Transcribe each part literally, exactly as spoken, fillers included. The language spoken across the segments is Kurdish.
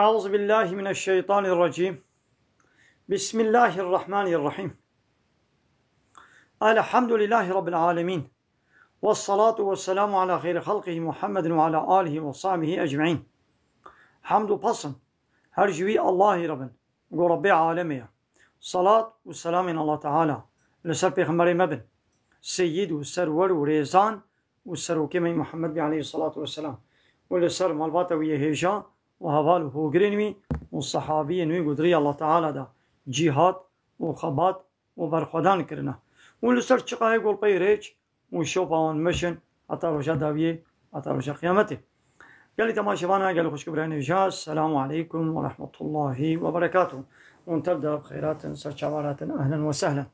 أعوذ بالله من الشيطان الرجيم. بسم الله الرحمن الرحيم. الحمد لله رب العالمين. والصلاة والسلام على خير خلقه محمد وعلى آله وصحبه أجمعين. Hamd û pesn her ji wî Allahî re bin, ku Rebbê alemê ye. Salat û selamên Allah Teala li ser pêxemberê me bin, seyyid û serwer û rêzan û serokê me Muhammed bî aleyhissalatu vesselam û li ser malbata wî yê hêja û heval û hogirên wî û sehabiyên wî ku di rêya Allah Teala de cîhad û xebat û berxwedan kirine û li ser çiqayê golpeyê rêç û şopa wan meşin heta roja dawiyê, heta roja qiyametê. Gelî temaşevana, gelî xwişk û birayên hêja, selamu aleykum ve rahmetullahi ve berekatuh. Hûn tev de bi xeyratin, ser çava ratin, ehlen ve sehlen.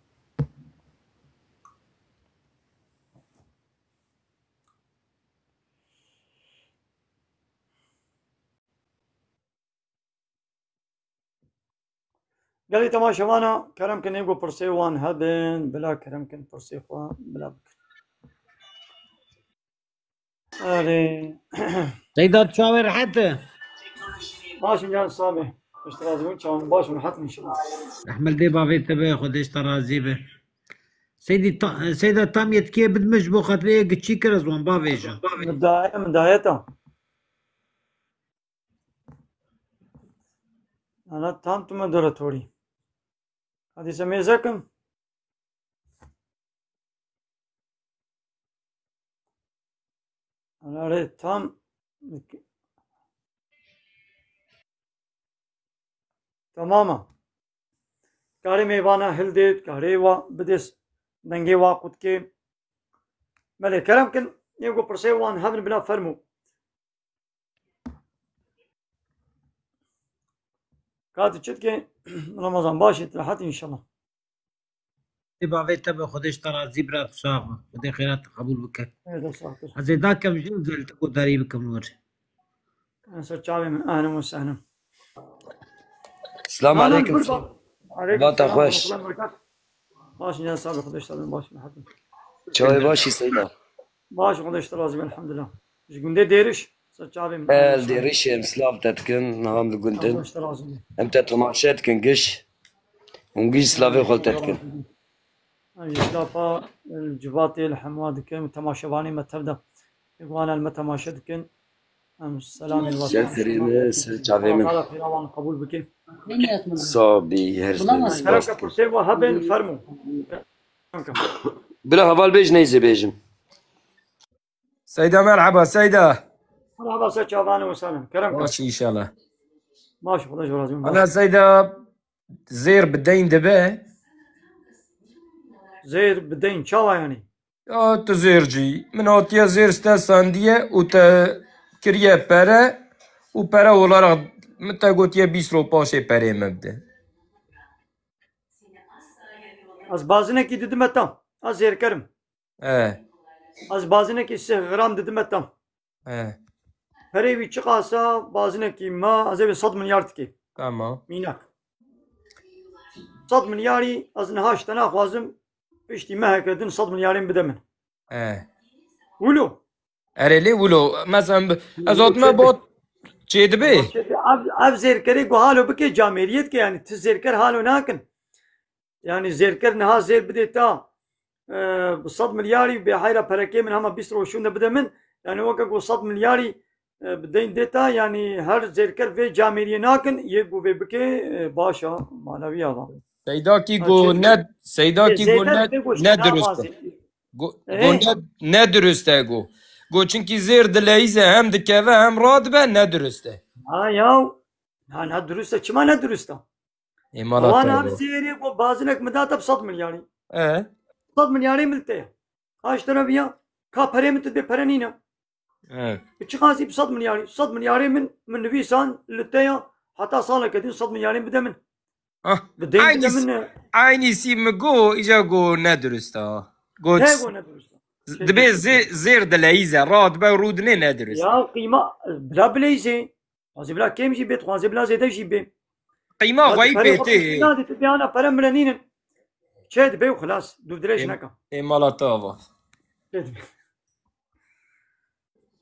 Gelî temaşevana, kerem kin ê ku pirsê wan hebin, bila kerem kin pirsê xwe bila bikin. Erê. Seyda, tu çawa rehet e? Baş in can sabê. Pişt razî bin, çawan baş in, rehet in inşallah. Rehmel dê bavê te be, Xwedê ji te razî be. Seydî ta-, Seyda, tam yetkiyê bidme ji bo xatirê yê giçî kir ez wan bavêjim. Min daye, min daye ta. Ana tam tu moderatörî. Hadi se mêzekim. Ana re tam. Tamam e. Karê mêvana hildê, karê wa bidês, dengê wa qutkê. Belê, kerem kin, yê ku pirsê wan hebin bila fermû. Ka tu çi dikê? Ramazan baş e, tu rehet inşallah. Ê bavê te be, Xwedê ji te razî, bira tu sax be. Xwedê xêra te qebûl bike. Ê, dest sağ ol. Ez ê dakem jin zeltiko darî bikim wir. Ser çavê min, ehlen ve sehlen. Selamun Ahlan, aleyküm. Kurban. Aleyküm selam, xweş. Rahmetullah, berekat. Baş in, ya sabir, Xwedê ji te bin, baş in, rehet in. Çawê baş î Seyda? Baş, Xwedê ji te razî be, elhamdulillah. Ji gundê Dêriş, ser çavê min. El Dêrişê em silav te dikin, niha em li gund in. Xwedê ji te razî be. Em te temaşe dikin giş. Hûn giş silavê xwe li te dikin. Em jî silafa, e, civatê li hemû dikim, temaşevanê me tev de. Ê ku wana li me temaşe dikin. Em selamê Ser serê me, ser çavê min. Allah Teala xêra wan qebûl bike. Sağ bî, her zaman spas dikim. Kerem ke pirsê we hebin, fermo. Bila heval bêj neyzê bêjim. Seyda, merhaba Seyda. Merhaba, ser çavan û selam. Kerem ke. Baş inşallah. Baş, Xwedê ji razî bin. Ana Seyda, zêr bi deyn dibe? Zêr bi deyn çawa yani? Ya tu zêrcî. Min hatiye zêr ji te sandiye û te kiriye pere û pere olarak min te gotiye bîst roj paşê perê min bide. Ez bazinekî didime tam. Ez zêrker im. E. Ez bazinekî sih gram didime tam. He. Perê wî çiqas e, bazinekî ma, ez ê vê sed milyar dikê. Tamam. Mînak. Sed milyarî ez niha ji te naxwazim, piştî meheke din sed milyarên bide min. He. Wilo. Erê lê wilo. Mesela bi-, ez hatime bot çê dibe. Ev, ev zêrkerê ku halo bike, camêriyê dike, yani ti zêrker halo nakin. Yani zêrker niha zêr bidê ta, e, bi sed milyarî bê heyra perekê min hema bîst roj şûnde bide min. Yani weke ku sed milyarî, e, bi deyn dê ta, yani her zêrker vê camêriyê nakin, yê ku vê bike, e, baş a, manevî ava. Seydakî Ha, go çi- ne, Seydakî go Zêde ne, dibê ku ne şerab durust e. Go, Ê? go ne, ne durust e go. Go çinkî zêr dileyîze hem dikeve hem radibe ne durust e. Ha ya. Ha, ne durust e. Çima ne durust e? Ê mala Wan te ev be. Zêrê ku bazinek min date bi sed milyarî. E? Sed milyarê min li te ye. Aş te re viya, ka perê min tu dibê pere nîne. E. Bi çi qasî bi sed milyarî? Sed milyarê min, min nivîsan li te ye. Heta saleke din sed milyarê bide min. Ah, Bi deyn aynı bide s-, min, e, aynı sî mi go, îca go ne durust a. Go ne s-, go ne durust a? z-, dibê zê-, zêr dileyîze, radibe rûdinê ne durust. Ya qîma, bila bileyîzê. Xwazê bila kêm jî bê, dixwazê bila zêde jî bê. Qîma Ya xweyî pere xwe pêtê. Pêşî nadê, tu dê ana pere min re nînin. Çê dibe û xilas. Dûv dirêj Ê, neka. Ê mala te ava. Çê dibe.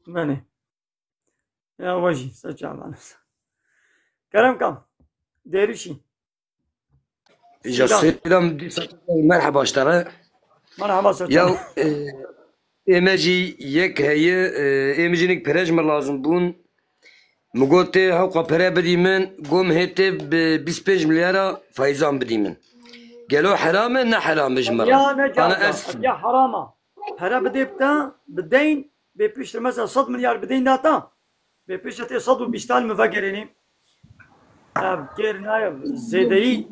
Benê. Ya we jî, ser çavan. Kerem kam. Dêrişî. Îja Seydam. Seydam, merheba ji te re. Merhaba ser te. Ya, e, ê me jî yek heye, e, ê min jî nik pere ji min lazim bûn. Min got tê hewqa pere bidî min, got min hê tê bi bîst pênc milyara feyzan bidî min. Gelo heram e, ne heram e ji min re? Ya ne Ana caiz e, ez ya heram e. Pere bidê bi te, bi deyn, bê piştre mesela sed milyar bi deyn da te. Bê piştre tê sed û bîstan min vegerênê. Ev kêr nayê, zêdeyî.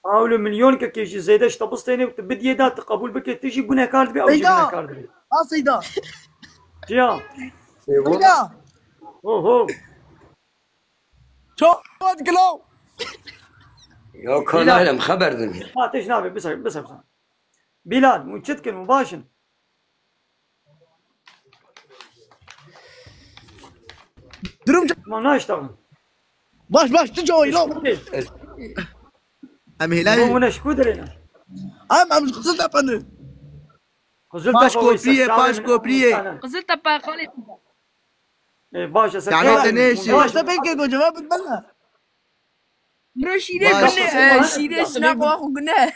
Ew li milyonekekê jî zêde ji te bistêne û tu bidiyê da, tu qebûl bike, tu jî gunehkar dibî, ew jî Seyda! Gunehkar dibî. Ha Seyda! Çiya? Seyda! Ho ho! Çawa dikilo? Ya ka Bilal. Naylem xeber din. Ha, tişt nabê, bisa, bisa, bisa. Bilal, hûn çi dikin, hûn baş in? Durum çi? Ma naştexin. Baş, baş, tu çawa îlo? Em hêlayî. Hûn hûn eşkû dirêne. Em, em ji Qiziltepe ne. Qiziltepe Paş weyse, kopriyê, çavê paş min kopriyê. Hindistane. Qiziltepe xalê. E, baş e, ser Yani çavê te min. Nêşî. Baş e, pek ke goceva bilmela. Bro şîrê Baş. Gune, e, şîrê şina xwe xwe gune.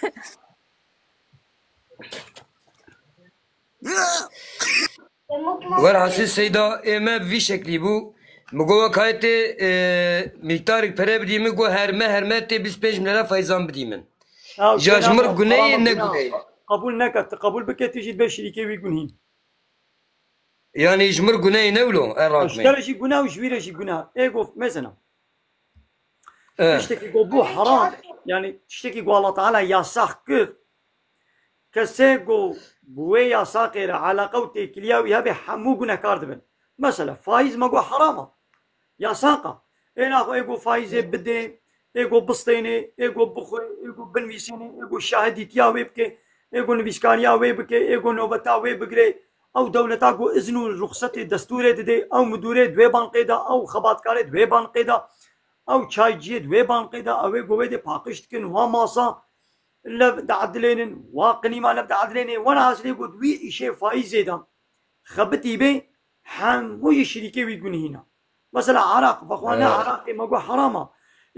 Werhasî Seyda ê me vî şeklî bû. Min got wek hayê tê, e, mîktarek pere bidî min, got herme herme tê bîst pênc milyara feyzan bidî min. Ya, Ya ji mir guneyê ne guneyê. Qebûl neke, tu qebûl bike, tu jî dibe şirîkê wî gunhîn. Yanî ji mir guneyê ne wilo, e, rakmê. Ji te re jî gune û ji wî re jî gune. Ê got, mesela. Eh. Tiştekî ku bû heram, yani tiştekî ku Allah Teala yasax kir, kesê ku bi wê yasaxê re eleqe û têkiliya wî hebe hemû gunehkar dibin. Mesela, faîz me got heram e. Yasax e. Ê naxwe ê ku faîzê bidê, ê ku bistênê, ê ku bixwe, ê ku binivîsênê, ê ku şahidîtiya wê bike, ê ku nivîskariya wê bike, ê ku nobeta wê bigire, ew dewleta ku izn û ruxsetê destûrê didê, ew midûrê di wê banqê de, ew xebatkarê di wê banqê de, ew çayciyê di wê banqê de, ew ê ku wê dê paqij dikin, wa masa lev diedilênin, wa qilîma lev diedilênê, wena hasilê ku di wî îşê faîzê de xebitî bê, hemû jî şirîkê wî gunhîn e. Mesela Iraq, vexwe ne Iraqê me got heram e.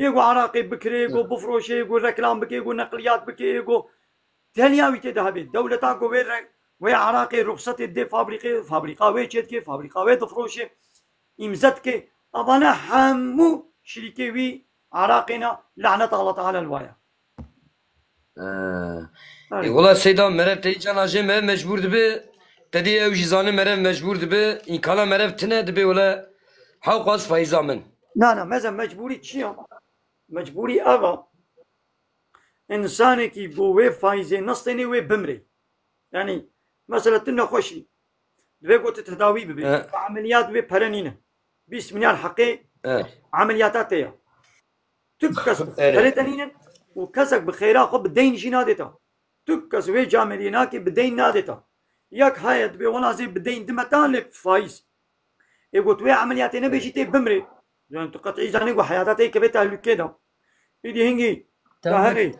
Yê ku Iraqê bikirê, yê ku bifroşê, yê ku reklam bike, yê ku neqliyat bike, yê ku teliya wî tê de hebe. Dewleta ku wê re-, wê Iraqê ruxsetê dê fabrîqê, fabrîqa wê çêdike, fabrîqa wê difroşê, îmze dike. Evane hemû şirîkê wî Iraqê ne, lanet Allah Teala li waya. Ee, Erê. E, wela Seyda, merev te îca najê, merev mecbûr dibe. Te dî ew jî zanê merev mecbûr dibe. Îmkana merev tine dibe, wela hewqas feyza min. Na, na, meze mecbûrî çi ya? Mecbûrî ev a. Însanekî ku wê faîzê nestênê wê bimrê. Yanî, mesela tu nexweşî. Divê ku tu tedawî bibî. E. Emeliyat wê pere nîne. Bîst milyar heqê E. Emeliyata te ya. Tu kes Erê. Perê te nînin û kesek bi xêra xwe bi deyn jî nadê te. Tu kes wê cameriyê nake bi deyn nadê te. Yek heye dibê wela zê bi deyn dime te lê faîz. Ê got wê emeliyatê nebe jî tê bimrê. Yani tu qetî zanî ku heyata te keve tehlûkê de. Îdî hingî Tamam. Te herê,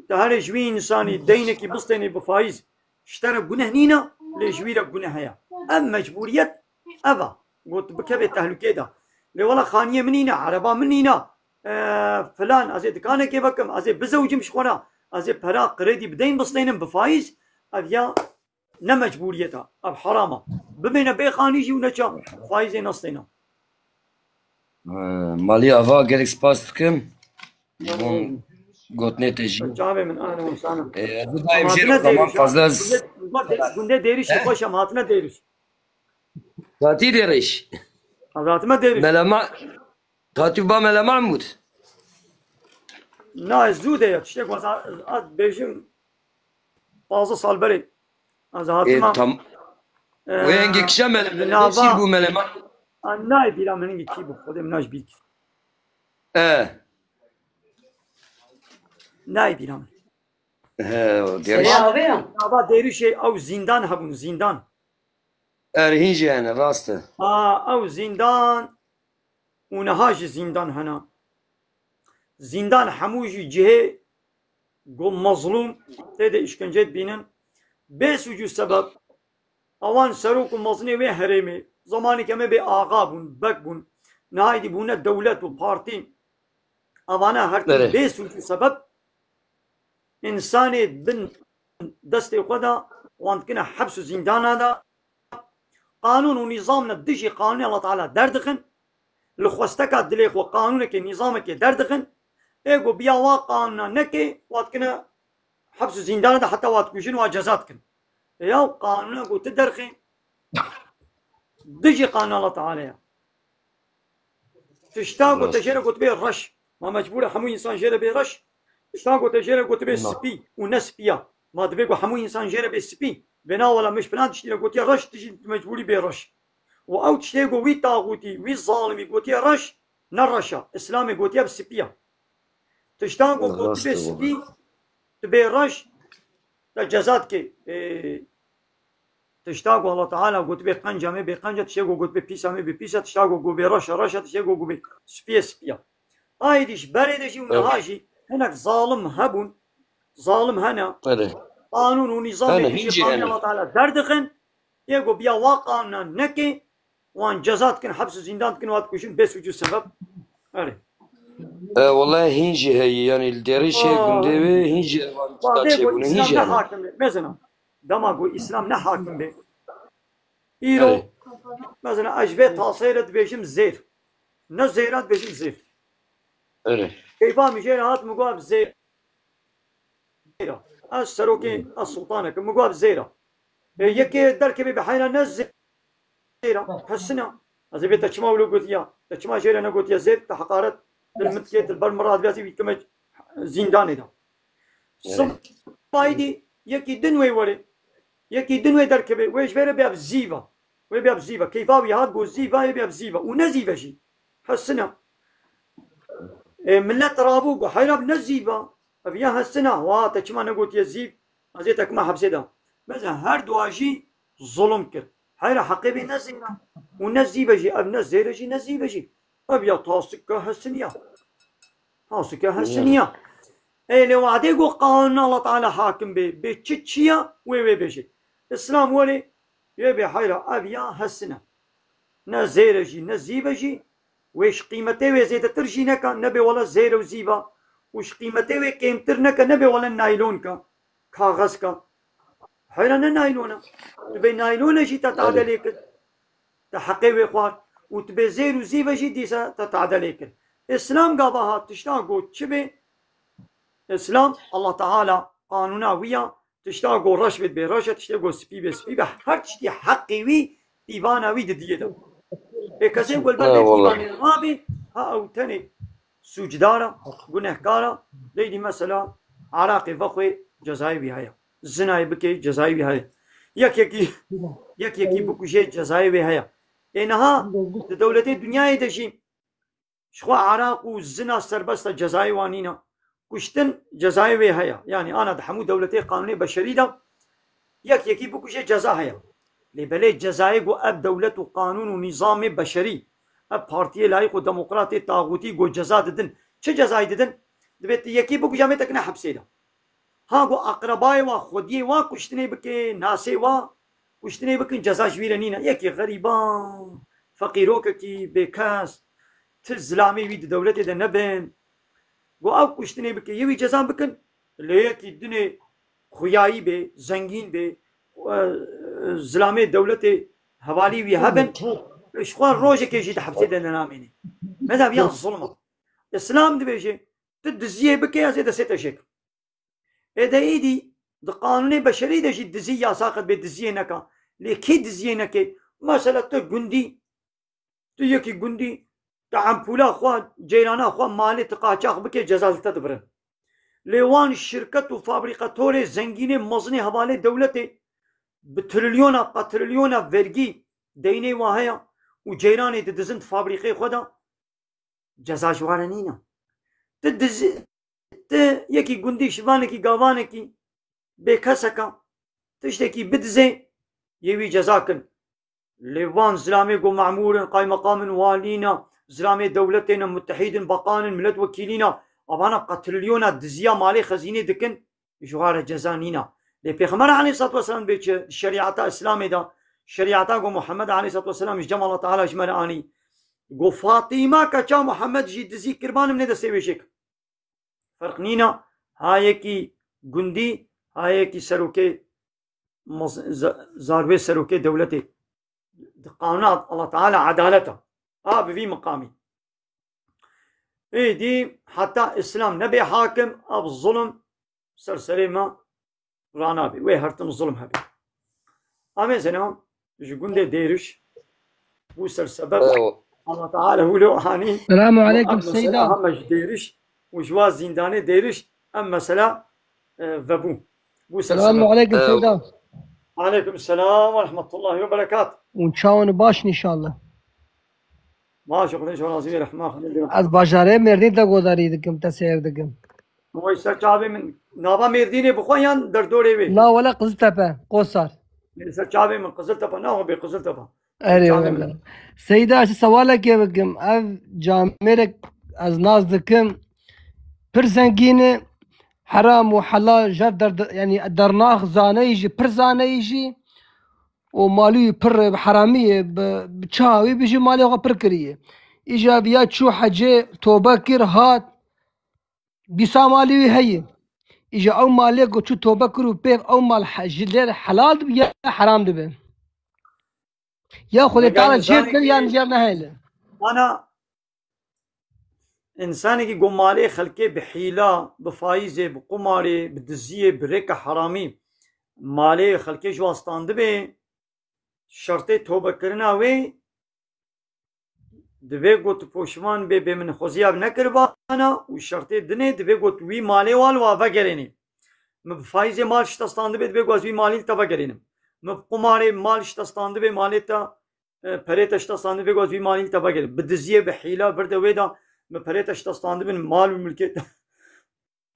te herê ji wî însanî deynekî bistênî bi faîz. Ji te re guneh nîne, lê ji wî re guneh heye. Ev mecbûriyet ev e. Got bikeve tehlûkê de. Lê wela xaniyê min nîne, ereba min nîne. E, filan, ez ê dikanekê vekim, ez ê bizewicim ji xwe re. Ez ê pera kredî bi deyn bistênim bi faîz. Ev ya ne mecbûriyet e. Ev heram e. Bimêne bê xanî jî û neça faîzê nestêne. Ee, Malî Ava, gelek spas dikim. Ji bo gotinê te jî. Çavê min, ahlan û sahlan. Ee, ez dayim jê Hatine zaman Dêrûş, fazla ha? Gundê, gundê, gundê Dêrûşê He? Xweş em, hatine Dêrûş. Tatî Dêrûş. Ez hatime Dêrûş. Melema, Tatî ba Mele Mahmud. Na, ez zû de ya, tiştek waz a, a bêjim pazdeh sal berê. Ez E, hatima. Tam. E, Wê hingê kişa Mele, Mele nava. Şîr bû Mele Mahmud. A, nayê bîra min hingê kî bû, Xwedê min naj bîr kir. E. Nayê bîra min. He, o Dêrûş. Nava Dêrûşê ew zîndan hebûn, zîndan. Erê, hîn jî hene, rast e. A, ew zîndan û niha jî zîndan hene. Zîndan hemû jî cihê ku mezlûm tê de îşkence dibînin. Bê sûc û sebeb, ewan serok û mezinê wê herêmê, zemanê ke me bê axa bûn, bek bûn, niha êdî bûne dewlet û partî. Avana her tim bê sûc û sebeb, însanê bin destê xwe de wan dikine heps û zîndana de. Qanûn û nîzam ne dijî qanûnê Allah Teala derdixin. Li xwesteka dilê xwe qanûnekê, nîzamekê derdixin. Ê ku biya wa qanûna nekê, wa dikine heps û zîndana de heta wa dikujin, wa ceza dikin. Ya qanûna ku tu derxî dijî qanûna Allah Teala ya. Tişta ku te jê re gotibê reş. Ma mecbûr e hemû însan jê re bê reş. Tişta ku te jê re gotibê spî û ne spî ya. Ma divê ku hemû însan jê re bê spî. Bê na wela min ji filan tiştî re gotiye reş, tu jî tu mecbûrî bê reş. Û ew tiştê ku wî taxûtî, wî zalimî gotiye reş, ne reş e. Îslamê gotiye bi spî ya. Tişta ku gotibê spî, tu bê reş, te ceza dikê. Ê, Tişta ku Allah Teala gotibê qenca me bê qenca, tiştê ku gotibê pîsa me bê pîsa, tişta ku gotibê reşa reşa, tiştê ku gotibê spiyê spiya. Aydî ji berê de jî û niha jî hinek zalim hebûn, zalim hene. Qanûn û nîzamê Hene, dijî hîncî qanûnê hene. Allah Teala derdixin, yê ku biya wa qanûna nekê, wan ceza dikin, heps û zîndan dikin, wan dikujin, bê sûc û sebeb. Erê. E, welahi hîn jî heye, yanî li derê şehê gundê wê hîn jî evan tişta çêbûne, hîn jî hene. Hakim be. Mesela, dema ku Îslam ne hakim be. Îro, Erê. Mesela, ez ji vê taseyê re dibêjim zêr. Ne zêra dibêjim zêr. Erê. Keyfa min jê re hat, min got zêr. Zêra. Ez serokê, ez sultanek im. Min got zêra. E, yekê derkevê bi heyra ne zêra. Hesina. Ez ê bê te çima wilo gotiya? Te çima jê re negotiya zêr? Te heqaret dil min dikê, dil ber min radibiyazî wî kime zîndanê de. Sibahî dî yekî din wê were. Yekî din wê derkeve. Wê ji vê re bê ev zîva. Wê bê ev zîva. Keyfa wî hat got zîva, ê bê ev zîva. Û ne zîve jî. Hesina. E, millet rabû got heyra bi ne zîva. Ev ya hesina. Wa te çima negotiye zîv? Ez ê te kima hepsê de. Mesela her dua jî zulum kir. Heyra heqê bê ne zêra. Û ne zîve jî. Ev ne zêre jî ne zîve jî. Ev ya tasika hesiniya. Tasika hesiniya. Ê lê wadê got qanûna Allah Teala hakim bê. Bê çi çiya wê wê bêje. Îslam were yê bê heyra ev ya hesine. Ne zêre jî, ne zîve jî. Wê ji qîmetê wê zêdetir jî neka, ne bê wele zêr û zîva. Û ji qîmetê wê kêmtir neke, ne bê wele naylonka, kaxezka. Heyra ne naylona. Tu bê naylona jî te tade lê kir. Te heqê wê xwar. Û tu bê zêr û zîve jî dîsa te tade lê kir. Îslam gava hat tişta got çi bê? Îslam, Allah Teala qanûna wî ya, tişta got reş bê, bê reş e, tiştê got spî bê, spî be. Her tiştî heqê wî, pîvana wî didiyê de. Ê kesê ku li ber vê pîvanê rabê, ha ew tenê sûcdar e, gunehkar e, leylî mesela Iraqê vexwê cezayê wî heye. Zinayê bike cezayê wî heye. Yek yekî, yek yekî bikuje cezayê wê heye. Ê niha di dewletê dinyayê de jî Ji xwe Iraq û zina serbest e, cezayê wan nîne. Kuştin cezayê wê heye. Yanî ana di hemû dewletê qanûnê beşerî de yek yekî bikuje ceza heye. Lê belê cezayê ku ev dewlet û qanûn û nîzamê beşerî, ev partiyê layîq û demokratê taxûtî ku ceza didin, çi cezayê didin? Dibê tu yekî bikuje, em ê te kine hepsê de. Ha ku aqrebayê wa, xwediyê wa kuştinê bike, nasê wa kuştinê bikin, ceza ji wî re nîne. Yekî xerîban, feqîrokekî, bêkes, ti zilamê wî di dewletê de nebin. Got ew kuştinê bike, yê wî ceza bikin. Lê yekî dinê xuyayî bê, zengîn bê, e, zilamê dewletê hevalî wî hebin, ji xwe rojekê jî di hepsê de nenamêne. Mezheb ya zulm e. Îslam dibêje, tu diziyê bike, ez ê destê te jê kim. Ê de êdî di qanûnê beşerî de jî dizî yasak e, bê diziyê neka. Lê kê diziyê neke? Mesela tu gundî, tu yekî gundî, tu empûla xwe, ceyrana xwe, malê tu qaçax bike, ceza li te dibirin. Lê wan şirket û fabrîkatorê zengînê mezinê hevalê dewletê bi trilyona, qetrilyona vergî deynê wa heye û ceyranê didizin di fabrîkê xwe de, ceza ji wan re nîne. Ti diz-, ti yekî gundî, şivanekî, gavanekî, bêkeseka, tiştekî bidizê, yê wî ceza kin. Lê van zilamê ku memûr in, qaymeqam in, walî ne, zilamê dewletê ne, mutehîd in, beqan in, miletwekîlî ne, avana qetrilyona diziya malê xezînê dikin, ji wan re ceza nîna. Lê Pêxember aleyhissalatu vesselam bê çi? Di şerîeta Îslamê de, şerîeta ku Muhammed aleyhissalatu vesselam ji cem Allah Teala ji me re anî. Got Fatîma keça Muhammed jî dizî kir, ba min ê destê wê jê kim. Ferq nîna, ha yekî gundî, ha yekî serokê mez-, za-, zarvê serokê dewletê. Di qanûna Allah Teala edalet e. A bi vî miqamî. Êdî heta Îslam nebe hakim, ev zulm ser serê me ranabe. Wê her tim zulm hebe. Amê zena ji gundê Dêriş bû ser sebeb. Ew. Allah Teala wilo hanî. Selamu aleykum, Seyda. Heme ji Dêriş û ji wa zîndanê Dêriş em mesela, e, vebû. Bû ser sebeb. Selamu aleykum, Seyda. Aleykum selam ve rahmetullahi ve berekat. Hûn çawan û baş in înşallah. Baş, Xwedê ji razî be, rehma Xwedê. Ez bajarê Mêrdîn te godarî dikim, te seyr dikim. Wê ser çavê min. Nava Mêrdînê bi xwe yan derdorê wê? Na wele Qiziltepe, Qosar. Wê ser çavê min Qiziltepe, na wê bê Qiziltepe. Erê, çavê min. Seyda, ez sewalekê bikim. Ev camêrek ez nas dikim. Pir zengîn e, heram û helal jev der-, yanî dernax zaneyî jî, pir zaneyî jî. û malî wî pir bi heramî ye, bi, bi çawa wî bijî malê xwe pir kiriye. Îja viya çû hecê, tobe kir, hat, dîsa malî wî heye. Îja ew malê ku çû tobe kir û pêv ew mal he-, ji lê helal dibe ya heram dibe. Ya Xwedê Teala jêr kir yan jêr nehêle. Ana Însanekî ku malê xelkê bi hîla, bi faîzê, bi qumarê, bi diziyê, bi rêka heramî malê xelkê ji wan standibê, şertê tobekirina wê divê ku tu poşman bê, bê min xweziya nekiribana û şertê dinê divê ku tu wî malê wan wa vegerênî. Min bi faîzê mal ji te standibê, divê ku ez wî malî li te vegerênim. Min bi qumarê mal ji te standibê, malê te e, perê te ji te standibê, got, vî malî li te vegerin. Bi diziyê, bi hîla, bir de wê de min perê te ji te standibin, mal û milkê te,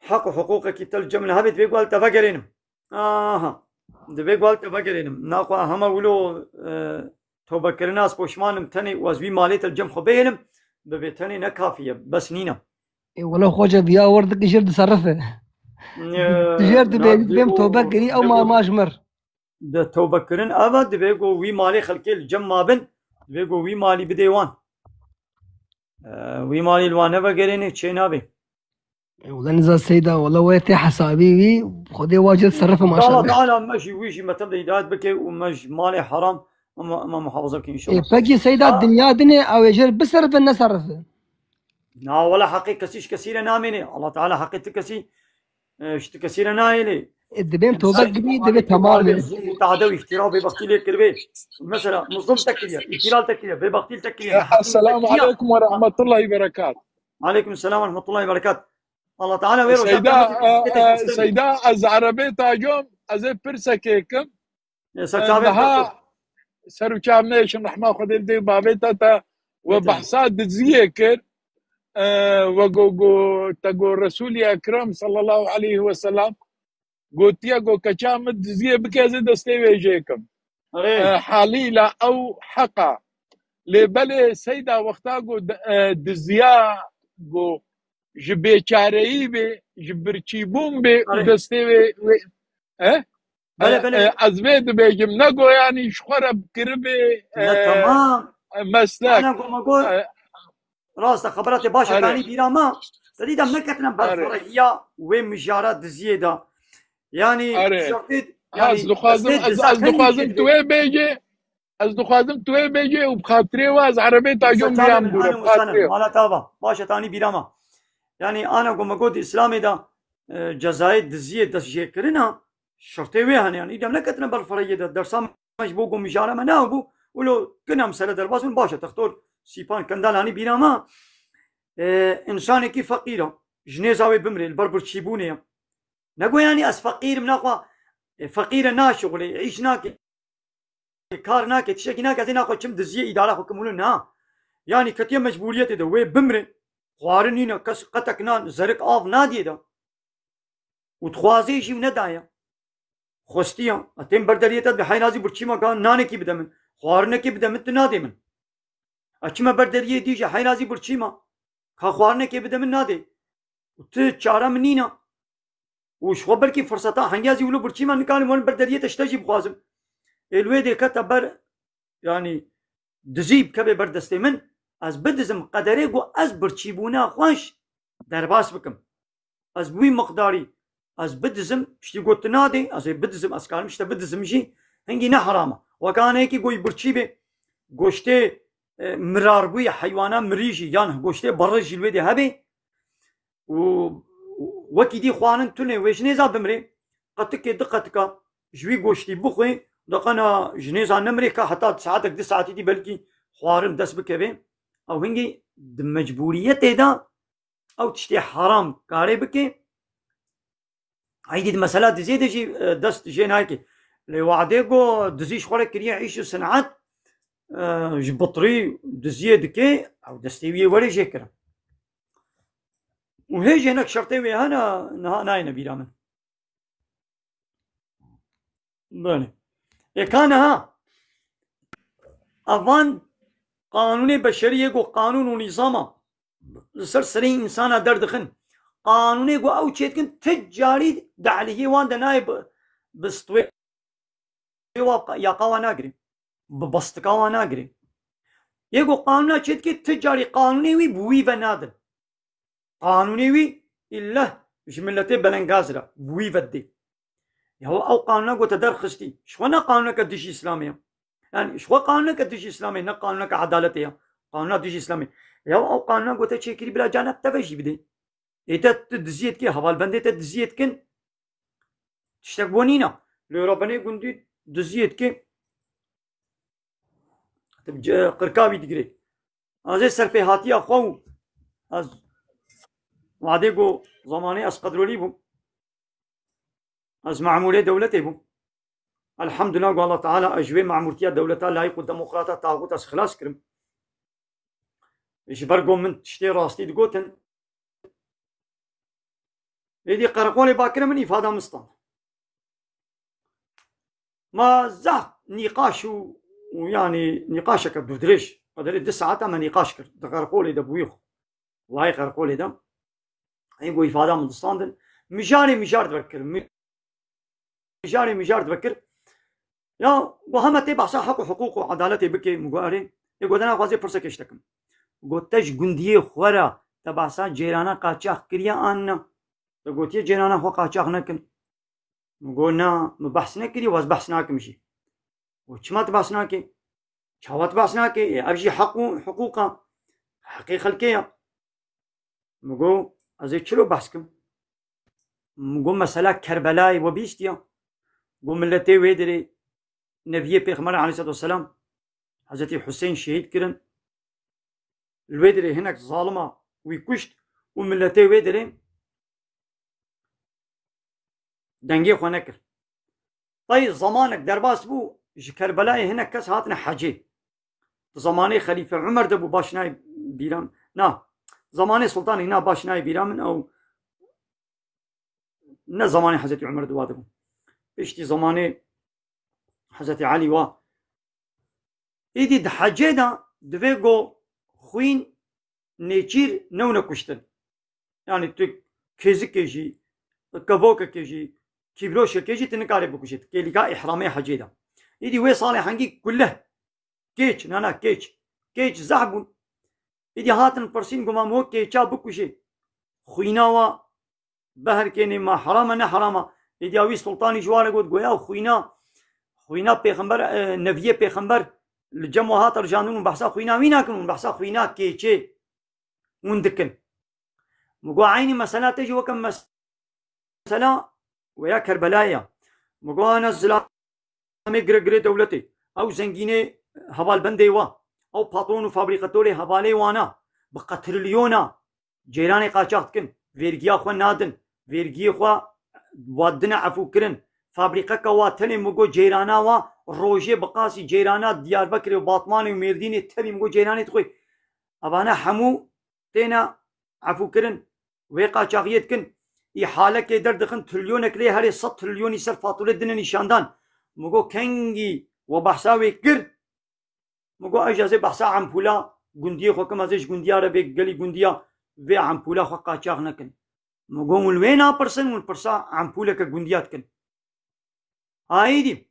heq û hiqûqekî te li cem li hebê, divê ku li te vegerênim. Aha. Divê ku li te vegerênim. Naxwe hema wilo, e, tobekirina ez poşman im tenê û ez vî malê te li cem xwe bihêlim, bibê tenê ne kafî ye, bes nîne. Ê, wele xweca viya wir dikî jêr diserife. E, jêr dibê, na, dibêm tobe kirî, ew ma, ma ji mir. Di tewbekirin ev e, divê ku wî malê xelkê li cem mabin, divê ku wî malî bidê wan. E, wî malî li wan nevegerêne, çê nabê. E, wele niza Seyda, wele wê tê hesabî wî, Xwedê wa cil serif e, maşallah. Allah Teala me jî wî jî me tev de hidayet bike û me ji malê heram me, me muhafaza bike înşallah. E, pekî Seyda, ha? Dinya dinê ew ê jêr biserife neserife? Na, wele heqê kesî ji kesî re namêne. Allah Teala heqê ti kesî e, ji ti kesî re nayêlê. E, dibêm tobe kirî, divê temam be. Zulm û teade û îftira û bêbextî lê kiribê. Mesela, muzlum te kiriye, îhtilal te kiriye, bêbextî te kiriye. Ya, neheqî te kiriye. Esselamu aleykum ve rahmetullahi ve berekat. Aleykum selam ve rahmetullahi ve berekat. Allah Teala wê roja Seyda, qiyamete e, e, Seyda, ez erebê tacom, ez ê pirsekê kim. E, ser çavê niha te ser û çav nêşim, rehma Xwedê li dê û bavê te te we behsa diziyê kir. E, we go, go, te go Resûlî Ekrem sallallahu aleyhi ve sellem gotiye, go keça min diziyê bike, ez ê destê wê jê kim. Erê. E, halîla ew heq e. Lê belê Seyda wexta go de-, e, diziya go ji bêçareyî bê, ji birçîbûn bê û Erê. destê wê, wê, e? Belê, E, belê. e, ez vê dibêjim, ne go yanî ji xwe re kiribê, Ne, e, tamam. e, meslek. Ana go me go, E, rast e, xebera te baş e, Erê. tanî bîra me. Te dî de me ketine Erê. berfirehîya wê mijara diziyê de. Yanî Erê. şertê, Ha, yanî ez dixwazim, destê ez, ez dizakirî dixwazim jê tu wê bêjê, ez dixwazim tu wê bêjê û bi xatirê we ez erebê tacom Mesela, biyam dûre, bi xatirê we. Mala tava. Baş e, tanî bîra me. Yanî ana go me go di Îslamê de, e, cezayê diziyê destjêkirina, şertê wê hene, yanî îdem neketine berfirehiyê de, dersa me ji bo ku mijara me nabû, wilo kina mesele derbas bûn, baş e, textor Sîpan Kendal hanî bîra me, e, însanekî feqîr e, ji nêza wê bimrê, li ber birçîbûnê ye. Nego yanî ez feqîr im, naxwe, e, feqîr e, naşixulê, îş nake, kar nake, tiştekî nake, ez ê naxwe çim diziyê îdara xwe kim wilo, na. Yanî ketiye mecbûriyetê de, wê bimre, xwarin nîne, kes qetek nan, zerik av nadiyê de. Û dixwazê jî û nedaye. Xwestiya, ez têm ber deriyê te, bi heyrazî birçî me, ka nanekî bide min, xwarinekî bide min, tu nadê min. Ez çime ber deriyê dî jî heyrazî birçî me, ka xwarinekê bide min, nadê. Û tu çare min nîne. Û ji xwe belkî firseta hengiyazî wilo birçî me, nikarim werin ber deriyê te ji te jî bixwazim. Ê li wê dê kete ber, yanî dizî bikeve ber destê min, ez bidizim qederê ku ez birçîbûna xwe ji derbas bikim. ez bi wî miqdarî ez bidizim, piştî got tu nadê, ez ê bidizim, ez karim ji te bidizim jî, hingî ne heram e. Weke aneyekî goyî birçî bê, goştê, e, mirarbûyê heywana mirî jî, yan goştê berê jî li wê dê hebê, û wekî dî xwarin tune wê ji nêza bimrê, qetikê du qetika ji wî goştî bixwê, deqena ji nêza nemrê ka heta saetek du saetî dî belkî xwarin dest bikeve. Ew hingî di mecbûriyetê de ew tiştê heram karê bike. Eydî di mesela diziyê de jî, e, dest jê nayke. Lê wadê ku dizî ji xwe re kiriye îş û sinet, e, ji bitirî diziyê dike, ew destê wî yê werê jê kirin. Û hê jê hinek şertê wê hene, niha nayêne bîra min. Belê. Ê ka niha, evan qanûnê beşerî yê ku qanûn û nîzama li ser serê însana derdixin. Qanûnê ku ew çêdikin, ti carî di alîhiyê wan de nayê bi, bi stwê wa, yaqa wan nagirê. Bi bastika wan nagirê. Yê ku qanûna çêdikê, ti carî qanûnê wî bi wî ve nadin. Qanûnê wî îlleh ji miletê belengaz re bi wî ve didê. Ya ew qanûna ku te derxistî, ji xwe ne qanûneke dijî Îslamê ye. Yani ji xwe qanûneke dijî Îslamê, ne qanûneke edaletê ye. Qanûna dijî Îslamê. Ya ew qanûna ku te çêkirî bila canek te ve jî bidê. Ê te tu diziyê dikê, hevalbendê te diziyê dikin. Tiştek bo nîna. Lê rabenê gundî diziyê dikê. Qirka wî digirê. Ez ê serpêhatiya xwe û ez wadê ku zamanê ez qedrolî bûm. Ez memûrê dewletê bûm. Elhamdulillah ku Allah Teala ez ji wê memûrtiya dewleta layîq û demokrata taxût ez xilas kirim. Ji ber ku min tiştê rastî digotin. Êdî qereqolê bakire min îfada min stand. Ma zehf nîqaş û, û yanî nîqaşeke dûrdirêj, qederê du saeta me nîqaş kir. Di qereqolê de bûyî xwe. Wayê qereqolê de. Ê ku îfada min distandin. Mijarê mijar dibe kir. Mi-, mijarê mijar dibe kir. Ya, got heme tê behsa heq û hiqûq û edaletê bike, min got erê. Ê got de naxwazê pirsekê ji te kim. Got te ji gundiyê xwe re te behsa cêrana qaçax kiriye an ne? Te gotiye cêrana xwe qaçax nekin. Min got na, min behs nekirî, waz behs nakim jî. Got çima tu behs nakê? Çawa tu behs nakê? Ê, ev jî heq û hiqûq e. Heqê xelkê ye. Min got ez ê çilo behs kim? Min got mesela Kerbelayê we bihîstiya? Got miletê wê derê Nebiyê Pêxember aleyhisselatu vesselam, Hezretî Huseyîn şehîd kirin. Li wê derê hinek zalima wî kuşt û miletê wê derê dengê xwe nekir. Tay zamanek derbas bû, ji Kerbelayê hinek kes hatine hecê. Di zamanê Xelîfe Umer de bû, baş nayê bîra min. Na, zamanê Sultanê, na, baş nayê bîra min, ew ne zamanê Hezretî Umer de wa de bû. Piştî zamanê Hezretî Elî wa. Êdî di hecê de divê ku xwîn nêçîr newne kuştin. Yani tu kêzikê jî, kevokekê jî, kîbroşekê jî tu nikarê bikujê. Kêlîka îhramê hecê de. Êdî wê salê hengî kuleh, kêç, nana kêç. Kêç zehf bûn. Êdî hatin pirsîn, got, "Ma min wek kêça bikujê, xwîna wa beherkênê, ma heram e, ne heram e?" Êdî wî sultanî ji wan re got, goya xwîna, xwîna pêxember, e, neviyê pêxember li cem we hat erjandin, hûn behsa xwîna wî nakin, hûn behsa xwîna kêçê hûn dikin. Min got, eynî mesela te jî weke mes-, mesela weya Kerbelayê ya. Min got, ana zilamê gire girê dewletê. Ew zengînê hevalbendê wa. Ew patron û fabrîkatorê hevalê wana. Bi qetrilyona ceyranê qaçax dikin. Vergiya xwe nadin. Vergiyê xwe wa dine efû kirin. Fabrîqeka wa tenê min got ceyrana wa rojê bi qasî ceyrana Diyarbekirê û Batmanê û Mêrdînê tevî min got ceyranê dixwê. Evana hemû têne efûkirin, wê qaçaxiyê dikin, îhalekê derdixin, trilyonek lê herê sed trilyonî ser fatûrê dine nîşandan. Min got, kengî we behsa wê kir? Min got, ez jî ez ê behsa empûla gundiyê xwe kim, ez ê ji gundiya re bê gelî gundiya vê empûla xwe qaçax nekin. Min got, hûn li wê napirsin, hûn pirsa empûleke gundiya dikin. Aîdî.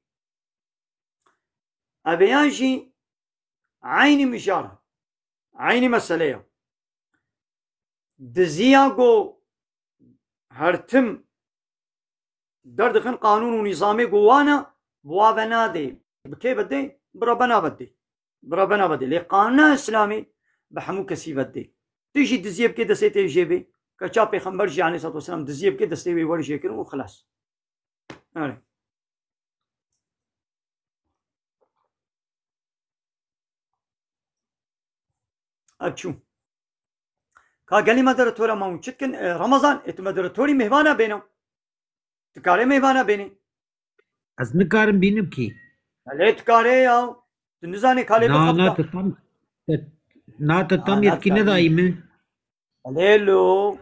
Ev ê yan jî eynî mijar, eynî mesele ye. Diziya ku Her tim derdixin qanûn û nîzamê ku wan e, bi wa ve nadê. Bi kê ve dê? Bi Rebena ve dê. Bi Rebena ve dê. Lê qanûna Îslamê bi hemû kesî ve dê. Tu jî diziyê bikê destê tê jê bê. Keça Pêxember jî aleyhissalatu vesselam diziyê bikê destê wê were jê kirin û xilas. Erê. Ev çû. Ka gelî moderatore ma hûn çi dikin? E, Ramazan, ê tu moderatorî mêvana bêne. Tu karê mêvana bênî. Ez nikarim bînim kî. Lê tu karê ya. Tu nizanî ka lê Na, na, bixebita. Te tam, te, na, te tam Na, na, yetkî tu nedayî min. Lê lo.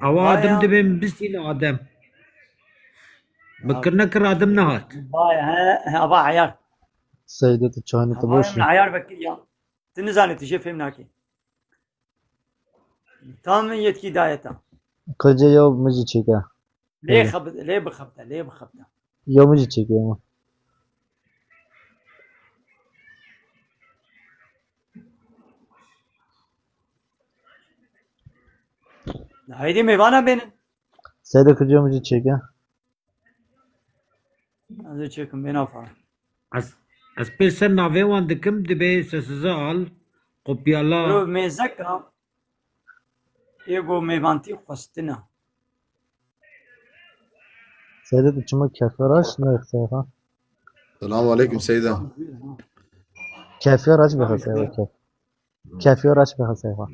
Awa Vay Adem ya. Dibe min bistîne Adem. Min kir nekir Adem nehat. Vay, he, he, ava ayar. Seyde, tu çayını tu Ava boş min ver. Ayar vekir ya. Tu nizanî, tu jê fêm nakî. Tam min yetkî daye te. Qirce ya min jî çêke. Lê Hı. Xebit-, lê bixebite, lê bixebite. Ya min jî çêke ya. Haydi mêvana bênin. Seyde, qirce ya min jî çêke. Ez ê çêkim, bêna fa. Ez, ez pê ser navê wan dikim, dibê sesize al, kopyala. Mirov mêzeka, ê go mêvantî xwestina. Seyde, tu çima keferaş ne seyfa? Selamun aleyküm Seyda. Keferaş be seyfa, kef. Kefî raç be Heseyxa.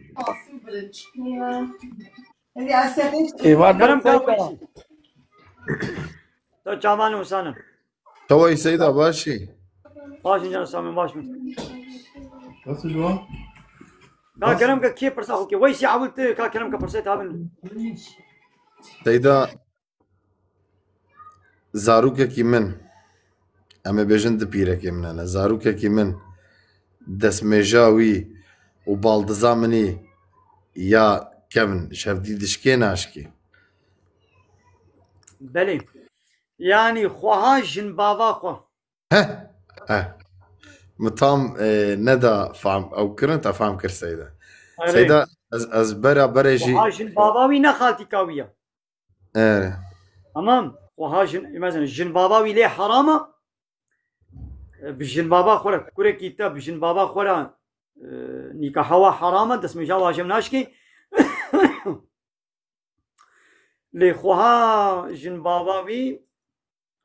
Êvar Kerem ka Seyda. Weşî. To çavan û sanin. Çawa yî Seyda, baş î? Baş in can Samî, baş bin. Nasıl bu? Ka Kerem ka kê pirsa xwe kê? Weysî Ewil tu ka Kerem ka pirsê tabin. Seyda, Zarokekî min, em ê bêjin du pîrekê min hene. Zarokekî min destmêja wî û baldiza min î ya kevn şevdî dişkê naşkê. Belê. Yanî xweha jin bava xwe. Heh, heh. Min tam, e, neda fam, ew kirin, te fam kir Seyda. Erê. Seyda, ez, ez bera berê jî Xweha jin bava wî ne xaltîka wî ye. Erê. Tamam. Wiha jin, mesela jin bava wî lê heram e. Bi jin bava xwe re, kurekî te bi jin bava xwe re, e, nîkaha wa heram e, destmêja wa jê naşkê. Lê xweha jin bava wî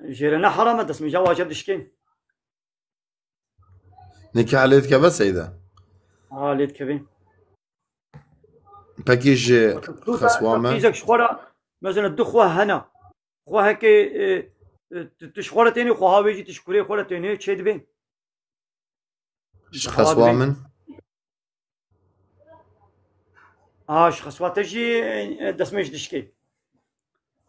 jê re ne heram e, destmêja wa jê dişkê. Nîkaha lê dikeve Seyda? Ha, lê dikeve. Pekî ji xeswa me. Pekî ji xwe re, mesela du xwe hene. Xwe heke, e, e, tu, tu ji xwe re tênê, xweha wê jî tu ji kurê xwe re tênê, çê dibe. Ji xeswa min. Ha, ji xeswa te jî, e, destmêj dişkê.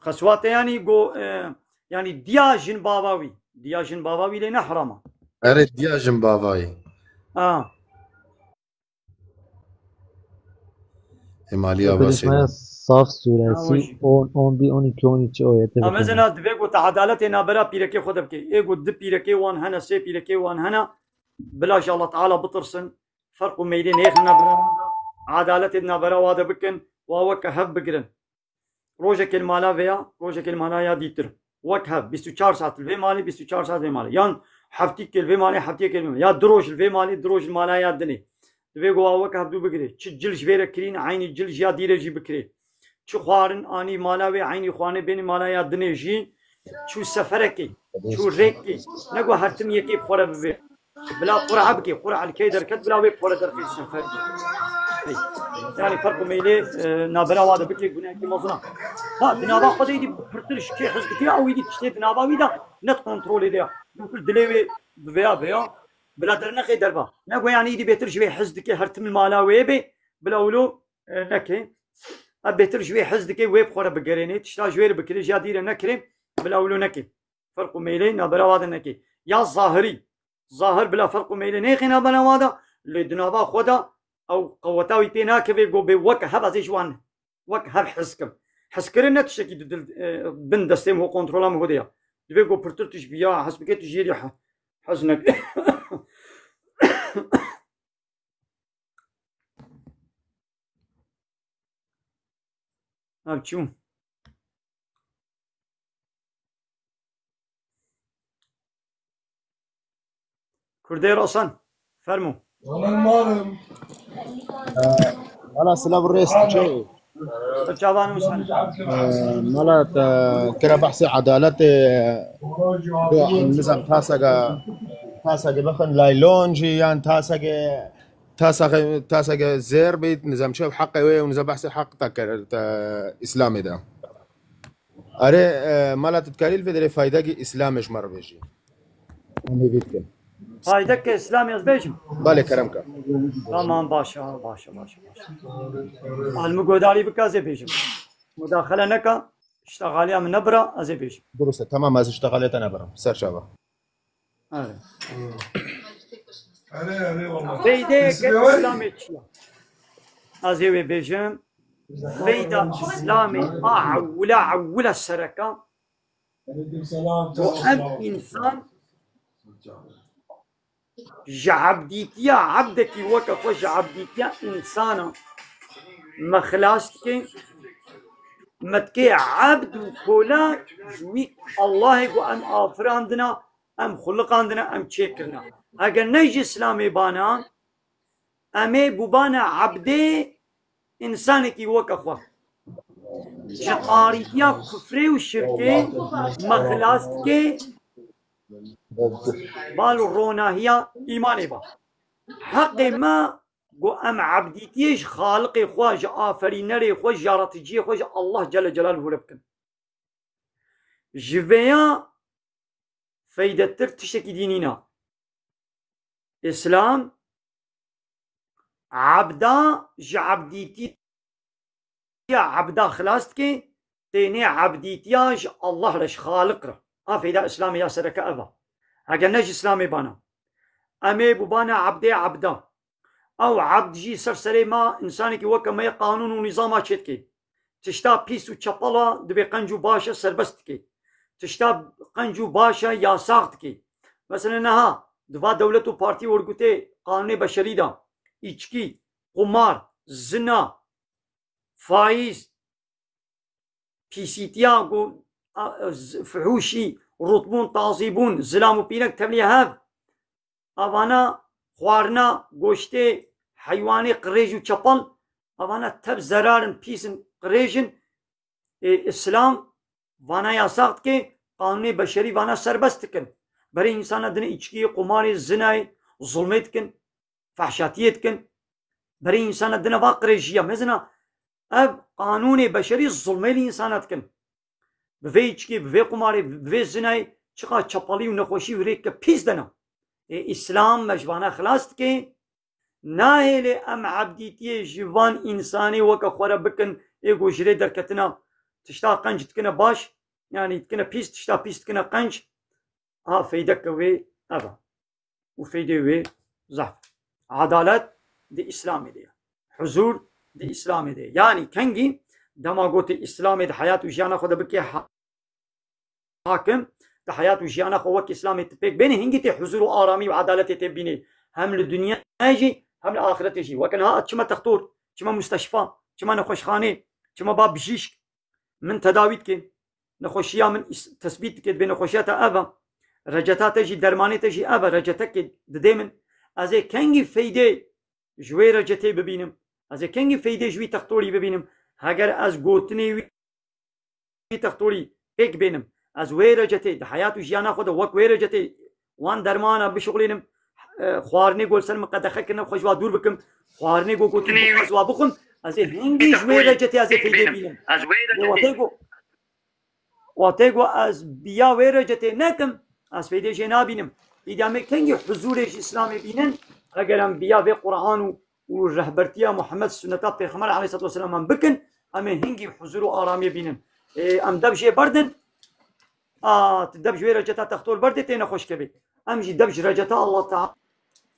Xeswa te yanî go, e, yanî diya jin bava wî. Diya jin bava wî lê ne herama. Erê, diya jin bava wî. Ha. Êmaliya Basê. Saf suresi on, on bir, on iki, on üç ayete. Mesela divê ku te edaletê nabera pîrekê xwe de bike. Ê ku du pîrekê wan hene, sê pîrekê wan hene. Bila ji Allah Teala bitirsin. Ferq û meylê nêxin nabera wan de. Edaletê di nabera wa de bikin. Wa weke hev bigirin. Rojekê li mala vê ya, rojekê li mala ya dîtir. Wek hev, bîst û çar saet li vê malê, bîst û çar saet vê malê. Yan heftîkê li vê malê, heftiyekê li vê malê. Ya du roj li vê malê, du roj li mala ya dinê. Divê ku wa wek hev dû bigirê. Çi cil ji vê re kirîn, eynî cil ji ya dî re jî bikirê. Çi xwarin anî mala wê, eynî xwarinê bênî mala ya dinê jî. Çû seferekê, çû rêkê. Ne ku her tim yekê bi xwe re bibê. Bila qur'a bike, qur'a li kê derket, bila wê bi xwe re derxê sefer. Hey. Yani ferq û meylê, e, nabera wa de bike, gunehekî mezin a. Ha, di nava xwe de îdî pirtir ji kê hez dike, ew îdî tiştê di nava wî de net kontrolê de ya. Pirtir dilê wê bi vêya vêya, bila dernexê derva. Ne ku yani îdî bêtir ji wê hez dike, her tim li mala wê bê, bila wilo, e, neke. Ev bêtir ji wê hez dike, wê bi xwe re bigerênê, tişta ji wê re bikirê, ji ya dî re nekirê, bila wilo neke. Ferq û meylê nabera wa de neke. Ya zahirî. Zahir bila ferq û meylê nêxê nabera wa de, lê di nava xwe de ew qeweta wî pê nakeve, go bê weke hev ez ê ji wan wek hev hez kim. Hezkirin ne tiştekî di dil, e, bin destê min û kontrola min xwe de ya. Divê go pirtir tu ji biya hez bike, tu jê re he-, hez neke. Ev çû. Kurdê Rosan, fermo. Oğlum malım. Mala silav rêst çi? Çavan Musa. Mala te kira behsê edaletê, nizam tasege, tasege bixin laylon jî yan tasege, tasege, tasege zêr bît, nizam çi heqê wê û nizam behsê heq te kir te Îslamê de. Erê, e, mala tu dikarî li vê derê faydekî Îslamê ji me re bêjî. Em hêvî dikin. Faydekî Îslamê ez bêjim? Belê, kerem ke. Tamam, baş e, baş e, baş e, baş e. Al min godarî bike, ez ê bêjim. Mudaxele neke, îştexaliya min nebira, ez ê bêjim. Dirust e, tamam, ez îştexaliya te nebirim. Ser çava. Erê. Erê, erê, wallah. Feydeyeke Îslamê çi ye? Ez ê wê bêjim. Feyda Îslamê a ewila, ewila sereka. Aleyküm selam. Û em însan ji ebdîtiya, ebdekî weke xwe ji ebdîtiya însana me xilas dike. Me dike ebd û kola ji wî Allahê ku em afirandina, em xuliqandine, em çêkirine. Eger ne ji Îslamê bana, em ê bûbane ebdê însanekî weke xwe. Ji tarîtiya kufrê û şirkê me xilas dike, bal û ronahiya îmanê ba. Heqê me ku em ebdîtiyê ji Xaliqê xwe, ji Aferînerê xwe, ji Yaraticiyê xwe, ji Allah Celle Celaluhu re bikin. Ji vêya feydetir tiştekî dî nîna. Îslam ebda ji ebdîtiya ebda xilas dike, tênê ebdîtiya ji Allah re, ji Xaliq re. A feyda Îslamê ya sereke ev a. Heger ne ji Îslamê bana, em ê bûbane ebdê ebda. Ew ebd jî ser serê me, însanekî weke me yê qanûn û nîzama çêdikê. Tişta pîs û çepala dibê qenc û baş e serbest dikê. Tişta qenc û baş e yasax dikê. Mesela niha di va dewlet û partî wergûtê qanûnê beşerî de, îçkî, qumar, zina, faîz, pîsîtiya ku, a, z-, fihûşî, rûtbûn, tazîbûn, zilam û pîrek tevlî hev. Avana xwarina goştê heywanê qirêj û çepal, avana tev zerar in, pîs in, qirêj in. Ê, Îslam vana yasax dike, qanûnê beşerî vana serbest dikin. Berê însana dine îçkiyê, qumarê, zinayê, zulmê dikin, fehşatiyê dikin. Berê însana dine va qirêjiya mezina. Ev qanûnê beşerî zulmê li însana dikin. Bi vê îçkê, bi vê qumarê, bi vê zinayê çiqa çepalî û nexweşî û rêke pîs dena. Ê, Îslam me ji vana xilas dike. Nahêlê em ebdîtiyê ji van însanê weke xwe re bikin, ê ku ji rê derketina tişta qenc dikine baş, yanî dikine pîs, tişta pîs dikine qenc. Ha, feydeke wê ev e. Û feydê wê zehf. Edalet di Îslamê de ye. Huzur di Îslamê de ye. Yanî kengî dema gotê Îslamê di heyat û jiyana xwe de bike ha-, hakim, di heyat û jiyana xwe wek Îslamê tu pêk bênî, hingî tê huzur û aramî û edaletê tê bînê. Hem li dinyayê jî, hem li axiretê jî. Weke niha ez çime textor, çime musteşfa, çime nexweşxanê, çime ba bijîşk, min tedawî dike. Nexweşiya min îs-, tesbît dike, dibê nexweşiya te ev e. Receta te jî, dermanê te jî ev e. Recetekê didê min. Ez ê kengî feydê ji wê recetê bibînim? Ez ê kengî feydê ji wî textorî bibînim? Heger ez gotinê wî, wî textorî pêk bênim, ez wê recetê di heyat û jiyana xwe de wek wê recetê wan dermana bişuxulînim, e, xwarinê ku li ser min qedexe kirine, xwe ji wa dûr bikim, xwarinê ku gotin bixwe, ez wa bixwim, ez ê hingî ji wê recetê ez ê feydê bînim. Lê watê ku, watê ku ez biya wê recetê nekim, ez feydê jê nabînim. Îdî em ê kengî huzûrê ji Îslamê bînin, eger em biya vê Quran û, û rehbertiya Muhammed, sunneta Pêxember aleyhissalatu vesselam em bikin, em ê hingî huzûr û aramiyê bînin. Ê, em dev jê berdin, a, tu dev ji wê receta textor berdê, tê nexweşkevê. Em jî dev ji receta Allah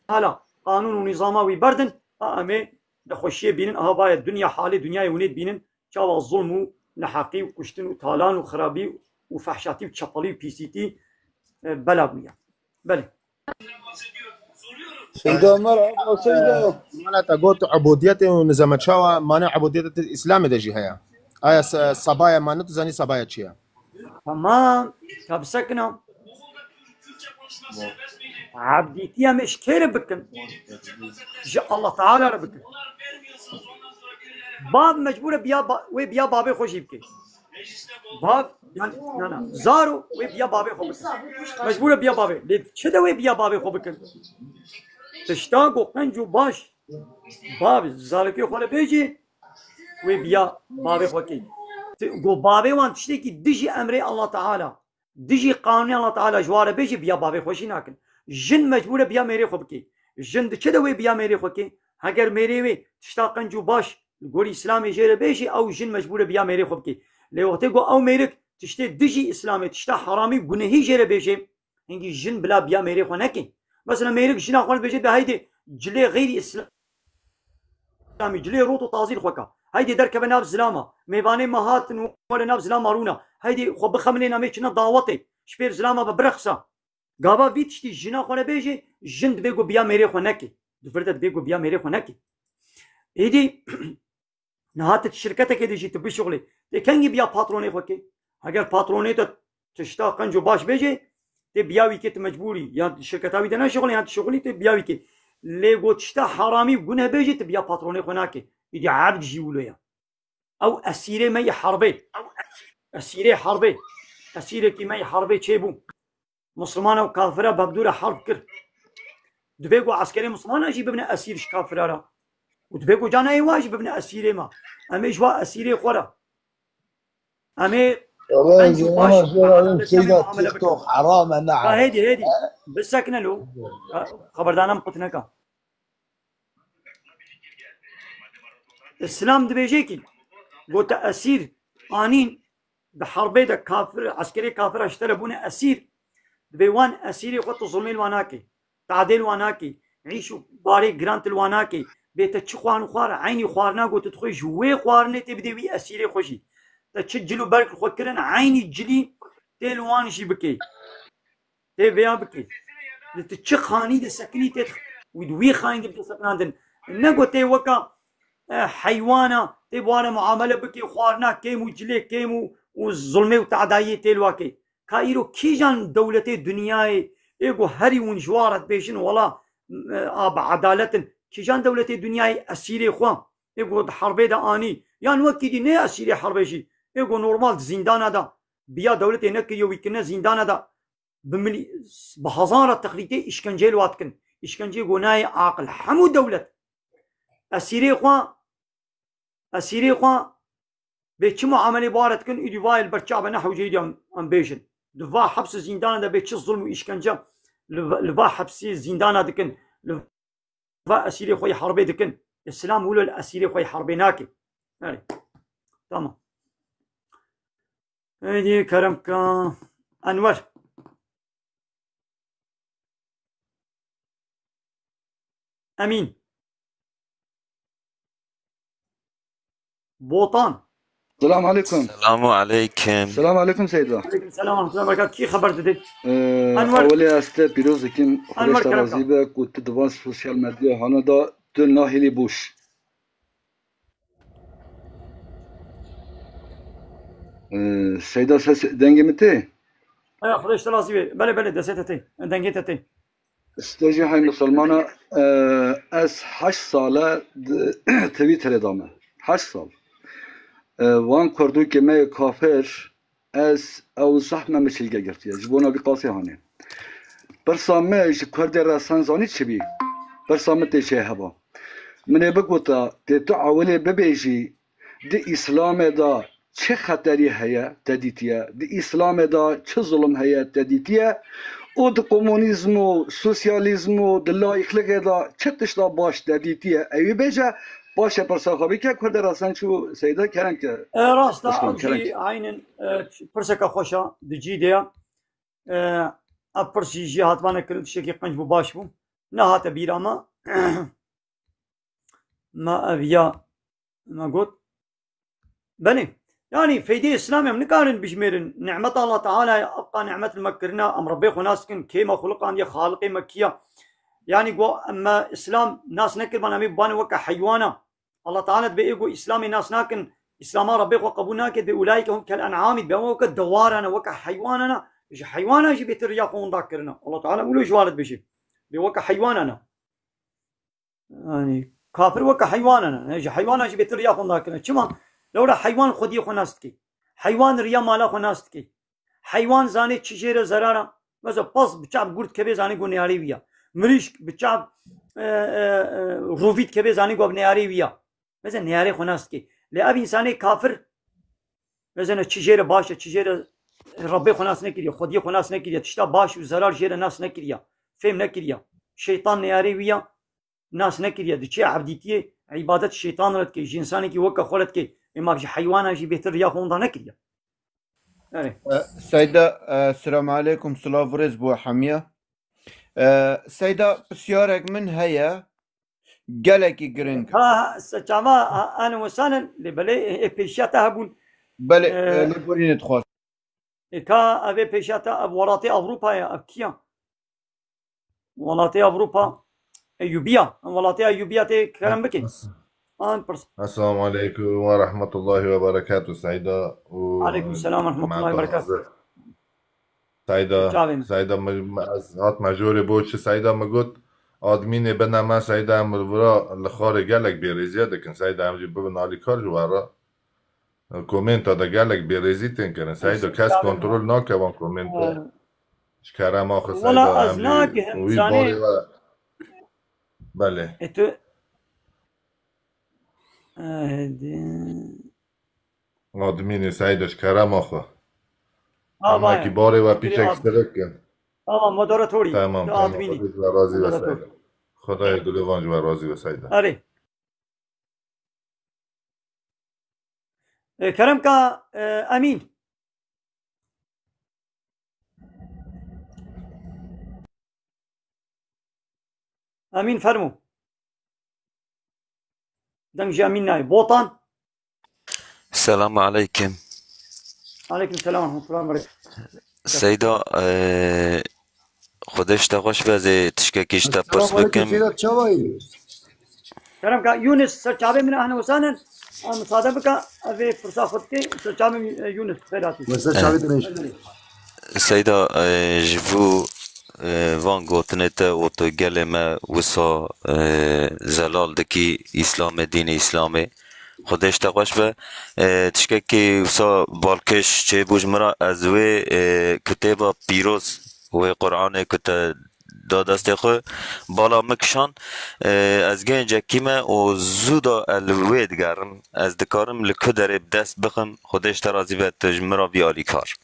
Teala, qanûn û nîzama wî berdin, a, em ê nexweşiyê bînin. Aha, vaye dinya halê dinyayê hûnê dibînin, çawa zulm û neheqî û kuştin û talan û xirabî û fehşatî û çepelî û pîsîtî, e, bela bûye. Belê. Seyda, merhaba Seyda. Mala te got ubudiyetê û nizama çawa, mane ubudiyetê Îslamê de jî heye. Aya se-, sabaya mane tu zanî sabaya çi ye? Tamam. Ka bisekina. Ebdîtiya me ji kê re bikin? Ji Allah Teala re bikin. Bav mecbûr e biya ba-, wê biya bavê xwe jî bike. Bav, yani, na, na, zaro wê biya bavê xwe bikin. Mecbûr e biya bavê. Lê çi de wê biya bavê xwe bikin? Tişta ku qenc û baş bav zarokê xwe re bêjê, wê biya bavê xwe kê. Ti-, ku bavê wan tiştekî dijî emrê Allah Teala, dijî qanûnê Allah Teala ji wan re bêjê, biya bavê xwe jî nakin. Jin mecbûr e biya mêrê xwe bikê. Jin di çi de wê biya mêrê xwe kê? Heger mêrê wê tişta qenc û baş li gorî Îslamê jê re bêjê, ew jin mecbûr e biya mêrê xwe bikê. Lê wextê ku ew mêrik tiştê dijî Îslamê, tişta heramî û gunehî jê re bêjê, hingî jin bila biya mêrê xwe nekê. Mesela mêrik jina xwe dibêje, de heydê cilê xeyrî Îslamî, cilê rot û tazî li xwe ka. Heydê derkeve nav zilama. Mêvanê me hatin û were nav zilama rûna. Heydê xwe bixemilê namê çine dawetê. Ji pêr zilama ve bireqsa. Gava vî tiştî jina xwe re bêjê, jin dibê ku biya mêrê xwe nekê. Di vir de dibê ku biya mêrê xwe nekê. Êdî niha tu şirketekê de jî tu bişuxulê. Tê kengî biya patronê xwe kê? Heger patronê te tişta qenc û baş bêjê, tê biya wî kê, tu mecbûrî. Ya şirketa wî de neşuxulê, ya tu şuxulî, tê biya wî kê. Lê got tişta heramî û guneh bêjê, tu biya patronê xwe nakê. Êdî ebd jî wilo ya. Ew esîrê me yê herbê. Esîrê herbê. Esîrekî me yê herbê çêbû. Mislimana û kafira bi hevdû re herb kir. Divê ku eskerê mislimana jî bibine esîr ji kafira re. Û divê ku cana ê wa jî bibine esîrê me. Em ê ji wa esîrê xwe re. Em ê Wala qenc û baş, zêna jêra edaletê me Seyda muamele bikin. TikTok heram e, ne Ha, heram. Hêdî, hêdî. Bisekine lo. Ha, xeberdana min qut neka. Îslam dibêje kî, gote esîr anîn di herbê de kafir, eskerê kafira ji te re bûne esîr, dibê wan esîrê xwe tu zulmê li wan nakê, tadê li wan nakê, îş û barê giran tu li wan nakê, bê te çi xwarin xwar, eynî xwarina ku tu dixwê ji wê xwarinê tê bidê wî esîrê xwe jî. Te çi cil û berg li xwe kirin, eynî cilî tê li wan jî bikê. Tê vêya bikê. Li tu çi xanî de sekinî tê wî di wî xanî de bide sekinandin. Ne ku tê weka, e, heywana, tê bi wan re muamele bikê, xwarina kêm û cilê kêm û, û zulmê û tadayiyê tê li wa kê. Ka îro kîjan dewletê dinyayê ê ku herî hûn ji wan re dibêjin, wela, e, a bi edalet in. Kîjan dewletê dinyayê esîrê xwe ê ku di herbê de anî, yan wekî dî ne esîrê herbê jî, ê ku normal di zîndana de, biya dewletê nekiriye wî kirine zîndana de, bi milî-, bi hezara texlîtê îşkenceyê li wa dikin. Îşkenceyê ku nayê aqil. Hemû dewlet esîrê xwe, esîrê xwe bê çi muamelê bi wa re dikin, îdî vayê li ber çav e, ne hewce îdî em, em bêjin. Di va heps û zîndana de bê çi zulm û îşkence li, li va hepsê zîndana dikin. Li va esîrê xwe yê herbê dikin. Îslam wilo li esîrê xwe yê herbê nake. Erê. Tamam. Hêdî kerem ka Enwer. Emîn. Botan. Selam aleykum. Selamu aleykum. Selam aleykum Seyda. Aleykum selam ve rahmetullah ve berekatuh. Kî xeber dide? Ee, Enwer. Ewilê ez te pîroz dikim. Enwer Xwedê te kerem razî be ku tu di van sosyal medya hana da tu nahêlî boş. Ee, Seyda ses dengê min tê? Aya, Xwedê ji te razî be. Belê, belê, destê te tê. Dengê te tê. Stejî hey misilmana, e, ez heşt sal e di Twitterê de me. Heşt sal. E, wan kurdokê me yê kafir, ez ew zehf me min çilge girtiye. Ji bona vî qasê hanê. Pirsa me ji kurdê re sen zanî çi bî? Pirsa min tê çê heba. Min ê bigota, tê tu ewilê bibêjî, di Îslamê de çi xeterî heye, te dîtiye? Di Îslamê de çi zulm heye, te dîtiye? Û di komunîzm û sosyalîzm û di layîklixê de çi tişta baş te dîtiye? Ewî bêje, paşê pirsa xwe bike, kurdê re sen çû Seyda kerem ke. E, rast e, Başkan, ev kerem jî ke. Aynen, e, pirseke xweş e, di cî de ye. E, ev pirs jî jê hatibane kirin, tiştekî qenc bû, baş bû. Nehate bîra me. Me ev ya, me got. Belê. Yanî feydê Îslamê em nikarin bijmêrin. Nîmeta Allah Teala ye, ebqa nîmet li me kirine, em Rebbê xwe nas dikin, kê me xuliqandiye, Xaliqê me kî ye? Yanî go em me Îslam nas nekiribana, em ê bibane weke heywana. Allah Teala dibê ê go Îslamê nas nakin, Îslama Rebbê xwe qebûl nake, dibê ulaîke hum kel en'amî, dibê em weke dewaran e, weke heywanan e, ji heywana jî bêtir riya xwe winda kirine. Allah Teala wilo ji wan re dibêje. Lê weke heywanan e. Yanî kafir weke heywanan e. Ji heywanan jî bêtir riya xwe nakirin. Çima? Lewra heywan xwediyê xwe nas dike. Heywan riya mala xwe nas dike. Heywan zanê çi jê re zerar e. Mesela pas bi çav gurt keve zanê ku neyarê wî ya. Mirîşk bi çav, e, e, e, rûvî dikeve zanê ku neyarê wî ya. Mesela neyarê xwe nas dike. Lê ev însanê kafir, mesela çi jê re baş e, çi jê re Rebbê xwe nas nekiriye, xwediyê xwe nas nekiriye, tişta baş û zerar jê re nas nekiriye, fêm nekiriye. Şeytan neyarê wî ya, nas nekiriye. Diçe evdîtiyê îbadet şeytan re dike, ji însanekî weke xwe re dike. Ê ma ji heywana jî bêtir riya xwe winda nekiriye. Erê. E, Seyda, e, selamu aleykum, silav û rêz bo hemiya. E, Seyda, pisyarek min heye, gelekî giring. Ha, ha, se-, çava, ha, ene wesanen, lê belê, e, pêşiya te hebûn. Belê, e, e, lêborînê dixwast. E, ka ev ê pêşiya te, ev welatê Ewropa ye, ev kiya? Welatê Ewropa, Eyûbiya. Em welatê Eyûbiya tê kerem bike. An pirs. Esselamu aleykum ve rahmetullahi ve berekatuh Seyda û Aleykum selam ve rahmetullahi ve berekatuh. Seyda, Çavên. Seyda, me, me, ez hat me jorê bo çi Seyda me got, admînê bine me Seyda em li vira li xarê gelek bêrêziye dikin. Seyda em jî bibin alîkar ji we re. Komenta de gelek bêrêzî tên kirin. Seyda, kes kontrol nake van komento. Ji kerema xwe Seyda, ez em jî nagihim, wî zanî. Barê we. Belê. E tu, e, di- Admînê Seyda, ji kerema xwe. Ha, Em wekî barê we pîçek sirik kin. Tamam, moderatorî. Tamam, tamam. Admînî. Xwedê ji we razî be Seyda. Xwedayê Gulevan ji we razî be Seyda. Erê. E, kerem ka, e, Emîn. Emîn fermo. Deng ji Emîn nayê. Botan. Selamu aleykum. Aleykum selam ve rahmetullah ve berekatuh. Seyda, e, Xwedê ji te xweş be, ez ê tiştekî ji te pirs bikim. Seyda, çawa yî? Kerem ka Yunus, ser çavê min ehne wesanen. Em misade bike, ev ê pirsa xwe dike, ser çavê min, e, Yunus, xêr hatî. Ser çavê te. Seyda, e, ji bo, e, van gotinê te û tu gelê me wisa, e, zelal dikî Îslamê, dînê Îslamê. Xwedê ji te xweş be. E, tiştekî wisa balkêş çêbû ji min re, ez wê, e, kitêba pîroz, wê Qur'anê ku te da destê xwe, bala min kişand. E, ez gencekî me û zû da ez li wê digerim. Ez dikarim li ku derê bi dest bixim. Xwedê ji te razî be, tu ji min re bî alîkar.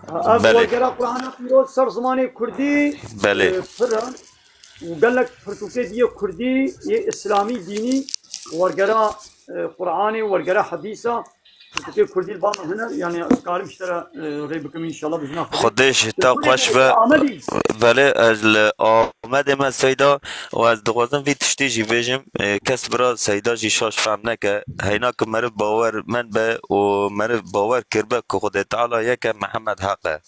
Ev Belê. Wergera Qur'ana Pîroz ser zimanê Kurdî, Belê. E, pir e û gelek pirtûkê dî yê Kurdî, yê Îslamî, dînî, wergera, e, Qur'anê, wergera Hedîsa, pirtûkê Kurdî li ba min hene, yanî ez karim ji te re, e, rê bikim înşallah bi zina Xwedê. Xwedê ji te xweş be. Amedî. Belê, ez li Amedê me Seyda û ez dixwazim vî tiştî jî bêjim. E, kes bira Seyda jî şaş fehm neke. Heyna ku meriv bawermend be û meriv bawer kiribe ku Xwedê Teala yek e, Mihemed Heq e.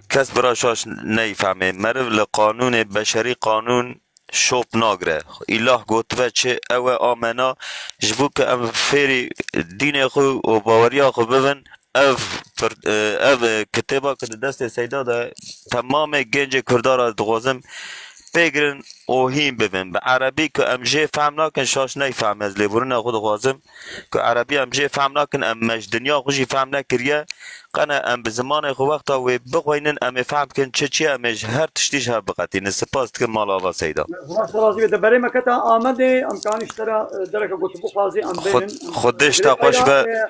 Kes bira şaş neyfehmê. Meriv li qanûnê, beşerî qanûn şop nagire. Îlah gotibe çi, ew e, amena. Ji bo ku em fêrî dînê xwe û baweriya xwe bibin, ev pir-, e, ev, e, kitêba ku di destê Seyda de, temamê gencê Kurda re dixwazim pê girin û hîn bibin. Bi erebî ku em jê fehm nakin, şaş neyfehme. Ez lêborîna xwe dixwazim ku erebî em jê fehm nakin, em me ji dinya xwe jî fehm nekiriye. Qene em bi zimanê xwe wexta wê bixweynin, em ê fehm bikin çi çi ye, em ê ji her tiştî ji hev biqetînin. Spas dikim, mala ava Seyda. Xwedê razî be. Berê me kete Amedê, em kanî ji te re, e, dereke ku tu bixwazî, em Xwe-, bênin. Xwedê ji te xweş be. E,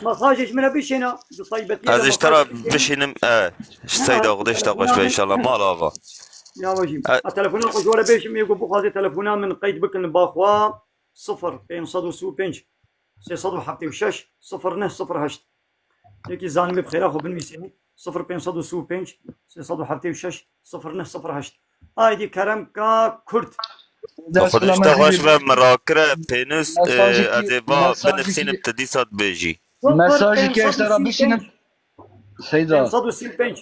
mesajê ji min re bişêne, di taybetiyê Ez de ê ji te re mesaj bişêne. Bişînim, e, Seyda, Xwedê ji te xweş be, înşallah. Mala ava. Ya wajî. E, a telefona xwe ji we re bêjim, yê ku bixwaze telefona min qeyd bikin li ba xwe. Sifir pênc sed û sî û pênc, sê sed û heftê û şeş, sifir neh sifir heşt. Yekî zanîbê bi xêra xwe binivîsî. Sifir pênc sed û sî û pênc, sê sed û heftê û şeş, sifir neh sifir heşt. Aydî kerem ka Kurd. Xwedê ji te xweş be, min rakire pênûs, e, ez ê va binivîsînim, tu dîsa dibêjî. Mesajekî ez te re bişînim. Seyda. Pênc sed û sî û pênc.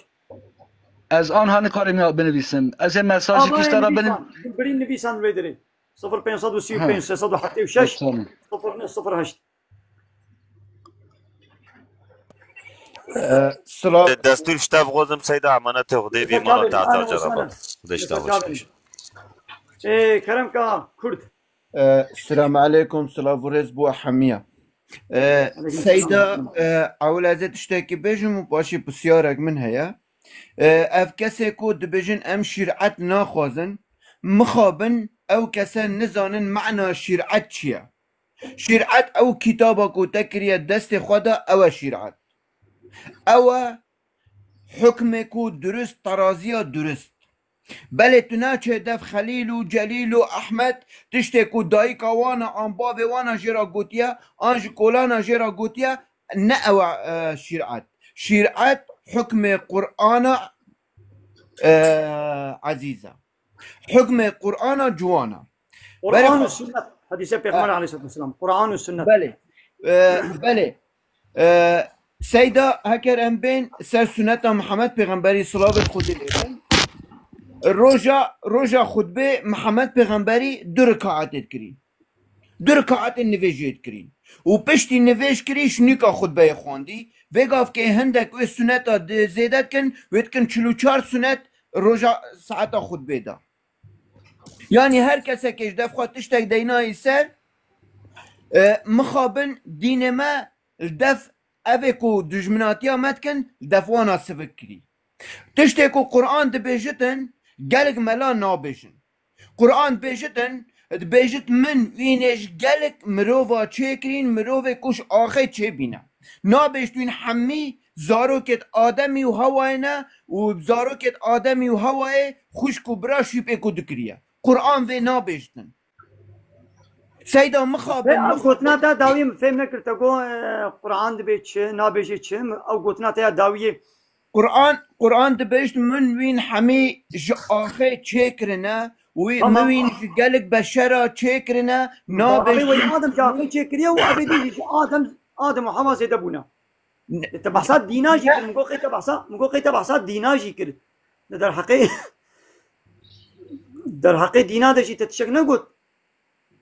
Ez anha nikarim ya binivîsim. Ez ê mesajekî ez te re binim. Birî nivîsan wê dirê. Sifir pênc sed û sî û pênc, sê sed û heftê û şeş, sifir neh sifir heşt. Ee, Sılav. Destûr ji te bixwazim Seyda, emanetê Xwedê bî, mala te heta ceraba. Xwedê ji te xweş. Ee, Kerem ka Kurd. Ee, Selamu aleykum, silav û rêz bo hemiya. Ee, Seyda, e, ewil ez ê tiştekî bêjim û paşê pisyarek min heye. Ee, ev kesê ku dibêjin em şîret naxwazin, mixabin ew kese nizanin mana şîret çi ye. Şîret ew kitaba ku te kiriye destê xwe de, ew e şîret. Ew e hukmê ku durist, teraziya durist. Belê tu naçê dev Xelîl û Celîl û Ehmed, tiştê ku dayika wan a an bavê wan a jê re gotiye, an ji kolana jê re gotiye, ne ew e, e, şîret. Şîret hukmê Qur'ana, e, ezîz e. Hukmê Qur'ana ciwan e. Quran û sünnet. Hedîse Pêxember aleyhisselatu vesselam. Quran û sünnet. Belê. E, belê. E, Seyda, heker em bên ser sünneta Mihemed Pêxemberî, silavê Xwedê lê bin. Roja, roja xutbê Mihemed Pêxemberî du rikaetê dikirî. Du rikaetên nivêjê dikirîn. Û piştî nivêj kirî, ji nûka xutbeyê xwendî. Vê gavkê hindek wê suneta di zêde dikin, wê dikin çil û çar sunet roja saeta xutbê de. Yanî her kesekê ji def xwe tiştek deynayî ser, e, mixabin dînê me li def evê ku dijminatiya me dikin, li def wana sivik kirî. Tiştê ku Quran dibêjitin, gelek mela nabêjin. Quran dibêjitin, dibêjit min wînê ji gelek mirova çêkirîn, mirovê ku ji axê çêbîne. Nabêjt wîn hemî zarokêt Ademî û Hewayê ne û zarokêt Ademî û Hewayê xwişk û bira şîpê ku dikiriye. Quran vê nabêjtin. Seyda mixabin. Ew gotina te dawî min fêm nekir. Te got, e, Quran dibê çi, nabêjê çi? Ew gotina te ya dawiyê. Quran, Quran dibêjt min wîn hemî ji axê çêkirine, wî, tamam, min wîn ji gelek beşera çêkirine, nabêjt. Wî Adem ji axê çêkiriye û ebedî jî ji Adem, Adem û Hewa zêde bûne. Ne. Te behsa dîna jî kir, min got qey te behsa, min got qey te behsa dîna jî kir. Ne derheqê, derheqê dîna de jî te tiştek negot.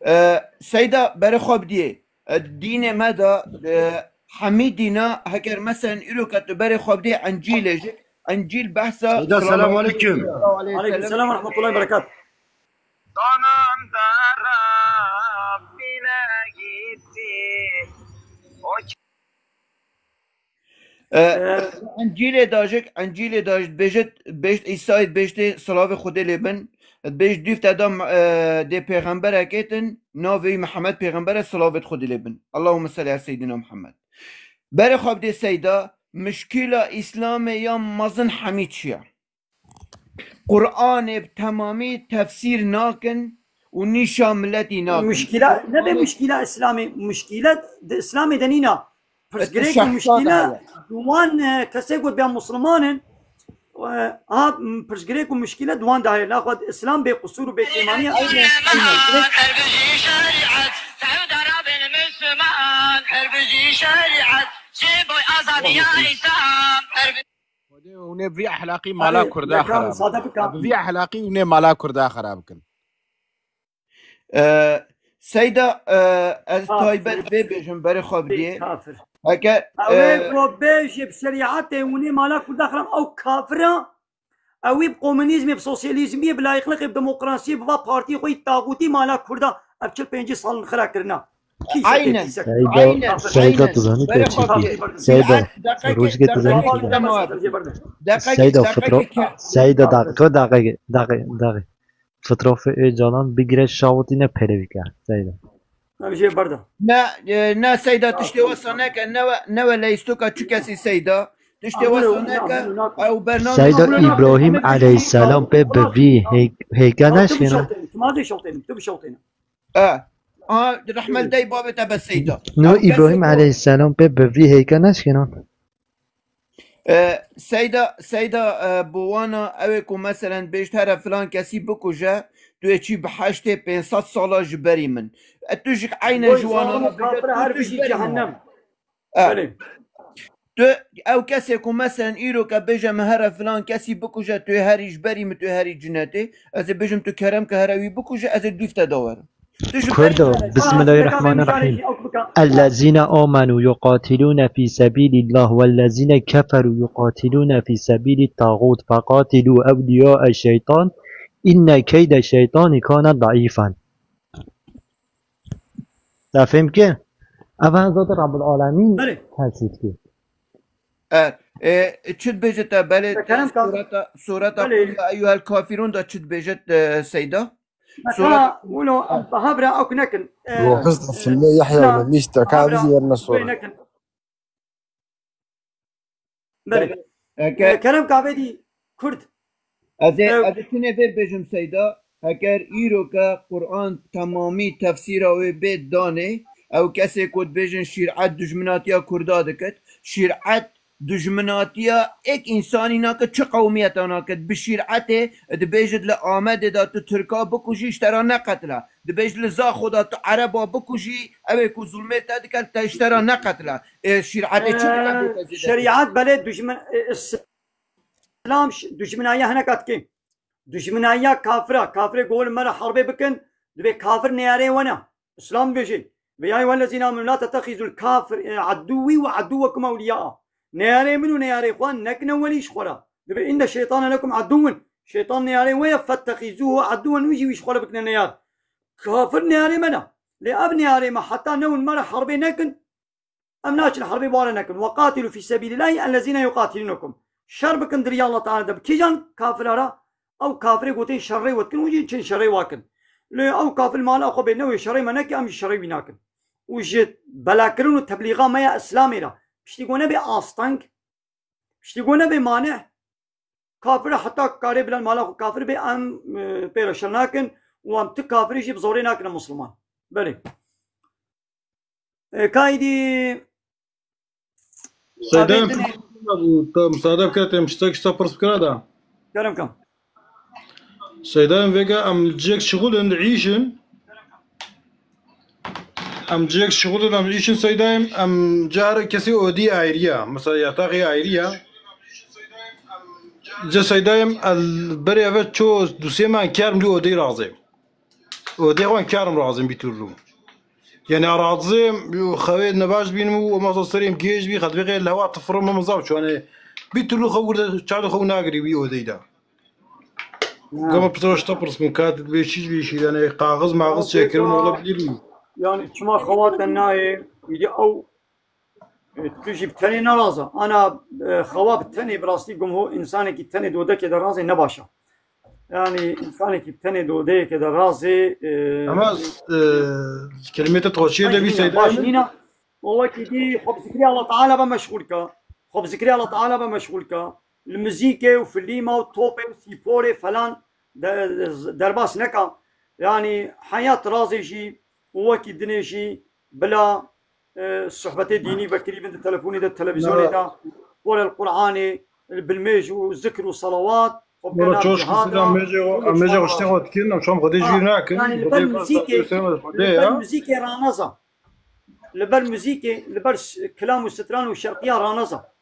E, Seyda, berê xwe bidiyê. E, dînê me de, e, hemî dîna, heger mesen îro ke tu berê xwe bidiyê Encîlê jî, Encîl behsa. Seyda, selamu aleykum. Aleykum selam ve rahmetullahi ve berekat. E, Encîlê dajik, Encîlê daj dibêjit, bêjt Îsayê dibêjtê, silavê Xwedê lê bin, dibêjt dûv te da, e, dê pêxemberekê tin, navê wî Mihemed pêxember e, silavê Xwedê lê bin. Allahümme salli ala seyyidina Muhammed. Berê xwe bidê Seyda, mişkîla Îslamê ya mezin hemî çi ye? Qur'anê bi temamî tefsîr nakin û nîşa miletî nakin. Muşkîla, ne bê muşkîla Îslamê, muşkîla di Îslamê de nîna. Pirsgirêk û muşkîla di wan, e, kesê ku bêya Musliman in, e, ha, pirsgirêk û muşkîla di wan de heye. Naxwe Îslam bê qusûr û bêkêmaniya. Aynen, aynen. Her bijî şerîet, Seyda bin Müslüman, her bijî şerîet, ji boy azadiya Îslam, her bi- Xwedê hûn ê bi vî ehlaqî mala Kurda xerab bikin. Bi vî ehlaqî hûn ê mala Kurda xerab bikin. E, Seyda, e, ez taybet vê bêjim, berê xwe bidiyê. Kafir. Heke, ew ê, e, ku bêjê bi şerîetê hûn ê mala Kurda xerab, ew kafir e. Ew ê bi komünîzmê, bi sosyalîzmê, bi layîqlixê, bi demokrasiyê, bi va partiyê xwe yî taxûtî mala Kurda ev çil pêncî sal xira kirina. Aynen. Seyda, aynen, Seyda, aynen. Tu zanî te çi dî? Seyda, rojgê tu zanî çi dî? Seyda, fitro-, Seyda, da-, tu daqe, daqe, daqe. Fitrofê Ocalan bigire şawitîne perê bike. Seyda. Em jê berda. Ne, e, ne Seyda, tiştê wesa neke, ne we, ne we leystoka çi kesî Seyda. Tiştê wesa neke, ew bername Seyda, Îbrahîm aleyhisselam pê bi vî hey-, heyke neşkêna. Tu bişewtêne, tu bişewtêne. E, aha, rehmet dey bavê te be Seyda. No, Îbrahîm aleyhisselam pê bi vî heyke neşkênan. E, Seyda, Seyda, e, bi wana ew ê ku meselen bêjt here filan kesî bikuje, tu yê çî bi heştê pênc sed sala ji berî min. E, tu jî eynen ji wana re bêje, tu ji berî min. E. Tu ew kesê ku meselen îro ke bêje min here filan kesî bikuje, tu yê herî ji berî min, tu yê herî cinetê, ez ê bêjim tu kerem ke here wî bikuje, ez ê dûv te da werim. Kurdo, bismillahirrahmanirrahim. الذين آمنوا يقاتلون في سبيل الله والذين كفروا يقاتلون في سبيل الطاغوت فقاتلوا أولياء الشيطان إن كيد الشيطان كان ضعيفا. Te fêm kir? Ev her zat Rabbul Alemîn Belê. Her şey dikir. E, e, çi dibêjit te? Belê, Kerem kan. Sureta, sureta Belê. Kul ya eyyuhel kafirun da çi dibêjit, e, Seyda? Mesela, Sureta wilo em baha bira ew nekin. E, Yo, xist e, filmê Yahya na, wilo lîst te, ka baha bira vizî yerine ew sor. Nekin. Belê. Eke E, Kerem Kavêdî Kurd. Ez ê, Ew ez ê çinê vê bêjim Seyda, heger îro ke Quran temamî tefsîra wê bê danê, ew kesê ku dibêjin şîret dijminatiya Kurda dikit, şîret dijminatiya êk însanî nakit, çi qewmiyeta nakit, bi şîretê dibêjit li Amedê de tu Tirka bikujî ji te re neqetila. Dibêjit li Zaxo de tu Ereba bikujî, ew ê ku zulmê te dike, te ji te re neqetila. Ê, şîretê çi dike bê te zêde? Şerîet belê dijmin, e, Îslam ş-, dijminayiya hineka dike. Dijminayiya kafira, kafirê ku li me re herbê bikin, dibê kafir neyarê we ne. Îslam dibêje, ve ya eyyuhellezîne amenu la tettexizul kafir, e, aduwî ve aduwekum ewliyaa. Neyarê min û neyarê xwe nekine welî ji xwe re. Dibê inne şeytane lekum aduwun. Şeytan neyarê we ye, fettexizuhu aduwen, wî jî wî ji xwe re bikine neyar. Kafir neyarê me ne. Lê ev neyarê me heta newin me re herbê nekin, em naçin herbê bare nekin. Ve qatilu fî sebîlillahî ellezîne yuqatilunekum. Şer bikin di riya Allah Teala de bi kîjan kafira re? Ew kafirê gotên şerê we dikin, hûn jî çin şerê wa kin. Lê ew kafir mala xwe bê newê şerê me neke, em jî şerê wî nakin. Û ji belakirin û teblîxa me ya Îslamê re piştî ku nebê asteng, piştî ku nebê maneh, kafir heta karê bila mala xwe kafir bê, em, e, pê re şer nakin û em tu kafirî jî bi zorê nakine Misliman. Belê. E, kaydî Seyda, em Abê dinê. Te misade bike, te em ştek şta pirs bikira da. Kerem kam. Seyda, em vêga em cihek şixulin, di îşin. Em cihek şixulin, em îşin Seyda, em, em cihar kesî odî ayrî ya. Mesela yataxê ayrî ya. Cih Seyda, em el berê eve ço dusê me kerm li odî razê. Odê xwe em kerm razim bir türlü. Yani razim, xewê nebaş bînim û masa serê em gêj bî, xedbê xê lewa tifrim, em zav çû, yani bir türlü xew gurde, çavê xew nagirî wî odeyî de. Ha. Gama pitroş te pirs kim, ka tu dibê çi dibê şîr, yani kaxiz maxiz çêkirin olabilir mi? Yani çima xewa te nayê, îdî ew, e, tu jî bi tenê neraza. Ana, e, xewa bi tenê bi rastî gum ho, insanekî tenê dodekê de razê ne baş e. Yani insanekî bi tenê dodeyekê de razê, e, Ama, e, kelimê te toçiyê de bî Seyda. Baş nîne. O wekî dî xwe bi zikrê Allah Teala be meşxûl ke. Xwe bi zikrê Allah Teala be meşxûl ke. Li muzîkê û filîma û topê û sîporê falan de-, derbas neka. Yani heyat razê jî û wekî dinê jî bila, e, sohbetê dînî vekirî bin di telefonê de, televîzyonê de, qol el Qur'anê, bilmêj û zikr û salawat, xwe Wala bikena çoş jihad kisidan a, mêjê xwe, û mêjê xwe çiçek ştê xwe dikin, ew çam xwedê jî Ha, nakin. Yani li ber muzîkê, li ber muzîkê raneza. Li ber muzîkê, li ber s-, kilam û stran û şerqiya raneza.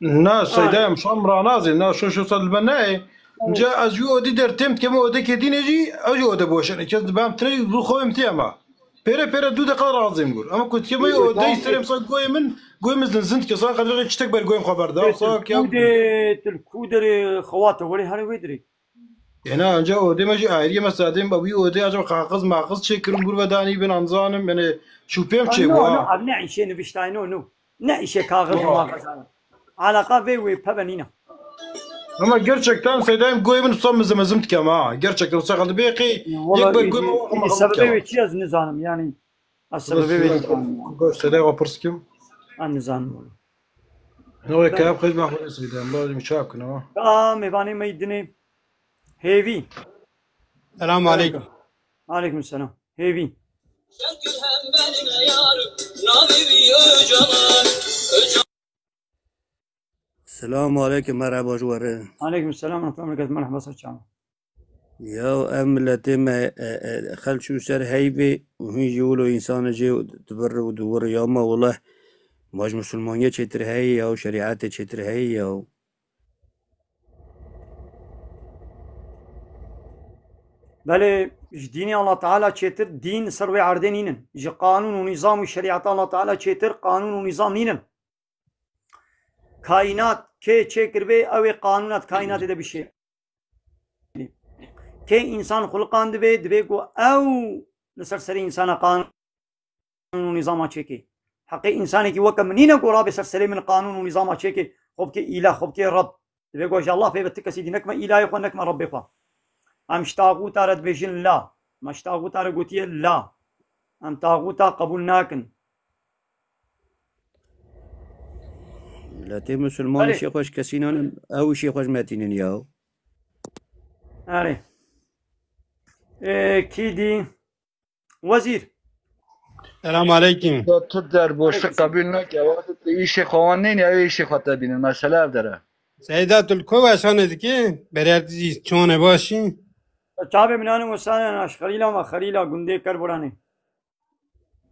Na, Seyda, em şam ranazê, na, şo, şo sal li me nayê. Nca ez jî odî dertêm dikeme odekê dînê jî, ew jî ode boşene. Kes dibam tine, bu xwe em tiyema. Pêre pêre du deqa razêm gur. Ama ku dikeme odey serê mesela goyê min, goyê min zin, zin dike. Sa qedrê çitek ber goyê min xwe berda. Sa ki Kudê, til kuderê xewate, were here wê dirê. Ena, anca odê me jî ayrî ye, mesela dêm wî odê acaba kaxiz maxiz çêkirin, gur ve danî bin anzanim, yani şûpêm çê No, no, ev ne îşê niviştayê, no, no. Ne îşê kaxiz û maxiz. Alaqa vê wê peve nîne. Ama gerçekten Seydayım goyê min wisa mizim mizim dikem ha. Gerçekten wisa xeldi bêqî yek ber goyê min wisa mizim dikem. Sebebê wê çi ez nizanim yani. Ez sebebê wê nizanim. Seydayê xwe pirs kim. Ez nizanim. Ne wê kayab xwêj ben xwêj Seydayım. Lazim çap kin ama. Ka mêvanê me dinê. Hêvî. Selamun aleykum. Aleykum selam. Hêvî. Selamun aleykum, merhaba ji we re. Aleykum selam, rahmetullah, merhaba, ser çavan. Ya ev miletê me, e, e, xelk çû ser heyvê û hûn jî wilo însanê jê dibir û diwir ya me, wele ma ji misilmaniyê çêtir heye ya, şerîetê çêtir heye ya. Belê, Ji dînê Allah Teala çêtir dîn ser wê erdê nînin. Ji qanûn û nîzam û şerîeta Allah Teala çêtir qanûn û nîzam nînin. Kaînat kê çêkiribê, ew ê qanûna di kaînatê de bişêrî. Kê însan xuliqandibe, divê ku ew li ser serê însana qanûn û nîzama çêkê. Heqê însanekî weke min nîne ku rabe ser serê min qanûn û nîzama çêkê, xwe bike îlah, xwe bike Reb. Divê ku ji Allah pê be ti kesî dî nekme îlahê xwe, nekme Rebbê xwe. Em ji taxûta re dibêjin la. Me ji taxûta re gotiye la. Em taxûta qebûl nakin. Miletê Musulman Erê. Îşê xwe ji kesî nanin, ew îşê xwe ji me tînin ya. Erê. Ê, kî dî? Wezîr. Selam aleyküm. Ya tu derboşi Aleyküm selam. Qebûl nake. Wextê tu îşê xwe wan nênî, ew ê îşê xwe te bînin. Mesele ev dere. Seyda, tu li ku weşanê dikî? Bererdî çone başî? Çavê min anin weşanê naş Xelîla me, Xelîla gundê Kerboranê.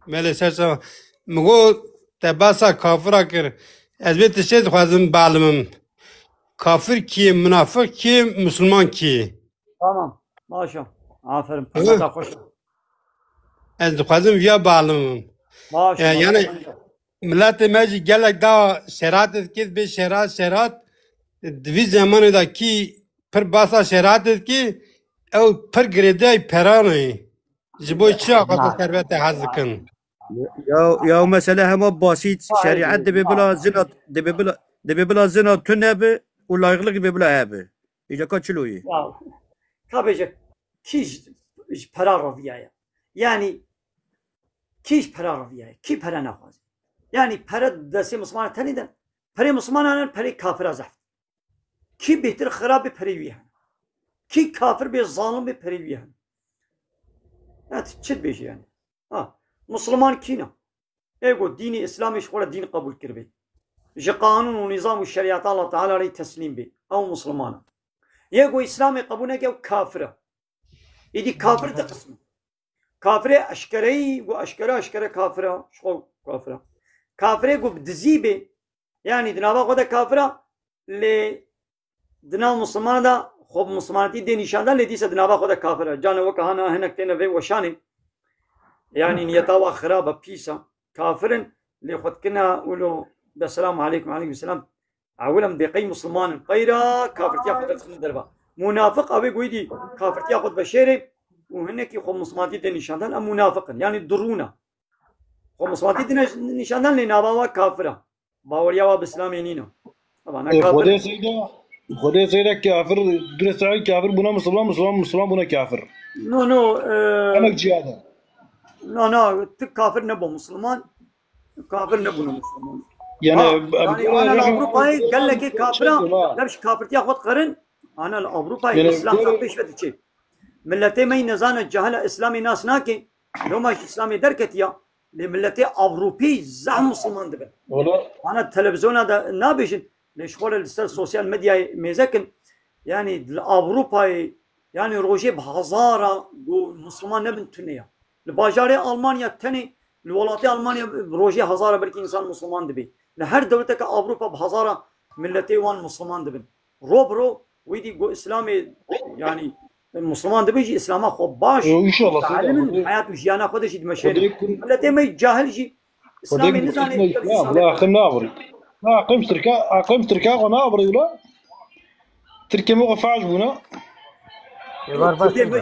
Belê, ser çava. Min got, te basa kafira kir. Ez vê tiştê dixwazim bialimim. Kafir kî ye, munafiq kî ye, musulman kî ye? Tamam. Baş e. Aferin. Hı? Qimeta xweş e. Ez dixwazim viya bialimim. Baş e, E, baş e. Yani, miletê me jî gelek da şerat dikê, bê şerat, şerat. Di vî zemanê de kî pir basa şerat dikê, ew pir girêdayî peran e. Ji bo çi axafta servete hez dikin? Ya, ya mesele hema basît, şerîet dibê bila zina, dibê bila, dibê bila zina tune bi û layıklık dibê bila hebe. Îca ka çilo yê? Ya, ka bêje, kî ji, ji pera reviyaye? Yani, kî ji pera reviyaye? Kî pere naxwaze? Yani, pere destê Misliman tenê de, perê Mislimanan, perê kafira zehf. Kî bêhtir xirab bê perê wî hene? Kî kafir bê zalim bê perê wî hene? Ya tu çi dibêjî yani? Ha, Musliman kî ne? Ê ku dînê Îslamê ji xwe re dîn qebûl kiribê. Ji qanûn û nîzam û şerîeta Allah Teala re teslîm bê. Ew Musliman e. Yê ku Îslamê qebûl neke ew kafir e. Êdî kafir di qism e. Kafirê eşkereyî, ku eşkere eşkere kafir e, ji xwe kafir e. Kafirê ku bi dizî bê, yanî di nava xwe de kafir e, lê di nav Misliman de xwe bi Mislimanetî dê nîşan dan, lê dîsa di nava xwe de kafir e. Canê weke hana hinek têne vê weşanê. Yanî niyeta wa xirab e, pîs e. Kafir in, lê xwe dikine wilo be selamu aleykum, aleykum selam. Ewil em dê qey Misliman in. Qeyra kafirtiya xwe dixin derve. Munafiq ew ê ku êdî kafirtiya xwe diveşêrê û hinekî xwe Mislimanetî dê nîşan dan, em munafiq in. Yanî dirûn e. Xwe Mislimanetî dine nîşan dan lê nava wa kafir e. Baweriya wa bi Îslamê nîne. Eva ne Ê, kafir Xwedê e. Seyda, Xwedê Seyda kafir, dirê sahil kafir bûne Misliman, Misliman, Misliman bûne kafir. No, no, e, Emek cihad e. No, no, tu kafir nebû Misliman. Kafir nebûne Misliman. Yani, Ha, em, yani, em, ana li em, Ewropayê em, gelekê em, kafira, em, em, dev ji kafirtiya xwe diqerin, ana li Ewropayê Yani, Îslam böyle zaf pêş ve diçe. Miletê me yî nezane, cahil e, Îslamê nas nake, loma ji Îslamê derketiya, lê miletê Ewropî zaf Misliman dibin. Wala Ana televizyona de nabêjin, lê ji xwe re li ser sosyal medyayê mêze kin, yani li Ewropayê, yani rojê bi hezara ku Misliman nebin tune ya. Li bajarê Almanya tenê, li welatê Almanya bi rojê hezara belkî însan Misliman dibê. Li her dewleteke Ewropa bi hezara miletê wan Misliman dibin. Ro bi ro, wî dî ku Îslamê, yanî Misliman dibin jî Îslama xwe baş, Yo, înşallah, mutalim in, Seyda, heyat û jiyana xwe de jî dimeşênin. Xwedê kun-, Miletê me cahil jî Xwedê Îslamê nizane, kun-, gel ya, Îslamê wala aqim nabirî. Na, aqim Tirka, aqim Tirka xwe nabirî wala. Tirkê me xwe faş bûne. Ê, var, var, Tirkê me,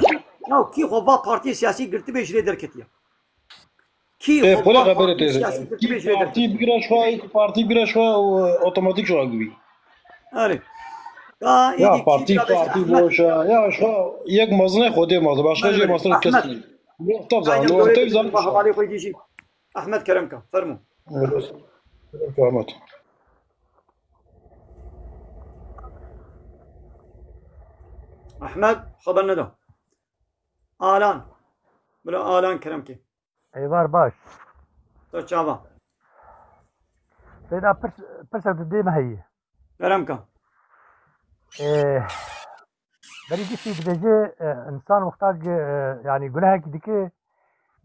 ya kî xwe va partiyê siyasî girtibê jê derketiye. Kî Ê, xwe xwedê va xeberê partiyê tê. Siyasî girtibê jê derketiye. Kî partî bigire ji xwe, kî partî bigire ji xwe, e, otomatik ji xwe gibî. Erê. Ya, Ya, êdî partî, kî partî Ahmet boş e. Ya, ji xwe yek mezin e, Xwedê mezin. Başka Belê, jê belê. Mezin kes Ahmet. Tevzan, Aynen, lo, doğru. Tevzan. Hevalê xwe dî jî. Ahmet kerem ka, fermo. Ahmet. Ahmet, xeber neda. Alan. Bila Alan kerem ke. Êvar baş. To çava. Seyda pirs, pirsa tu dê me heyî. Kerem ka. Ê, berî giştî dibêje, e, însan wexta ge-, e, yanî gunehekî dike,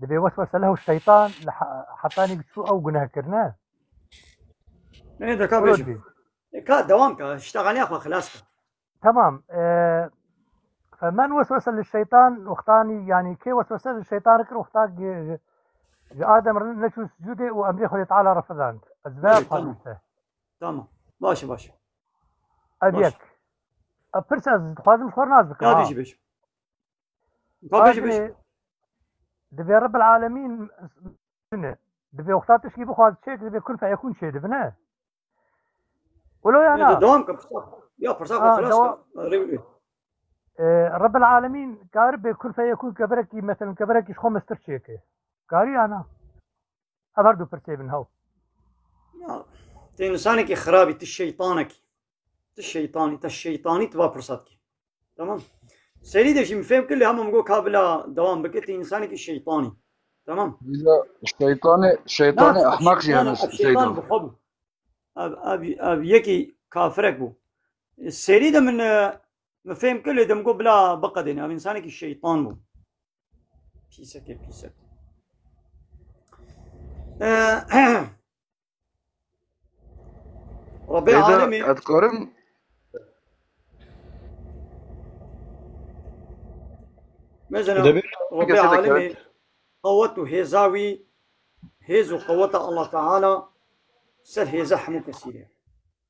dibê weswese leh û şeytan li he-, hetanî çû ew guneh kirine. Nê, de ka Wilo bêjim. dibê. E, ka dewam ka, iştexaniya xwe xilas ka. Tamam, e, Femen weswese li şeytan wextanî, yanî kê weswese li şeytan kir wexta ji Adem re neçû sicûdê û emrê Xwedê Teala re fidand. Ez vê Belê, tamam. Tamam. Baş e, baş e. Ev Baş. yek. Ev pirs ez dixwazim ji xwe nas bikim, Ya ha. dî jî bêj. Ka bêj, bêj. Divê Rebbil Alemîn ne. Divê wexta tişkî bixwaz çêk, divê kun feyekûn çê dibine. Wilo ya Ne, na? de-, devam ke, pirsa. Ya, pirsa Ha, xwe xilas dewa-, ke. Rê, rê. E, Rebbil Alemîn kar bê kun feyekûn kevirekî, mesela kevirekî ji xwe mestir çêke. Karî ya na? Ev her du pirsê bin hew. Ya, te însanekî xirabî, tu şeytanekî. Tu şeytanî, te şeytanî, tu va pirsa dikî. Tamam. Serî de jî min fêm kir, lê hema min got ka bila dewam bike, tu însanekî şeytanî. Tamam. Bila şeytanê, şeytanê Na, ehmeq jî na, hene na, ev şeytan Seydo. bi xwe bû. Ev, ev, ev yekî kafirek bû. Serî de min, e, min fêm kir, lê de min got bila biqedêne. Ev însanekî şeytan bû. Pîsekê pîsek. E, Rebê Seydo, Alemê ez dikarim Mesela, Debê Rebê kesê de Alemê ket. qewet û hêza wî, hêz û qeweta Allah Teala ser hêza hemû kesî re.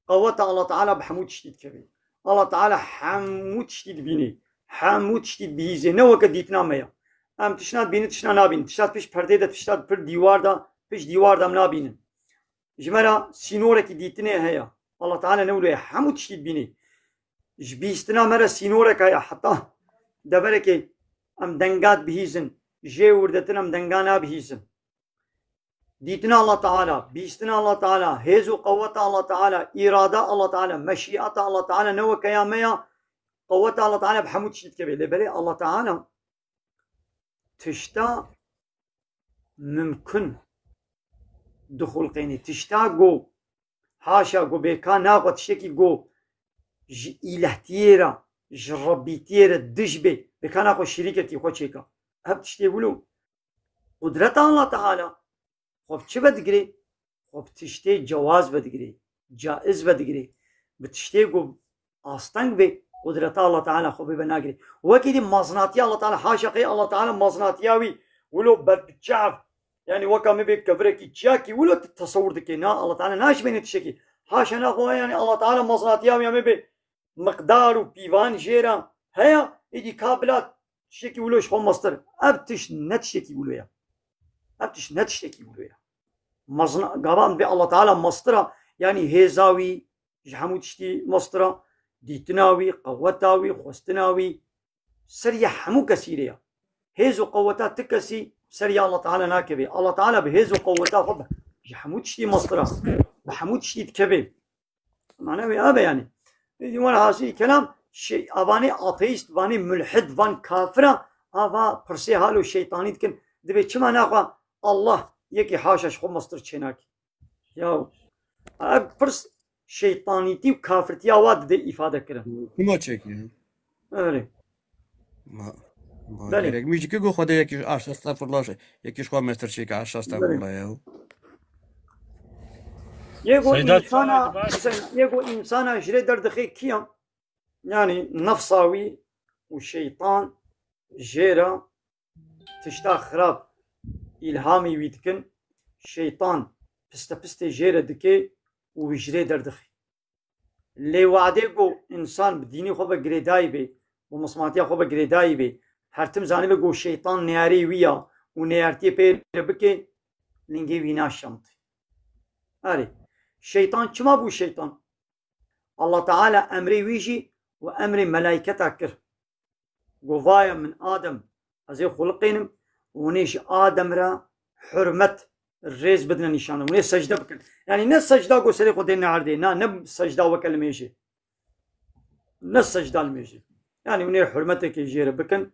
Qeweta Allah Teala bi hemû tiştî dikeve. Allah Teala hemû tiştî dibîne. Hemû tiştî dibihîze. Ne weke dîtina me ya. Em tiştna dibînin, tiştna nabînin. Tişta pişt perdê de, tişta pir dîwar de, pişt dîwar de em nabînin. Ji me re sînorekî dîtinê heye. Allah Teala ne wilo ye. Hemû tiştî dibîne. Ji bihîstina me re sînorek heye. Heta deverekê em denga dibihîzin. Jê wirdetir em denga nabihîzin. Dîtina Allah Teala, bîstina Allah Teala, hêz û qeweta Allah Teala, îrada Allah Teala, meşîeta Allah Teala ne weke ya me ya, qeweta Allah Teala bi hemû tiştî dikeve. Lê belê Allah Teala tişta mimkun dixulqênî. Tişta go, haşa go bêka naxwe tiştekî go ji îlehtiyê re, ji Rebbîtiyê re dij bê, bêka naxwe şirîkekî xwe çêka. Ev tiştê wilo. Qudreta Allah Teala xwe bi çi vedigirê? Xwe bi tiştê cewaz vedigirê, caiz vedigirê. Bi tiştê ku asteng bê, qudreta Allah Teala xwe bê venagirê. Wekî dî maznatiya Allah Teala, haşa qey Allah Teala maznatiya wî wilo ber bi çav, yani weka me bê kevirekî çiyakî wilo tu tesewur dikê. Na, Allah Teala naşibêne tiştekî. Haşa naxwe, yani Allah Teala maznatiya wî ya me bê miqdar û pîvan jê re heye, êdî ka bila tiştekî wilo ji xwe mestir. Ev tişt ne tiştekî wilo ye. Ev tişt ne tiştekî wilo ye. Mezna, gava em vê Allah Teala mestir a, yanî hêza wî ji hemû tiştî mestir a, dîtina wî, qeweta wî, xwestina wî, ser ya hemû kesî re ye. Hêz û qeweta ti kesî ser ya Allah Teala nakeve. Allah Teala bi hêz û qeweta xwe bi, ji hemû tiştî mestir a, bi hemû tiştî dikeve. Mane wê ave yani. Êdî were hasilî kelam, şey, avanê ateîst, vanê mulhid, van kafira, ava pirsê halo şeytanî dikin. Divê çima naxwe Allah yekî haşa ji xwe mestir çênakî. Ya, ev pirs şeytanîtî û kafirtiya wa dide îfade kirin. Çima çêkî? Erê. Ma, ma Belê. gerek. Mîjikî go Xwedê yekî aşa estağfurullah, yekî ji xwe mestir çêke aşa estağfurullah ya. Yê go Seyda insana, çağırdı, yê go insana ji rê derdixê kiya? Yani nefsa wî û şeytan jê re tişta xirab îlhamî wî dikin, şeytan piste pistê jê re dike û wî ji rê derdixê. Lê wadê ku însan bi dînî xwe ve girêdayî bê, bi mismatiya xwe ve girêdayî bê, her tim zanibe ku şeytan neyarê wî ya û neyartiyê pê re bike, lingê wî naşemtê. Erê, şeytan çima bû şeytan? Allah Teala emrê wî jî û emrê melayketa kir. Go, vaya min Adem, ez ê xuliqênim, hûnê ji Adem re hurmet, rêz bidine nîşan, hûnê secde bikin. Yani ne secda go serê xwe dêne erdê, na, ne secda weke limêjê. Ne secda limêjê. Yani hûnê hurmetekê jê re bikin.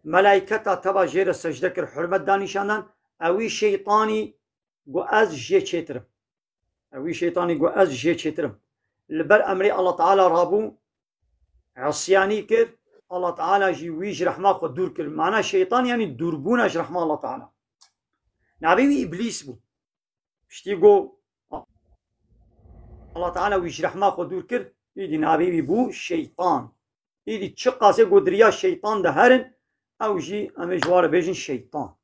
Melayketa teva jê re secde kir, hurmet da nîşan dan, ewî şeytanî go ez jê çêtir im. Ewî şeytanî go ez jê çêtir im. Li ber emrê Allah Teala rabû, isyanî kir, Allah Teala jî wî ji rehma xwe dûr kir. Mana şeytan yani dûrbûna ji rehma Allah Teala. Navê wî Îblîs bû. Piştî go Allah Teala wî ji rehma xwe dûr kir, îdî navê wî bû şeytan. Îdî çiqasê ku di riya şeytan de herin, ew jî em ê ji wan re bêjin şeytan.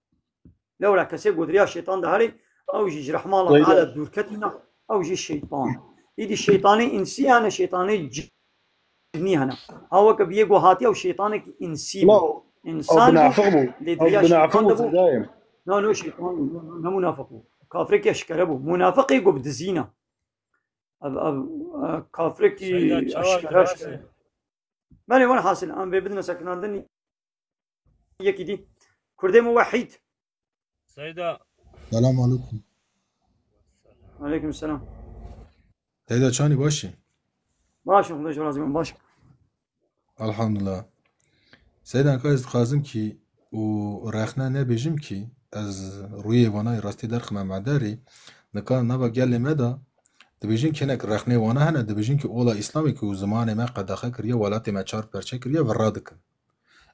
Lewra kesê ku di riya şeytan de herê, ew jî ji rehma Allah Teala dûr ketîne, ew jî şeytan e. Îdî şeytanê însî hene, şeytanê cinî hene. Ha weke bi yê ku hatiye ew şeytanekî însî bû. Ew, ew binafiq bû. Lê di riya şeytan de bû. No, no, şeytan bû. No, no, ne munafiq bû. Kafirek eşkere bû. Munafiqê ku bi dizîne. Ev, ev, e, kafirek eşkere, eşkere. Belê, welhasil, em vê bidine sekinandin yekî dî. Kurdê min Wehîd. Seyda. Selam aleyküm. Aleyküm selam. Seyda, çanî, baş î? Baş im, Xuda ji razî bin, baş im. Elhamdulillah. Seyda, ka ez dixwazim kî û rexne nebêjim kî ez rûyê vanayê rastî derxime medarî. Nika nava gelê me de dibêjin kênek rexnê wana hene, dibêjin kî ola Îslamê kî û zimanê me qedexe kiriye, welatê me çar perçe kiriye, vira dikin.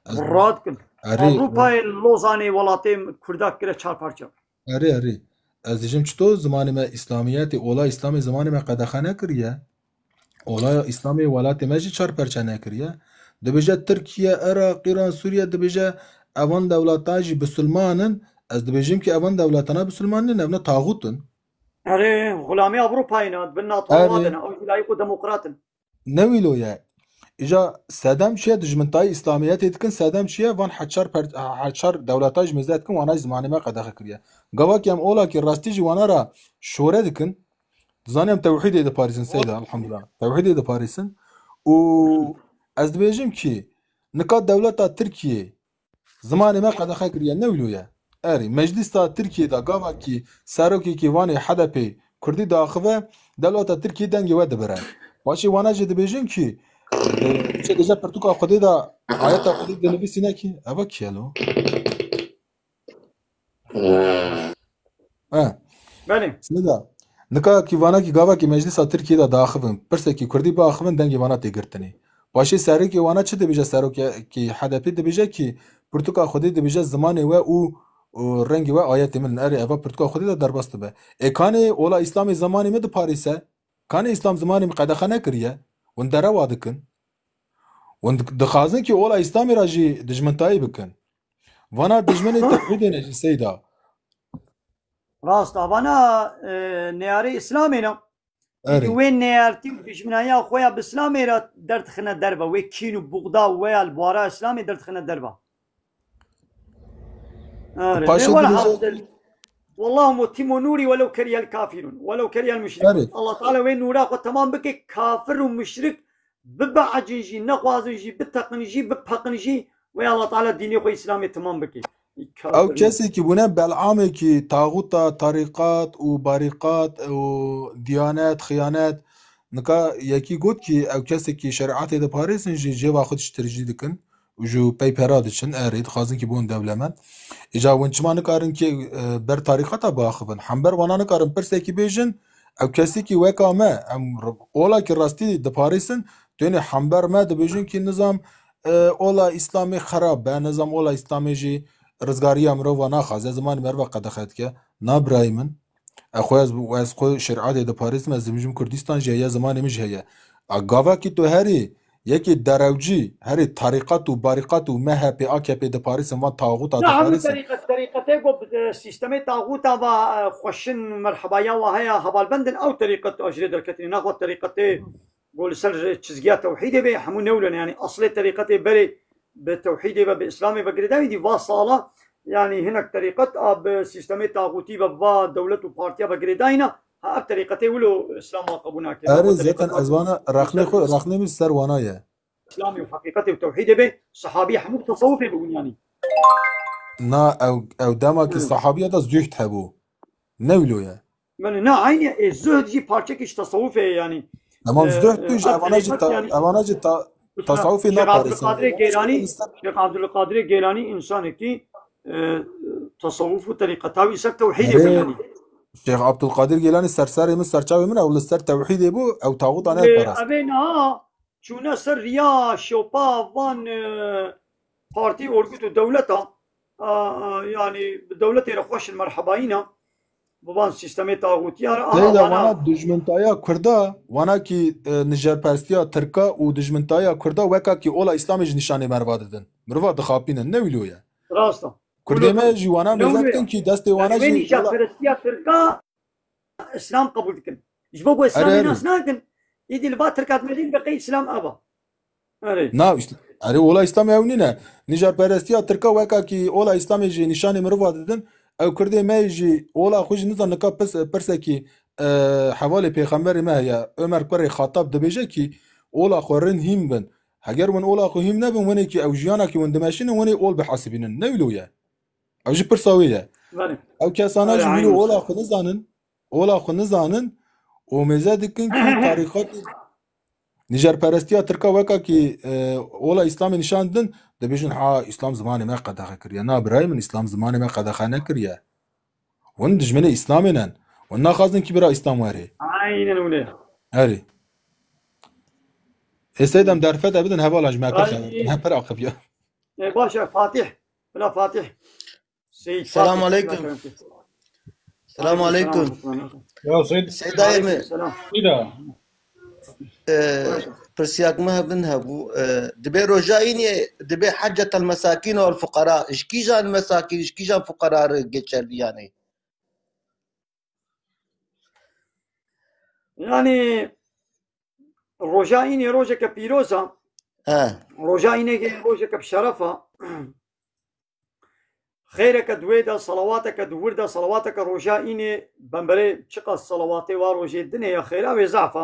Ez Vira dikin. Erê, Ewropayê Lozanê welatê Kurda kire çar parça. Erê, erê. Ez dijim çito zimanê me Îslamiyetê, ola Îslamê zimanê me qedexe nekiriye. Ola Îslamê welatê me jî çar perçe nekiriye. Dibêje Tirkiye, Iraq, Îran, Sûriye, dibêje evan dewleta jî bisilman in. Ez dibêjim ki evan dewletana bisilman nin, evna taxût in. Erê, xulamê Ewropayê ne, bin NATO Erê. Wadene, ew jî layîq û demokrat in. Ne wîlo ye. Îja sedem çi ye, dijmintayî Îslamiyetê dikin, sedem çi ye, van heçar per-, heçar dewleta jî mêze dikin, wana jî zimanê me qedexe kiriye. Gava ki em ola ki rastî jî wana ra şore dikin, Dizanî em tewhîdê diparêzin Seyda, elhamdulillah. Tewhîdê diparêzin. Û ez dibêjim ki nika dewleta Tirkiyê zimanê me qedexe kiriye, ne wilo ye. Erê, meclîsa Tirkiyê de gava ki serokekî vanê H D P Kurdî diaxive, dewleta Tirkiyê dengê we dibire. Paşê wana jî dibêjin ki, e, çi dije pirtûka Xwedê de ayeta Xwedê dinivîsîne ki, eva kî ye lo? He. Belê. Seyda, nika ki vana ki gava ki meclisa Tirkiyê de diaxivin, pirsekî Kurdî biaxivin, dengê vana tê girtinê. Paşê serokê wana çi dibêje, serokê ki H D P dibêje ki pirtûka Xwedê dibêje zimanê we û, û rengê we ayetê min in. Erê, eva pirtûka Xwedê de derbas dibe. Ê kanê ola Îslamê zimanê me diparêse? Kanê Îslam zimanê min qedexe nekiriye? Hûn derewa dikin. Hûn di-, dixwazin ki ola Îslamê re jî dijmintayî bikin. Vana dijminê tewhîdê ne jî Seyda. Rast, a vana, e, neyarê Îslamê ne. Erê. Wê neyartî û dijminaya xwe ya bi Îslamê re derdixine derve. Wê kîn û buxda we ya li bara Îslamê derdixine derve. Erê. Paşê Lê dibêje welhasil, Wallahu mutimmu nûrî welew kerihel kafirûn, welew kerihel muşrikûn. Erê. Allah Teala wê nûra xwe temam bike, kafir û muşrik bibeecin jî, nexwazin jî, biteqin jî, bipeqin jî, wê Allah Teala dînê xwe Îslamê temam bike. Ew kesê ki bûne belamê ki taxûta tarîqat û barîqat û diyanet, xiyanet, nika yekî got ki ew kesê ki şerîetê diparêzin jî cêva xwe tiştircî dikin û ji pey pera diçin, erê, dixwazin ki bûn dewlemend. Îca hûn çima nikarin ki, e, ber tarîqata biaxivin? Hember wana nikarin pirsekî bêjin, ew kesê ki weka me, em r-, ola ki rastî diparêzin, tênê hember me dibêjin ki nizam, e, ola Îslamê xerab be, nizam ola Îslamê jî rizgariya mirova naxwaze, zimanê me re qedexe dike. Na birayê min, e, xwe ez, ez xwe şerîetê diparêzim, ez dibêjim Kurdistan jî heye, zimanê min jî heye. A gava ki tu herî yekê derewcî, herî tarîqat û barîqat û M H P, A K P diparêzin, van taxûta diparêzin. Na hemû tarîqet, tarîqetê ku bi, e, sîstemê taxûta va, e, xweşin, merhebaya wa heye, hevalbend in, ew tarîqet a jê derketinê. Naxwe tarîqetê ku li ser çizgiya tewhîdê bê, hemû newlene, yanî eslê terîqetê berê bi tewhîdê ve, bi Îslamê ve girêdayî dî va sala, yanî hinek terîqet a bi sîstemê taxûtî ve, va dewlet û partiya ve girêdayî ne, ha ev terîqetê wilo Îslam a qebûl nake. Erê, zaten ez vana rexnê xwe, rexnê min ser wana ye. Îslamê û heqîqetê û tewhîdê bê, sehabî hemû bi tesewufê bibûn yanî. Na, ew, ew dema ki sehabiya de zuhd hebû. Ne wilo ye. Belê, na, eynî, e, zuhd jî parçekî ji tesewufê ye, yanî. Tamam, e, zuhd e, tu ji ev evana jî terîqet, ta-, yanî, evana jî ta-, tesewufê Şêx naparêzin. Abdulkadirê Geylani, Şêx Abdulkadirê Geylani însanekî, e, tesewuf û terîqeta wî ser tewhîdê bû, yanî. Şêx Abdulkadir Geylani ser serê min, ser çavê min, ew li ser tewhîdê bû, ew taxûta ne. Lê ev ê niha çûne ser riya şopa van, e, partî, orgut û dewleta, a, a, yanî bi dewletê re xweş in, merhebayî ne. Bi van sîstemê taxûtiya re, aha, Seyda, vana wana dijmintaya Kurda, wana kî, e, nijerperstiya Tirka û dijmintaya Kurda weka kî ola Îslamê ji nîşanê meriva didin. Mirova dixapînin, ne wilo ye. Rast e. Kurdê me jî wana mêze dikin kî destê wana jî ola nijerperestiya Tirka Îslam qebûl dikin. Ji bo ku Îslamê nas nakin, îdî li va Tirka dimedîn bi qey Îslam ava. Erê. Na, Îsl-, erê, ola Îslamê ew nîne. Nijarperestiya Tirka weka kî ola Îslamê jî nîşanê mirova didin. Ew Kurdê me jî ola xwe jî nizan nika pis-, pirsekî, e, hevalê pêxemberê me heye. Ömer kurê Xattab dibêje kî ola xwe rind hîn bin. Heger win ola xwe hîn nebin, winê kî ew jiyana kî win dimeşînin, winê ol bihesibînin. Ne wilo ye? Ew jî pirsa wê ye. Belê. Ew kesana jî wilo ola xwe nizanin, ola xwe nizanin û mêze dikin kî tarîxatê nijarperestiya Tirka weka kî, e, ola Îslamê nîşan didin, dibêjin, ha, Îslam zimanê me qedexe kiriye. Na, birayê min, Îslam zimanê me qedexe nekiriye. Hûn dijminê Îslamê nen. Hûn naxwazin kî bira Îslam were. Aynen öyle. Erê. Ê Seyda, em derfete bidin, hevalan ji me pir xeber, me pir aqifiya. E, baş e, Fatih. Bila Fatih. Seyit Selam Fatih, aleyküm. Selam aleyküm. Aleyküm selam. Ya Seyda. Seydayê min. Aleyküm selam. Seyda. E, pirsiyek me hebin hebû. E, dibê roja înê, dibê heccetel mesakîn wal fuqara. Ji kîjan mesakîn, ji kîjan fuqara re geçerlî yani? Yani, roja înê rojeke pîroz e. He. Roja înê rojeke bi şeref e. Xêreke di wê de, selawateke di wir de, selawateke roja înê, bemberê çiqas selawatê wa rojê dinê ya xêra wê zaf e.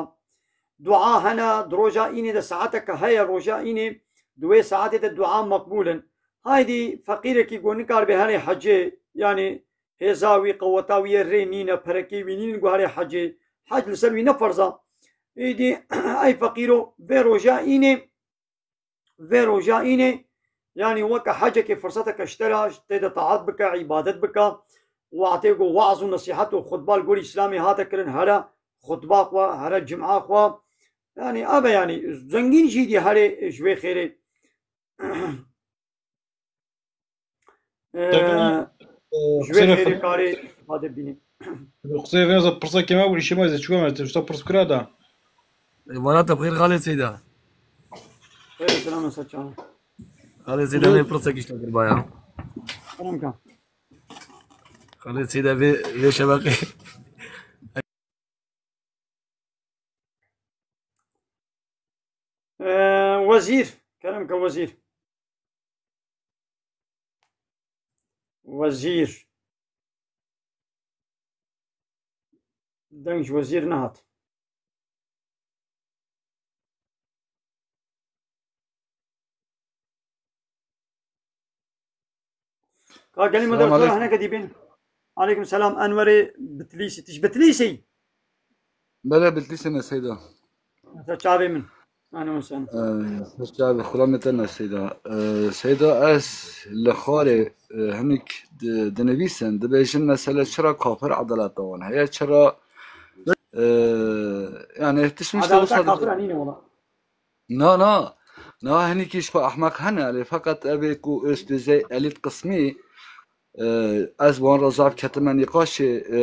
Dua hene, di roja înê de saeteke heye, roja înê, di wê saetê de dua meqbûl in. Haydî feqîrekî ku nikaribe herê hecê, yani hêza wî, qeweta wî yê rê nîne, perekê wî nîn, ku herê hecê, hec li ser wî ne ferz e. Îdî, ey feqîro, vê roja înê, vê roja înê, yanî weke hecekê firseteke ji te re, tê de taat bike, îbadet bike, wextê ku weaz û nesîhet û xutba li gorî Îslamê hate kirin, here xutba xwe, here cim'a xwe, yanî ev e, yanî zengîn jî dî herê ji wê xêrê. Ee, Tabii, e, ji wê xêrê karê îstîfade bînî. Qisê vê pirsa kêma bû, îşê me zê çû me, usta pirs kira da. E, vana te bixêr xalê Seyda. Xêr, selam, Esad Çağrı. Xalê Seyda, ne pirsa kişta kirbaya. Tamam ka. Xalê Seyda vê, vê şebaqê. Ee, wezîr. Kerem ke wezîr. Wezîr. Deng ji wezîr nehat. Ka gelî me Selam dertwera aleyküm. Hineke dî bên. Aleyküm selam. Enwerê Bitlîsî. Tij Bitlîsî? Bele Bitlîsî ne Seyda. Mesela çavê min. Ane sen. Ee, ser çavê xula me te ne Seyda. Ee, Seyda ez li xwarê, e, hinik di-, dinivîsin, dibêjin mesele çira kafir edalet dawan heye, çira, e, yani tişmiş Adaleta kafir anîne wala. Na, na. Na, hinî kî ji xwe ehmeq hene, lê feqet ev ê ku üst düzey elît qismî, e, ez wan re zaf ketime nîqaşê, e,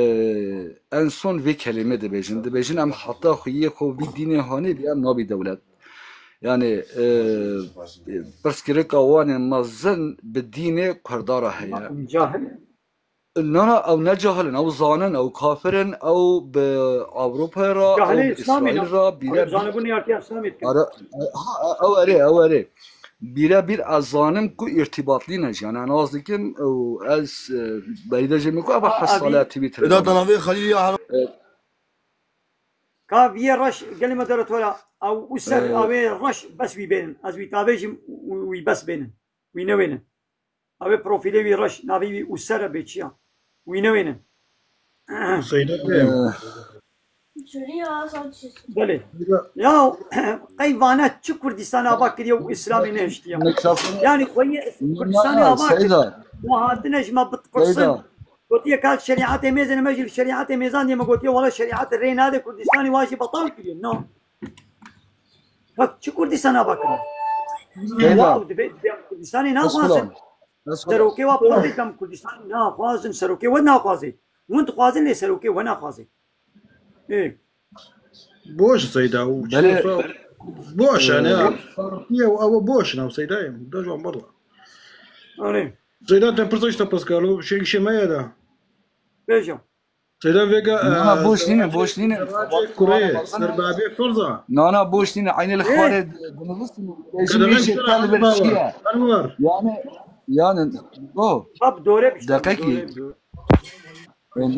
en son vê kelîmê dibêjin. Dibêjin em heta xweyê xwe vî dînê hanê bî, em nabî dewlet. Yani, e, pirsgirêka wan ê mezin bi dînê Kurda re heye. Cahil. Na, na, ew ne cahil in, ew zanin, ew kafir in, ew bi Ewropayê re, ew Cahilê bi Îslamê ne? Îsraîl re, bîre Ew zanibûn yartiya Îslamê dikin. Are, ha, ew erê, ew erê. Bîre bîr ez zanim ku îrtîbatlî ne jî. Yani, ez nas dikim, ew ez, e, berî de jê min ku ev A, hesale a, vî- T V Eda telegram. Tanavê Xalîlî ya Ka vîyê reş gelê me dere tora, ew û ser Ee, avê reş bes wî bênin. Ez wî tavêjim û wî bes bênin. Wî newênin. Avê profîlê wî reş, navê wî û ser e bê çiya. Wî newênin. Seyda Ee, Belê. Ya, qey vane çi Kurdistan ava kiriye û Îslamê nehiştiye? Mikrofonu Yani xweyê Kurdistan Nana, ava kir. Seyda. Û hatine ji me bitqursin. Seyda. Gotiye ka şerîetê mêzê me jî li şerîetê mêzan diye me gotiye wala şerîet rê nade Kurdistanê wa jî betal kiriye. No. Bak çi Kurdistan ava kiriye? Seyda. Wa dibê, dibê Kurdistanê naxwazin. Eskulan. Eskulan. Serokê wa parê dem Kurdistanê naxwazin. Serokê we naxwazê. Hûn dixwazin lê serokê we naxwazin. Ê. Boş Seyda û Belê. Boş yani ya. Partiye û ew boş ne Seyda em. Da can barda. Anê. Seyda te pirsa işte Pascal o şey işe me ya da. Bêje. Seyda vega. Na, boş nîne, boş nîne. Kurê serbabê ferza. Na, na, boş nîne. Aynı li xwarê dinivîsin. Bêjin Kadın işe tel bir şey ya. Anwar. Yani, yani, o. Bab dore bir şey. Dakika ki. Dore bir şey.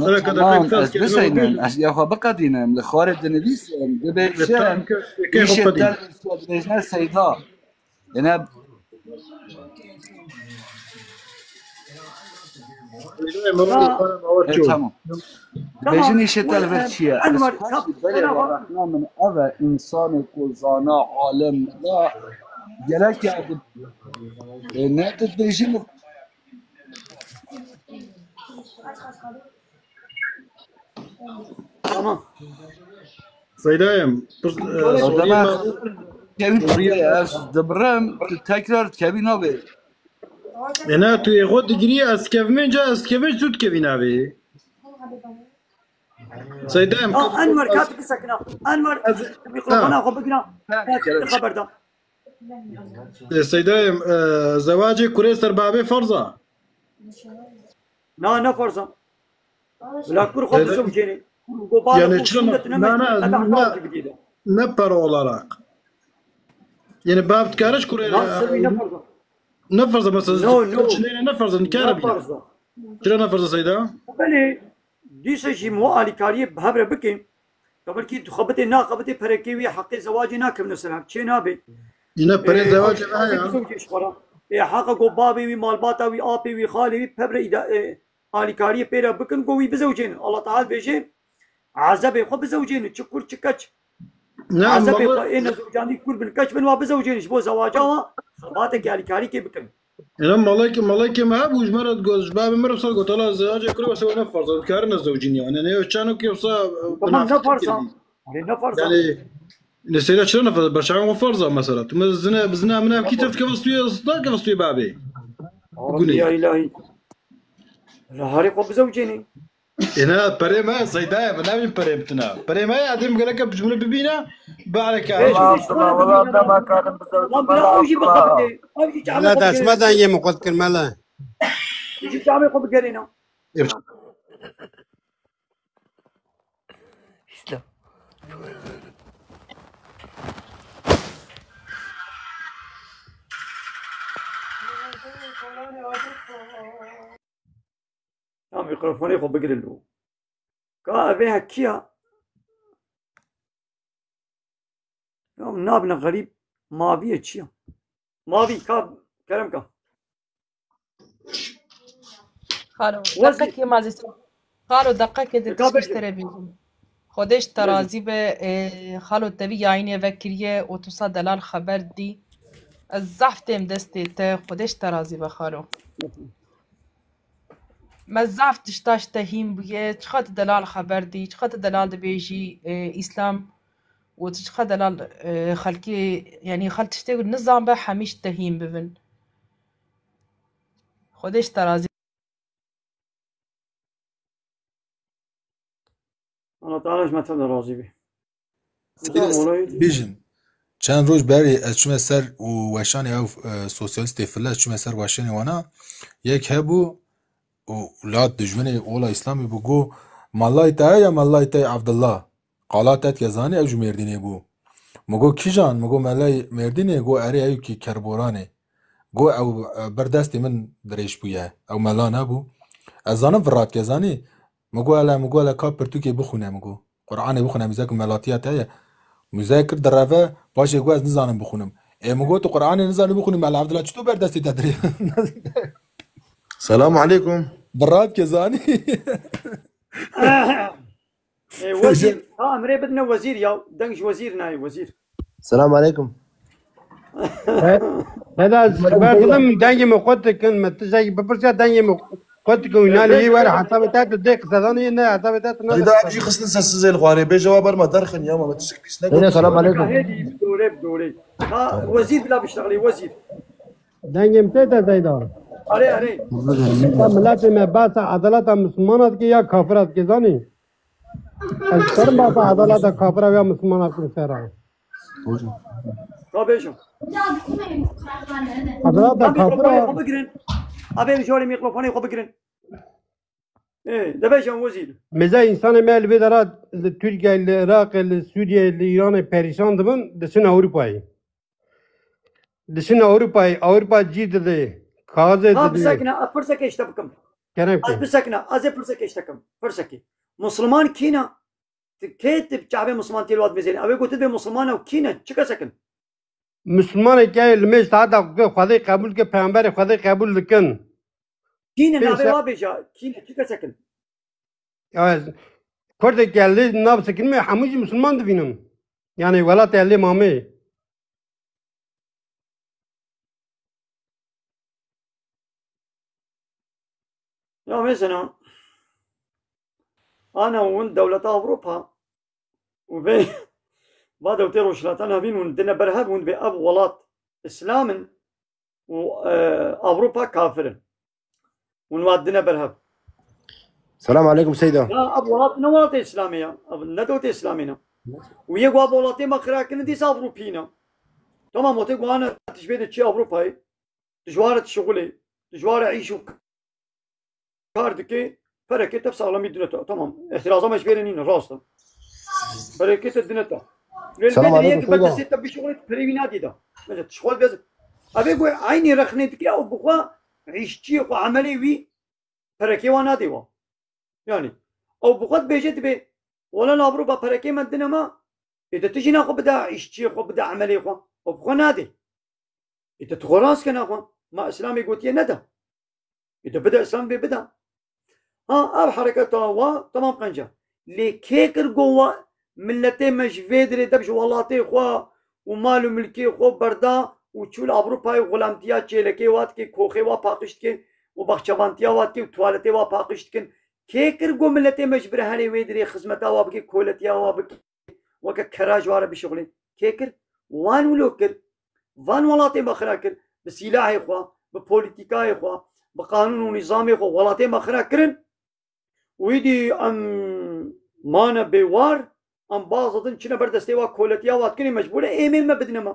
Hele kadın Tamam, pek ses ez biseynim. Ez ya xwe biqedînim. Li xwarê dinivîsim. Dibêjin. Işe tel bir şey dibêjin Seyda. Yine E, tamam. Bêjin îşê te li vir çi ye? Ez Enwar, xweş belê rexna min ev e, însanê ku zana, alim, mela, gelek yardim. E, ne tu dibêjin? Tamam. Seydayım. Kevin ez dibirim, tu tekrar kevin abi. Ena tu êxo digirî ez kevmên ca ez kevin tu dikevî navê. Seydayım. Aa, Enwar, ka tu bisekina. Enwar, mikrofona xwe bigina. Xeber da. Seydayım, e, zewacê kurê serbabê farza. Na, ne farza. Bila kur xwe bizewcêne. Go bala Yani xwe çilo şûnde tu na, na, nemê. na, ne para olarak. Yani bab dikare ji kurê. Na, serî ne farza. Ne farza mesela. No, no. Çineyne ne farza nikare Ne bî. Farza. Çilo ne farza Seyda? Belê, dîsa jî mo alîkariyê bi hev re bikin. Te belkî dixebitê naxebitê perekê wî heqê zewacê nakevine ser hev. Çê nabe. Yine perê Ê, zewacê heqê ya. bizewcê ji xwe re. Ê, heqa go babê wî, malbata wî, apê wî, xalê wî, pev re îda-, ê, alîkariyê pê re bikin, go wî bizewcêne. Allah Teala dibêje, ezebê xwe bizewcêne, çi kur çi keç. Ne, Ezebê mala- xwe ê nezewcandî kur bin keç bin wa bizewcêne, ji bo zewaca wa xebatekî alîkarîkê bikin. Ena malek malekê me hebû ji me re digot, ji babê min re wisa got, "Ala zewacê kurê wisa ne farza, dikarine zewcîn yani." Ne çano ki wisa Tamam, ne farza. Hani ne farza. Yani ne seyra çira ne farza, berçavan xwe farza mesela. Tu me zine, bizine min ev kî tevdike vistûye, zitna ke vistûye babê. Rabbi ya ilahi. La harê xwe bizewcêne. Ena perê me Seyda ye, min navîn perê bitine. Perê me ye, edê min gelek ev cumle bibîne, bareke Ê, hejî. Tamam, tamam, tamam. Lan bila ew jî bixebitê. Ew jî çavê Valla xwe destme bigerêne. dengê min qut kir mele. Jî çavê xwe bigerêne. İşte. Ya mikrofonê xwe bigirin lo. Ka evê hekiya. Ya nabine xerîb, mavî ye çi ya? Mavî ka, kerem ka. Xalo, Wezî- deqekê ma zî Xalo, deqekê de Ka tişkî bêje. Te re bêjim. Xwedê ji te Bêje. razî be, e, xalo tevî yayînê vekiriye û tu sa delal xeber dî. Ez zaf têm destê te, Xwedê ji te razî be xalo. Me zaf tişta ji te hîn bûye, çiqa tu delal xeber dî, çiqa tu delal dibêjî, e, Îslam û tu çiqa delal, e, xelkê, yanî xelk tiştê ku nizan be hemî ji te hîn bibin. Xwedê ji te razî. Allah Teala ji me te de razî be. Bêjin. Çend roj berê ez çûme ser û weşanê ew, e, sosyalistê file, ez çûme ser weşanê wana. Yek hebû û lat dijminê ola Îslamê bû, go, "Malay te ya malay te Abdullah?" Qala te dike zanî, ew ji Mêrdînê bû. Min go, "Kîjan?" Min go, "Melay Mêrdînê." Go, "Erê, ew kî Kerboranê." Go, "Ew, e, ber destê min dirêj bûye. Ew mela nebû." Ez zanim vira dike zanî. Min go, "Hele," min go, "hele ka pirtûkê bixwîne," min go. "Quranê bixwîne, mizek melatiya te ye." Muzey kir direve, paşê go, "Ez nizanim bixwînim." Ê min go, "Tu Quranê nizanî bixwînî, Mela Abdullah çito ber destê te dirê?" Selamu aleykum. Vira dike zanî. E, wezîr, ha em rê bidine wezîr ya. Deng ji wezîr nayê, wezîr. Selamu aleykum. Heda, ji ber dilim dengê min qut dikin, min tiştekî bipirsiya dengê min qut dikin, wî nalî yê were hesabê te tu dê qisezanî, ne hesabê te tu ne. Seyda, em jî xistin sessizê li xwarê, bê cewab berma derxin ya, ma me tiştek pîs nekir. Yine selam aleykum. Hêdî, bi dorê, bi dorê. Ha, wezîr bila biştexlî, wezîr. Dengê min tê te Seyda. Erê, erê. Ya miletê me behsa edaleta Mislimana dike ya kafira dike, zanî? Ez karim behsa edaleta kafira ya Mislimana bikim sera. Ka bêjim. Edaleta Ka mîkrofonê kafira. Xwe bigirin. Abê, ji warê mîkrofonê xwe bigirin. Ê, de bêjim wezîr. Mêze însanê me li vê dera li Tirkiyeyê, li Iraqê, li Sûriyeyê, li Îranê perîşan dibin, diçin Ewropayê. Diçin Ewropayê, Ewropa cî dide, kaxizê Ha, dide. Bisekine, ez pirseke işte bikim. Kerem Ez ki. bisekine, ez ê pirseke işte kim. Pirseke. Musliman kîna? Ti kê ti çavê Musliman tê li wat bizêrî? Ew ê gotin bê Musliman ew kîne? Çi kesekin? Muslimanê ke li mêj saeta ku Xwedê qebûl ke, peyamberê Xwedê qebûl dikin. Kîne Pê navê se- wa bêja? Kîne? Çi kesekin? Ya, Kurdekî ez lê nav sekinimê, hemû jî Misliman dibînim. Yani welatê ez lê mamê. Ya mesela, ana hûn dewleta Ewropa û vê va dewtê Rojhilata Navîn hûn dine ber hev, hûn bê ev welat Îslam in û, e, Ewropa kafir in. Hûn wan dine ber hev. Selam aleykum Seyda. Ya ev welat ne welatê Îslamê ya. Ev ne dewletê Îslamê ne. Û yek wa bi welatê me xira kirin dîsa Ewropî ne. Tamam, wextê ku ana tişbê de çi Ewropayê, tu ji wan re dişixulê, tu ji wan re îş û kar dikê, perekê te bi saxlemî dine te. Tamam, îhtiraza me ji vê re nîne, rast e. Perekê te dine te. Lê li Selam vê derê aleykum, yek bi Seyda. Destê te bişixulê, tu perê wî nadî de. Mesela tu ji xwe dibêjî. Ev ê ku eynî rexnê dike, ew bi xwe îşçiyê xwe, emelê wî perekê wan nadê wan. Yani, ew bi xwe dibêje dibê, wela li Ewropa perekê me dine me, ê de tu jîna xwe bide, îşçiyê xwe bide, emelê xwe. Ew bi xwe nadê. Ê de tu xwe rast kena xwe. Ma Îslamê gotiye nede. Ê de bide Îslam bê bide. Ha, ev hereketa wa, temam qenca. Lê kê kir go wa miletê me ji vê dirê deb ji welatê xwe û mal û milkê xwe berda û çû li Ewropayê xulamtiya çêlekê wa dike, koxê wa paqij dike û baxçevantiya wa dike û tuwaletê wa paqij dikin. Kê kir go miletê me ji birhenê wê dirê xizmeta wa bike, koletiya wa bike, weke kera ji wa re bişixulê? Kê kir? Wan wilo kir. Van welatê me xira kir. Bi sîlahê xwe, bi polîtîkayê xwe, bi qanûn û nîzamê xwe welatê me xira kirin. Û îdî em mane bêwar, em baz didin, çine ber destê wa koletiya wa dikin, ê mecbûr e êmê me bidine me.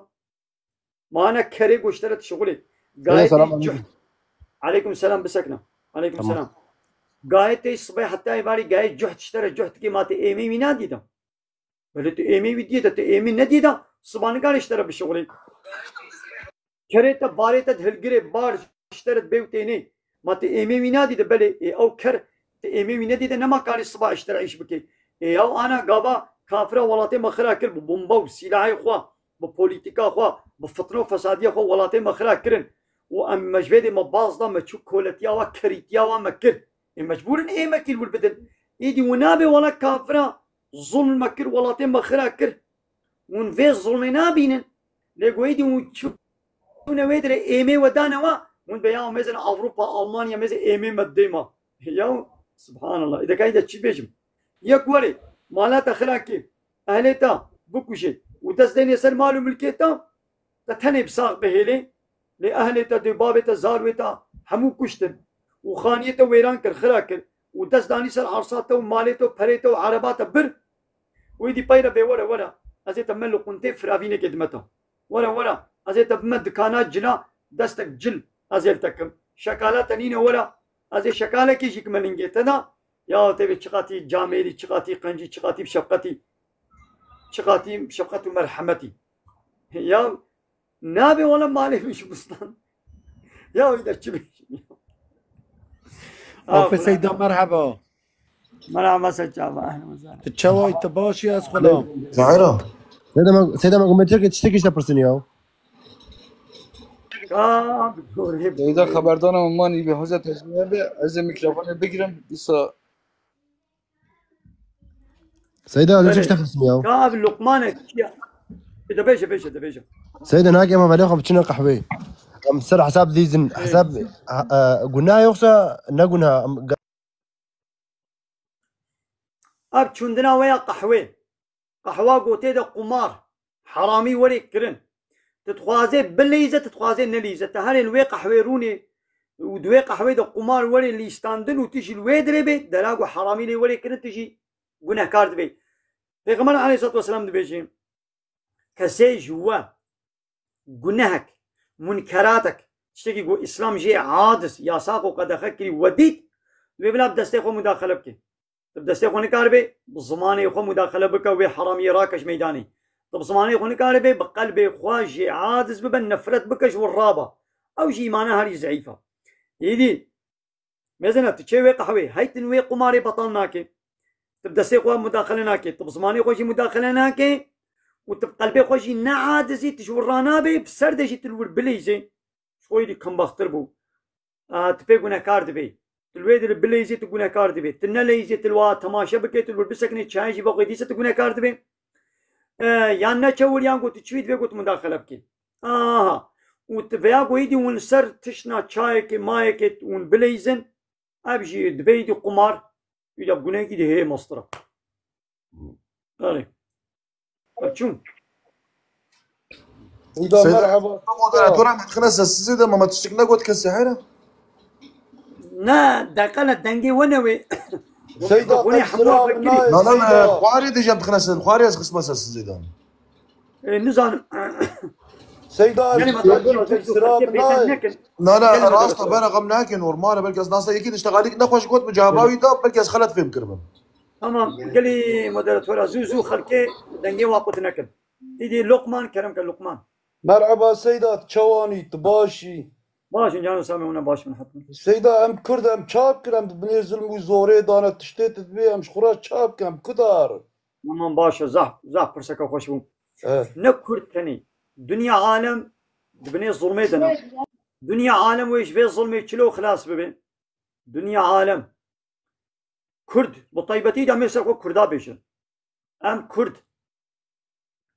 Mane kerê goştere dişixulê. Seyda, Gayet selam aleyküm. Cuht. Aleyküm selam, bisekne. Aleyküm Tamam. selam. Gayet tey sibê heta êvarî gayet cuht ji te re cuht dikê, ma te êmê wî nadî de. Belê tu êmê wî diyê de, tu êmê nediyê de, siba nikarê ji te re bişixulê. Kerê te, barê te dihilgirê, bar ji te re dibê û tênê. Ma tu êmê wî nadî de, belê, ê, ew ker, tu êmê wî nedî de, nema karê siba ji te re îş bikê. Ê, ew ana gava kafira welatê me xira kir, bi bomba û sîlahê xwe, bi polîtîka xwe, bi fitne û fesadiya xwe welatê me xira kirin. Û em me ji vê dê me baz da, me çû koletiya wa, kerîtiya wa me kir. Ê, mecbûr in êmekî li wir bidin. Êdî wi nabe wela kafira zulm me kir, welatê me xira kir. Hûn vê zulmê nabînin. Lê go êdî hûn çûne wê dirê êmê we dane we, hûn bê ya mêzin Ewropa, Almanya, mêzin êmê me didê me. Ya, subhanallah. Êdî ka êdî çi bêjim? Yek were, mala te xira kê, ehlê te bikuje û dest dênê ser mal û milkê te, te tenê bi sax bihêlê, lê ehlê te, dê babê te, zarwê te hemû kuştin û xaniyê te wêran kir, xira kir û dest danî ser arsa te û malê te û perê te û ereba te bir û êdî peyre bê were, were, ez ê te me li quntê firavînekê dime te. Were, were, ez ê te bime dikana cila, destek cil ez ê li te kim. Şekala te nîne, were, ez ê şekalekê jî kime lingê te da. Ya tevê çiqatî camêrî, çiqatî qencî, çiqatî bi şefqetî, çiqatî bi şefqet û merhemetî. Ya Nabê wala malê min ji bistan. Ya wî de çi bêjim ya? Afe Seyda, merheba. Merhaba Seçava, ehlen we sehlen. Tu çawa yî, tu baş î, ez xwelam. Zahira. Seyda me, Seyda me, me Tirkî tiştekî ji te pirsin ya. Ka, abi, doğru. Seyda, xeberdana min manî bi hoca tecrübe be, ez ê mikrofonê bigirim, îsa Seyda, ez Belê. Tiştek pirsîm ya. Ka abi Luqmanek ya. De bêje, bêje, de bêje. Seyda, nake em velê xwe biçine qehweyê. Em ser hesab dîzin, Ê. Hesab, e, e, gunah yoksa ne gunah? Em ga- Ev çûndina we ya qehwê. Qehwa gotê de qumar. Heramî werê kirin. Tu dixwazê bileyze, tu dixwazê neleyze. Tu herên wê qehwê rûnê, û di wê qehwê de qumar were lîstandin û tu jî li wê dirê bê, dera ku heramî lê were kirin, tu jî gunehkar dibê. Pêxember aleyhisselatu vesselam dibêje, kesê ji we gunehek, munkeratek, tiştekî ku Îslam jê aciz, yasax û qedexe kirî we dît, dibê bila bi destê xwe mudaxele bike. Tu bi destê xwe nikaribê, bi zimanê xwe mudaxele bike, wê heramiyê rake ji meydanê. Tu bi zimanê xwe nikaribê, bi qelbê xwe jê aciz bibe, nefret bike ji wir raba. Ew jî îmana herî zeîf e. Êdî, mezina, tu çê wê qehwê, hey tu wê qumarê betal nake. Tu bi destê xwe mudaxele nake, tu bi zimanê xwe jî mudaxele nake û tu bi qelbê xwe jî ne acizî, tu ji wir ranabê, bi ser de jî tu li wir bileyzê. Ji xwe êdî kembextir bû. A, tu pê gunehkar dibê. Tu li wê dirê bileyzê, tu gunehkar dibê. Tu neleyzê, tu li wa temaşe bikê, tu li wir bisekinê, çayê jî bixwê, dîsa tu gunehkar dibê. E, yan neçe wir yan ku tu çi wî divê ku tu mudaxele bikî. Aha. Û tu veya ku êdî hûn li ser tiştna çayekê, mayekê hûn bileyzin, ev jî dibê êdî qumar, êdî gunehekî dî hê mestir e. Belê. Ev çûn. Seyda, merhaba. Moderatora me dixine sessizê de, ma me tiştek negot kesê here? Ne, deqele dengê we ne wê. Seyda, Xwînê hemû xizra vekirî. Nayê, Na, na, me Seyda. Xwarê de jî em dixine ser, xwarê ez xistime sessizê de. E, nizanim. Seyda, Gelê me ez tek xizra xizra bêhna nayê. Nekin. Na, na, Gelê me rast e, bera xem nake, normal e, belkî ez nasa yekî tiştek alîk nexweş got, min cevaba wî da, belkî ez xelet fêm kiribim. Tamam, gelî moderatora zû zû xelkê dengê wa qut nekin. Îdî Luqman, kerem ke Luqman. Merhaba Seyda, tu çawanî, tu başî? Baş in, canım Sami, ona baş bin hatun. Seyda, em Kurd, em çap kir, em di binê zulm û zorê dane, tiştê tu dibê, em ji xwe re çap kir, em Kurd ar. Tamam, baş e, zaf, zaf pirseke xweş bû. Evet. Ne Kurd tenê. Dinya alem di binê zulmê de ne. Dinya alem wê ji vê zulmê çilo xilas bibe. Dinya alem. Kurd, bi taybetî de em ê ser xwe Kurda bêjin. Em Kurd.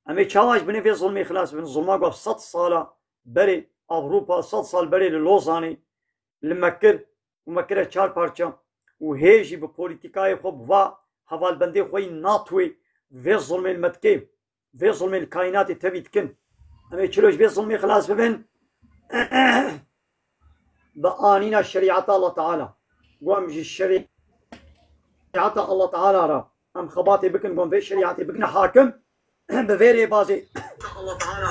Em ê çawa ji binê vê zulmê xilas bibin? Zulma ku sed sala berê Ewropa, sed sal berê li Lozanê li me kir û me kire çar parça û hê jî bi polîtîkayê xwe bi va hevalbendê xwe yî NATOyê vê zulmê li me dike. Vê zulmê li kaînatê tevî dikin. Em ê çilo ji vê zulmê xilas bibin? Bi anîna şerîeta Allah Teala. Ku em ji şerîeta Allah Teala re em xebatê bikin, ku em vê şerîetê bikine hakim, bi vê rêbazê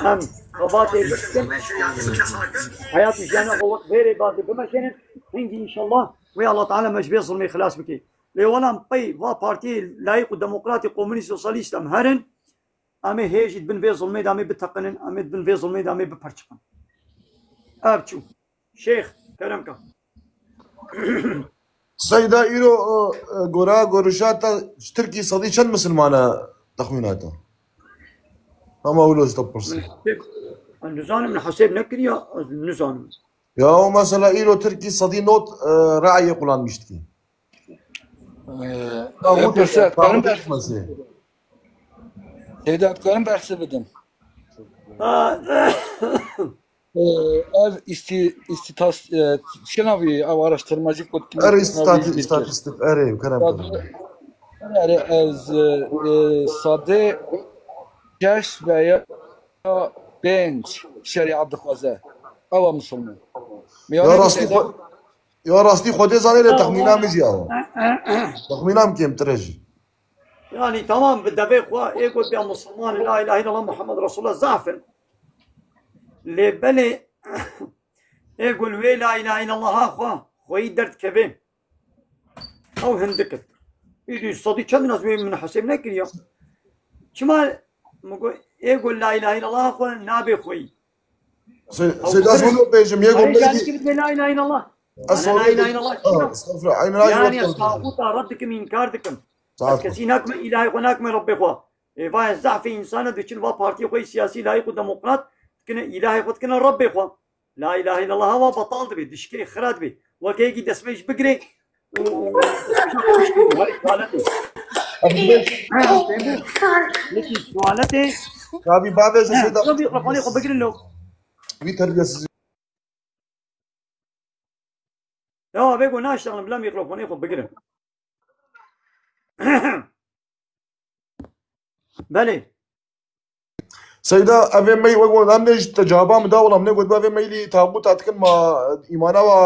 em xebatê bikin, heyat û jiyana xwe wek vê rêbazê bimeşênin, hingî înşallah wê Allah Teala me ji vê zulmê xilas bike. Lê wela em pey va partiyê layîk û demokratê, komunîst, sosyalîst em herin, em ê hê jî di bin vê zulmê de em ê biteqinin, em ê di bin vê zulmê de em ê biperçiqin. Ev çû. Şêx, kerem ke. Seyda, îro, e, e, gora gorişa te ji Tirkî sedî çend misilman e texmîna te? Hema wilo ji te pirsî. Min hesêb, ez nizanim, min hesêb nekiriya, ez nizanim. Ya, o mesela îro Tirkî sedî not, e, rayê kullanmış dikî. Ee, Ya, e, bu pirse, da, karim bu ders. Seyda, karim dersi bidim. Ha. Ee, ev isti-, istitas-, e, şenavi, ev araştırmacı kotkin Er şenavi istati-, bitir. istatistik, erê, kerem Sade, kerem. erê, ez, e, e, sade şeş veya pênc şeriat dixwaze. Ewa Musulman. Ya Miyanê rastî Seyda xwe-, ya rastî Xwedê zanê lê texmîna min jî ew e. Texmîna min kêmtir e jî. Yani tamam, bi devê xwe ê got ya Musulman, la ilahe illallah Muhammed Resulullah zaf in. Lê belê ê got wê la ilahe illallah xwe, xweyî derdkeve. Ew hindik in. Îdî sedî çend nas wê min hesêb nekiriya. Çima min got, ê got la ilahe illallah xwe nabê xweyî. Se-, Ew Seyda, ez bitir. Wilo bêjim, yê Ay, gombe yani dî. Ki bitme la ilahe illallah. Ez Ana la ilahe illallah. Ah, estağfurullah. Aynen, aynen. Yani ez taxuta red dikim, inkar dikim. Saat Ez kesî nakme, ilahê xwe nakme Rabbê xwe. Ê, va ez zehfê însan e, diçin va partiyê xwe siyasî, layîk û demokrat dikine, ilahê xwe dikine Rabbê xwe. La ilahe illallah wa betal dibe, dişkê, xira dibe. Weke yekî destmêj bigire û, û, û, wek tuwaletê. Yekî tuwaletê. Kabî bavêje He, Seyda. Mikrofonu xwe bigirin lo. Wî terbiyesizî. Ya, bê ku naştexin, bila mîkrofonê xwe bigirin. Belê. Seyda, evê mey wek em ne ji te cevaba min da, wala min got, evê meylî taxûta dikin ma îmana wa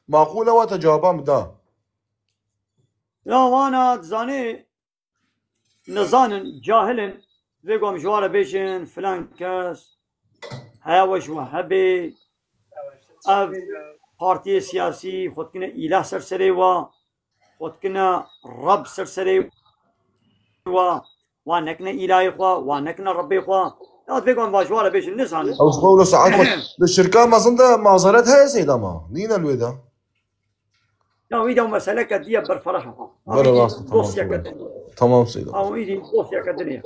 maqûl e, wa te cevaba min da. Ya wana dizanê, nizanin, cahil in, vê gom ji wa re bêjin, filan kes, heya we ji we hebê, ev partiyê siyasî xwe dikine îlah ser serê wa, xwe dikine Reb ser serê wa, wa nekine îlahê xwe, wa nekine Rebbê xwe. Ya vê gom va ji wa re bêjin, nizanin. Ew xwe wilo saet xwe. Li şirka mezin de mazeret heye Seyda ma? Nîne li wê de? Ya wî de meseleke diye berferah e. Bere rast, tamam, dosyeke tamam. Din. Tamam Seyda. Ama wî de dosyeke din ye.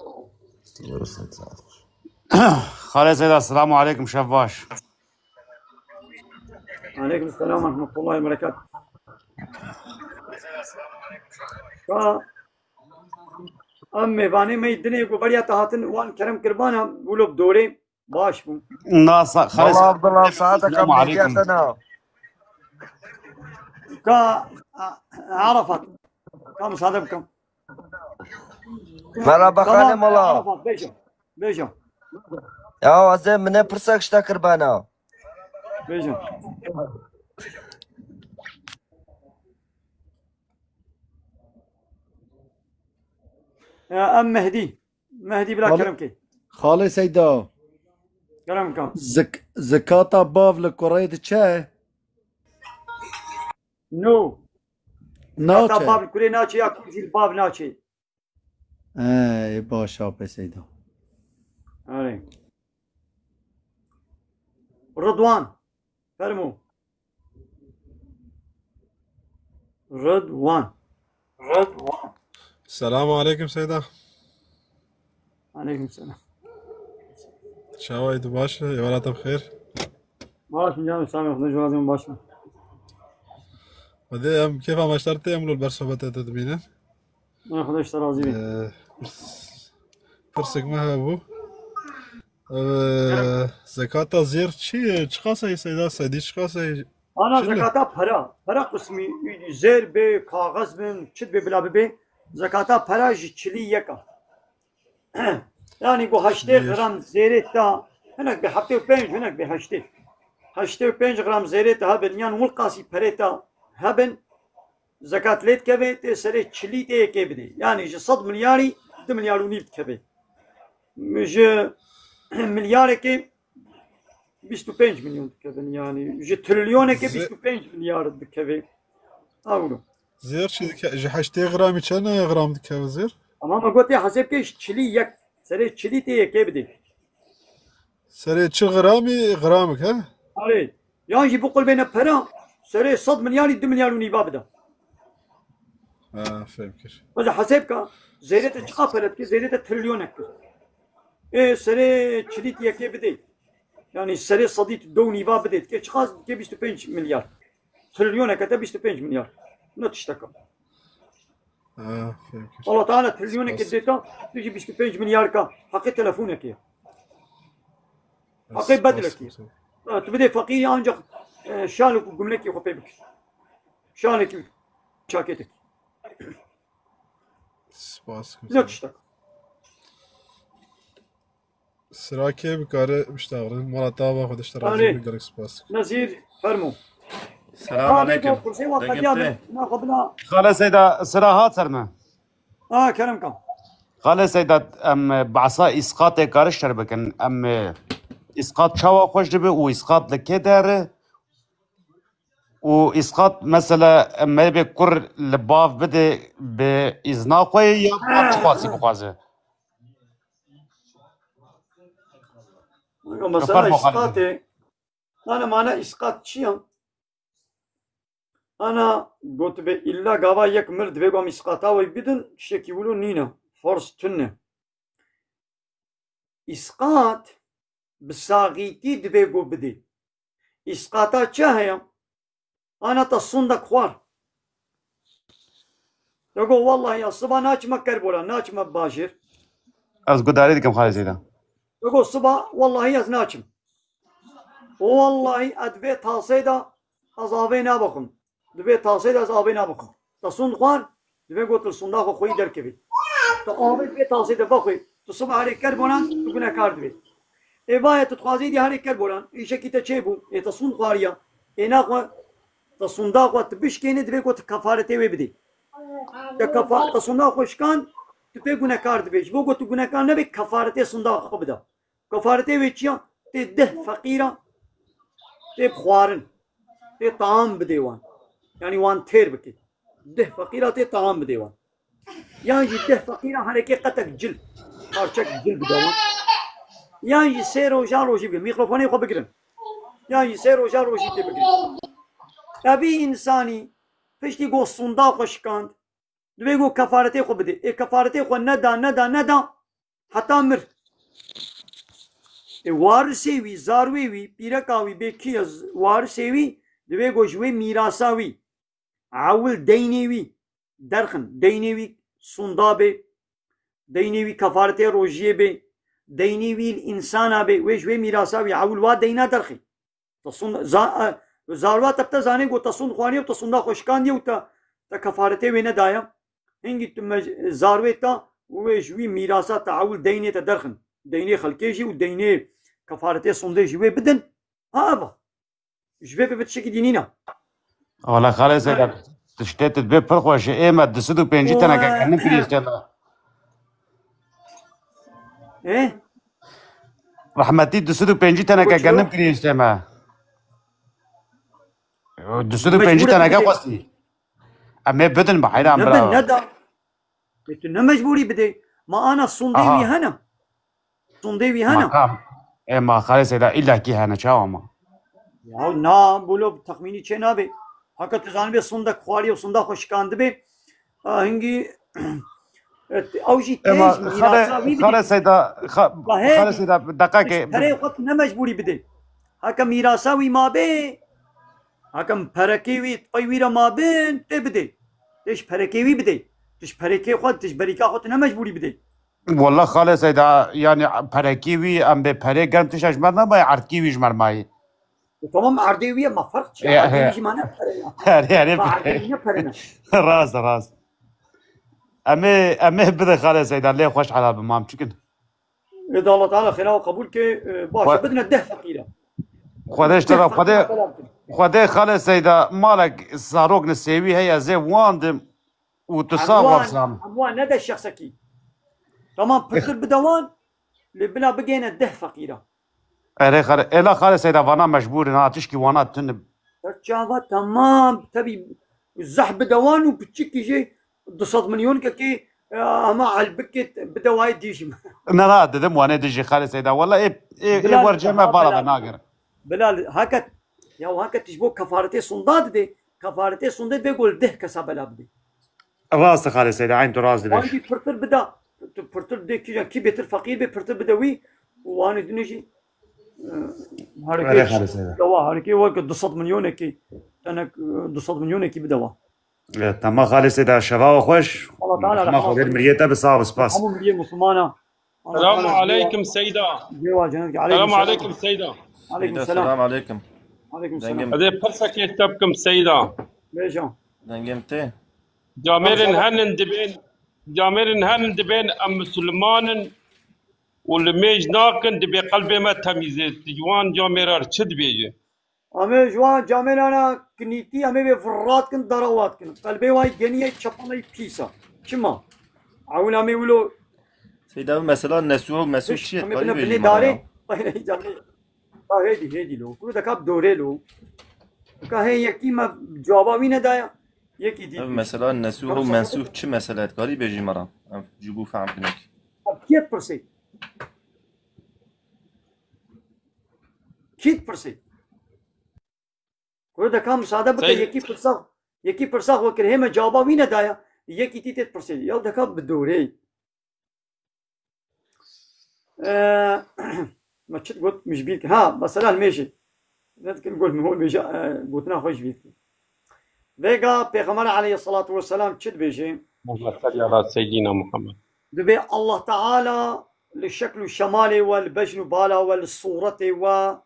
Bere rast, saet xwe. Xalê Seyda, selamu aleykum, şev baş. Aleykum selam ve rahmetullahi ve berekat. Ka em mêvanê me yî dinê ku beriya te hatin wan kerem kirbana wilo bi dorê baş bû. Nasa, Xalê Baba Seyda. Abdullah, saete Selamu kam aleykum. Te na. Ka, a, Arafat. Ka müsaade bikim. Merhaba. Tamam, Xalê Mala. Arafat, bêje. Bêje. Ya, ez ê min ê pirsek ji te kirbana. Bêje. Ya, em Mehdî. Mehdî bila Xalê, kerem kê. Xalê Seyda. Kerem kam. Zik-, zikata bav li kurê diçe? No. Naçe. Zikata bav li kurê naçe ya kur jî li bav naçe. Ê, baş a pê Seyda. Erê. Ridwan. Fermo. Ridwan. Ridwan. Selamu aleykum Seyda. Aleykum selam. Çawa yî, tu baş e? Êvara te bi xêr. Baş in canım, sağ ol. Xwedê ji wazim baş e. Xwedê em kêfa me ji te re tê, em li ber sohbetê te dibînin. Xwedê ji te razî be. Ee, pirs-, pirsek me hebû. Ee, zekata zêr çi ye? Çiqas e Seyda? Sedî çiqas e? Ana çil e? Zekata pera. Pera qismî zêr bê, kaxez bin, çi bê bila bibe. Zekata pera ji çilî yek a. Yani ku heştê gram zêrê ta, hinek bi heftê û pênc, hinek bi heştê. Heştê û pênc gram zêrê ta hebin, yan wilqasî perê ta hebin, zekat lê dikeve, tê serê çilî tê yekê bidê. Yani ji sed milyarî du milyar û nîv dikeve. Ji milyarekê bîst û pênc milyon dikevin, yani ji trilyonekê Zê- bîst û pênc milyar dikeve. Ewro. Zêr çi dike? Ji heştê gramî çend gram dikeve zêr? Ama me gotê hesêb ke ji çilî yek. Serê çilî tê yekê bidê. Serê çi gramî gramik he? Arê. Yan jî biqulbêne pera, serê sed milyarî du milyar û nîva bide. Ha, fêm kir. Mesela hesêb ka, zêrê te çiqa pere dike, zêrê te trilyonek kir. Ê, serê çilî tê yekê bidê. Yani serê sedî tu do û nîva bidê. Dike çiqa dike bîst û pênc milyar. Trilyoneke te bîst û pênc milyar. Ne tişteka. Ha, fêm kir. Allah Teala trilyoneke dê ta, tu jî bîst û pênc milyar ka. Heqê telefonekê ye. Heqê bedlekê ye. Ha, tu bidê feqîrî ancak, e, şalek û gumlekê xwe pê bikir. Şalekî çakêtek. Spas. Ne tiştek. Sira kê bikare biştağrin. Mala te ava xwe dişte razî bin, gelek spas. Nezîr, fermo. Selam aleykum. Dengê te. Xale Seyda, sira hat ser me. Ha, kerem ka. Xale Seyda, em behsa îsqatê kariş ter bikin. Em îsqat çawa xweş dibe û îsqat li kê dere? Û îsqat mesela me bê kur li bav bide bi îzna xwe ya çi xwasî bixwaze? Mesela îsqatê, ana mana îsqat çi ya? Ana gotibe îlla gava yek mir divê ku em îsqata wê bidin, tiştekî wilo nîne. Ferz tune. Îsqat bi saxîtî divê ku bidê. Îsqata çi heye? Ana te sondek xwar. Te got, wellahî ya siba naçime Kerbûla, naçime bajêr. Ez gudarî dikim Xalê Zeyda. Te got, siba wellahî ez naçim. Wellahî ez di vê tasê de ez avê nabixwim. Di vê tasê de ez avê nabixwim. Te sond xwar, divê got li sonda xwe xweyî derkevî. Te avê di vê tasê de vexwî. Tu siba herê ker boran, tu gunekar dibê. Ê vaye tu dixwazî dî herê ker boran, îşekî te çêbû, ê te sûnd xwariya, ê naxwe te sûnda xwe tu bişkênî, divê ku tu kefaretê wê bidî. Te kefa-, te sûnda xwe şikand, tu pê gunekar dibê. Ji bo ku tu gunekar nebê, kefaretê sûnda xwe bida. Kefaretê wê çi ya? Tê deh feqîra tê bi xwarin, tê taam bidê wan. Yanî wan têr bike. Deh feqîra tê taam bidê wan. Yan jî deh feqîra herekê qetek cil, parçek cil bide wan. Yan jî sê rojan rojî bike. Mîkrofonê xwe bigirin. Yan jî sê rojan rojî tê bigirin. Evî însanî piştî ku sûnda xwe şikand, divê ku kefaretê xwe bidê. Ê kefaretê xwe neda, neda, neda, heta mir. Ê warisê wî, zarwê wî, pîreka wî, bê kî ye z-, warisê wî, divê ku ji wê mîrasa wî, ewil deynê wî derxin. Deynê wî sûnda bê, deynê wî kefaretê rojiyê bê, deynê wî li însana bê, wê ji wê mîrasa wî ewil wa deyna derxê. Te sûn-, za-, e, zarwa te bi te zanê ku te sûnd xwariye û te sûnda xwe şikandiye û te, te kefaretê wê nedaye. Hingî tu mec-, zarwê te û wê ji wî mîrasa te ewil deynê te derxin. Deynê xelkê jî û deynê kefaretê sûndê jî wê bidin. Ha, eva. Ji vê bi tiştekî dî nîne. Wala xalê Seyda, tiştê tu dibê pir xweş e. Ê me du sed û pêncî teneke Wa- genim kirî îstê me. Ê? Rehmetî du sed û pêncî teneke Boçî genim yo? Kirî îstê me. Du sed û pêncî Mecbûr e teneke bidê. Xwestî. Em ê bidin bi heyran Nebin, bira. Neda. Ê tu ne mecbûrî bidê. Ma ana sûndê Aha. Wî hene. Sûndê wî hene. Maqam. E, ma xalê Seyda îlla kî hene, çawa ma? Ya na, bûlo texmînî çê nabê. Haka tu zanibê sûndek xwarî û sûnda xwe şikandibê. A, hingî, et, ew jî Ema têj xalê, mîrasa wî bidê. Xalê Seyda, xa-, Bahê, xalê Seyda, deqekê. Perê xwe tu ne mecbûrî bidê. Haka mîrasa wî mabê. Haka perekê wî, pey wî re mabin, tê bidê. Tê ji perekê wî bidê. Tu ji perekê xwe, tu ji berîka xwe tu ne mecbûrî bidê. Walla xalê Seyda, yanî perekî wî, em bê perê germ tişa ji me namayê, erdkî wî ji me mayê. E, tamam, erdê wî ye, ma ferq çi? E, Erdê wî e. Jî ma ne pere ya. Herê, herê Ma bide. Erdê wî ne pere ne. Rast, rast. Em ê, em ê bide xalê Seyda, lê xweş helal bi mam çikin. E, da Allah Teala xêra qebûl ke, e, baş Xwe- e, bidine deh feqîre. Xwedê ji te re, Deh Xwedê, feqîre bela bidin. Xwedê xalê Seyda, malek zarok nisêwî heye, zê wan dim. û tu Em sax wan, wersan. Em wan nede şexsekî. Tamam, pirtir bide wan, lê bila bigêne deh feqîra. Erê xalê, êla xalê Seyda vana mecbûr in, ha, tişkî wana tune. Çava tamam, tebî zeh bide wan û piçikî jê du sed milyonkekê, e, hema helbikê bide wayê dî jî. Ne, ne, dedim wanê dijî xalê Seyda. Wela ê, ê, ê Bila wer cê me bala bela ve nagir. Bila heke, ya heke tu ji bo kefaretê sonda didê, kefaretê sondê bê gol deh kesa bela bidê. Rast e xalê Seyda, eyn tu rast dibêj. Wan jî pirtir bida, tu pirtir bidê kîjan, kî bêtir feqîr bê, pirtir bide wî, û wanê dinê jî, e, Erê herekê xalê Seyda. Dewa, herekê weke du sed milyonekî, tenek, e, du sed milyonekî bide wa. E, tema xalê Seyda, şeva we xweş. Allah Teala Rehma rehmet Xwedê xwe. Miriyê te bi sax bi spas. Hemû miriyê Musulmana. Selamu aleykum Seyda. Selamu aleykum Seyda. Aleykum Seyda, selam. Selamu aleykum. Aleykum selam. Dengim. Hadi pirsekê te bikim Seyda. Bêje. Dengê min tê. Camêrin henin dibên, camêrin henin dibên em Musulman in û limêj nakin, dibê qelbê me temîz e. Tu ji wan camêra re çi dibêje? Em ê ji wan camêrana kinîtî, em ê vê virat kin, dara wat kin. Qelbê wan genî ye, çepana wî pîs e. Çima? Ewil em ê wilo Seyda, bi mesela nesuh û mesuh çi ye? Em ê bine binê darê. Hayır, canê. Ha, hêdî, hêdî lo. Kuru deka bi dorê lo. Deka hê yekî me cewaba wî nedaye. Yekî dî. Ev mesela nesuh û mensuh çi mesele? Karî bêjî me re. Em ji bo fehm kinek. Kê dipirsê? Kî dipirsê? Kuro deka misade bike, Seyda. Yekî pirsa, yekî pirsa xwe kir, hê me cewaba wî nedaya, yekî tî tê dipirsê. Ya deka bi dorê. Ee, me çi got, min ji bîr kir. Ha, mesela limêjê. Ne dikir got, min hol mêje, e, gotina xwe ji bîr kir. Vêga Pêxember aleyhissalatu vesselam çi dibêje? Allahümme salli ala seyyidina Muhammed. Dibê Allah Teala li şekl û şemalê we, li bejn û bala we, li sûretê we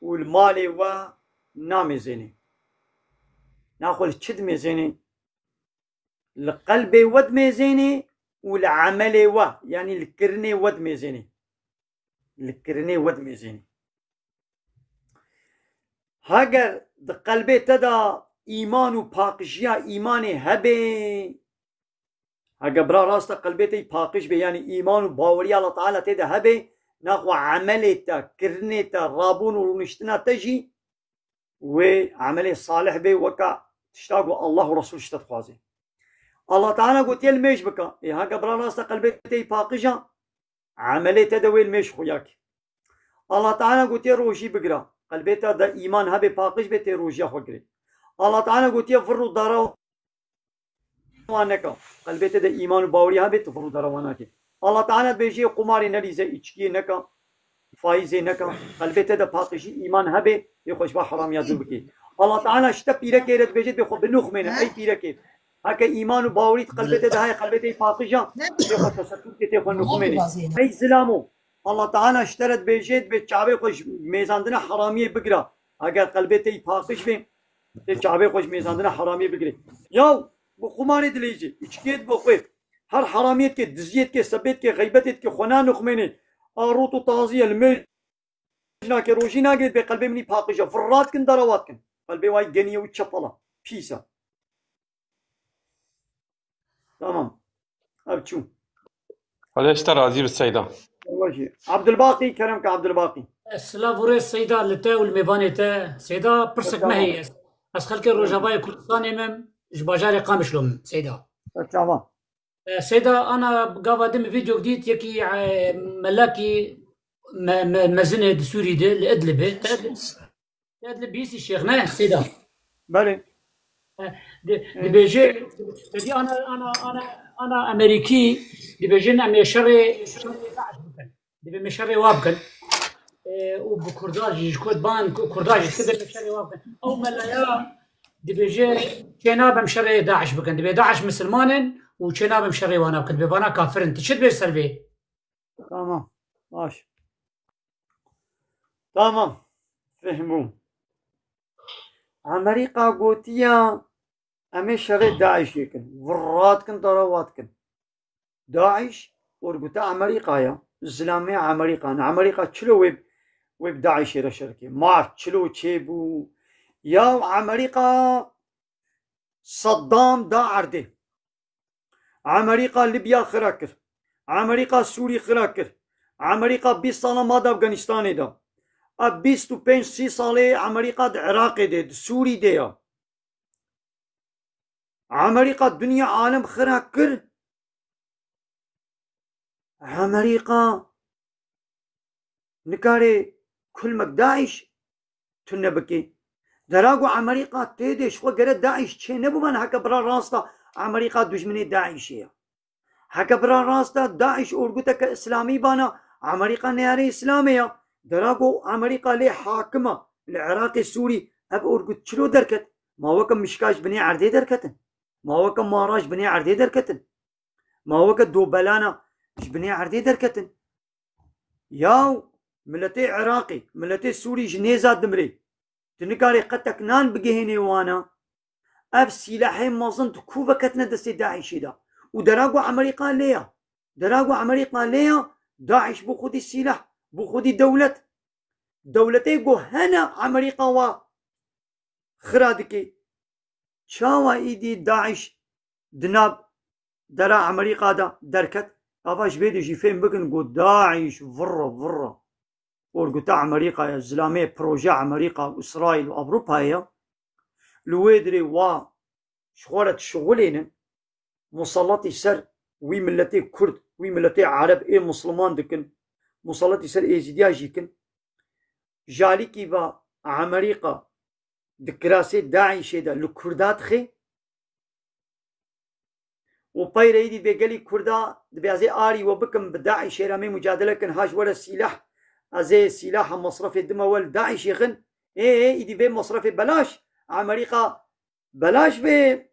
û li malê we namêzênê. Naxwe li çi dimêzênê? Li qelbê we dimêzênê, û li emelê we, yanî li kirinê we dimêzênî. Li kirinê we dimêzênî. Heger di qelbê te de îman û paqijiya îmanê hebe, heger bira rast e qelbê te yî paqij be, yanî îman û baweriya Allah Teala tê de hebe, naxwe emelê te, kirinê te, rabûn û rûniştina te jî wê emelê salih bê, weka tişta ku Allah û Resul ji te dixwaze. Allah Teala gotiye li mêj bike. Ê, heke bira rast e qelbê te yî paqij e, emelê te de wê li mêj xuya ke. Allah Teala gotiye rojî bigire. Qelbê te de îman hebe paqij bê, tê rojiya xwe girê. Allah Teala gotiye vir û dara wan neke. Qelbê te de îman û baweriya hebe, tu vir û dara wan nake. Allah Teala dibêje qumarê nelîze, îçkiyê neke, faîzê neke. Qelbê te de paqijî, îman hebe, ê xwe ji va heramiya dûr bike. Allah Teala ji te pîrekê re dibêje, dibê xwe binûxmêne, ey pîrekê. Heke îman û bawerî di qelbê te de heye, qelbê te yî paqij e, tê xwe tesettûr ke, tê xwe nûxmênê. Ey zilamo, Allah Teala ji te re dibêje, dibê çavê xwe ji mêzandina heramiyê bigire. Heger qelbê te yî paqij be, tê çavê xwe ji mêzandina heramiyê bigire. Yaw, bi xumarê dileyîzê, îçkiyê dibixwe, her heramiyê dike, diziyê dike, sebê dike, xeybetê dike, xwe nanûxmênê. A rût û tazî ye, li mêj nake, rojî nagirê, dibê qelbê min yî paqij e. Vir radikin, dara wa dikin. Qelbê wa yî genî ye û çepel e. Pîs e. Tamam. Ev çû. Xwedê ji te razî bi Seyda. Allah jî. Abdulbaqî, kerem ke Abdulbaqî. Silav û rêz Seyda, li te û li mêvanê te. Seyda, pirsek me heye. Ez, ez xelkê Rojavayê Kurdistanê me, ji bajarê Qamişlo me, Seyda. Çawa? E, Seyda, ana gava din min vîdeok dît, yekî, e, melakî me, me, mezinê di Sûrî de, li Idlibê. Te Idlib, te Idlib bihîstî şêx, ne, Seyda? Belê. E, di, dibêje, te dî ana, ana, ana, ana Amerîkî, dibêjin em ê şerê, şerê DAIŞ bikin. Dibê me şerê wa bikin. E, û bi Kurda jî, ji Kurd ban, Ku-, Kurda jî dibê me şerê wa bikin. Ew melaya dibêje, çê nabem şerê DAIŞ bikin. Dibê DAIŞ misilman in û çê nabem şerê wana bikin. Dibê vana kafir in. Tu çi dibê ser vê? Tamam. Baş. Tamam. Fehmûm. Amerîka gotiya, em ê şerê DAIŞê kin. Vir radikin, dara wa dikin. DAIŞ, orgute Amerîka ya. Zilamê Amerîka ne. Amerîka çilo wê, wê bi DAIŞê re şer ke. Mar çilo çêbû. Ya Amerîka Saddam da erdê. Amerîka Libya xira kir. Amerîka Sûrî xira kir. Amerîka bîst sala ma di Afganistanê de. Ev bîst û pênc sî salê Amerîka di Iraqê de, di Sûrî de ya. Amerîka dinya alem xira kir. Amerîka nikare kulmek DAIŞ tune bike. Dera ku Amerîka tê de ji xwe gere DAIŞ çê nebûbana, heke bira rasta Amerîka dijminê DAIŞê ya. Heke bira rasta DAIŞ orguteke îslamî bana, Amerîka neyarê îslamê ya. Dera ku Amerîka lê hakim a li Iraqê Sûrî, ev orgut çilo derket? Ma weke mişka ji binê erdê derketin? Ma weke mara ji binê erdê derketin? Ma weke dobelana ji binê erdê derketin? Yaw, miletê Iraqê, miletê Sûrî ji nêza dimrê. Tu nikarê qetek nan bigihênê wana. Ev sîlehê mezin di ku veketine destê DAIŞê de? Û dera ku Amerîka lê ya. Dera ku Amerîka lê ya, DAIŞ bû xwedî sîleh, bû xwedî dewlet. Dewletê ku hene Amerîka wa xira dike. Çawa îdî DAIŞ di nav dera Amerîka de derket? Ava ji vê de jî fêm bikin ku DAIŞ virre virre orgute Amerîka ye, zilamê proje Amerîka û Îsraîl û Ewropayê ye. Li wê dirê wa ji xwe re dişixulênin, musallatî ser wî miletê Kurd, wî miletê Ereb ê Misliman dikin, musallatî ser Êzîdiya jî kin. Jalîkî va Amerîka di kirasê DAIŞê de li Kurda dixê û peyre êdî dibê gelî Kurda dibê ez ê arî we bikim bi DAIŞê re em ê mucadele kin, ha ji we re sîleh, ez ê sîlaha mesrefê dime we li DAIŞê xin. Ê, ê, êdî vê mesrefê belaş, Amerîka belaş vê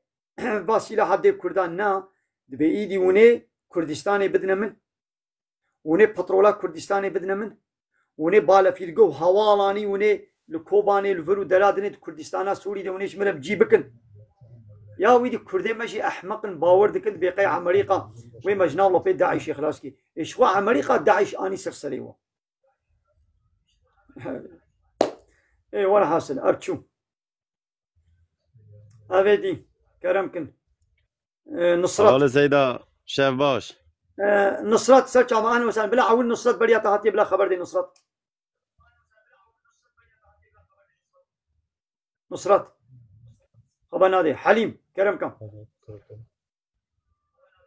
va sîlaha dê Kurdan na, dibê êdî hûn ê Kurdistanê bidine min. Hûn ê petrola Kurdistanê bidine min. Hûn ê balefîrge û hewalanî hûn ê li Kobanê, li vir û dera dinê di Kurdistana Sûrî de hûn ê ji min re bi cî bikin. Ya wî di Kurdê me jî ehmeq in, bawer dikin, dibê qey Emerîka wê me ji nav lopê DAIŞê xilas kî. Ê ji xwe Emerîka DAIŞ anî ser serê we. Ê, werhasil, ev çû. Ev ê dî, kerem kin. Ê, Nusrat. Hevalê Seyda, şev baş. Ê, Nusrat, ser çava, ehlen we sehlen. Bila ewil Nusrat beriya te hatiye, bila xeber de Nusrat. Nusrat. Xeber nadê. Helîm, kerem kam.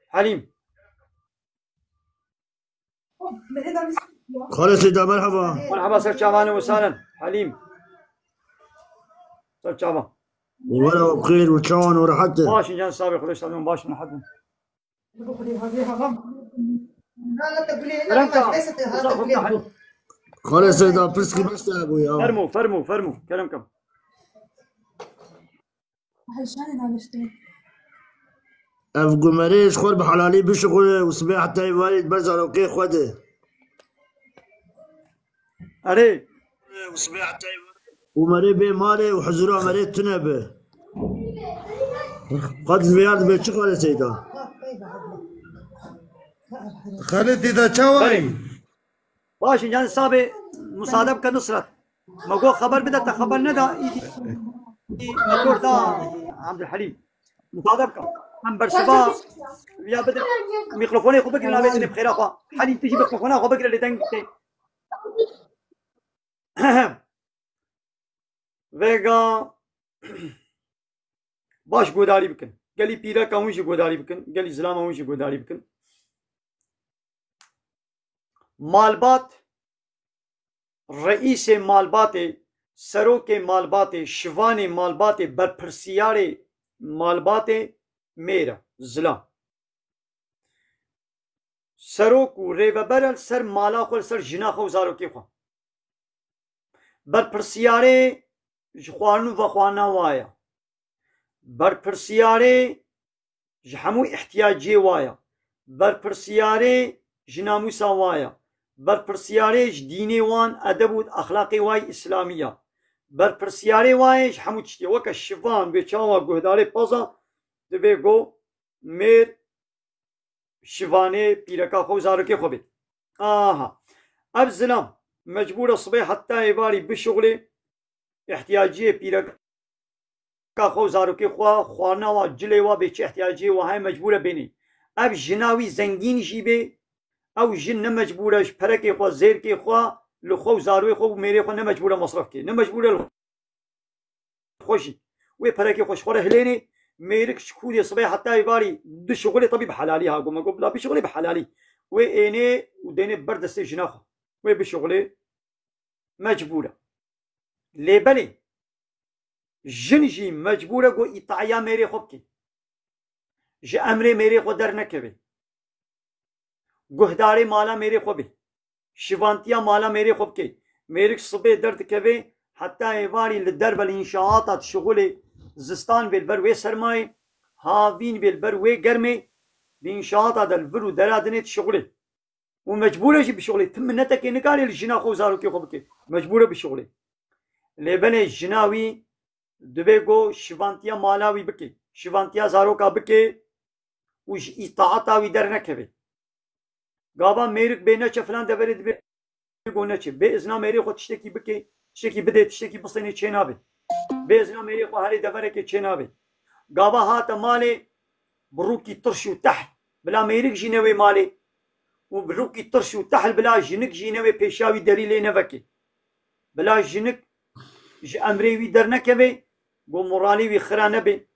Helîm. Xalê Seyda, merhaba. Merhaba, ser çavan, ehlen we sehlen. Helîm. Ser çavan. Were û xêr û çawan û rehet e. Baş in, can sabê, Xwedê selamet, baş in, rehet in. Kerem kam. Xalê Seyda, pirsî bes te hebû ya. Fermû, fermû, fermû. Kerem kam. Ev gumerê ji xwe bi helalî bişuxule û sibê heta êvarî di ber zarokê xwe de. Erê. Û merê bê malê û huzura merê tune be. Qet vêya dibe çi, Xalê Seyda? Xalê Seyda çawa yî? Baş in, can sabê, musade bike Nusret. Me got xeber bide, te xeber neda. Î, î, î, motor da Abdülhalim. Musade bike. Em bersiva ya bide. Mîkrofonê xwe bigire, navê dinê bi xêra xwe. Helîm, tu jî mîkrofona xwe bigire, lê deng tê. Vêga baş guhdarî bikin. Gelî pîreka hûn jî guhdarî bikin. Gelî zilama hûn jî guhdarî bikin. Malbat, reîsê malbatê, serokê malbatê, şivanê malbatê, berpirsiyarê malbatê mêr e, zilam. Serok û rêveber e li ser mala xwe, li ser jina xwe û zarokê xwe. Berpirsiyarê ji xwarin û vexwarina wa ye. Berpirsiyarê ji hemû ihtiyaciyê wa ye. Berpirsiyarê ji namûsa wa ye. Berpirsiyarê ji dînê wan, edeb û exlaqê wa yî îslamî ye. Berpirsiyarê wa ye ji hemû tiştê. Weke şivan, bê çawa guhdarê paza, dibê go mêr şivanê pîreka xwe û zarokê xwe bê. Aha. Ev zilam mecbûr e sibê heta êvarî bişuxulê, ihtiyaciyê pîreka xwe û zarokê xwe, xwarina wa, cilê wa bê, çi ihtiyaciyê wa heye mecbûr e bênê. Ev jina wî zengîn jî bê, ew jin ne mecbûr e ji perekê xwe, zêrkê xwe, li xwe û zarokê xwe û mêrê xwe ne mecbûr e mesref kê. Ne mecbûr e li xwe jî. Wê perekê xwe ji xwe re hilênê, mêrik ji kûdê sibê heta êvarî dişuxulê, tebî bi helalî ha, got me got bila bişuxulê bi helalî. Wê ênê û dênê ber destê jina xwe. Wê bişuxulê mecbûr e. Lê belê jin jî mecbûr e ku îtaiya mêrê xwe bike. Ji emrê mêrê xwe dernekeve. Guhdarê mala mêrê xwe be. Şivantiya mala mêrê xwe bike. Mêrik sibê derdikeve, heta êvarî li derve li înşaata dişuxulê, zistan bê li ber wê sermayê, havîn bê li ber wê germê, di înşaata de li vir û dera dinê dişuxulê. Û mecbûr e jî bişuxulê. Tim minnetekê nikare li jina xwe û zarokê xwe bike. Mecbûr e bişuxulê. Lê belê jina wî divê ku şivantiya mala wî bike, şivantiya zaroka bike û ji îtaeta wî dernekeve. Gava mêrik bê neçe filan deverê dibê ku neçe. Bê izna mêrê xwe tiştekî bike, tiştekî bide, tiştekî bistêne çê nabe. Bê izna mêrê xwe herê deverekê çê nabe. Gava hate malê bi rûkî tirş û tehl. Bila mêrik jî newê malê û bi rûkî tirş û tehl bila jinik jî newê pêşiya wî derî lê neveke. Bila jinik ji emrê wî dernekeve, go moralê wî xira nebe.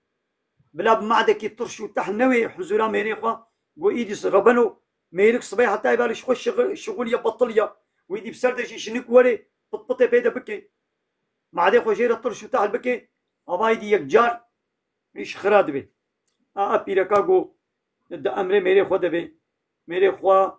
Bila bi madekî tirş û tehl newê huzûra mêrê xwe, go îdî rebeno mêrik sibê heta êvarî ji xwe şixi-, şixuliye betil ya. Wî dî bi ser de jî jinik were, pitpitê pê de bike. Madê xwe jê re tirş û tehl bike, avayî dî yekcar îş xira dibe. A, a pîreka go di emrê mêrê xwe de be. Mêrê xwe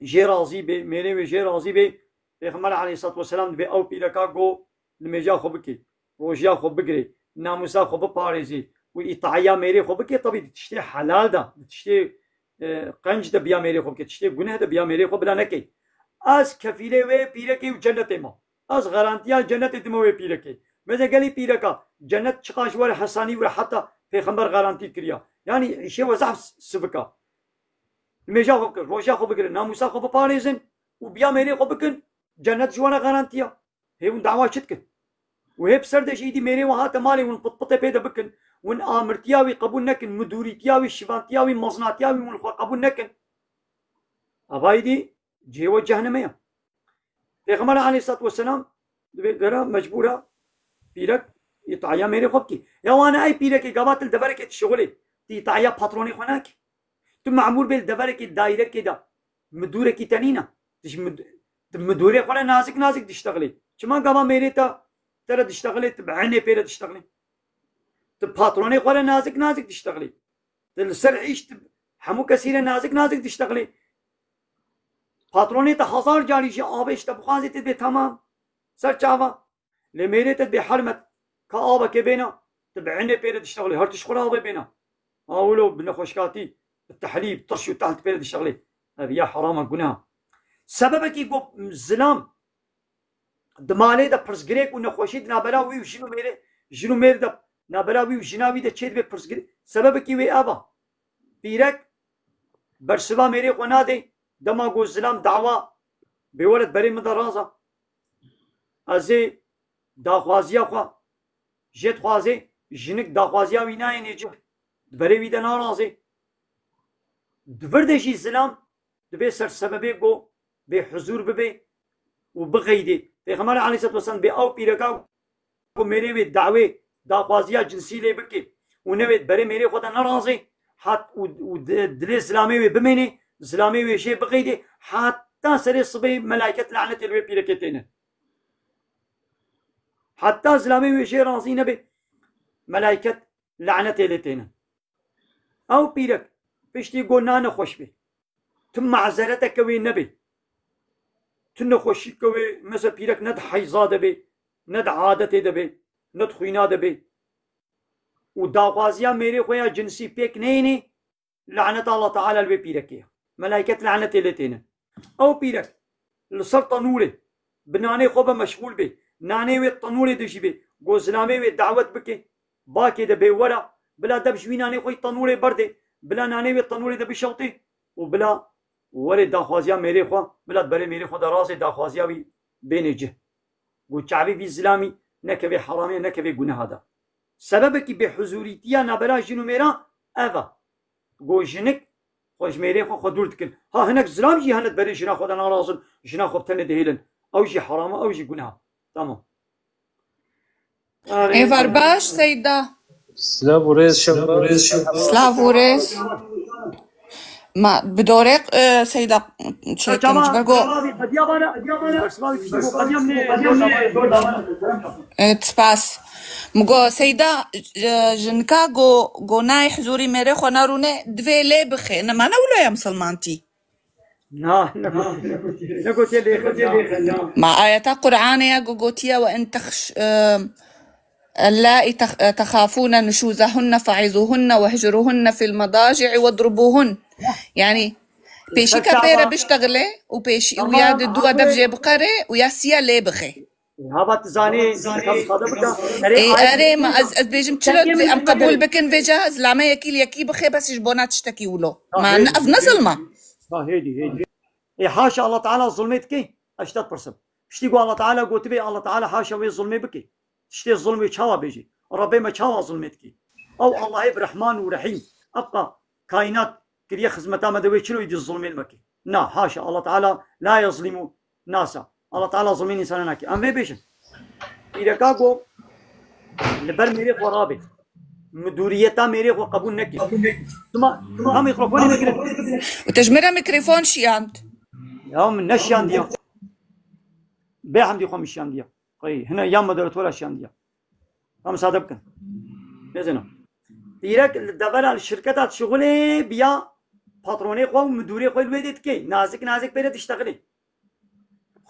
jê razî be, mêrê wê jê razî be. Pêxember aleyhissalatu vesselam dibê ew pîreka go nimêja xwe bike, rojiya xwe bigire, namûsa xwe biparêze û îtaiya mêrê xwe bike, tebî di tiştê helal de, di tiştê, e, qenc de biya mêrê xwe bike, tiştê guneh de biya mêrê xwe bila neke. Ez kefîlê wê pîrekê û cennetê me. Ez garantiya cennetê dime wê pîrekê. Meze gelî pîreka, cennet çiqaş were hesanî û reheta Pêxember garantî kiriya. Yanî îşê we zehf sivik a. Nimêja xwe bikin, roja xwe bigirin, namûsa xwe biparêzin û biya mêrê xwe bikin, cennet ji we re garantiya. Hê hûn dawa çi dikin? Û hê bi ser de jî îdî mêrê wan hate malê hûn pitpitê pê de bikin, hûn amirtiya wî qebûl nekin, midûrîtiya wî, şivantiya wî, meznatiya wî hûn xwe qebûl nekin. Ava îdî cihê we cehnemê ye. Pêxember aleyhissalatu vesselam dibê dera mecbûra pîrek îtaya mêrê xwe bikî. Ya wane ey pîrekê gava tu li deverekê dişixulê, tu îtaya patronê xwe nakî. Tu memûr bê li deverekê dairekê de midûrekî te nîne. Tu ji mid-, tu midûrê xwe re nazik nazik diştexilê. Çima gava mêrê te, te re diştexilê, tu bi enê pê re diştexilê? Tu patronê xwe re nazik nazik diştexilê. Tu li ser îş tu hemû kesî re nazik nazik diştexilê. Patronê te hezar carî ji avê ji te bixwazê, tu dibê temam. Ser çava. Lê mêrê te dibê hermet. Ka avekê bêna, tu bi enê pê re diştexilê. Her tişt xwe re avê bêna. Ha wilo bi nexweşkatî, bi tehlî, bi tirş û tehl tu pê re diştexilê. Ev ya herama guneha. Sebebekî ku zilam di malê de pirsgirêk û nexweşî di navbera wî û jin û mêrê, jin û mêr de, navbera wî û jina wî de çêdibe pirsgirêk. Sebebekî wê ev a. Pîrek bersiva mêrê xwe nade, dema ku zilam dawa bê were di berê min de raza. Ez ê daxwaziya xwe jê dixwazê, jinik daxwaziya wî nayênê cih. Di berê wî de narazê. Di vir de jî zilam dibê ser sebebê ku bê huzûr bibê û bixeydê. Pêxember aleyhisselatu vesselam bê ew pîreka ku mêrê wê dawê daxwaziya cinsî lê bike û newê berê mêrê xwe de nerazê, hat û, û di-, dilê zilamê wê bimênê, zilamê wê jê bixeydê, heta serê sibê melaiket lanetê li wê pîrekê têne. Heta zilamê wê jê razî nebe, melaiket lanetê lê têne. Ew pîrek piştî got nane xweş bê. Tu mazereteke wê nebe. Tu nexweşîke wê, mesela pîrek ne di heyza de bê, ne di adetê de bê, ne di xwîna de bê. Û daxwaziya mêrê xwe ya cinsî pêk neyênê, laneta Allah Teala li wê pîrekê ye. Melaiket lanetê lê têne. Ew pîrek li ser tenûrê bi nanê xwe be meşxûl bê. Nanê wê tenûrê de jî bê. Go zilamê wê dawet bike. Bakê de bê were. Bila dev ji wî nanê xwe yî tenûrê berdê. Bila nanê wê tenûrê de bişewtê. Û bila were daxwaziya mêrê xwe. Bila di berê mêrê xwe de razê daxwaziya wî bênê cih. Go çavê vî zilamî nekeve heramê, nekeve guneha de. Sebebekî bêhuzûrîtiya nabera jin û mêra ev e. Go jinik xwe ji mêrê xwe xwe dûr dikin. Ha hinek zilam jî hene di berê jina xwe de narazin, jina xwe bi tenê dihêlin. Ew jî heram e, ew jî guneha. Tamam. Êvar baş, Seyda. Silav û rêz, şev baş. Silav û rêz. Ma bi dorê, e, Seyda çêkin. Çama, ji ber ku çama vî qediya bana, qediya bana. Çama vî piştî ku qediya min ê, e, spas. Min got, Seyda, e, jinika ku, ku nayê huzûrî mêrê xwe narûne, divê lê bixe. Ne, ma ne wilo ya misilmantî? Na, ne gotiye, ne gotiye lê xwe, na. Ma ayeta Qur'anê ya ku gotiye, "Ve in texş-, e, اللائي تخ-، تخافون نشوزهن فعظوهن واهجروهن في المضاجع واضربوهن." Yani, pêşî ka pê re biştexile û pêşî û ya di dua dev jê biqere û ya siya lê bixe. Hava tu zanî, ka misade bike. Ê, erê, ma ez, ez bêjim çilo em qebûl bikin vêca, zilamê yekî li yekî bixe, bes ji bona tiştekî wilo. Ma ne, ev ne zilm e. Ha, hêdî, hêdî. Ê, haşa Allah Teala zulmê dike, ez ji te dipirsim. Piştî ku Allah Teala gotibê, Allah Teala haşa wê zulmê bike. Tiştê zulmê çawa bêjî? Rebê me çawa zulmê dikî? Ew Allahê bi Rehman û Rehîm, eqa kaînat kiriye xizmeta me de wê çilo îdî zulmê li me kê? Na, haşa, Allah Teala la yezlîmu nasa. Allah Teala zulmê însanan nake. Em vê bêjin. Pîreka go li ber mêrê xwe rabe. Midûriyeta mêrê xwe qebûl neke. Tuma, ha mîkrofonê bigire. Û te ji min re mîkrofon şiyand. Ya min neşiyandiya. Bê hemdî xwe min şiyandiya. Qey, hine ya moderatora şiyandiya. Em sade bikin. Nêzînim. Pîrek li devera li şirketa dişixulê biya patronê xwe û midûrê xwe li wê dê dikê. Nazik nazik pê re diştexilê.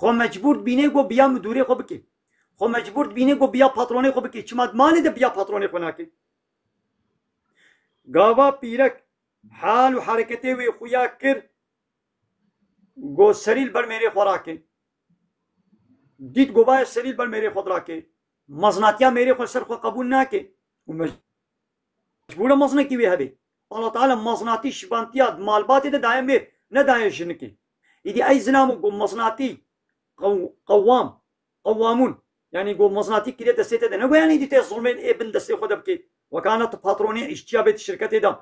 Xwe mecbûr dibînê ku biya midûrê xwe bikê. Xwe mecbûr dibînê ku biya patronê xwe bikê. Çima di malê de biya patronê xwe nake? Gava pîrek hal û hereketê wê xuya kir, go serî li ber mêrê xwe rake. Dît go vaye serî li ber mêrê xwe dirake. Meznatiya mêrê xwe ser xwe qebûl nake. Û me-, mecbûr e mezinekî wê hebe. Allah Teala mezinatî şivantiya malbatê de daye mêr, nedaye jinikê. Îdî ey zilamo ku mezinatî qew-, qewam, qewamûn, yanî ku mezinatî kiriye destê te de, ne ku yanî îdî tê zilmên ê bin destê xwe de bikê. Wekana tu patronê îşçiya bê di şirketê de,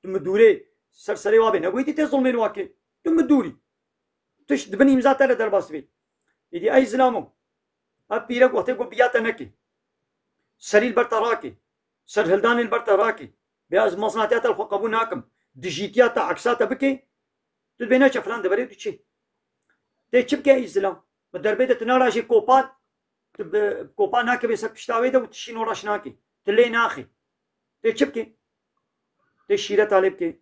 tu midûrê ser serê wa bê, ne ku îdî tê zilmên wa kê. Tu midûrî. Tişt di bin îmza te re derbas dibê. Îdî ey zilamo, ev pîrek wextê ku biya te nekê, serî li ber te rakê, serhildanê li ber te rakê, bê ez mezinatiya te li xwe qebûl nakim, dijîtiya te, eksa te bikê, tu dibê neçe filan deverê tu çê. Tê çi bike ey zilam? Bi derbê de tu narajê kopan, tu bi kopan nakevê ser pişta wê de û tu şîn û reş nakê. Tu lê naxê. Tê çi bike? Tê şîreta lê bike.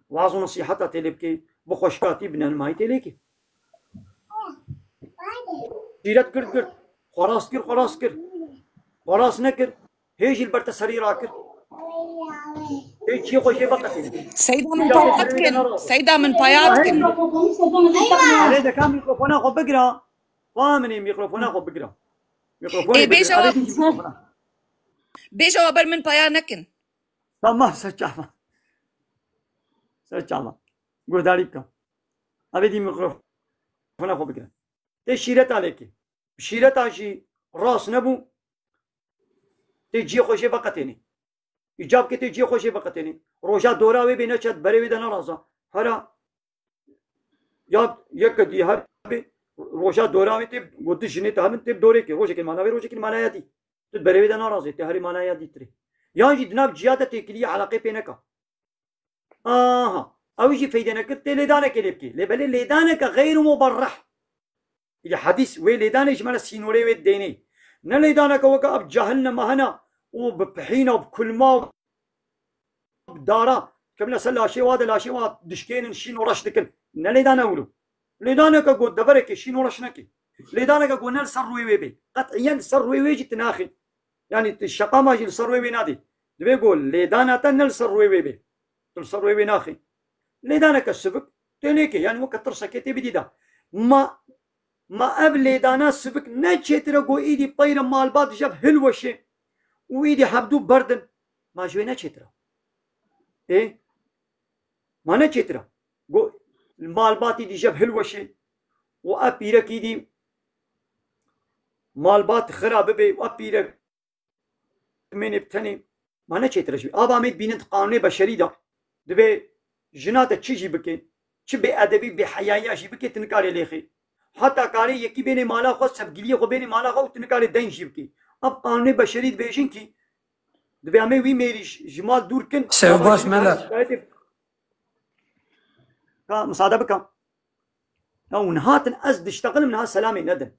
Waz û nesîheta tê lê bike. Bi xweşkatî, bi nermayî tê lê ke. Şîret girt girt. Xwe rast kir, xwe rast kir. Xwe rast nekir. Hê jî li ber te serî rakir. Hê çiyê xwe jê veqetîne. Seyda min paya dikin. Seyda min paya dikin. Erê deka mîkrofona xwe bigira. Xwe min ê mîkrofona xwe bigira. Mîkrofon Ê, bêje bigira. Erê wa- dî mîkrofona. Bêje wa ber min paya nekin. Tamam, ser çava. Ser çava. Guhdarî bikim. Erê dî mîkrofona xwe bigira. Tê şîreta lê ke. Şîreta jî rast nebû. Tê cihê xwe jê veqetênê. Îcab ke tê cihê xwe jê veqetênê. Roja dora wê bê neçe berê wê de neraza. Hera ya yeke dî her bê roja dora wê tê got di jinê te hebin tê dorê ke. Rojekê mana wê rojekê mana ya dî. Tu berê wê de narazê tê herê mana ya dî tirê. Yan jî di nav ciya te têkilî eleqê pê neka. Aha. Ew jî feyde nekir, tê lêdanekê lê bikê. Lê belê lêdaneke xeyr muberreh. Îdî hedîs wê lêdanê ji me re sînorê wê dênê. Ne lêdaneke weke ev cahil ne mehena û bi pihîna, bi kulma, bi dara, kevine ser laşê wa de, laşê wa dişkênin, şîn û reş dikin. Ne lêdane wilo. Lêdaneke got deverekê şîn û reş neke. Lêdaneke got ne li ser rûyê wê bê. Qet'iyen li ser rûyê wê jî tu naxî. Yanî tu şeqama jî li ser rûyê wê nadî. Divê ku lêdana te ne li ser rûyê wê bê. Tu li ser rûyê wê naxî. Lêdaneke sivik tê lê ke, yanî weke tirsekê tê bidî de. Ma, ma ev lêdana sivik ne çêtir e ku îdî peyre malbat ji hev hilweşê û îdî hevdû berdin. Ma ji wê ne çêtir e? Ê? Ma ne çêtir e? Ku malbat îdî ji hev hilweşê û ev pîrek îdî malbat xira bibe û ev pîrek mênê bi tenê, ma ne çêtir e ji wî. Ava me dibînin di qanûnê beşerî de, divê jina te çi jî bike, çi bêedebî, bêheyayiya jî bike, tu nikarê lêxê. Heta karê yekî bênê mala xwe, sevgiliyê xwe bênê mala xwe û tu nikarê deng jî bikî. Ev qanûnê beşerî dibêjin kî, divê em ê wî mêrî ji, ji mal dûr kin. Sev baş mele. Şikayetê ka, misade bika. Ya hûn hatin ez diştexilim niha selamê nedin.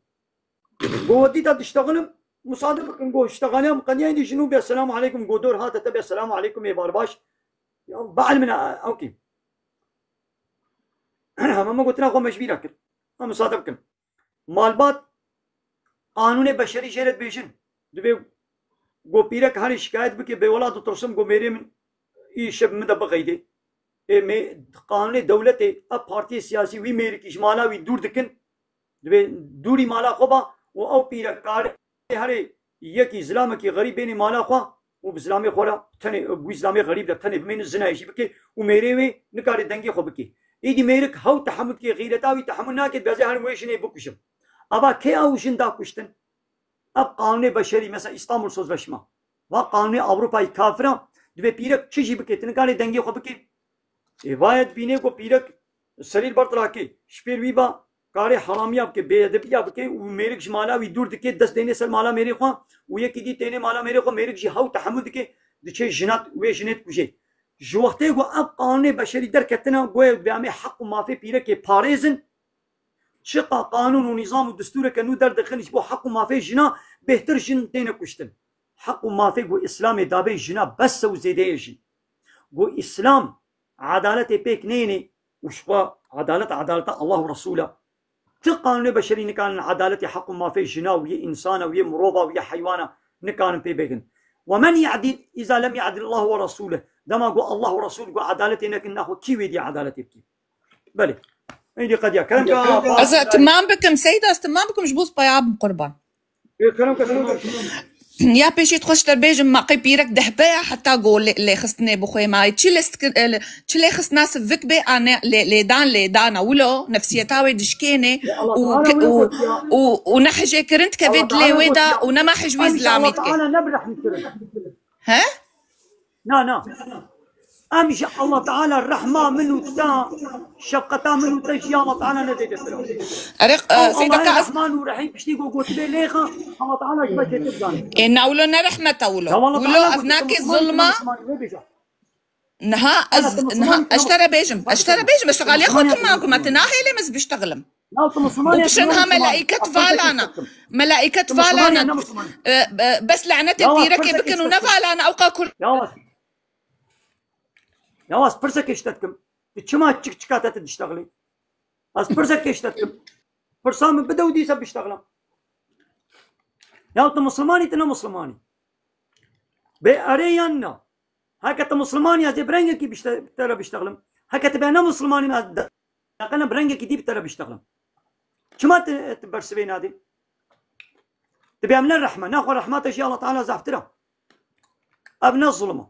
Go dîta diştexilim, musade bikin, go ştexaniyam qeniyayî jin û bê selamu aleykum, go dor hate te bê selamu aleykum ê barbaş. Ya bal min a, okey. Hema me gotina xwe mecbîra kir. Ha musade bikin. Malbat qanûnê beşerî jê re dibêjin. Divê go pîrek herî şikayet bike, bê wela ditirsim go mêrê min îşev min de bixeydê. Ê me qanûnê dewletê, ev partiyê siyasî wî mêrikî ji mala wî dûr dikin. Divê dûrî mala xwe ba û ew pîrek kare herê yekî zilamekî xerîb bênê mala xwe û bi zilamê xwe re tenê, bi wî zilamê xerîb de tenê bimêne, zinayê jî bike û mêrê wê nikare dengê xwe bike. Êdî mêrik hew tehemûl dike, xîreta wî tehemûl nake, dibêje herim wê jinê bikujim. Ava kê ew jin da kuştin? Ev qanûnê beşerî, mesela Îstanbul Sözleşme. Va qanûnê Ewropayê kafir e, divê pîrek çi jî bike, tu nikare dengê xwe bike. Ê, vaye dibîne ku pîrek serî li ber tirakê, ji pêr wî ba, karê heramiya bike, bêedebiya bike û mêrik ji mala wî dûr dike, dest dêne ser mala mêrê xwe û yekî dî têne mala mêrê xwe, mêrik jî hew tehemûl dike, diçe jina wê jinê dikuje. Ji wextê ku ev qanûnê beşerî derketine, goya divê em ê heq û mafê pîrekê parêzin, çiqa qanûn û nîzam û distûreke nû derdixin ji bo heq û mafê jina, bêhtir jin têne kuştin. Heq û mafê ku Îslamê dabê jina bes e û zêde ye jî. Ku Îslam edaletê pêk neyêne û ji xwe edalet edaleta Allah û Resûl e. Ti qanûnê beşerî nikarin edaletê heq û mafê jina û yê însana û yê mirova û yê heywana nikarin pê bêgin. Ve men ya'dil îza lem ya'dil Allah ve Resûlih. Dema ku Allah û Resûl ku edaletê nekin, naxwe kî wê dî edaletê bikî? Belê. Êdî qediya. Kerem ka. Ez timam bikim, Seyda, ez timam bikim, ji bo spaya bim qurban. Ê, kerem ka, timam. Ya pêşî dixwest ji te bêjim, ma qey pîrek dehbe ya heta go lê-, lêxistinê bixwê mayê. Çi lêstikir-, e, çi lêxistina sivik bê, ane lê-, lêdan lêdana wilo, nefsiyeta wê dişkênê Ya Allah û Teala ke-, wê û, got ya. û, û nehijê kirin dikeve Allah dilê Teala wê got da ya. û nema hij wî Em ji zilamî Allah dike. Teala ne bi rehim kirin. He? Na, na. Em ji Allah Teala rehma min û te, şefqeta min û te jî Allah Teala ne zêdetir. Erê, e, Ew Seyda Allahê ka ez Rehman û Rehîm piştî ku gotibê lêxa, Allah Teala ji me kêtir zanî. Ê, na wilo ne rehmet e wilo. Ya Allah Wilo Teala ez gotibe nakê Musliman, zulma. Musliman, ne bêje. Niha ez, Ana te niha Musliman, ez ji te re bêjim, ez ji te re bêjim, ez şexaliya xwe Musliman, kim nakim, ez te nahêlim ez biştexlim. Ya tu Musliman Tu ya, bişin tu ha Musliman. Melaîket Bak, ben valana. Seçtim. Melaîket Tu Musliman ya, valana. Ne Musliman? E, e, bes lanetê Ya, pîrekê bak, bikin û seçtim. Nevalana ew qa kur. Ya, Ya ez pirsekê ji te dikim. Tu çima çik çika te tu diştexlî? Ez pirsekê ji te dikim. Pirsa min bide û dîsa biştexlam. Ya tu Muslimanî, tu ne Muslimanî. Bê erê yan na. Heke tu Muslimanî, ez ê bi rengekî bişte-, te re biştexlim. Heke tu bê ne Muslimanî, ez de-, deqene bi rengekî dî bi te re biştexlim. Çima tu, tu bersivê nadî? Tu bê em ne rehme. Naxwe rehma te jî Allah Teala zehftir e. Ev ne zulm e.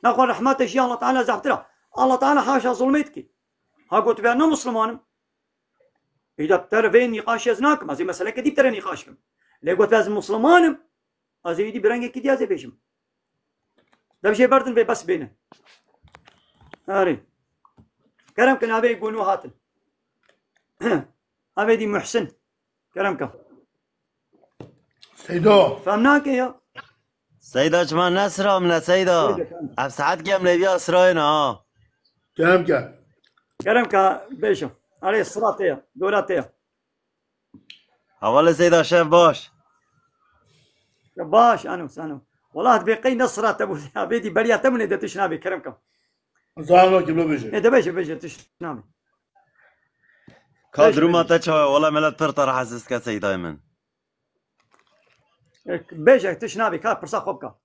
Naxwe rehma te jî Allah Teala zehftir e. Allah Teala haşa zulmê dike. Ha got, "Ben ne Musliman im." Îda bi te re vê nîqaşê ez nakim. Ez ê meseleke dî bi te re nîqaş kim. Lê got, "Ez Musliman im." Ez ê îdî bi rengekî dî ez ê bêjim. Dev jê berdin vê bes bêne. Erê. Kerem kin, avê gonû hatin. Avê dî Muhsin. Kerem ka. Seydo. Fem nake ya. Seyda, çima nesira min e, Seyda? Bêje, fem. Ev saet ki em lêviya sirayê ne ha. Kerem ke. Kerem ka, bêje. Arê, sira te ya, dora te ya. Hevalê Seyda, şev baş. Ya baş, ano, ano. Wala, bê qey ne sira te bû. Ya, bê dî beriya te bûne de tişt nabê, kerem ka. Zano ki, bêje. E, de bêje, bêje, tişt nabê. Ka Bêje, duruma bêje. Te çawa? Wala milet pir te rahatsiz ke Seydayê min. E, bêje, tişt nabê, ka pirsa xwe bika.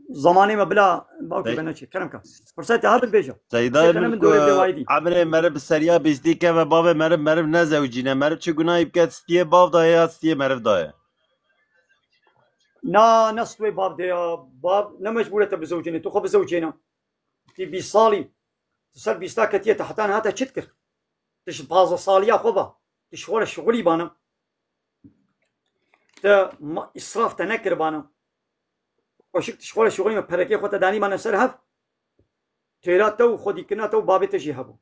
Zamanê me bila bawkê Sey- be neçê. Kerem ka. Pirsa te hat bêje. Seydayê Şekene min min ku dorê bi wayî dî. Emrê meriv bi seriya bîstî keve, bavê meriv, meriv nezewicîne. Meriv çi gunahî bike, stiyê bav daye ya stiyê meriv daye? Na, ne stûyê bav de ya. Bav ne mecbûr e te bizewicîne. Tu xwe bizewicêne. Tî bîst salî, tu ser bîsta ketiye, te heta niha te çi dikir? Tu ji pazdeh saliya xwe ba, tu ji xwe re şixulî bana. Te ma-, îsraf te nekiribana. Xweşik tu ji xwe re şixulî me, perekê xwe te danîbane ser hev. Têra te û xwedîkirina te û babê te jî hebû.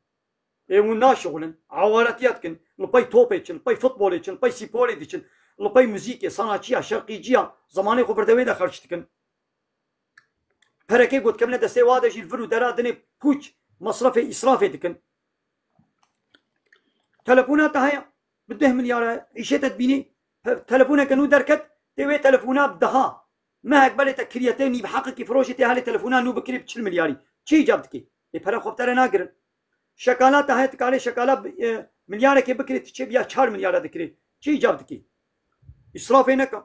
Ê hûn naşixulin, awaretiya dikin, li pey topê diçin, li pey futbolê diçin, li pey spolê diçin, li pey muzîkê, sanatçiya, şerqîciya, zemanê xwe vir de wê de xerc dikin. Perekê got kemine destê wa de jî li vir û dera dinê pûç, mesrefê, îsrafê dikin. Telefona te heye, bi deh milyar e, îşê te dibînî, he, telefoneke nû derket, tê wê telefona bi deha. Mehek belê te kiriye, tê nîv heqekî firoşê, tê helê telefona nû bikirî bi çil milyarî. Çi îcab dikî? Ê pere xwe bi te re nagirin. Şekala te heye, tu karê şekala bi, e, milyarekê bikirê, tu çê biya çar milyara dikirê. Çi îcab dikî? Îsrafê neke.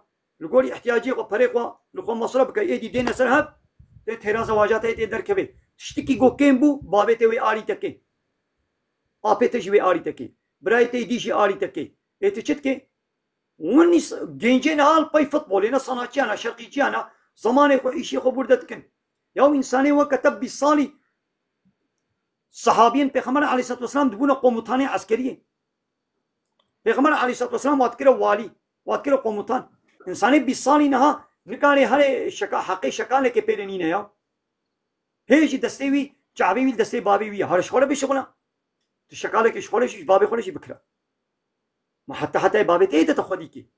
Li gorî ihtiyaciyê xwe, perê xwe, li xwe mesref bike, êdî dêne ser hev, tê têra zewaca te tê derkevê. Tiştikî ku kêm bû, bavê te wê arî te kê. Apê te jî wê arî te kê. Birayê te dî jî arî te kê. Ê tu çi dikê? Hûn nîs-, gencê niha li pey futbolê ne, sanatçiyan ne, şerqîciyan ne, zemanê xwe, îşê xwe bûr de dikin. Ya û însanê weke te bîst salî, Sehabiyên Pêxember aleyhissalatu vesselam dibûne komutanê eskeriyê. Pêxember aleyhissalatu vesselam wa dikire walî, wa dikire komutan. Însanê bîst salî niha nikare herê şeka-, heqê şekalekê pê re nîne ya. Hê jî destê wî, çavê wî li destê bavê wî ye. Here ji xwe re bê şixula. Tu şekalekê ji xwe re jî, ji bavê xwe re jî bikire. Ma heta heta bavê te yê de te xwedî kî.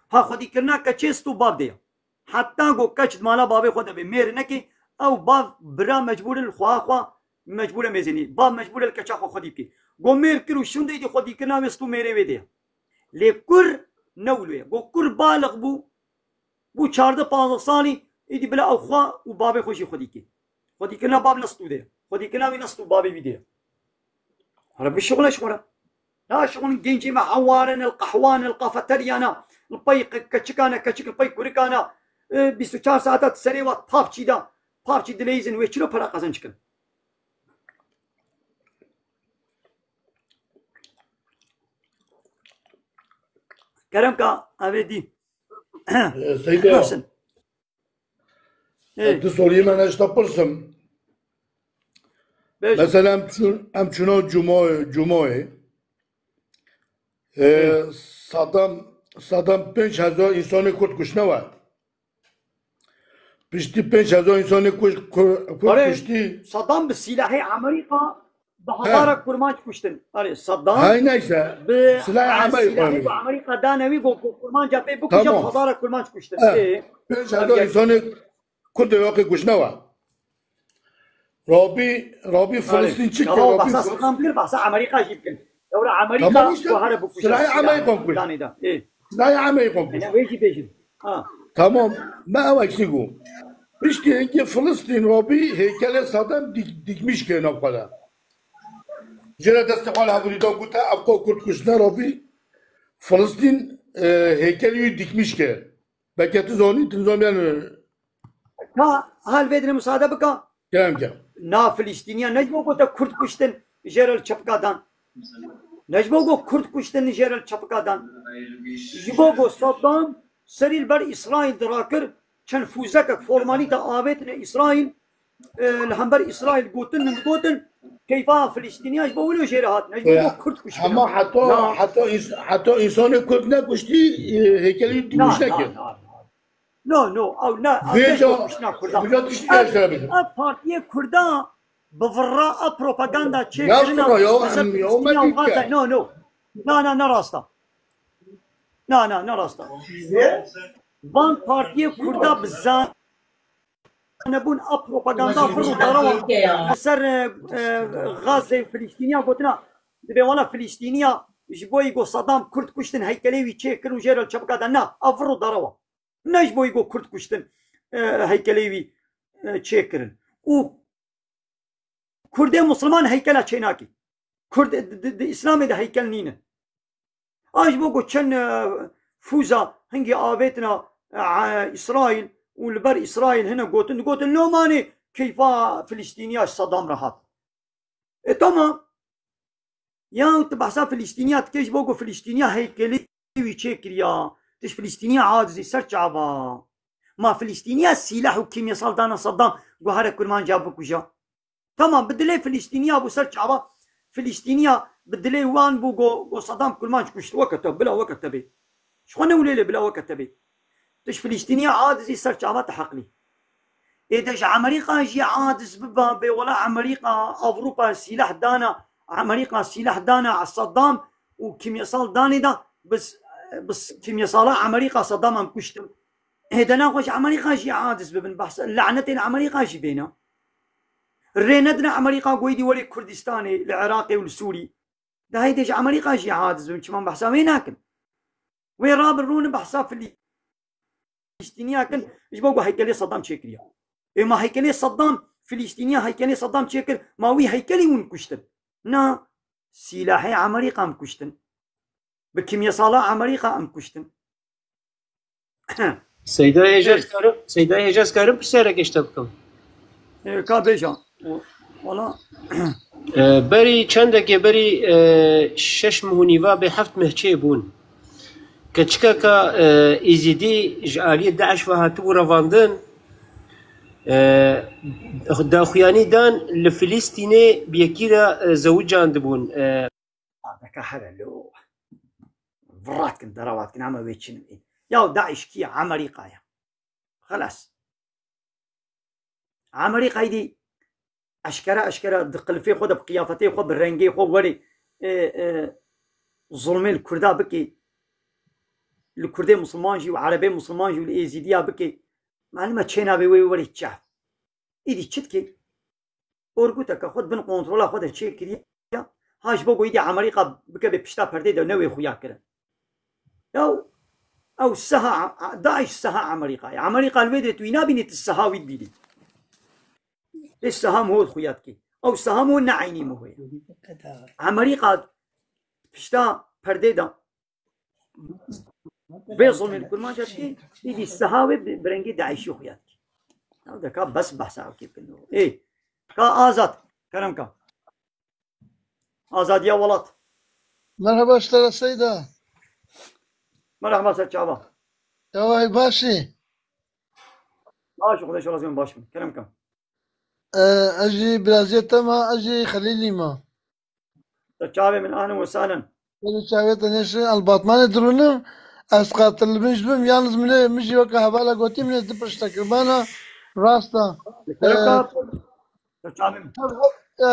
Ha xwedîkirina keçê stû bav de ye. Heta ku keç di mala bavê xwe de be, mêr neke, ew bav bira mecbûr e li xweha xwe mecbûr e mêzênî. Bav mecbûr e li keça xwe xwedî bike. Ku mêr kir û şûn de, îdî xwedîkirina wê stû mêrê wê de ye. Lê kur ne wilo ye. Ku kur baliq bû, bû çardeh panzdeh salî, îdî bila ew xwe û bavê xwe jî xwedî kê. Xwedîkirina bav ne stû de ye. Xwedîkirina wî ne stû bavê wî de ye. Here bişixule ji xwe re. Naşixulin gencê me hewar in, li qehwan, li kafeteryana, li pey ke-, keçikana, keçik li pey kurikana, e, bîst û çar saeta di serê wa PUBG de, PUBG dileyîzin, wê çilo pera qezenc kin? Kerem ka, evê dî. Ee, Seyda, Baş in. Ê, tu soriyê me neşta pirsim. Bêje. Mesela em çûn, em çûna Cumoyê, Cumoyê. Ee, Ê. Saddam, Saddam pênc hezar însanê Kurd kuştine we. Piştî pênc hezar însanê kuş-, Kur-, Kurd Erê, kuştî. Saddam bi silahê Amerîka bi He. hezara kurmanc kuştin. Erê, Saddam Hay neyse. bi Silahê a-, Amerîka silahê neyse. ku Amerîka dane wî, ku, ku kurmanca pê bikuje, Tamam. bi hezara kurmanc kuştin. He. Ê, Pênc hezar Erê. însanê Kurd Iraqê kuştine we. Rabî, Rabî Erê. Filistîn çi Ya kir? baba, Rabî bahsa Filistîn Saddam kir, bahsa Amerîka jî bikin. Ewra Amerîka Tamam işte. guhare bikuje Silahê silahê Amerîka kuş. danê de. Ê. Silahê Amerîka kuş. Ene wê jî bêjin. Ha. Tamam. Me ew eksî bû. Piştî hingê Filistîn rabî heykelê Saddam dik-, dikmiş kir nav xwe de. Jê re destê xwe li hevûrî da gote, ev ka Kurd kuştine rabî Filistîn, e, heykelî wî dikmiş kir. Belke tu zanî, tu zanî yani. Ka hal vê dinê musade bika. Kerem ke. Na Filistîniya ne ji bo gote Kurd kuştin jê re li çepika dan. Ne ji bo go Kurd kuştin jê re li çepika dan. Ji bo go Saddam serî li ber Îsraîl dirakir, çend fûzekek formalîte avêtine Îsraîl, e, li hember Îsraîl gotin, min gotin, keyfa Filistîniya ji bo wilo jê re hatine, ji bo Ya, go Kurd kuştin. Hema heta, Ya. heta ins-, heta însanê Kurd nekuştî, e, heykelî Na, dikmiş na, nekir. na, na. No, no, ew ne, ew Vêca, ne kuştina Kurda. vêca tiştî Ev, eşkere bikin. ev partiyê Kurda bi virra ev propaganda çêkirina Nasıl ya? Mesela Em ya, Filistinê me û Gaza. dikkat. No, no. Na, na, ne rasta. Na, na, ne rasta. Van partiyê Kurda bi zanebûn ev propaganda vir û darawa li ser, e, e, Gazê Filistiniya gotina. Dibê wala Filistiniya ji bo yî go Saddam Kurd kuştin heykelê wî çêkirin û jê re li çepika de. Na, ev vir û darawa. Ne ji bo yî go Kurd kuştin, e, heykelê wî, e, çêkirin. Û Kurdê Musulman heykela çênakî. Kurd di, di, di Îslamê de heykel nîne. A ji bo ku çend, e, fûza hingî avêtina, e, Îsraîl û li ber Îsraîl hine gotin, digotin, "Lomanê keyfa Filistîniya ji Sedam re hat." E, tamam. Ya tu behsa Filistîniya dikê, ji bo ku Filistîniya heykelê wî çêkiriya. Tu ji Filistîniya acizî ser çava. Ma Filistîniya sîlah û kîmyesal dana Saddam, guhere kurmanca bikuja. Tamam, bi dilê Filistîniya bû ser çava. Filistîniya bi dilê wan bû go, go Saddam kurmanc kuşt. Weke te, bila weke te bê. Ji xwe ne wile lê bila weke te bê. Tu ji Filistîniya acizî ser çava te heqlî. Ê de ji Amerîka jî aciz biba, bê wela Amerîka, Ewropa sîlah dana, Amerîka sîlah dana Saddam û kîmyesal danê da, bis, bis kîmyesala Amerîka Saddam em kuştin. Ê de naxwe ji Amerîka jî aciz bibin, behsa lanetê li Amerîka jî bêne. Rê nedine Amerîka goyî dî werê Kurdistanê, li Iraqê û li Sûrî. De heyde ji Amerîka jî aciz bibin, çima behsa wê nakin? Wê rabin rûnin behsa Filistîniya kin, ji bo ku heykelê Saddam çêkiriya. Ê ma heykelê Saddam, Filistîniya heykelê Saddam çêkir, ma wî heykelî hûn kuştin? Na, sîlahê Amerîka em kuştin. Bi kîmyesala Amerîka em kuştin. Seyda Hêja, Ê. ez karim, Seyda Hêja, ez karim pirsiyarek ji te bikim? Ê, ka bêja. O, wala. E, berî çendekê berî, e, şeş meh û nîva bê heft meh çê bûn. Keçikeka, e, Êzîdî ji aliyê DAIŞ ve hatibû revandin. E, daxuyanî dan li Filistînê bi yekî re, e, zewicandibûn. E, Deka here lo. Virat kin, deravat kin, ama wê çin in. Ya DAIŞ kî ye? Amerîka ye. Xelas. Amerîka îdî eşkere, eşkere di qilifê xwe de, bi qiyafetê xwe, bi rengê xwe werê, e, e, zulmê li Kurda bike, li Kurdê Musulman jî û Erebê Musulman jî û li Êzîdiya bike, malum e çênabê wê werê çav. Îdî çi dike? Orguteke xwe di bin kontrola xwe de çêkiriye. Ha ji bo ku îdî Amerîka bikeve pişta perdê de newê xuya kirin. Ya ew seha, DAIŞ seha Amerîka ye. Amerîka li wê de tu wî nabînî, tu seha wî dibînî. Lê seha miho xuya dikî. Ew seha miho ne eynî miho ye. Amerîka pişta perdê de vê zulmê li Kurmanca dikî, îdî seha wê bi, bi rengê DAIŞî xuya dikî. Ya de ka bes behsa ew kê bikin. Ê, ka Azad, kerem ka. Azadiya welat. Merhaba, ji te re Seyda. Merhaba, ser çava. Yaway, baş î? Baş, Xwedê şo razî bin, baş bin. Kerem ke. E, ez jî biraziyê te ma, ez jî Xelîlî ma. Te çavê min, ahlen we sahlen. Wele çavê te neşe, el Batmanê dirûnim, ez qatil min ji bim, yalnız min ê, min jî weke hevala gotî, min ê di pişte kirbana, rasta. Li Sereka, E, te çavê min. Tev, e,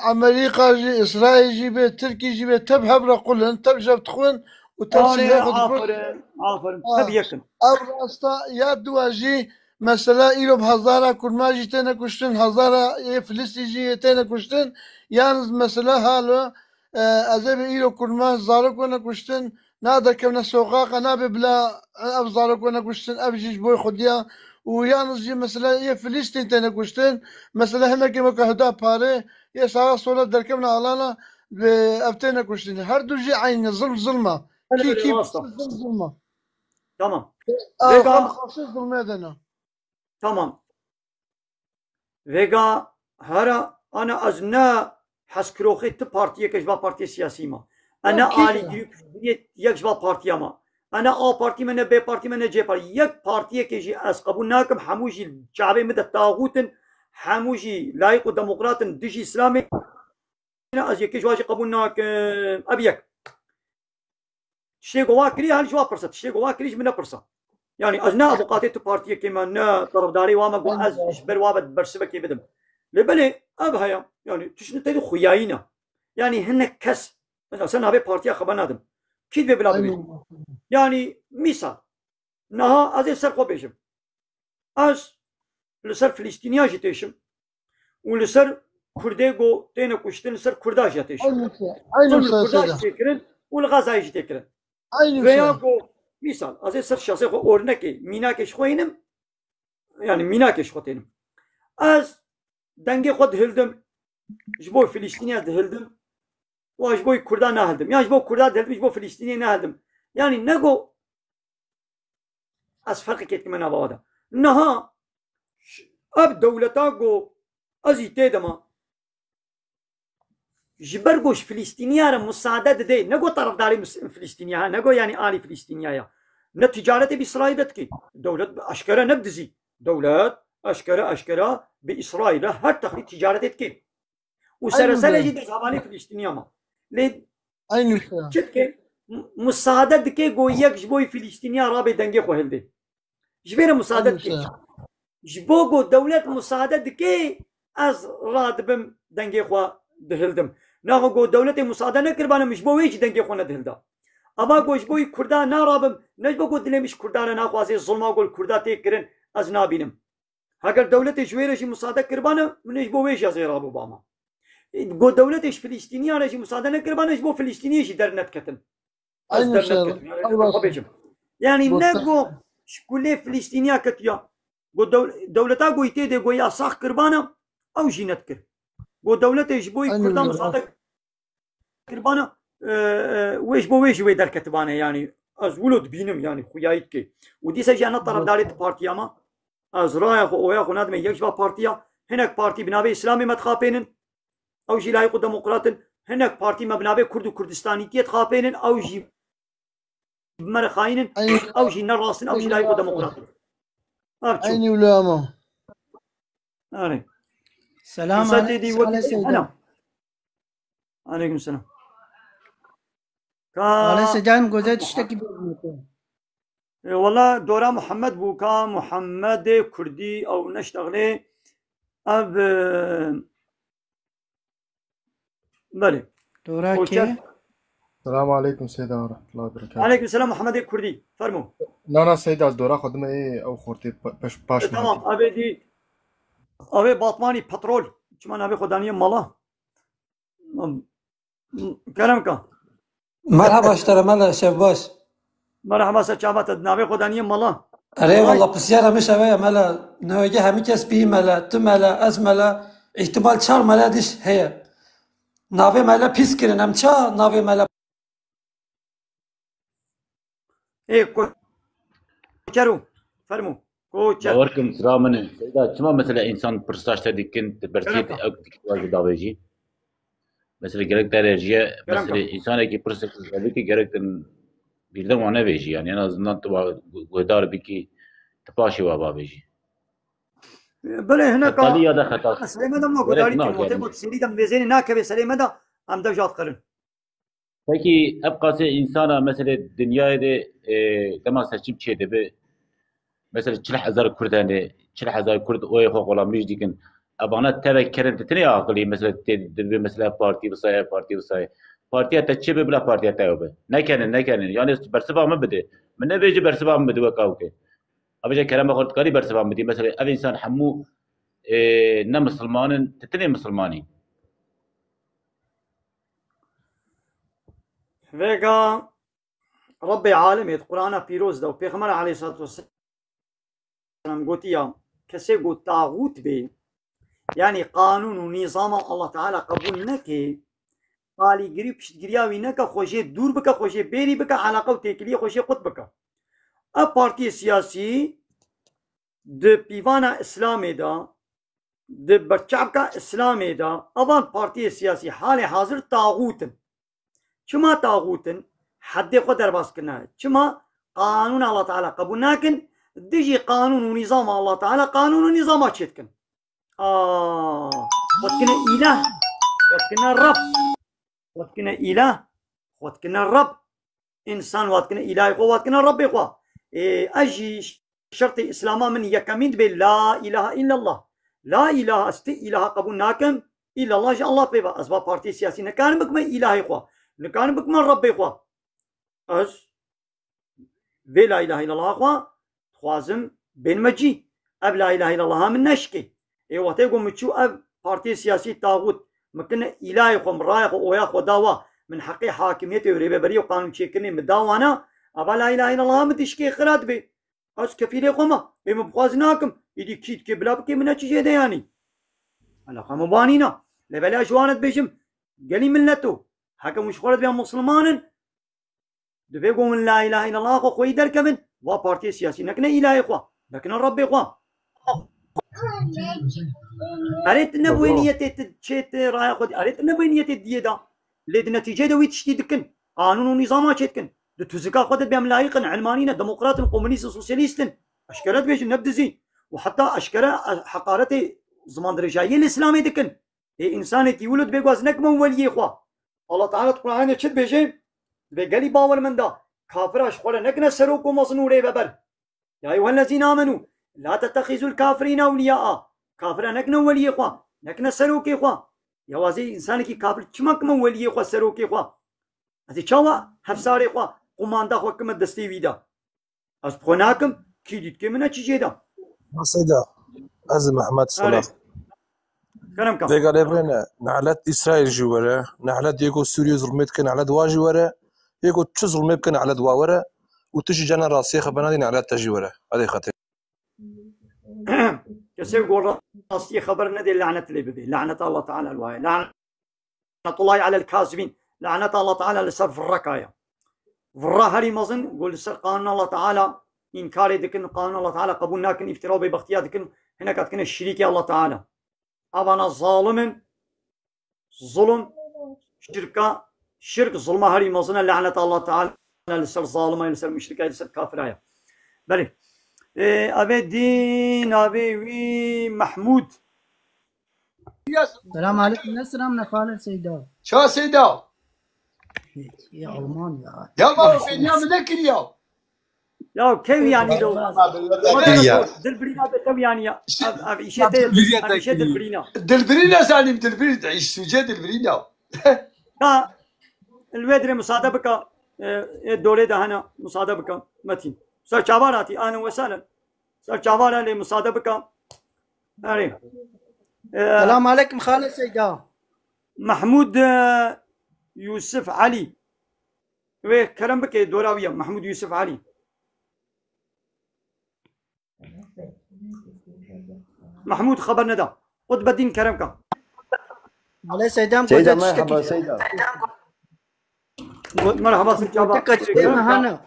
Amerîka jî, Îsraîl jî bê, Tirkî jî bê, tev hev re qulin, tev jev dixwin û tev Anê, silehê xwe dixwin. Aferin, aferin. Ha. Tev yekin. Ev rasta ya dua jî, mesela îro bi hezara kurma jî têne kuştin, hezara yê Filistî jî yê têne kuştin. Yalnız mesela halo, e, ez ê bi îro kurma zarok wene kuştin, na derkevne soqaqa, nabe bila ev zarok wene kuştin, ev jî ji bo Xwediya. Û yalnız jî mesela yê Filistîn têne kuştin, mesela hinekê weke Huda Parê, yê saxa sola derkevne alana, bi ev têne kuştin. Her du jî eynî zilm zilma. Belê, kî belê, kî rast e. Zilm zilma. Tamam. Ew Vêga, xwe xweşik zilmê dene. Tamam. Vêga hera ana ez ne hezkiroxê ti partiyeke ji va partiyê siyasî ma. E ne alîgirî yek ji va partiya ma. E ne A partî me, ne B partî me, ne C partî. Yek partiyekê jî ez qebûl nakim, hemû jî çavê min de taxût in, hemû jî layîq û demokrat in, dijî Îslamê. Ez yekê ji wan jî qebûl nakim. Ev yek. Tiştê ku wa kirî, her ji wa pirse. Tiştê ku wa kirî, ji min nepirse. Yani ez ne avukatê tu partiyekê me, ne tarafdarê wa me ku ez ji ber wa be bersivekê bidim. Lê belê ev heye. Yani tişt ne têdî xuyayî ne. Yani hinek kes, mesela sen navê partiya xwe nadim. Kî divê bila bibê? Yani misal, niha ez ê ser xwe bêjim. Ez li ser Filistîniya jî têşim û li ser Kurdê ku têne kuştin, li ser Kurda jî têşim. Eynî şey, eynî Zilm li şey Kurda jî tê kirin û li Xezayê jî tê kirin. Eynî şey. Veya ku, misal, ez ê ser şasê xwe ornekê, mînakê ji xwe hînim, yani mînakê ji xwe tênim. Ez dengê xwe dihildim, ji bo Filistîniya dihildim, û ji bo Kurda nahildim. Yan ji bo Kurda dihildim, ji bo Filistîniyê nahildim. Yani ne ku ez ferqekê dikime nava de. Niha ş-, ev dewleta ku ez î tê de ma, ji ber ku ji Filistîniya re musade didê, ne ku tarafdarê mis-, Filistîniya, ha, ne ku yani alî Filistîniya ya. Ne ticaretê bi Îsraîl de dikê. Dewlet eşkere ne bi dizî. Dewlet eşkere, eşkere bi Îsraîl re her texrî ticaretê dikê. Û Eynî sere sere şey. Jî dezhavanê Filistîniya ma. Lê Eynî şey. Çi dike? M-, musade dike ku yek ji bo Filistîniya rabe dengê xwe hildê. Ji vê re musade Eynî dike. Şey. Ji bo ku dewlet musade dike, ez radibim dengê xwe dihildim. Naxwe ku dewletê musade nekiribane, min ji bo wê jî dengê xwe nedihilda. Ava ku ji bo wî Kurda narabim, ne ji bo ku dilê min ji Kurda re naxwaze, zilma ku li Kurda tê kirin, ez nabînim. Heger dewletê ji wê re jî musade kiribane, min ê ji bo wê jî ez ê rabûbama. Go dewletê ji Filistîniya re jî musade nekiribane, ji bo Filistîniyê jî dernediketin. Ez Eynî şey. Dernediketim. Yani, Eynî xwe şey. Bêjim. Yani, ne go ji kulê Filistîniya ketiya. Go dew-, dewleta go tê de go yasax kiribane, ew jî nedikir. Go dewletê ji bo Eynî Kurda şey. Musade kiribane, e, e, wê ji bo wê jî wê derketibane, yani ez wilo dibînim, yani xuyayî dike. Û dîsa jî ne tarafdarê ti partiya me, ez raya xwe, oya xwe nadime yek ji va partiya, hinek partî bi navê Îslamê me dixapênin, ew jî layîq û demokrat in, hinek partî me bi navê Kurd û Kurdistanîtiyê dixapênin, ew jî bi me re xayîn in, Eynî ew jî ne rast in, ew jî layîq û demokrat in. Ev çû. Eynî wilo ama. Erê. Selam, Kîsa ale-, têdî wek ale Seyda. Hena. Aleyküm selam. Ka Ale Seyda, em goze tiştekî bêjin. E, wala dora Muhammed bû, ka Muhammedê Kurdî ew neştexlê ev, e, belê. Dora Koçer. Kê? Selamu aleykum Seyda ve rahmetullahi ve berekatuhu. Aleyküm selam Muhammedê Kurdî. Fermo. Na, na Seyda, ez dora xwe dime ê ew xortê pe-, peş, paş E, tamam, abêdî, avê Batmanî petrol. Çima navê xwe daniye mala? Kerem ka. Merhaba ji te re mele, şev baş. Merhaba, ser çava te, navê xwe daniye mala. Erê, Vay. Walla, pisyara min şeve ye mele. Newege hemî kes bî mele, tu mele, ez mele. Îhtimal çar mele diş heye. Navê mele pîs kirin, em ça navê mele Ê, ko-, Koçero, fermo. Koçer. Bawer kim, sira min e. Seyda, çima mesela însan pirsa ji te dikin, tu bersî Gerek ew dikî wajî davêjî? Mesela gerek te re jiye, Gerek mesela însanekî pirsek ji te bike, gerek tu Birden wan nebêjî, yani en azından tu wa gu-, guhdar bikî, tu paşê wa bavêjî. Belê hineka Xetalî ya da xetal. Meselê me de ma Gerek gudarî na, kim, wate gerek. Got serî de mêzênê nakeve serê me de em dev jat qerin. Peki ev qasê insana, meselê dinyayê de, e, dema seçim çê dibe, meselê çil hezar Kurd hene, çil hezar Kurd oyê xwe xulamîş dikin. Evana tevek kerin, tu tinê aqilî, meselê tê dibe, meselê partî bisayê, partî bisayê. Partiya te çi be, bila partiya te be. Nekenin, nekenin. Yani bersiva min bide. Min nebêje bersiva min bide wek awke. Avêje kerema xwe dikarî bersiva min bidî. Meselê ev insan hemû, e, ne misilman in, tu tinê misilmanî. Vêga Rebbê alemê di Qur'ana pîroz de û Pêxember aleyhissalatu vesselam gotiya, kesê ku taxût bê, yani qanûn û nîzama Allah Teala qebûl neke, alîgirî û piştgiriya wî neke, xwe jê dûr bike, xwe jê bêrî bike, eleqe û têkiliyê xwe jê qut bike. Ev partiyê siyasî di pîvana Îslamê de, di berçavka Îslamê de, evan partiyê siyasî halê hazir taxût in. Çima taxût in? Heddê xwe derbas kirine. Çima? Qanûna Allah Teala qebûl nakin, dijî qanûn û nîzama Allah Teala qanûn û nîzama çêdikin. Aa, xwe dikine îlah, xwe dikine Reb. Xwe dikine îlah, xwe dikine Reb. Însan wa dikine îlahê xwe, wa dikine Rebbê xwe. Ê, ez jî şertê Îslama min yekemîn dibe la ilahe illallah. La ilahe, ez ti îlaha qebûl nakim, illallah ji Allah pê ve. Ez va partiyê siyasî nikarim bikime îlahê xwe. Nikarim bikime Rebbê xwe. Ez vê la ilahe illallah xwe dixwazim bênime cî. Ev la ilahe illallah min neşkê. Ê wextê ku min çû ev partiyê siyasî taxût, min kine îlahê xwe, min raya xwe, oya xwe da wa, min heqê hakimiyetê û rêveberiyê û qanûnçêkirinê min da wana, ava la ilahe illallah min dişkê xira dibe. Ez kefîlê xwe me, ê min bixwaz nakim, êdî kî dikê bila bikê min ne çi jê de yanî. Eleqa min banîna. Lê belê ez ji wan re dibêjim, gelî mileto, heke hûn ji xwe re dibên misilman in, Divê ku hûn la ilahe illallah xwe xweyî derkevin, va partiyê siyasî nekine îlahê xwe, nekine Rebbê xwe. Erê tu nebûyê niyetê tu çê tu raya xwe, erê tu nebûyê niyetê diyê de. Lê di netîceyê de wî tiştî dikin. Qanûn û nîzama çê dikin. Di tuzika xwe de dibê em layîq in, ilmanî ne, demokrat in, komunîst in, sosyalîst in. Eşkere dibêjin, ne bi dizî. Û heta eşkere heqaretê zimandirêjayiyê li Îslamê dikin. Ê, însanekî wilo dibê ku ez nekime weliyê xwe. Allah Teala di Qur'anê çi dibêje? Dibê gelî bawermenda, kafira ji xwe re nekine serok û mezin û rêveber. Ya eyyuhellezîne amenû, la tettexizul kafirîne ewliyaa. Kafira nekine weliyê xwe, nekine serokê xwe. Ya wazê însanekî kafir çima kime weliyê xwe, serokê xwe? Ez ê çawa hefsarê xwe, qumanda xwe kime destê wî de? Ez bi xwe nakim, kî dîtkê min e çi jê de. Ma Seyda, ez Mehmet Erê. Sola. Kerem ka. Vêga lê birêne, nelet Îsraîl jî were, nelet yê ku Sûriyê zulmê dike, nelet wa jî were, yê ku çi zulmê bike, nelet wa were, û tu jî cana rastiyê xeber nadî, nelet te jî were. Hadi xetê. Kesê ku rastiyê xeber nedê, lanet lê bibê. Lanet Allah Teala li wayê. Lanet Lanetullahi alel kazibîn. Laneta Allah Teala li ser virrekaya. Virra herî mezin, ku li ser qanûna Allah Teala înkarê dikin, qanûna Allah Teala qebûl nakin, îftira û bêbextiya dikin, hineka dikine şirîkê Allah Teala. Avana zalim in, zulm, şirka, şirk, zulma herî mezin e, laneta Allah Teala li ser zalima, li ser muşrika, li ser kafira ye. Belê. Ê, avê dî navê wî Mehmûd. Selam aleyküm. Ne selam ne xale Seyda. Ça Seyda? Ya Alman ya. Ya ma bêniya min nekiriya. Ya kew yanî de. Ya. Dilbirîna de kew yanî ya. Ev, ev îşe te, ev îşe dilbirîna. Dilbirîna zanîm, dilbirî, îş sûce dilbirîna. Ka, li wê dirê musade bika, e, e, dorê de hene, musade bika, Metîn. Ser çavar hatî, ahlen we sahlen. Ser çavar e, lê musade bika. Erê. E, Selam aleyküm xale Seyda. Mehmûd, e, Yusuf Elî. Wê kerem bike, dora wî ye, Mehmûd Yusuf Elî. Mehmûd xeber neda. Qutbedîn kerem ka. Alê Seydam Seyda, gote merhaba tiştekî. Seyda. Merhaba, ser çava. Dika çikê me hene.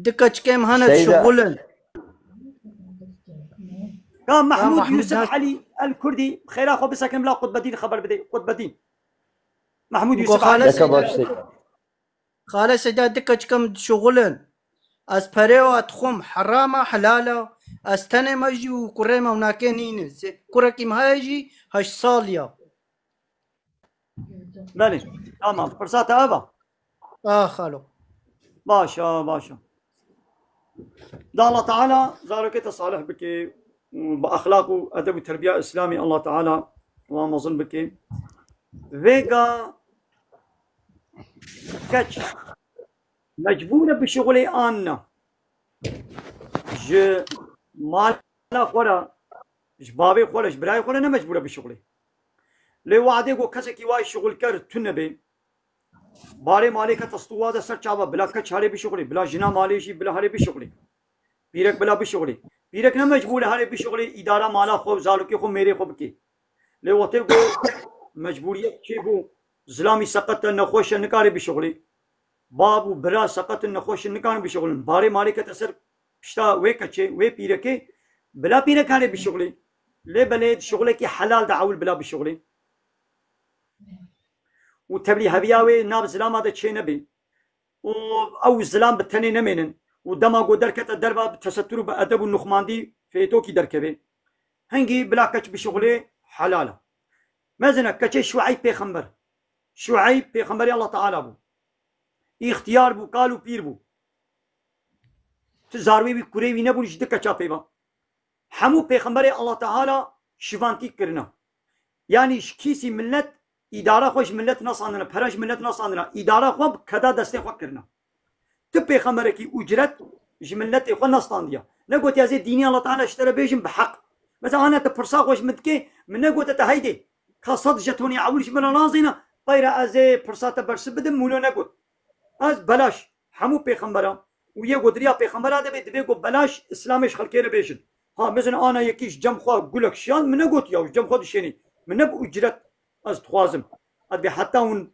Dika çikê me hene, Seyda. Şixul in. Ya Mehmûd Yusuf Elî El Kurdî, xêra xwe bisekin bila Qutbedîn xeber bide. Qutbedîn. Mehmûd Yusuf Elî. Deka baş Seyda. Xale Seyda, dike çikim dişuxulin. Ez perê wa dixwim, herama, helala. Ez tenê me jî û kurê me û nakê nînin. Sê-, kurekî me heye jî heşt sal ya. Belê. Tamam. Pirsa te ev e. Ah, xalo. Baş e, baş e. Da Allah Teala zarokê te salih bike, bi exlaq û edeb û terbiya Îslamî Allah Teala wan mezin bike. Vêga keç mecbûr e bişuxulê an ne? Ji mala xwe re, ji bavê xwe re, ji birayê xwe re ne mecbûr e bişuxulê. Lê wadê ku kesekî wa şuxulker tune be, barê malê kete stû, wa de ser çava, bila keç herê bişuxulê, bila jina malê jî bila herê bişuxulê. Pîrek bila bişuxulê. Pîrek ne mecbûr e herê bişuxulê, îdara mala xwe, zarokê xwe, mêrê xwe bike. Lê wextê ku mecbûriyet çêbû, zilamî seqet e, nexweş e, nikare bişuxulê. Bab û bira seqet in, nexweş in, nikarin bişuxulin. Barê malê kete ser pişta wê keçê, wê pîrekê, bila pîrek herê bişuxulê. Lê belê di şuxulekî helal de ewil bila bişuxulê. Û tevlî heviya wê nav zilama de çê nebê. Û ew zilam bi tenê nemênin. Û dema ku derkete derva bi tesettur û bi edeb û nuxmandî fêtokî derkevê. Hingî bila keç bişuxulê helal e. Mezine keçê Şueyb pêxember. Şueyb pêxemberê Allah Teala bû. Îxtiyar bû, kal û pîr bû. Tu zarwê wî, kurê wî nebûn, ji di keça pê ve. Hemû pêxemberê Allah Teala şivantî kirine. Yanî ji kîsî millet, îdara xwe ji millet nasandine, pere ji millet nasandine, îdara xwe bi keda destê xwe kirine. Tu pêxemberekî ucret ji milletê xwe nastandiya. Negotiya zê dînî Allah Teala ji te re bêjin bi heq. Mesela ana te pirsa xwe ji min dikê, min negote te heydê. Ka sed jetonê ewil ji min re nazîne, peyre ez ê pirsa te bersiv bidim, wilo negot. Ez belaş, hemû pêxembera û yê godiriya pêxembera de bê, dibê ku belaş Îslamê ji xelkê re bêjin. Ha, mezin ana yekî ji cem xwe gulek şiyand, min negot ya, ji cem xwe dişênî. Min ne bi ucret ez dixwazim. Ez bê heta hûn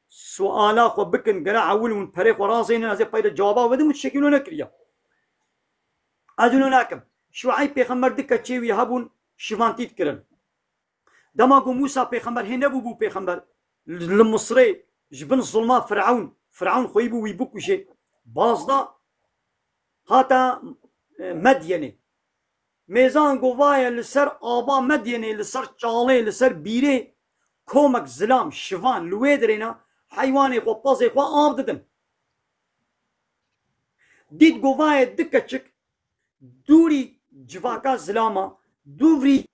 suala xwe bikin, gere ewil hûn perê xwe razênin, ez ê peyre cewaba vedim û tiştekî wilo nekiriya. Ez wilo nakim. Şueyb pêxember di keçê wî hebûn, şivantî dikirin. Dema ku Mûsa pêxember hê nebûbû pêxember, li Misrê ji bin zulma Firewn, Firewn xweyî bû wî bikujê, baz da, hate, e, Medyenê. Mêzan govaye li ser ava Medyenê, li ser çalê, li ser bîrê komek zilam, şivan li wê dirêne, heywanê xwe, pezê xwe av didin. Dît govaye di keçik dûrî civaka zilama, dûvî,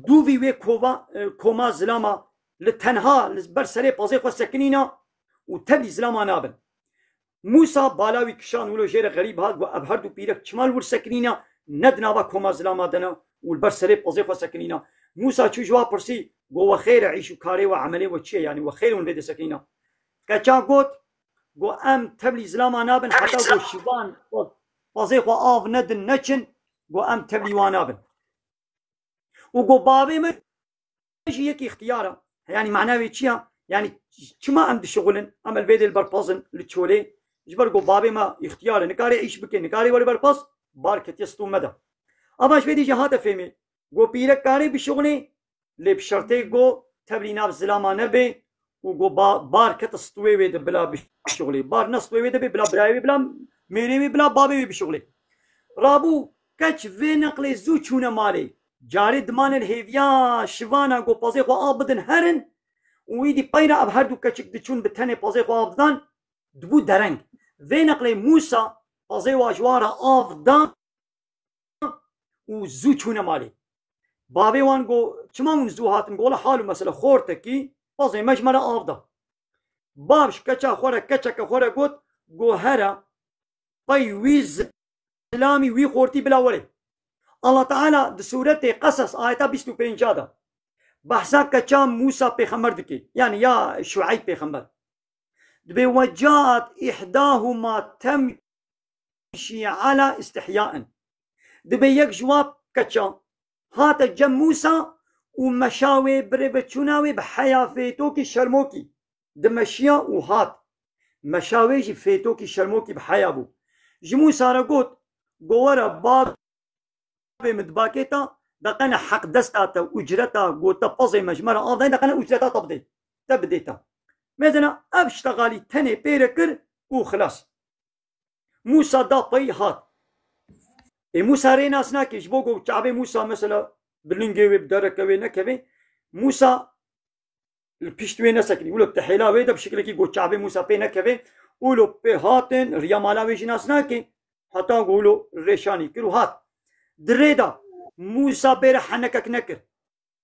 dûvî wê kova, e, koma zilama li tenha li ber serê pezê xwe sekinîna û tevlî zilama nabin. Mûsa bala wî kişand, wilo jê re xerîb hat, got, ev her du pîrek çima li wir sekinîna, ne di nava koma zilama de ne û li ber serê pezê xwe sekinîna. Mûsa çû ji wa pirsî, got, we xêr e, îş û karê we, emelê we çi ye, yanî we xêr e hûn vê de sekinîna. Keça got, got, em tevlî zilama nabin heta got şivan pezê xwe av nedin neçin, got, em tevlî wan nabin. Û got, bavê min jî yek îxtiyar e. Yanî mana wê çi ya? Yanî çima em dişixulin? Em li vê dê li ber pez in, li çolê. Ji ber got, bavê me îxtiyar e, nikare îş bike, nikare were ber pez, bar ketiye stû me de. Ava ji vê dê jî hate fêmê. Got, pîrek kare bişixulê, lê bi şertê got tevlî nav zilama nebe û got ba-, bar kete stûyê wê de bila bişixulê. Bar ne stûyê wê de bê, bila birayê wê, bila mêrê wê, bila bavê wê bişixulê. Rabû keç vê neqlê zû çûne malê. Carê dimanê li hêviya şivana got pezê xwe av bidin herin û îdî peyra ev her du keçik diçûn bi tenê pezê xwe av didan, dibû dereng. Vê neqlê Mûsa pezê wa ji wan re av da û zû çûne malê. Bavê wan got, çima hûn zû hatin? Got, wela hal û mesele, xortekî pezê me ji me re av da. Bav ji keça xwe re, keçeke xwe re got, got, here, pey wî zilamî, wî xortî bila were. Allah Teala di sûretê Qesas ayeta bîst û pênca de behsa keça Mûsa pêxember dike, yanî ya Şueyb pêxember. Dibê, "Wecaat ihdahuma temşî ala istihyain." Dibê yek ji wa keça hate cem Mûsa û meşa wê, birêveçûna wê bi heya fêtokî şermokî dimeşiya û hat. Meşa wê jî fêtokî şermokî bi heya bû. Ji Mûsa re got, "Go were, bab bê min dibakê te, de qene heq desta te, ucreta, got te pezê me ji me re av dayî, de qene ucreta te bidê. Te bidê te." Mezina ev ştexalî tenê pê re kir, û xilas. Mûsa da pey hat. Ê Mûsa rê nas nake, ji bo ku çavê Mûsa mesela bi lingê wê, bi dereke wê nekeve, Mûsa li pişt wê nesekinî. Wilo di hêla wê de bi şiklekî ku çavê Mûsa pê nekeve, wilo pê hatin, riya mala wê jî nas nake. Heta ku wilo rêşanî kir û hat. Di rê de Mûsa pê re henekek nekir.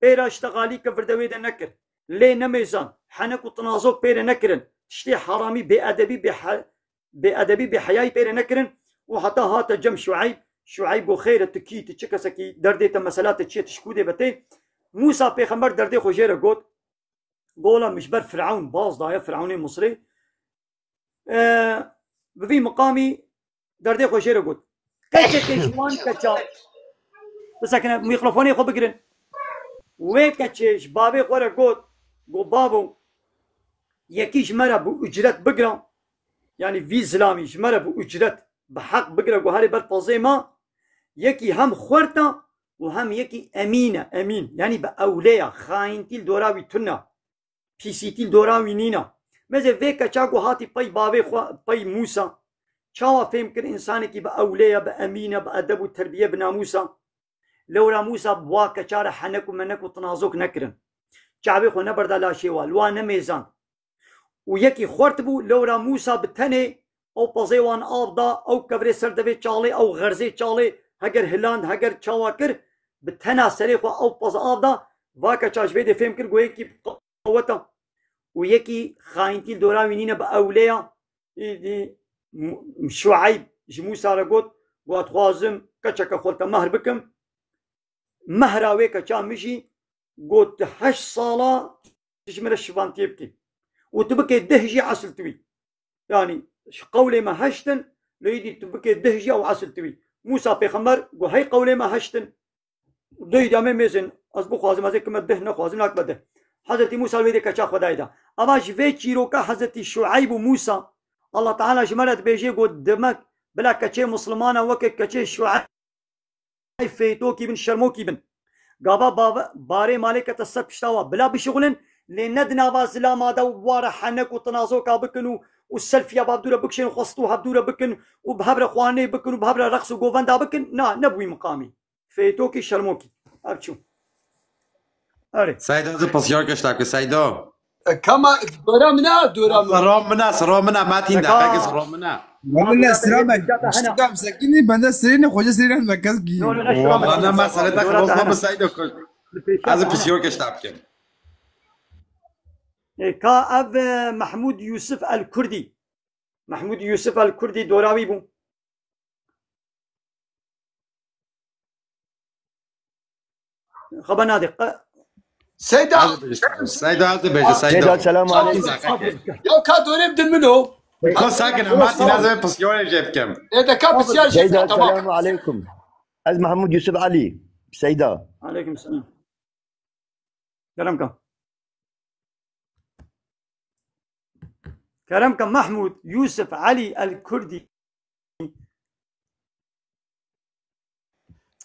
Pê re îştexalî ke vir de wê de nekir. Lê nemêzan, henek û tinazok pê re nekirin. Tiştê heramî, bêedebî, bêhe-, bêedebî, bêheyayî pê re nekirin. Û heta hate cem Şueyb. Şueyb got, "Xêr e, tu kî, tu çi kesekî, derdê te, mesela te çi ye, tu ji ku dê ve tê?" Mûsa pêxember derdê xwe jê re got. Got, "Wela min ji ber Firewn baz daye, Firewnê Misrê." E, bi vî miqamî derdê xwe jê re got. Keçekê ji wan keça, bisekine, mîkrofonê xwe bigirin. Wê keçê ji bavê xwe re got, got, "Bavo, yekî ji me re bi ucret bigira, yanî vî zilamî ji me re bi ucret, bi heq bigira, got, herê ber pezê me, yekî hem xwert e û hem yekî emîn e, emîn, yanî bi ewlê ye, xayintî li dora wî tune." Pîsîtî li dora wî nîne. Meze vê keça ku hatî pey bavê xwe, pey Mûsa, çawa fêm kir însanekî bi ewlê ye, bi emîn e, bi edeb û terbiye, bi namûs e? Lewra Mûsa bi wa keça re henek û menek û tinazok nekirin. Çavê xwe neberda laşê wa, li wa nemêzand. Û yekî xwert bû, lewra Mûsa bi tenê ew pezê wan av da, ew kevirê ser devê çalê, ew xerzê çalê, heger hiland, heger çawa kir, bi tena serê xwe ew pez av da, va keça ji vê dê fêm kir ku yekî qeweta û yekî xayintî li dora wî nîne bi ewlê ya. Îdî M-, Şueyb ji Mûsa re got, got, "Dixwazim keçeke xwe li te mehr bikim." Mehra wê keça min jî got, "Tu heşt sala tu ji min re şivantiyê bikî û tu bikê dih jî esil tu wî." Yanî ji qewlê me heşt in, lê îdî tu bikê dih jî ew esil tu wî. Mûsa pêxember got, "Hey qewlê me heşt in." Doyî da me mêzin, ez bixwazim, ez ê kime dih nexwazim, nakime dih. Hezretî Mûsa li wê dê keça Xwedayê da. Ava ji vê çîroka Hezretî Şueyb û Mûsa, Allah Teala ji me re dibêje got, demek bila keçê Mislimana weke keçê Şueyb fêtokî bin, şermokî bin. Gava bave-, barê malê kete ser pişta wa, bila bişixulin, lê ne di nava zilama de û bi wa re henek û tinazoka bikin û, û selfîya bi hevdû re bikişên, xwest û hevdû re bikin û bi hev re xwarinê bikin û bi hev re reqs û govenda bikin. Na, ne bi wî miqamî. Fêtokî şermokî. Ev çû. Erê. Seyda, ez ê pisyarke ji te bikim, Seyda. E, kama, dora min e, dora min. Sira min e, sira min e, Matîn, Eka. Deqekê sira min e. Wabila sira me. Hena. Ştika sekinî, bende sirêne, xoca sirêne me kes gî. No, no, no, sira me. Wala me sirê te xilas me bi Seyda kir. Ez ê pisyarke ji te bikim. E, ka ev, e, Mahmud Yusuf El Kurdi. Mahmud Yusuf El Kurdi dora wî bû. Xeber nadê. Qe- Seyda. Seyda, ez dibêje, Seyda. Seyda, selamu aleykum. Ya ka dorê bidin min o. Ko sakin, Ematî, ez ê pisyarê jê bikim. E de ka pisyar jê Seyda, bikim, tamam. Selamu aleykum. Ez Mahmud Yusuf Ali. Seyda. Aleykum selam. Kerem ka. Kerem ka Mahmud Yusuf Ali El Kurdi.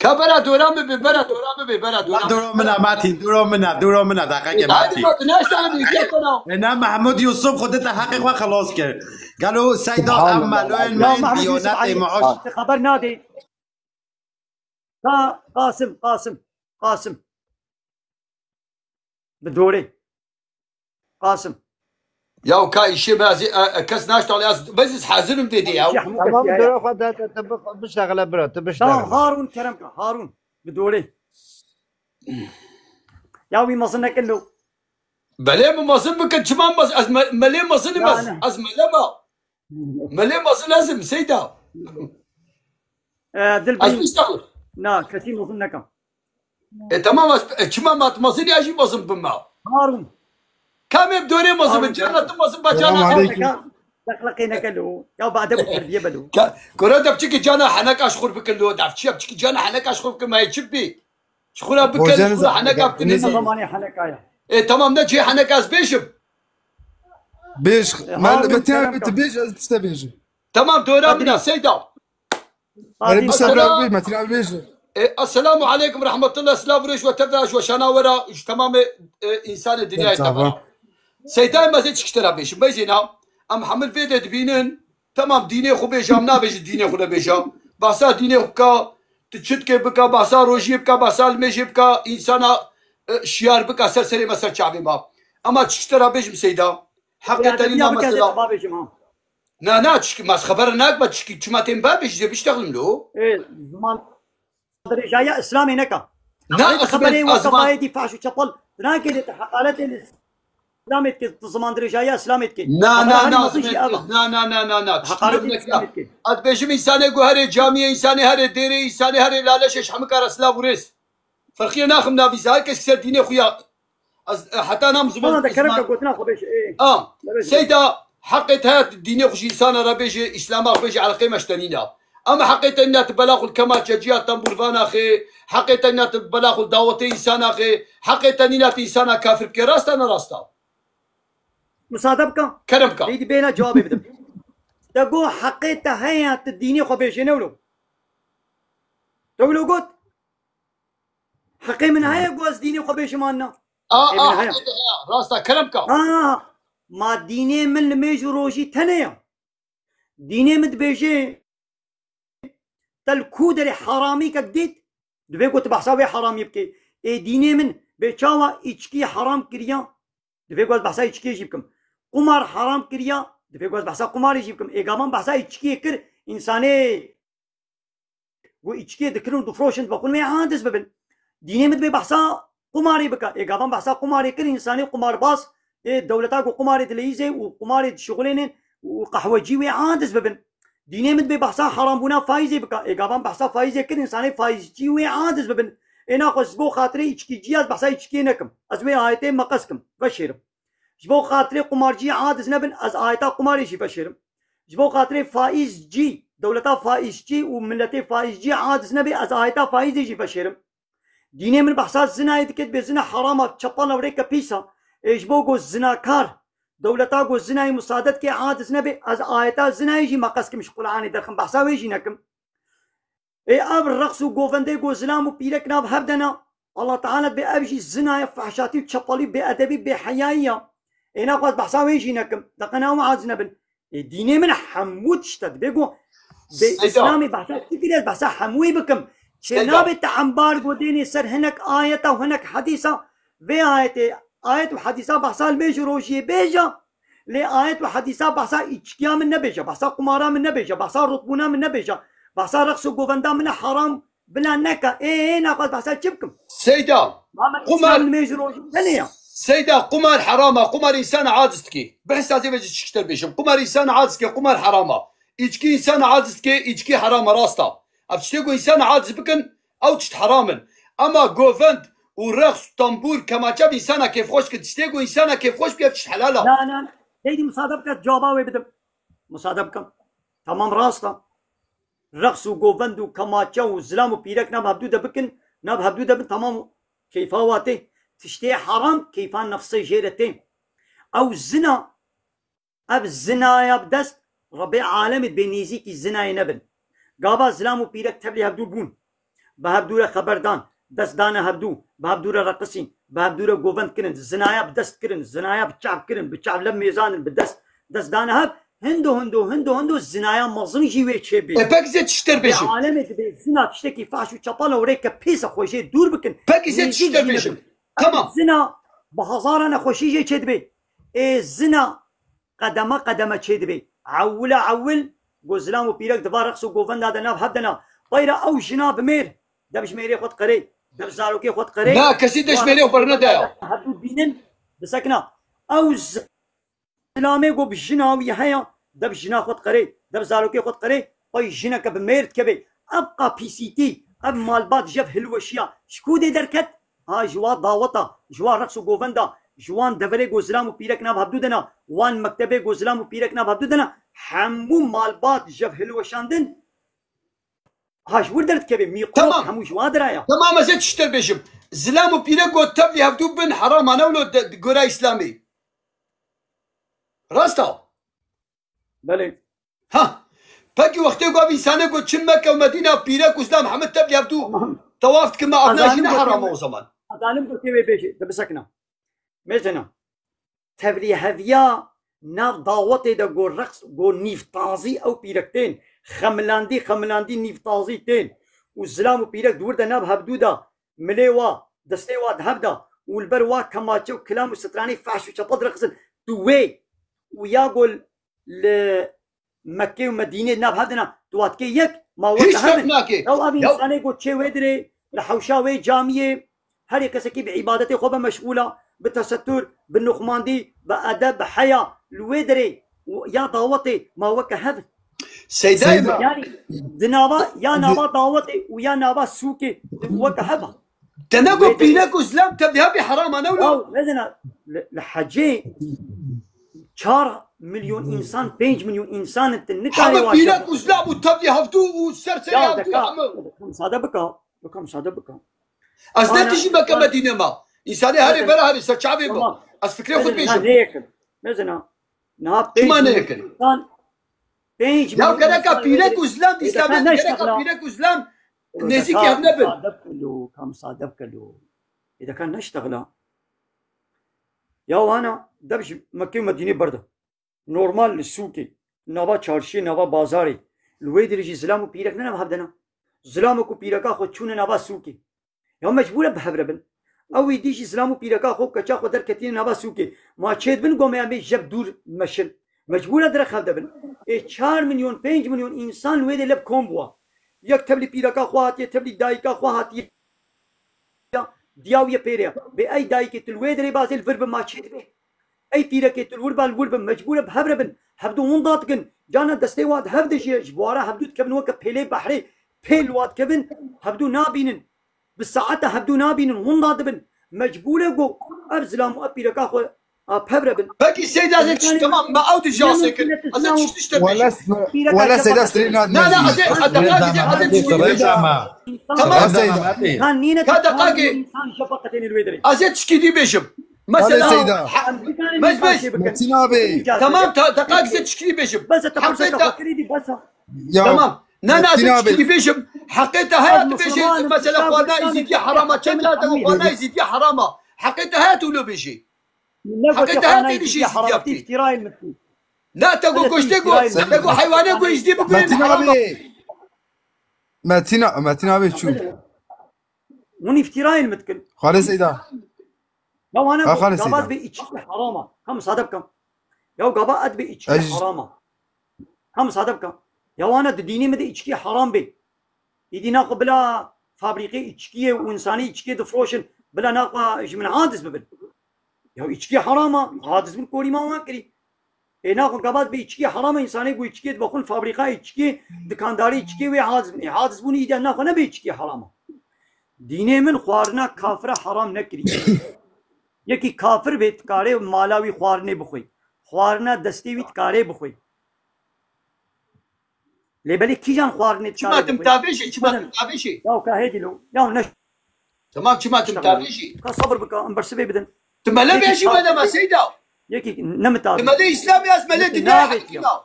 Ka bera dora min bê, bera dora min bê, bera dora. Dora min e, Matîn, dora min e, dora min e, deqekê Matîn. Hadi bak, ne işte abi, gel sana. E, ne Mahmud Yusuf xwe dite heqê xwe xelas kir. Gelo Seyda, em meloyên me, Mahmud Yusuf diyonetê Ali, me hoş. Xeber nadê. Ka Qasim, Qasim, Qasim. Bi dorê. Qasim. Ya ka îşê me ez ê, e, e, kes naştalê, ez, ez hazirim dê dê ya. Tamam, dora xwe de, de, de, bix-, biştexile bira, tu biştexile. Tamam, Harun, kerem ka, Harun. Bi dorê. Ya wî mezin nekin lo. Belê min mezin bikin, çima mez-, ez me-, melê mezin im ez. Ya, ne. Ez mele me. Melê mezin ez im, Seyda. E, Dilbîn. Ez bîst sax. Na, kesî mezin nekim. E, tamam, ez, e, çima mat mezin ya jî mezin bim ma. Harun. Kamê bi dorê mezin bin, Harun, cerna tu mezin ba cana. Selam aleykum. Deqleqê neke lo. Ya ba edeb û terbiye be lo. Ka-, kore de biçikî cana heneka ji xur bikin lo. Da biçikî cana heneka ji xur bikin ma yê çi bi? Ji xura bikin, ji xura heneka bikin. Zamanê heneka ya. E, tamam, ne cihê heneka ez bêjim. Bêj, e, me, Harun, me tiya kerem bi tu bêj, ez tişte bêjim. Tamam, dora min e, Seyda. Erê, bi sebra bê, me tiya bêjim. E, Esselamu aleykum, rahmetullah, silav û rêz ji we tevde, ji we şana we re, ji temamê, e, însanê dinyayê tevde. Seyda, ez ê çi ji te re bêjim. Bêjê na, em hemil vê de dibînin, Temam, dînê xwe bêje, em nabêje dînê xwe nebêje. Behsa dînê xwe bika, tu çi dikê bika, behsa rojiyê bika, behsa limêjê bika, însana, e, şiyar bika ser serê me, ser çavê me. Ema çi ji te re bêjim Seyda? Heqê te nîna mesela. Na, na, çiki, ma ez xebera nakim, çiki, çima tên bibêjî, zê biştexlim lo. Ê, ziman dirêjaya Îslamê neka. Na, heqê ez xeberê ben, weke ez ben. Bayê dî fahş û çepel. Nakê lê te heqaretê li Îslamê dikê, tu ziman dirêjaya Îslamê dikê. Na, na, na, ez ben, na, na, na, na, na. Heqaretê Îslamê dikê. Ez bêjim însanê ku herê camiyê, însanê herê dêrê, însanê herê laleşê ji hemû kara silav û rêz. Ferqiyê naxim navî, her kes ser dînê xwe ya. Ez, e, heta nam ziman. Bana da kerem ka gotina xwe bêje, ê. A, Seyda, heqê te heye dînê xwe ji însana re bêje, Îslama xwe bêje, eleqê me ji te nîna. Ama heqê te nîna tu bela xwe li kemaçeciya tembûrvana xê, heqê te nîna tu bela xwe li dawetê însana xê, heqê te nîna tu însana kafir bike, rast e ne rast e? Musade bike. Kerem bike. Êdî bêne cewabê bidim. Te got heqê te heye tu dînê xwe bêje, ne wilo? Te wilo got? Heqê min heye ku ez dînê xwe bêjim an na? A, Heqê a, min heye. Heqê te heye. Rast e, kerem ka. A, ma dînê min li mêj û rojî tenê ya. Dînê min dibêje, te li ku derê heramîkek dît, divê ku tu behsa wê heramî bikê. Ê dînê min bê çawa îçkî heram kiriya, divê ku ez behsa îçkiyê jî bikim. Qumar heram kiriya, divê ku ez behsa qumarê jî bikim. Ê gavan behsa îçkiyê kir, însanê Ku îçkiyê dikirin û difroşin, dibexwin wê aciz bibin. Dînê min dibê behsa qumarê bike. Ê gavan behsa qumarê kir, însanê qumarbaz, ê dewleta ku qumarê dileyîzê û qumarê dişixulênin û qehwecî wê aciz bibin. Dînê min dibê behsa herambûna faîzê bike. Ê gavan behsa faîzê kir, însanê faîzcî wê aciz bibin. Ê naxwe ji bo xatirê îçkîcî ez behsa îçkiyê nekim. Ez wê ayetê meqes kim, veşêrim. Ji bo xatirê qumarcî aciz nebin, ez ayeta qumarê jî veşêrim. Ji bo xatirê faîzcî, dewleta faîzcî û miletê faîzcî aciz nebê, ez ayeta faîzê jî veşêrim. Dînê min behsa zinayê dike, dibê zina herama, çepana, rêke pîsa. Ê ji bo ku zinakar, dewleta ku zinayê musade dike aciz nebê, ez ayeta zinayê jî meqes kim, ji Quranê derxim, behsa wê jî nekim. Ê ev reqs û govendê ku zilam û pîrek nav hev de ne, Allah Teala dibê ev jî zina ye, fehşatî û çepalî, bêedebî, bêheyayî ye. Ê naxwaz behsa wê jî nekim. Deqe ne ew aciz nebin. Ê dînê min hemû tişt e. Dibê ku bê Seyda. Îslamê behsa çi kiriye, ez behsa hemûyê bikim. Çê Seyda. Nabe te embargo dênê ser hinek ayeta û hinek hedîsa. Vê ayetê, ayet û hedîsa behsa li mêj û rojiyê bêje. Lê ayet û hedîsa behsa îçkiya min nebêje, behsa qumara min nebêje, behsa rotbûna min nebêje, behsa reqs û govenda min e heram bila neke. Ê, ê, naxwaz behsa çi bikim? Seyda, Ma me qumar, Îslam li mêj rojî tenê ya. Seyda, qumar herama, qumar însana aciz dike. Bihsa zê vêce çi ji te bêjim. Qumar însana aciz dike, qumar herama. Îçkî însana aciz dike, îçkî herama, rast e. Ev tiştê ku însana aciz bikin, ew tişt heram in. Ema govend û reqs û tembûr, kemaçe bi însana kêfxweş kir. Tiştê ku însana kêfxweş bike, ev tişt helal e. Na, na, na. Heydî musade bike, cewaba wê bidim. Musade bikim. Tamam, rast e. Reqs û govend û kemaçe û zilam û pîrek nav hevdû de bikin, nav hevdû de bin, tamam, keyfa wa tê. Tiştê heram, keyfa nefsê jê re tê. Ew zina, Ev zinaya bi dest, Rebê alemê dibê nêzîkî zinayê nebin. Gava zilam û pîrek tevlî hevdû bûn. Bi hevdû re xeber dan, dest dane hevdû, bi hevdû re reqisîn, bi hevdû re govend kirin, zinaya bi dest kirin, zinaya bi çav kirin, bi çav lev mêzandin, bi dest, dest dane hev, hindo, hindo, hindo, hindo zinaya mezin jî wê çêbê. E, pek zê tişt der Rebê bêjim. Alemê dibê zina tiştekî fahş û çepal e û rêke pîs e, xwe jê dûr bikin. Pek zê tişt der bêjim. Tamam. Zina bi hezara nexweşî jê çêdibê. Ê zina qedeme qedeme çêdibê. Ewil a ewil, ku zilam û pîrek di va reqs û govenda de nav hev de ne. Peyra ew jina bi mêr, de bi ji mêrê xwe diqerê, de bi zarokê xwe diqerê. Na, kesî de ji mêrê xwe bernedaya. Hevdû dibînin, bisekina. Ew zilamê ku bi jina wî heye, de bi jina xwe diqerê, de bi zarokê xwe diqerê, pey jineke bi mêr dikevê. Ev qapîsîtî, ev malbat jev hilweşiya, ji ku dê derket? Ha, ji wa daweta, ji wa reqs û govenda, ji wan deverê ku zilam û pîrek nav hevdû de ne, wan mektebê ku zilam û pîrek nav hevdû de ne, hemû malbat jev hilweşandin, ha, ji wir derdikeve, mîkrop Tamam. hemû ji wa dira ya. Tamam, ez ê tişt der bêjim. Zilam û pîrek ku tevlî hevdû bin, herama ne wilo de, de, gora Îslamê. Rast e. Belê. Ha. Pekî wextê ku ev însanê ku çin Mekke û Medîna, pîrek û zilam hemû tevlî hevdû Tamam. tewaf dikin, me ev ne jî ne heram e o zaman. Ezalim gotê wê bêjê, de bisekina. Mesela, tevlî heviya nav dawetê de go reqs, go nîvtazî ew pîrek tên. Xemilandî, xemilandî nîvtazî tên. Û zilam û pîrek di wir de nav hevdû de milê wa, destê wa di hev de û li ber wa kemaçe û kilam û stranê fehş û çepa direqsin. Tu wê û ya go li Mekkê û Medînê nav hev de na, tu wat kê yek, ma weke Hîç hev in. Ferq nake. Ew ev Ya- însanê go çê wê dirê, li hewşa wê camiyê, herê kesekî bi îbadetê xwe be meşgûl a, bi tesettur, bi nuxmandî, bi edeb, bi heya, li wê dirê û ya dawetê, ma weke hev in. Seyda Seyda. Yanî, di nava, ya Di- nava dawetê û ya nava sûkê, weke hev a. Te ne got Wê dirê- pîrek û zilam tevliha bî herama ne wilo? Ya, mezina, li, li hecê çar milyon însan, pênc milyon însan in, tu nikarî Hema wa pîrek û zilam û tevlî hevdû û ser serî Ya, hevdû deka, hemû. Deka, müsaade bika, deka, müsaade bika. Ez ne Ana, tijî meke ana, Medîne ma. Însanê herê mezina, bera herê ser çavê ma. Tamam. Ez fikrê xwe Mezina, na dibêjim. Neyek in. Mezina, niha Çima pênc milyon neyek in? însan, pênc Ya milyon gereka însan pîrek û zilam, Ê, deka Îslamiyet gereka neştexla. pîrek û zilam Ê, nêzîkî deka hev nebin. Müsaade bike lo, ka müsaade bike lo. Ê, deka neştexla. Ya wana, dev ji Mekke û Medînê berda. Normal li sûkê, nava çarşiyê, nava bazarê, li wê dirê jî zilam û pîrek ne nav hev de na. Zilamek û pîreka xwe çûne nava sûkê. Ya mecbûr e bi hev re bin. Ew êdî jî zilam û pîreka xwe û keça xwe derketîne nava sûkê. Ma çê dibin gomê em ê jeb dûr meşin. Mecbûr e direk hev de bin. Ê çar milyon, pênc milyon însan li wê dê leb kom bûwa. Yek tevlî pîreka xwe hatiye, tevlî dayika xwe hatiye. Ya, diya wî ye pêre ye. Bê ey dayikê tu li wê dirê bazê li vir bi ma çê dibe. Ey pîrekê tu li wir ba li wir bi mecbûr e bi hev re bin. Hevdu winda dikin. Cana destê wa di hev de jî ji bo ara hevdu dikevin weke pêlê behrê pêl wa dikevin. Hevdu nabînin. Bi saeta hevdu nabînin. Winda dibin. Mecbûr e go ev zilam û ev pîreka xwe a pev re bin. Belkî Seyda zê Yani, tamam, me ew dijî asê kir. Ez ê tiştişte Wala bêjim. Wala Seyda sirê Na, na, ez ê, ez deqa gidê, ez ê tiştî bêjim. Tamam. Seyda. Kan nîne Ka deqa gê. Ez ê tişkî dî bêjim. Wala Mesela, Seyda. ha-, mez, mez. Metin abi. Tamam, ta-, deqa gidê tişkî dî bêjim. Bes, ta Heqê ta- fakirî dî, bes. Ya, Tamam. Na, na, ez Metin ê abi. tişkî dî bêjim. Heqê te haya tu bêjî, Musulman, mesela, Islam, xwarina Islam, Îzîdî herama. Çend Islam, te Islam, xwarina Îzîdî herama. Heqê te haya tu lo bêjî. Ne Heqê gote te haya xwarina têdî Îzîdî jî herama, Îzîdî tî yaptî. Îftîrayên min tî. Na, te go Hadi goştê go, îftîrayên te go min. heywane go Îzîdî bigurin Metin herama. abi. Metin a-, Metin abi çû. Hûn îftîrayên min dikin. Xalê Seyda. Ya wana Ha, go, xalê gava Seyda. Bê içki herama. Ka müsaade bikim. Ya gava et bê içki Ez- herama. Ka müsaade bikim. Ya wana di dînê min de içki heram bê. Îdî naxwe bila fabrîqê içkiyê û însanê içkiyê difroşin, bila naxwe ji min hadis bibin. Ya içki heram a, hadis bin korî ma wan kirî. Ê naxwe gabat bê içkiyê heram a, însanê ku içkiyê dibexwin fabrîqayê içkiyê, dikandarê içkiyê wê hadis bin. Ê hadis bûn îdî naxwe nebe içkiyê heram a. Dînê min xwarina kafira heram nekirî. Yekî kafir bê, dikarê mala wî xwarinê bixwê. Xwarina destê wî dikarê bixwê. Lê belê kîjan xwarinê Çima dikarê tim bixwê? tavêjê, çima Bidin. tim tavêjê? Ya ka hêdî lo. Ya ne Tamam, çima tim tavêjê? Ka sabir bika, em bersivê bidin. Tim mele Yekî bêjî ka- mele me Seyda. Yekî ne mi Tim tavê. mele Îslam yaz mele Yekî dinya navê hekî ya. na.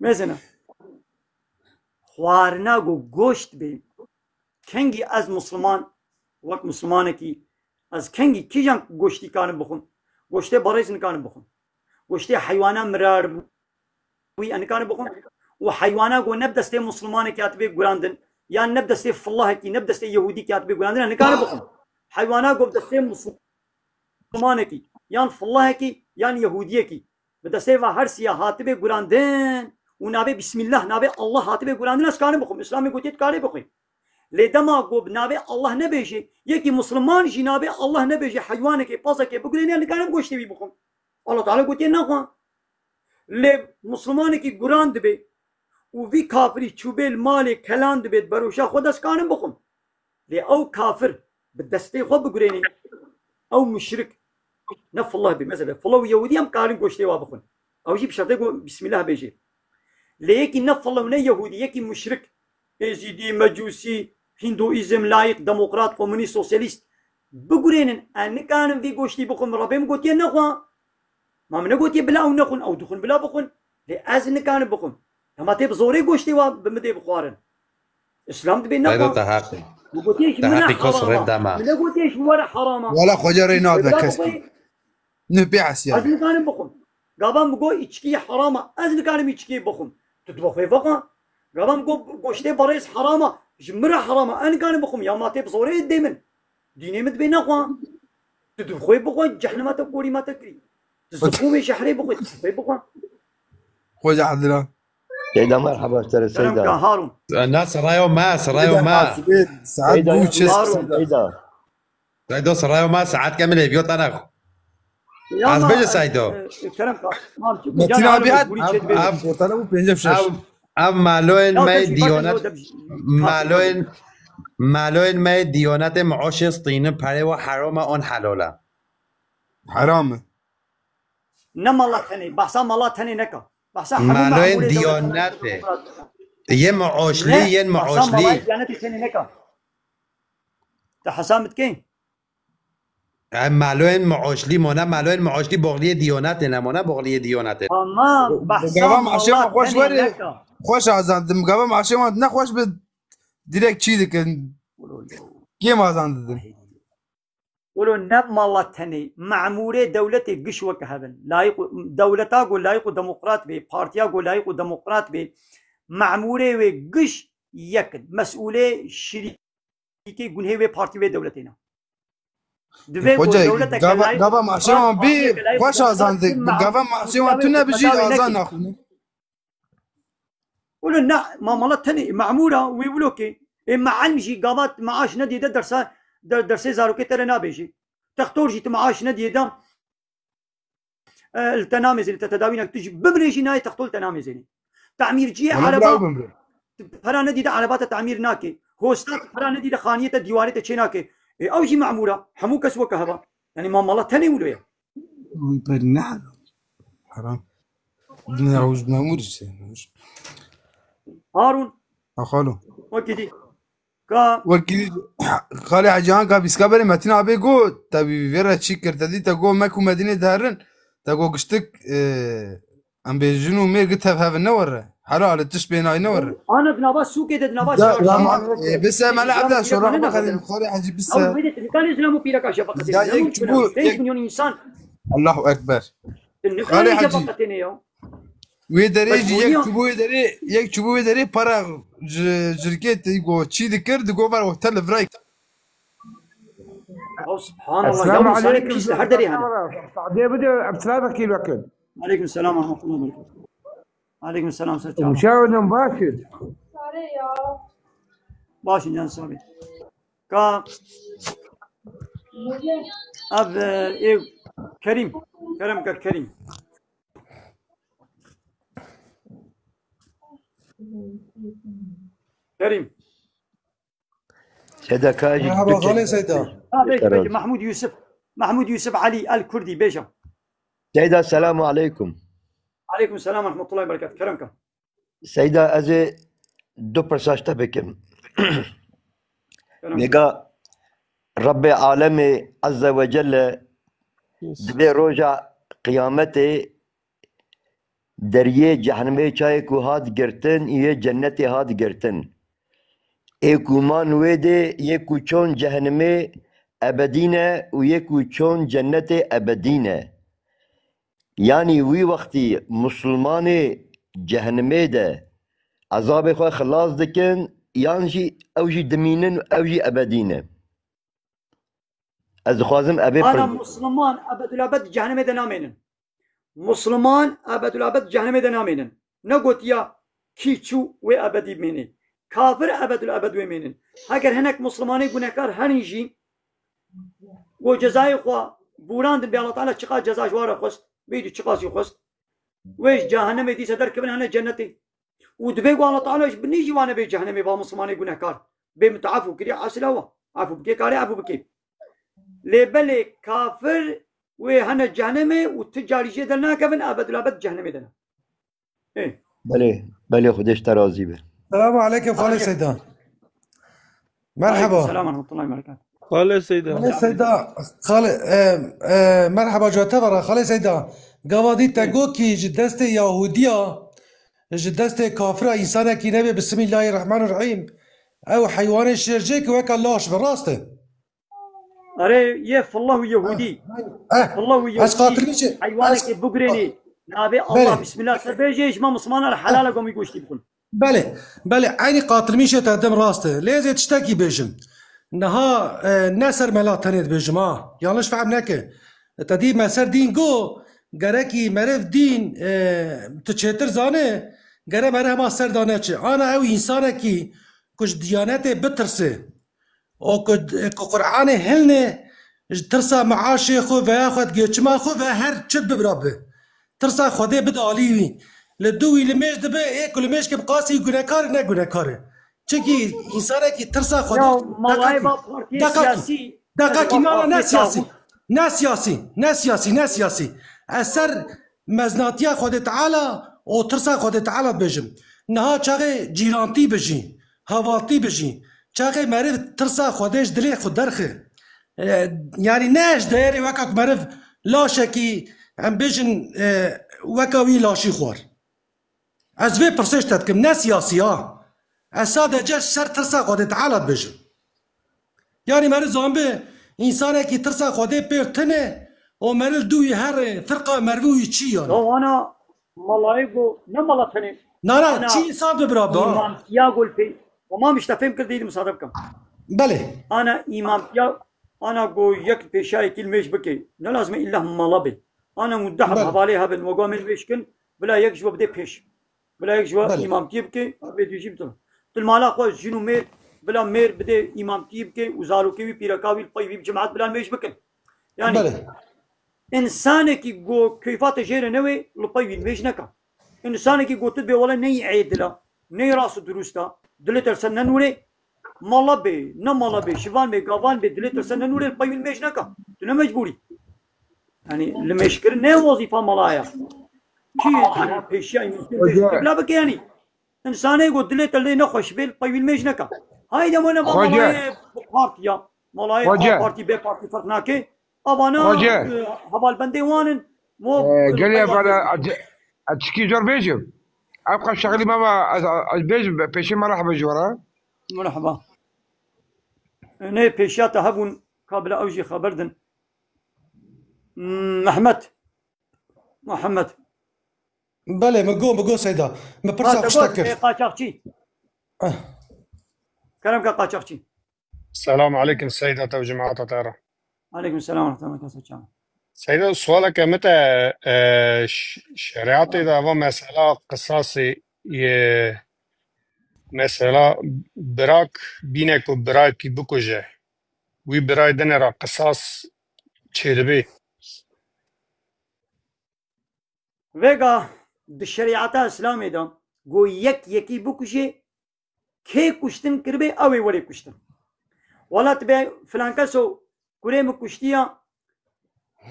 Mesela, xwarina ku goşt bê, kengî ez Musliman, wek Muslimanekî, ez kengî kîjan goştî karim bixwim? Goştê berêz nikarim bixwim. Goştê heywana mirar bû, wî ez nikarim bixwim. Û heywana ku ne bi destê Muslimanekî hatibê gurandin, yan ne bi destê fillahekî, ne bi destê yehûdîkî hatibê gurandin, ez nikarim bixwim. Heywana ku bi destê Muslimanekî, yan fillahekî, yan yehûdiyekî, bi destê va her siya hatibê gurandin û navê Bismillah, navê Allah hatibê gurandin, ez karim bixwim. Îslamê gotiye tu karê bixwî. Lê dema ku bi navê Allah nebêjê, yekî Musliman jî navê Allah nebêjê, heywanekê, pezekê bigurêne, nikarim goştê wî bixwim. Allah Teala gotiye nexwe. Lê Muslimanekî guran dibe û vî kafirî çûbê li malê kelan dibe, di beroşa xwe de ez karim bixwim. Lê ew kafir bi destê xwe bigurênê, ew muşrik, ne fillah bê. Mesela, fillah û yehûdî em karin goştê wa bixwin. Ew jî bi şertê ku Bismillah bêjê. Lê yekî ne fillah û ne yehûdî, yekî muşrik, êzîdî, mecûsî, hinduîzm, layîk, demokrat, komunîst, sosyalîst, bigurênin, ez nikarin vî goştî bixwin, Rebê min gotiye nexwe. Ma min negotiye bila ew nexwin, ew dixwin bila bixwin. Lê ez nikarim bixwim. Dema tê bi zorê goştê wa bi min dê bixwarin. Îslam dibê Seyda, nexwe. Te heq e. Tu gotiye ji Te min e heqî kos rêv harama. Dema. Min negotiye ji we re harama. Wala xwece rê nade Bira kes bixwe. Nû pê hesiyar. Ez nikarim bixwim. Gava min got îçkî harama. Ez nikarim îçkî bixwim. Tu dibê xwe vexwe. Gava min got goştê berêz harama. Ji min re harama. Ez nikarim bixwim. Ya ma tê bi zorê dê min. Dînê min dibê nexwe. Tu dibê xwe bixwe. Cehnema te gorî ma te kirî. Tu zixûmê şehrê bixwe. Tu dibê xwe bixwe. Xwece Adila. Seyda, merhaba, ser Kerem Seyda. Ka Harun. Na serayo ma, serayo Seyda, ma. Saet Seyda, bû çi Harun. Seyda. Seydo, serayo ma, saet kemî lê biyo tane. Ya Ez ma, bêje Seydo. e, e, Kerem ka. Ma çi Metin kucağına abi almış, hat. Buraya Ev, çekmeyin. ev, Ortalama pêncî şeş. ev, ev maloyên Ya me tabii, diyonet, bakın, orada bir şey, maloyên, maloyên me diyonetê meoşê stînin perê ve haroma on helala. Haram e. Ne mala tenê, bahsa mala tenê neka. Bahsa hemû Maloyên memûrê dewletê diyonetê. Yê meoşlî, Ne, yên bahsa meoşlî. Mala diyanetê tenê neka. Te hesam dikey? Em maloyên meoşlî mona, maloyên meoşlî boxliyê diyonetê ne mona, boxliyê diyonetê. Tamam, bahsa Gava mala maşê wan xweş tenê werê. Neka. Xweş azandim. Gava maşê wan ne xweş bi direkt çî dikin. Kêm azandidin. Wilo ne mala tenê, memûrê dewletê giş weke hev in. Layîq û, dewleta ku layîq û demokrat bê, partiya ku layîq û demokrat bê, memûrê wê giş yek in. Mesûlê şirîkê gunhê wê partî wê dewletê ne. Divê ku Xwecê, dewletek gava, layîq gava û maşê demokrat, wan bî, partiyeke layîq û xweş demokrat azandê. Bi gava maşê wan tu nebijî, azan naxwînî. Wilo ne, ma mala tenê, memûra wî wilo ke, ê meelm jî gava maaş nedî de dersa, de-, dersê zarokê te re nabêjî. Textor jî tu maaş nedî de, e, li te namêzênî, te tedawî nak, tu jî bimrê jî nayê textor li te namêzênî. Tamîrciyê Wala ereba, biraw bimre. Tu pera nedî de ereba te tamîr nake. Hosta tu pera nedî de xaniyê te, dîwarê te çê nake. Ê, ew jî memûra, hemû kes weke heva. Yani ma mala tenê wilo ye. Wî per ne haram. Haram. Dinya roj memur işte. Harun. Ha, xalo. Wekî dî. Ka Wekî xalê Hecî Hanka bîska berê Metin abê got, te bî vê re çî kir, te dî te got Mek û Medînê derin, te got giştik, e, em bê jin û mêr gi tev hevin ne were. Hela li tişt bê nayî ne were. Ana di nava sûkê de di nava Da, şarjê lama, de. E, bise mele Ebda, şora bixelim, xalê Hecî bise. Ew wê de tu nikanê zilam û pîreka şefaqetê. Ya ne yek mumkin çubu, e? Pênc yek milyon insan. Allahu Ekber. Tu nikanê Xalê Hecî. Şefaqetê ne ya. Wê derê jî yek çubuğê derê, yek çubuğê derê para ji, jirkê te go çî dikir, digo ver wexte li virayk. Ya subhanallah, ya Esselamu insani aleyküm. Pîs li her derê hene. Sade bide, em silah vekî vekin. Aleyküm selam ve rahmetullahi ve berekatuhu. Aleyküm selam, ser çava. Uşağı baş. Baş in, can sabi. Ka ev, e, ev Kerim. Kerem ka Kerim. Kerim. Seyda Kayacı Merhaba, Gülçin. Xalê Seyda. Ha, peki, peki. Mahmud Yusuf. Mahmud Yusuf Ali El Kurdi, bêje. Seyda, selamu aleyküm. Aleyküm selam ve rahmetullahi ve berekatuhu. Kerem ka. Seyda, ez ê du pirsa ji te bikim. Kerem. Nega Rebbê Alemê Azze ve Celle di vê roja qiyametê deriyê cehnimê çayê ku hat girtin, yê cennetê hat girtin. Ê ku man wê dê yê ku çon cehnimê ebedî ne û yê ku çon cennetê ebedî ne. Yanî wî wextî Musulmanê cehnimê de ezabê xwe xilas dikin, yan jî ew jî dimînin û ew jî ebedî ne? Ez dixwazim evê Ana pir- Musliman ebedulabed cehennemê de namênin. Musliman ebedulabed cehennemê de namênin. Negotiya kî çû wê ebedî bimênê. Kafir ebedulabed wê mênin. Heger hinek Muslimanê gunehkar herin jî, ku cezayê xwe bûrandin bê Allah Teala çiqas ceza ji wan re xwest, bêdû çiqas jî xwest. Wê ji cehennemê dîsa derkevin hene cennetê. Û divê ku Allah Teala ji binî jî wan nebê cehennemê ba Muslimanê gunehkar. Bê min tu efû kirî, esila wa. Efû bikê, karê efû bikê. Lê belê kafir wê hene cehennemê û ti carî jê dernakevin, ebedulabed cehennemê de ne. Ê. Belê, belê, Xwedê ji te razî be. Selamu aleykum, Xalê Seyda. Merhaba. Aleyküm selam ve rahmetullahi ve berekatuhu. Xalê Seyda. Xalê Seyda, xalê, e, e, merhaba, cihê te ve re, Xalê Seyda. Gava dî te got kî ji destê Yahudiya, ji destê kafira însanekî nebe, Bismillahirrahmanirrahîm. Ew heywanê şêrcê ki weke laş bi, rast e? Erê, yê fillah û yehûdî. Eh, Fillah û ez yehûdî. Qatilmîşê, ez, Heywanekê bigurênî. Navê Allah, belê, bismillah ser bêjê, ji me Mislimanan re helal e ku em wî goştî bixwin. Belê, belê, eynî qatilmîşê te dim rast e. Lê ez ê tiştekî bêjim. Niha, e, ne ser mela tenê dibêjim ha. Yanlış fehm neke. Te dî me ser dîn got, gerekî meriv dîn, e, tu çêtir zane, gere meriv hema ser de neçe. Ana ew însanekî ku ji diyanetê bitirse, û ku, ku Qur'anê hilne, ji tirsa meaşê xwe, veya xwe, geçima xwe ve her çi bibra bi. Tirsa Xwedê bide alî wî. Li dû wî limêj dibe, ê ku limêj ke bi qasî gunekar e, ne gunekar e. Çimkî însanekî tirsa Xwedê. Ya, malayê va partiyê siyasî, deqakî, na, na, ne siyasî. Ne siyasî, ne siyasî, ne siyasî. Ez ser meznatiya Xwedê Teala û tirsa Xwedê Teala dibêjim. Niha çaxê cîrantî bijî, hevaltî bijî. Çaxê meriv tirsa Xwedê ji dilê xwe derxe. E, yanî ne ji deyerê weka ku meriv laşekî, em bêjin, e, weka wî laşî xwar. Ez vê pirsê ji te dikim, ne siyasî ya. Ez sadece ser tirsa Xwedê Teala dibêjim. Yanî meriv zanbe, însanekî tirsa Xwedê pêr tune û meriv dû wî herê, firqa merivî wî çi yanî? Ya wana malayê go, ne mala tenê. Na, na, ana çi însan bi bira ba? Îmamtiya gol pê. Tamam işte, fêm kir, dîdim sade bikim. Belê. Ana îmamtiya, ana go yek pêşayekî limêj bike. Ne lazim e illa mala be. Ana mudde heb Belê. Hevalê hebin, we go em ê limêj kin, bila yek ji we bide pêş. Bila yek ji we Belê. Îmamtiyê bike, vê dûjî bitin. Tu li mala xwe jin û mêr, bila mêr bide îmamtiyê bike û zarokê wî, pîreka wî, li pey wî bi cemaat bila limêj bikin. Yanî, Belê. Însanekî go keyfa te jê re newê, li pey wî limêj neka. Însanekî go tu dibê wele neyî êdil a, neyî rast û dirust a, dilê te li ser nenûrê, mala bê, ne mala bê, şivan bê, gavan bê, dilê te li ser nenûrê, li pey wî limêj neka. Tu ne mecbûrî. Yanî limêjkirin ne wezîfa mala ye. Kî pêşiya îmamtiyê limêj bike, bila bike yanî. Însanê go dilê te lê nexweş bê, li pey wî limêj neke. Hayde mo ne va Xwece. Malayê bi partiya. Malayê Xwece. A partî, B partî ferq nake. Avana, Xwece. E, hevalbendê wan in. Mo, E, e, gelê pey wan bana bêjin. Ac-, ez çikî zor bêjim. Ev qeşexlî mama ez, ez bêjim, pêşê merheba ji we re. Merheba. E, ne pêşiya te hebûn, ka bila ew jî xeber din. Hmm, Mehmet. Muhammed. Belê, min got, min got Seyda. Min pirsa Ha, te xwe got, kir. E, qaçaxçî. Eh. Kerem ke qaçaxçî. Selam aleykum Seyda te û cemaata te re. Aleykum selam ve rahmetullah ve berekatuhu. Seyda, sualeke min te, e, ş-, şeriatê de eva mesela qisasê, e, mesela birak bîne ku birayekî bikuje. Wî birayê dine re qisas çêdibe. Vêga di şerîeta Îslamê de go yek yekî bikujê, kê kuştin kiribê, ew ê werê kuştin. Wela tu bê filan keso kurê min kuştiya,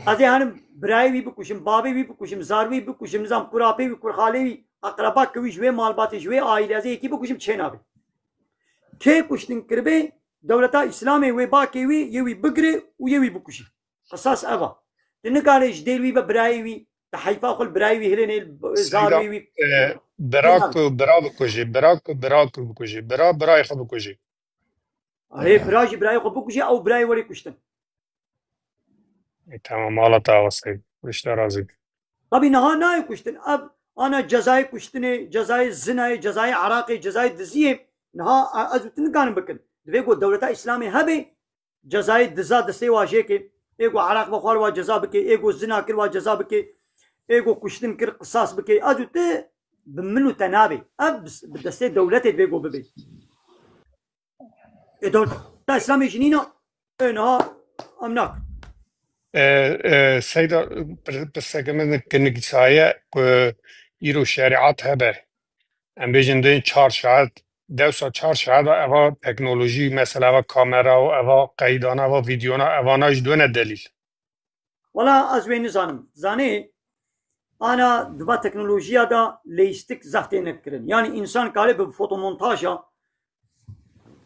ez ê herim birayê wî bikujim, bavê wî bikujim, zarwî bikujim, nizam kurapê wî, kurxalê wî, eqreba ke wî ji wê malbatê, ji wê aîlê, ez ê yekî bikujim, çê nabe. Kê kuştin kiribê, dewleta Îslamê wê bakê wî, yê wî bigire û yê wî bikujî. Qisas ev a. Tu nikarê ji dêl wî ve birayê wî, tu heyfa xwe li birayê wî hilênê, Seyda, zarê wî. E, bira ku bira bikujî, bira ku bira ku bikujî, bira birayê xwe bikujî. Erê, bira jî birayê xwe bikujî, ew birayê werê kuştin. E, tamam, mala te ava Seyda. Rişta razî. Tabî niha nayê kuştin. Ev ana cezayê kuştinê, cezayê zinayê, cezayê eraqê, cezayê diziyê. Niha e, ez û tu nikarin bikin. Divê ku dewleta Îslamê hebe, cezayê diza destê wa jêke, ê ku eraq vexwar wa ceza bike, ê ku zina kir wa ceza bike, ê ku kuştin kir qisas bike. Ez û tu bi min û te nabe. Ev bi, bi destê dewletê divê ku bibe. Ê dewleta Îslamê jî nîna, ê niha em nakin. E, e, Seyda, pir-, pirseke min kinik saye ku îro şerîat hebe. Em bêjin dê çar saet, dewsa çar saet eva teknolojî, mesela eva kamera û eva qeydana, eva vîdeona, evana ji dune delîl. Wela ez wê nizanim. Zanê, ana di va teknolojiya de leyîstik zehf têne kirin. Yanî însan kare bi fotomontaja,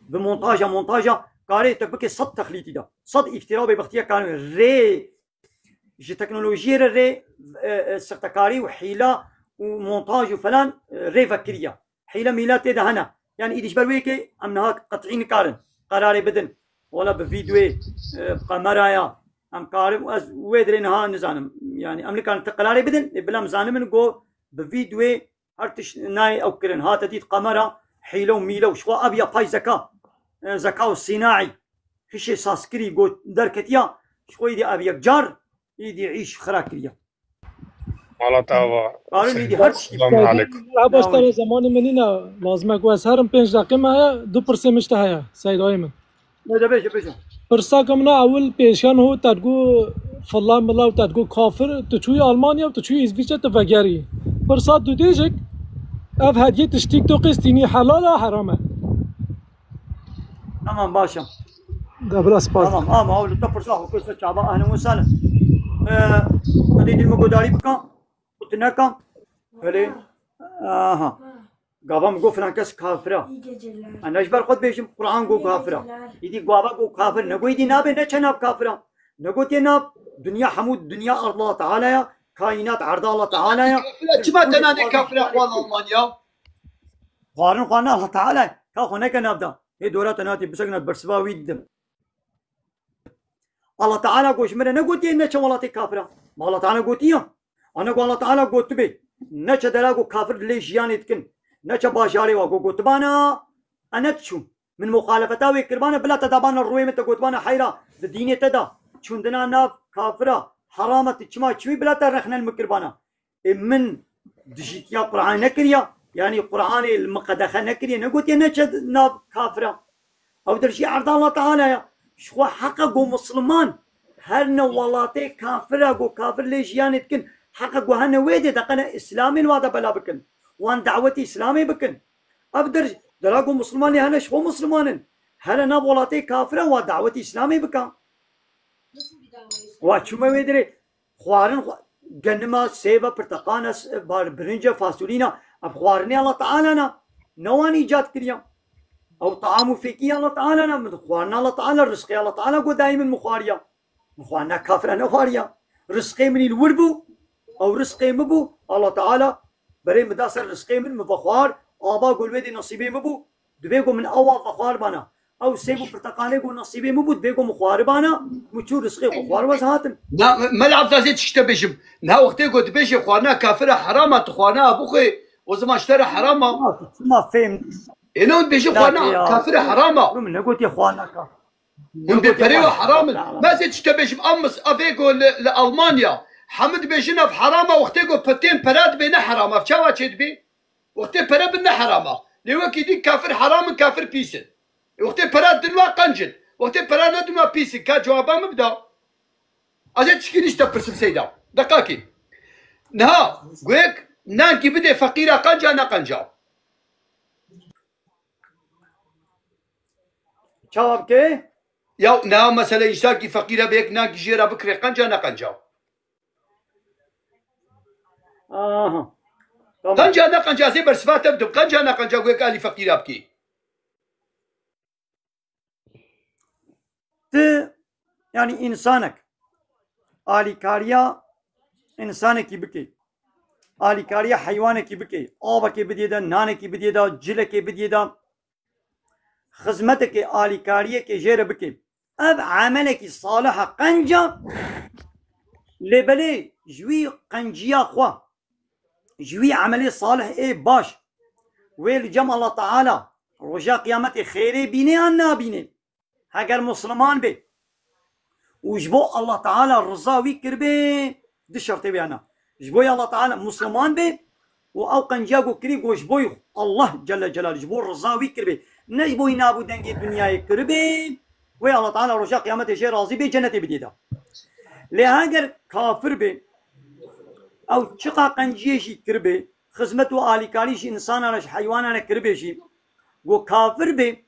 bi montaja, montaja kare te bike sed texlîtî de. Sed îftira bêbextiya kare rê ji teknolojiyê re rê, e, e, sextekarî û hîla û montaj û falan, e, rê vekiriya. Hîle mîle tê de hene. Yani îdî ji ber wê yekê em niha qet'î nikarin qerarê bidin. Wala bi vîdyoyê, e, bi kameraya em karin, ez wê dirê niha nizanim. Yani em nikarin ti qerarê bidin, lê bila em zanimin ku bi vîdyoyê her tişt nayê ew kirin. Hate dît kamera, hîle û mîle û ji xwe ev yapay zeka, e, zeka û sînaî, hişê sazkirî got derketiya, ji xwe îdî ev yekcar îdî îş xira kiriye. Mala te ava. Karin îdî her tiştî. Selamun aleykum. Merhaba, ji te re zemanê min nîne, lazim e ku ez herim, pênc deqê me heye, du pirsê min ji te heye, Seydayê min. Ne de bêje, bêje. Pirsaka min a ewil pêşan ho, te digo filla mila û te digo kafir, tu çûyî Almanya û tu çûyî Îsviçre, tu vegerî. Pirsa dudêjik, ev hediyê tiştîk tu qistînî helal a, heram e? Tamam, baş e. De bila spas. Tamam, ama ew li te pirsa xwe kir ser çava, ehlen we sehlen. Ee, hadi dil min gudarî bika, û tu neka. Belê. Aha. Gava min got filan kes kafir e. Em ne ji ber xwe dibêjin, Quran got kafir e. Îdî gava got kafir, ne got îdî nabe, neçe nav kafir e. Ne got yê nav, dinya hemû dinya erd Allah Teala ya, kaînat erd Allah Teala ya. Kafir e, çima te nanê kafir e xwan Almanya? Xwarin xwarin Allah Teala ye. Ka xwe neke nav da. Hê dora te natê bisekine bersiva wî didim. Allah Teala got ji min re negotiye neçe welatê kafira. Ma Allah Teala gotiye. Ana ku Allah Teala gotibê, neçe dera ku kafir lê jiyanê dikin, neçe bajarê wa ku gotibana, e ne diçû. Min muxalefeta wê kirbana, bila te dabana rûyê min, te gotibana heyra, di dînê te de çûndina nav kafira heram e, tu çima çûyî, bila te rexne li min kirbana. Ê min dijîtiya Qur'anê nekiriya, yanî Qur'anê li min qedexe nekiriye, negotiye neçe nav kafira. Ew der jî erda Allah Teala ya. Ji xwe heqe ku Musliman her ne welatê kafira ku kafir lê jiyanê dikin, heqe ku hene wê dê deqene Îslamê li wa de bela bikin. Wan dawetî Îslamê bikin. Ev der, dera ku Musliman lê hene ji xwe Musliman in. Here nav welatê kafira wa dawetî Îslamê bika. Wa çûme wê dirê. Xwarin xwa-, genima, sêve, pirteqana, s-, bar-, birince, fasulîna, ev xwarinê Allah Teala na, ne wan îcad kiriya. Ew taam û fêkî Allah Teala na, min xwarina Allah Teala, rizqê Allah Teala got dayî min, min xwariya. Min xwarina kafira nexwariya. Rizqê min î li wir bû, ew rizqê min bû, Allah Teala berê min da ser rizqê min, min vexwar, ava got wê dê nesîbê min bû. Divê ku min ewa vexwaribana. Ew sêv û pirteqalê ku nesîbê min bû, divê ku min xwaribana, min çû rizqê xwe xwar wez hatim. Na, me-, Mela Abdazê çi te bêjim? Niha wextê ku dibêje xwarina kafira heram a, tu xwarina bixwe, o zaman ji te re heram a. Ya, tu çima fêm Ê ne hûn dibêjin xwarina nakê ya? Kafira heram a. Min negotiye xwarina ka. Hûn bê perê we heram in. Me zê çi te bêjim? Ev mis-, ev ê ku li, li Almanya, hemû dibêjin ev heram a, wextê ku pe-, tên pera dibê ne heram a. Ev çawa çê dibê? Wextê pere bin ne heram a. Lê wekî dî kafir heram in, kafir pîs in. Wextê pere din wa qenc in. Wextê pere nedin wa pîs in. Ka cewaba min bida. Ez ê tişkî nîşte pirsim Seyda. Deqakî. Niha, guhêk nankî bidê feqîra, qenca ne qenca? Çawa bike? Ya niha mesele însakî feqîre bê yek nankî jê re bikirê, qenca ne qenca? Aha. Tamam. Qenca ne qenca, ez ê bersiva te bidim. Qenca ne qenca, guhêk alî feqîra bikî? Ti, yani, insanek alîkariya insanekî bike, alîkariya heywanekî bike, avekê bidiyê de, nanekî bidiyê de, cilekê bidiyê de, xizmetekê, alîkariyekê jê re bike. Ev emelekî salih e, qenc e, lê belê ji wî qenciya xwe, ji wî emelê salih ê baş, wê li cem Allah Teala roja qiyametê xêrê bîne yan nabîne? Heger Musliman bê û ji bo Allah Teala riza wî kiribê, di şertê wê hene. Ji bo Allah Teala Musliman bê û ew qenciya ku kirî, ku ji bo Allah Celle Celal, ji bo riza wî kiribê, ne ji bo nav û dengê dinyayê kiribê, wê Allah Teala roja qiyametê jê razî bê, cenetê bidê de. Lê heger kafir bê, ew çiqa qenciyê jî kiribê, xizmet û alîkarî ji însanan re, ji heywanan re kiribê jî, ku kafir bê,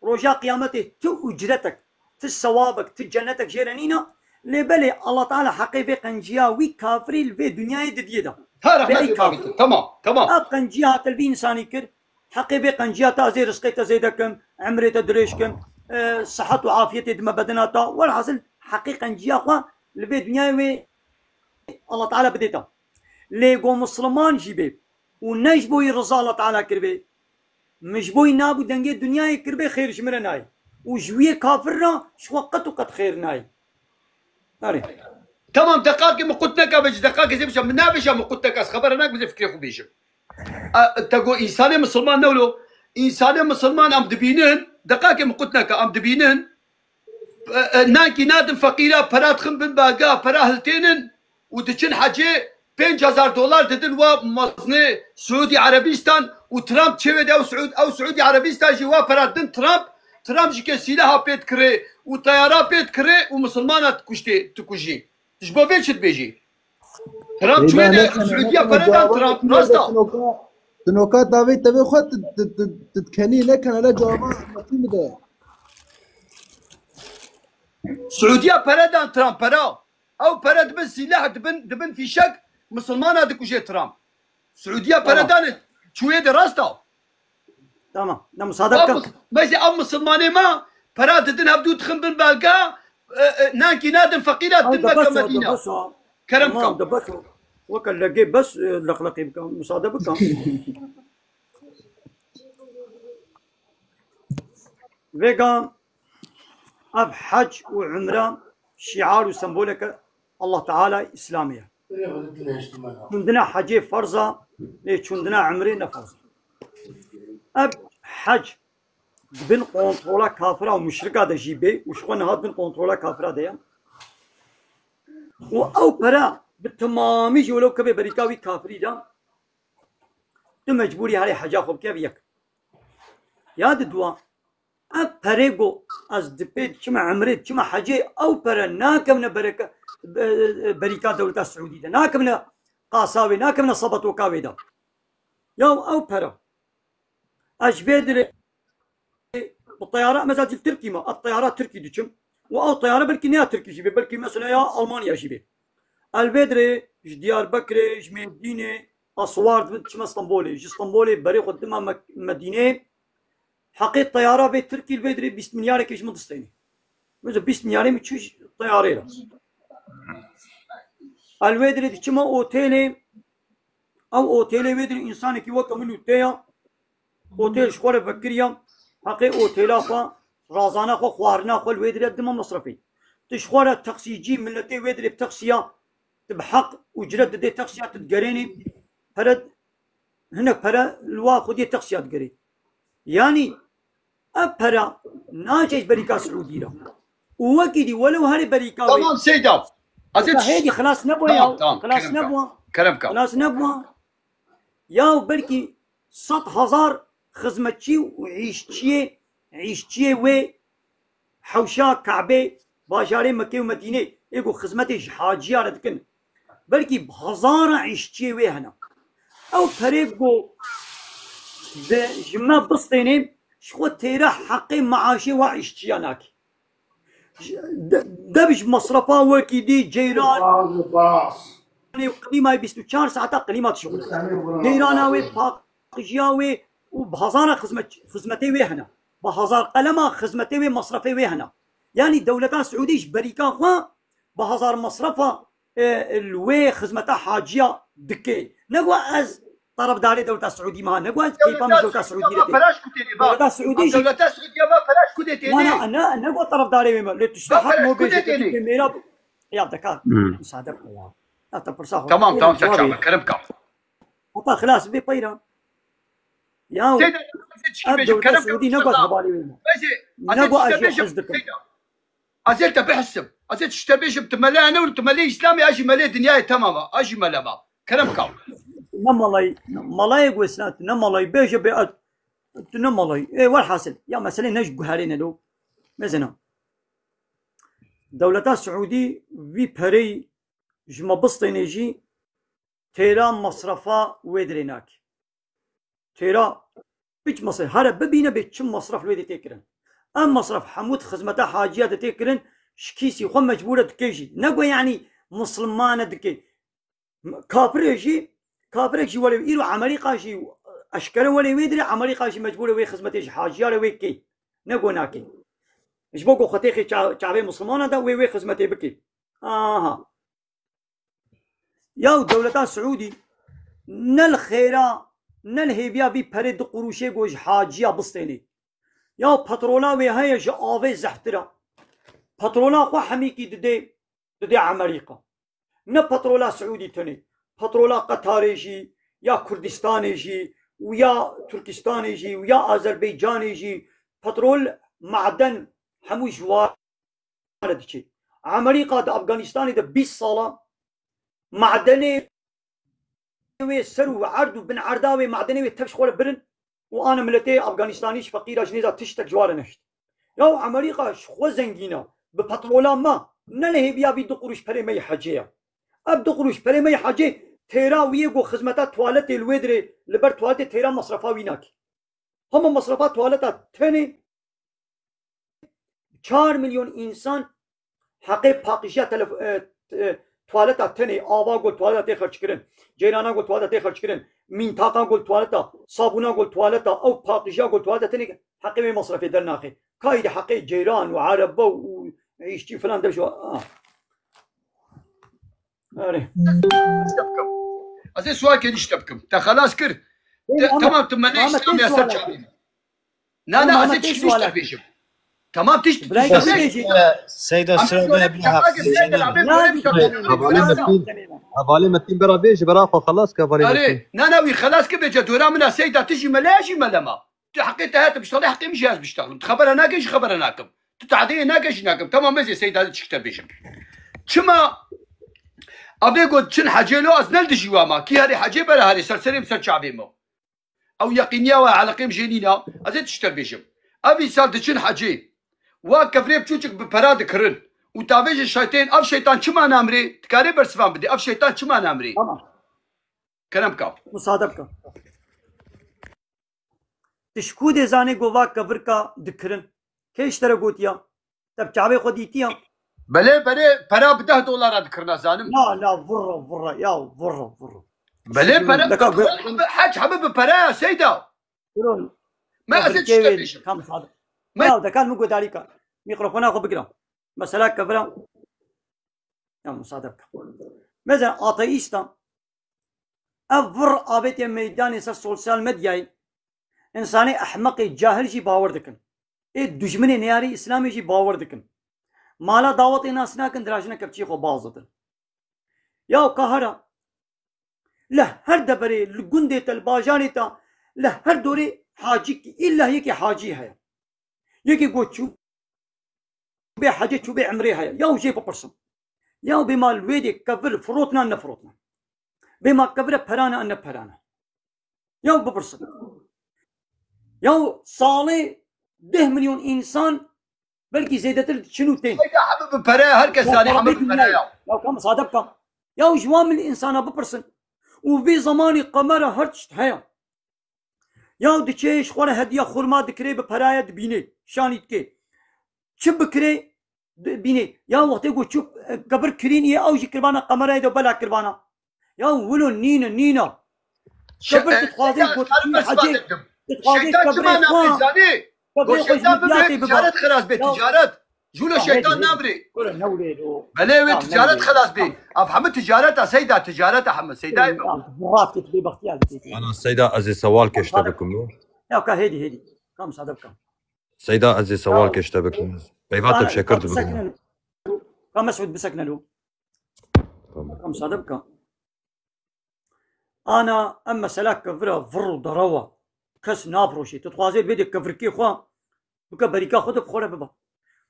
roja qiyametê ti ucretek, ti sewabek, ti cenetek jê re nîne, lê belê Allah Teala heqê vê qenciya wî kafirî li vê dinyayê didiyê de. Her Vê rehmet ey û kafir. Tamam, tamam. Ev qenciya hate li vî însanî kir, heqê vê qenciya ta ez ê rizqê te zêde kim, emrê te dirêj kim, e, sihet û afiyetê dime bedena ta. Welhasil heqê qenciya xwe li vê dinyayê wê Allah Teala bidê te. Lê go Musliman jî bê û ne ji bo yî riza Allah Teala kiribê, Min ji bo wî nabû dengê dinyayê kiribê, xêr ji min re nayê. Û ji wî yê kafir re ji xwe qet û qet xêr nayê. Erê. Tamam, deqakê min qut neke, ji deqakê zê bêje, min nabêje min qut neke, ez xebera nakim, ez ê fikrê xwe bêjim. E, te got însanê misilman ne wilo. Însanê misilman em dibînin, deqakê min qut neke, em dibînin, e, e, nankî nadin feqîra, pera dixin bin belga, pera hiltênin û diçin hecê, pênc hezar dolar didin wa mezinê Siûdî Erebîstan û Trump çêwê de ew Siûd-, ew Siûdî Erebîstan jî wa pera didin Trump, Trump jî ke sîleha pê dikirê û teyara pê dikirê û misilmana dikuştê, dikujî. Tu ji bo vê çi dibêjî? Trump çûye de Siûdiya pere dan Trump, rast e. Di noka, di noka dawê tevê xwe tu, tu, tu, tu dikenî, nekene, ne cewaba hikûmetî bide. Siûdiya pere dan Trump, pere. Ew pere dibin sîleh, dibin, dibin fîşek, misilmana dikuje Trump. Siûdiya pere Tamam. dane, çûye de rast e. Tamam. Ne, musade Ev bikin. mis-, mesela ev misilmanê me pera didin hevdû dixin bin belga, e, e, nankî nadin feqîra Ew din de meke bes o, de Medîna. bes o. Kerem Tamam, kam. de bes o. Weke legê bes, e, leqleqî bikin. Musade bikin. Vêga ev hec û umre şiar û semboleke Allah Teala Îslamê ye. Çûndina hecê ferz e, lê çûndina umrê ne ferz e. Ev hec di bin kontrola kafira û muşrika de jî bê û ji xwe niha di bin kontrola kafira de ye. Û ew pere bi temamî jî wilo keve berîka wî kafirî de, tu mecbûrî herê heca xwe bike, ev yek. Ya di dua, ev perê ku ez di pê diçime emrê, diçime hecê, ew pere nakevne bereke-, be-, berîka dewleta Siûdî de, nakevne qasa wê, nakevne sebetoka wê de. Ya ew pere. Ez ji vê dirê bi teyara, mesela cil Tirkî me, ez teyara Tirkî diçim. Û ew teyara belkî ne ya Tirkî jî bê, belkî mesela ya Almanya jî bê. Ez vê dirê ji Diyarbekirê, ji Mêrdînê, ez siwar dibim diçime Stenbolê. Ji Stenbolê berê xwe didime Me-, Medînê. Heqê teyara vê Tirkî li vê dirê bîst milyarekê ji min distênê. Mesela bîst milyarê min çû ji teyarê re. Ez vê dirê diçime otêlê. Ew otêlê wê dirê însanekî weke min û te ya. Otêl ji xwe re vekiriya, heqê otêla xwe, razana xwe, xwarina xwe li wê dirê dima mesrefê. Tu ji xwe re taksîcî, miletê wê dirê bi taksiya, tu bi heq ucret didê taksiya, tu digerênî, pere, hinek pere li wa xwediyê taksiya digerê. Yanî ev pere naçe ji berîka Siûdî re. Û wekî dî welew herê berîka wê. Tamam Seyda. Ez ê Heta hêdî xilas nebû Tamam, ya. tamam, Xilas kerem ka. nebû. Kerem ka. Xilas nebû. Ya belkî sed hezar xizmetçî û îşçiyê, îşçiyê wê hewşa Kabê, bajarê Mekke û Medînê, ê ku xizmetê ji haciya re dikin. Belkî bi hezara îşçiyê wê hene. Ew perê ku de ji me bistênê, ji xwe têra heqê maaşê wa îşçiya nake. De, dev ji mesrefa wekî dî ceyran. Bas, bas. Klîmayê bîst û çar saeta klîma dişuxile. Ceyrana wê, paqijiya wê û bi hezara xizmet-, xizmetê wê hene. Bi hezar qelema xizmetê wê, mesrefê wê hene. Yanî dewleta Siûdî ji berîka xwe bi hezar mesrefa, e, li wê xizmeta haciya dike. Ne ku ez terefdarê dewleta Siûdî me, ne ku ez keyfa min ji dewleta Siûdî re tê. Dewleta Siûdî jî. Dewleta Siûdî ya me peraş ku tê tê. Na, na, ne, ne ku terefdarê wê me. Lê tu işte hak mo bêje tê. Mêra. Ya deka. Hmm. Müsaade bike ya. Ya te pirsa xwe. Tamam, tamam, çaçawa, kerem ka. Hata xilas bê peyra. Ya. Tê de, ev dewleta Siûdî ne ku ez hevalê wê me. Ne ku ez jê hez dikim. Ez ê te bihisim. Ez ê tişte bêjim, tu mele ne û tu melê Îslamê, ez jî melê dinyayê temam e. Ez jî mele me. Kerem ka. Ne malayî, malayê wêsna, tu ne malayî, bêje bê, tu ne malayî. Ê, welhasil, ya meselê ne ji guherê ne lo. Mezena. Dewleta Siûdî vî pereyî ji me bistênê jî têra mesrefa wê dirê nake. Têra piç mesref, here bibîne bê çi mesref li wê dê tê kirin. Ev mesref hemû di xizmeta haciya de tê kirin, ji kîsî xwe mecbûr e dike jî. Ne ku yanî mislimane dike. Kafirê jî, kafirek jî welê, îro Emerîka jî eşkere welê wê dirê, Emerîka jî mecbûr e wê xizmetê ji haciya re wê kê. Ne ku nakê. Ji bo ku xwe têxê ça-, çavê mislimana de wê wê xizmetê bike. Aha. Ya dewleta Siûdî ne li xêra ne li hêviya vî perê du qurûşê ku ji haciya bistênê. Ya petrola wê heye ji avê zehtir e. Petrola xwe hemîkî didê, didê Amerîka. Ne petrola Siûdî tenê. Petrola Qetarê jî, ya Kurdistanê jî, û ya Turkistanê jî, û ya Azerbaycanê jî, petrol, maden hemû ji ware diçê. Amerîka di Afganistanê de bîst sala madenê wê ser û erd û bin erda wê madenê wê tev ji xwe re birin û ana miletê Afganistanî ji feqîra ji nêza tiştek ji ware neşt. Ya Amerîka ji xwe zengîn e, bi petrola me, ne li hêviya vî du qurûş perê me yê hecê ye. Ev du qurûş perê me yê hecê têra wî yê ku xizmeta tuwaletê li wê dirê, li ber tuwaletê têra mesrefa wî nakê. Hema mesrefa tuwaleta tenê çar milyon însan heqê paqijiya telef-, e, e, tuwaleta tenê, ava ku tuwaleta tê xerckirin, ceyrana ku tuwaleta tê xerckirin, mîntaka ku tuwaleta, sabûna ku tuwaleta, ew paqijiya ku tuwaleta tenê heqê wê mesrefê dernaxê. Kayî de heqê ceyran û erebe û îşçî filan dev ji wa-, ah. Erê. Ez ê sualkê dişte bikim. Te xelas kir. Te, tamam, tu me ne Muhammed, îslam ya ser çavê. Na, na, ez ê tişkî dişte bêjim. Tamam, tişt-, Seyda, sira me bira haq. Hevalê Metîn, hevalê Metîn bira bêje, bira xwe xelas ke hevalê Metîn. Na, na, wî xelas ke bêje, dora min a Seyda, tu jî mele ya jî mele ma. Tu heqê te hate biştaxlî, heqê min jî ez biştaxlim. Tu xebera nake, jî xebera nakim. Tu tadeyê nake, jî nakim. Tamam, ez ê Seyda dişkî te bêjim. Çima avê got çin hecê lo, ez ne li dijî wa ma. Kî herê hecê bere herê ser serê min ser çavê min. Ew yeqîniya we eleqê min jê nîna. Ez ê tişt te bêjim. Ev îsal diçin hecê. Wa kevirê biçûçik bi pera dikirin. Û tavêjin şeytên, ev şeytan çima namrê? Dikarê bersivan bidê. Ev şeytan çima namrê? Tamam. Kerem ka. Musade bike. Tu ji ku dê zanê ku va kevirka dikirin? Kê ji te re gotiya? Te bi çavê xwe dîtiya? Belê, belê, pera bi deh dolara dikirina, zanim. Na, na, vurra, vurra, ya, vurra, vurra. Belê, pera, deka, hec hebe bi pera ya, Seyda. Kuro, me ez ê tişte bêjim. Kam sadir. Me ya, dekar min guhdarî ka. Mikrofona xwe bigira. Mesela kevira. Ya, musade bike. Mesela ateîsta. Ev vir avêtiye meydanê ser sosyal medyayê. Însanê ehmeqê cahil jî bawer dikin. Ê dijminê neyarî Îslamê jî bawer dikin. Mala dawetê nas nakin, dirajine kevçiyê xwe baz didin. Ya kahara, li her deverê, li gundê te, li bajarê te, li her dorê hacî, îlla yekê hacî heye. Yekê got çû bê hecê, çû bê emrê heye. Ya jê bipirsin. Ya bê ma li wê dê kevir firotna, nefirotna. Bê ma kevire perane an ne perane. Ya bipirsin. Ya salê deh milyon însan belkî zêdetir diçin û tên. Heyda hebe bi pere, her kes zanî hebe bi pere ya. Ya kam sade bika. Ya ji wan milî însana bipirsin. Û vê zamanî qemera her tişt heye. Ya diçê ji xwe re hediya xurma dikirê bi peraya dibînê. Şanî dikê. Çi bikirê dibînê. Ya wextê ku çû, e, kebir kirîn ye, ew jî kirbana qemerayê de bela kirbana. Ya wilo nîne, nîne. Kebir tu dixwazê ku tu hecê, tu dixwazê kebrê xwe, kebrê xwe ji midyatê bibe. Ticaret xelas bê, ticaret. Jûlo şeytan namrê. Belê wê ticaret xelas bê. Ev hemû ticaret a Seyda, ticaret a hemû. Seyda. Ana Seyda, ez ê sewal keşte bikim. Ya ka hêdî, hêdî. Ka musade bike. Seyda, ez ê sewal keşte bikim. Peyva te bi şekir dibikim. Ka Mesûd bisekne lo. Tamam. Ka musade bike. Ana em mesela kevira vir û derewa. Kes nafiroşê. Tu dixwazê bêdê kevirkê xwe bike berîka xwe de bi xwe re bibe.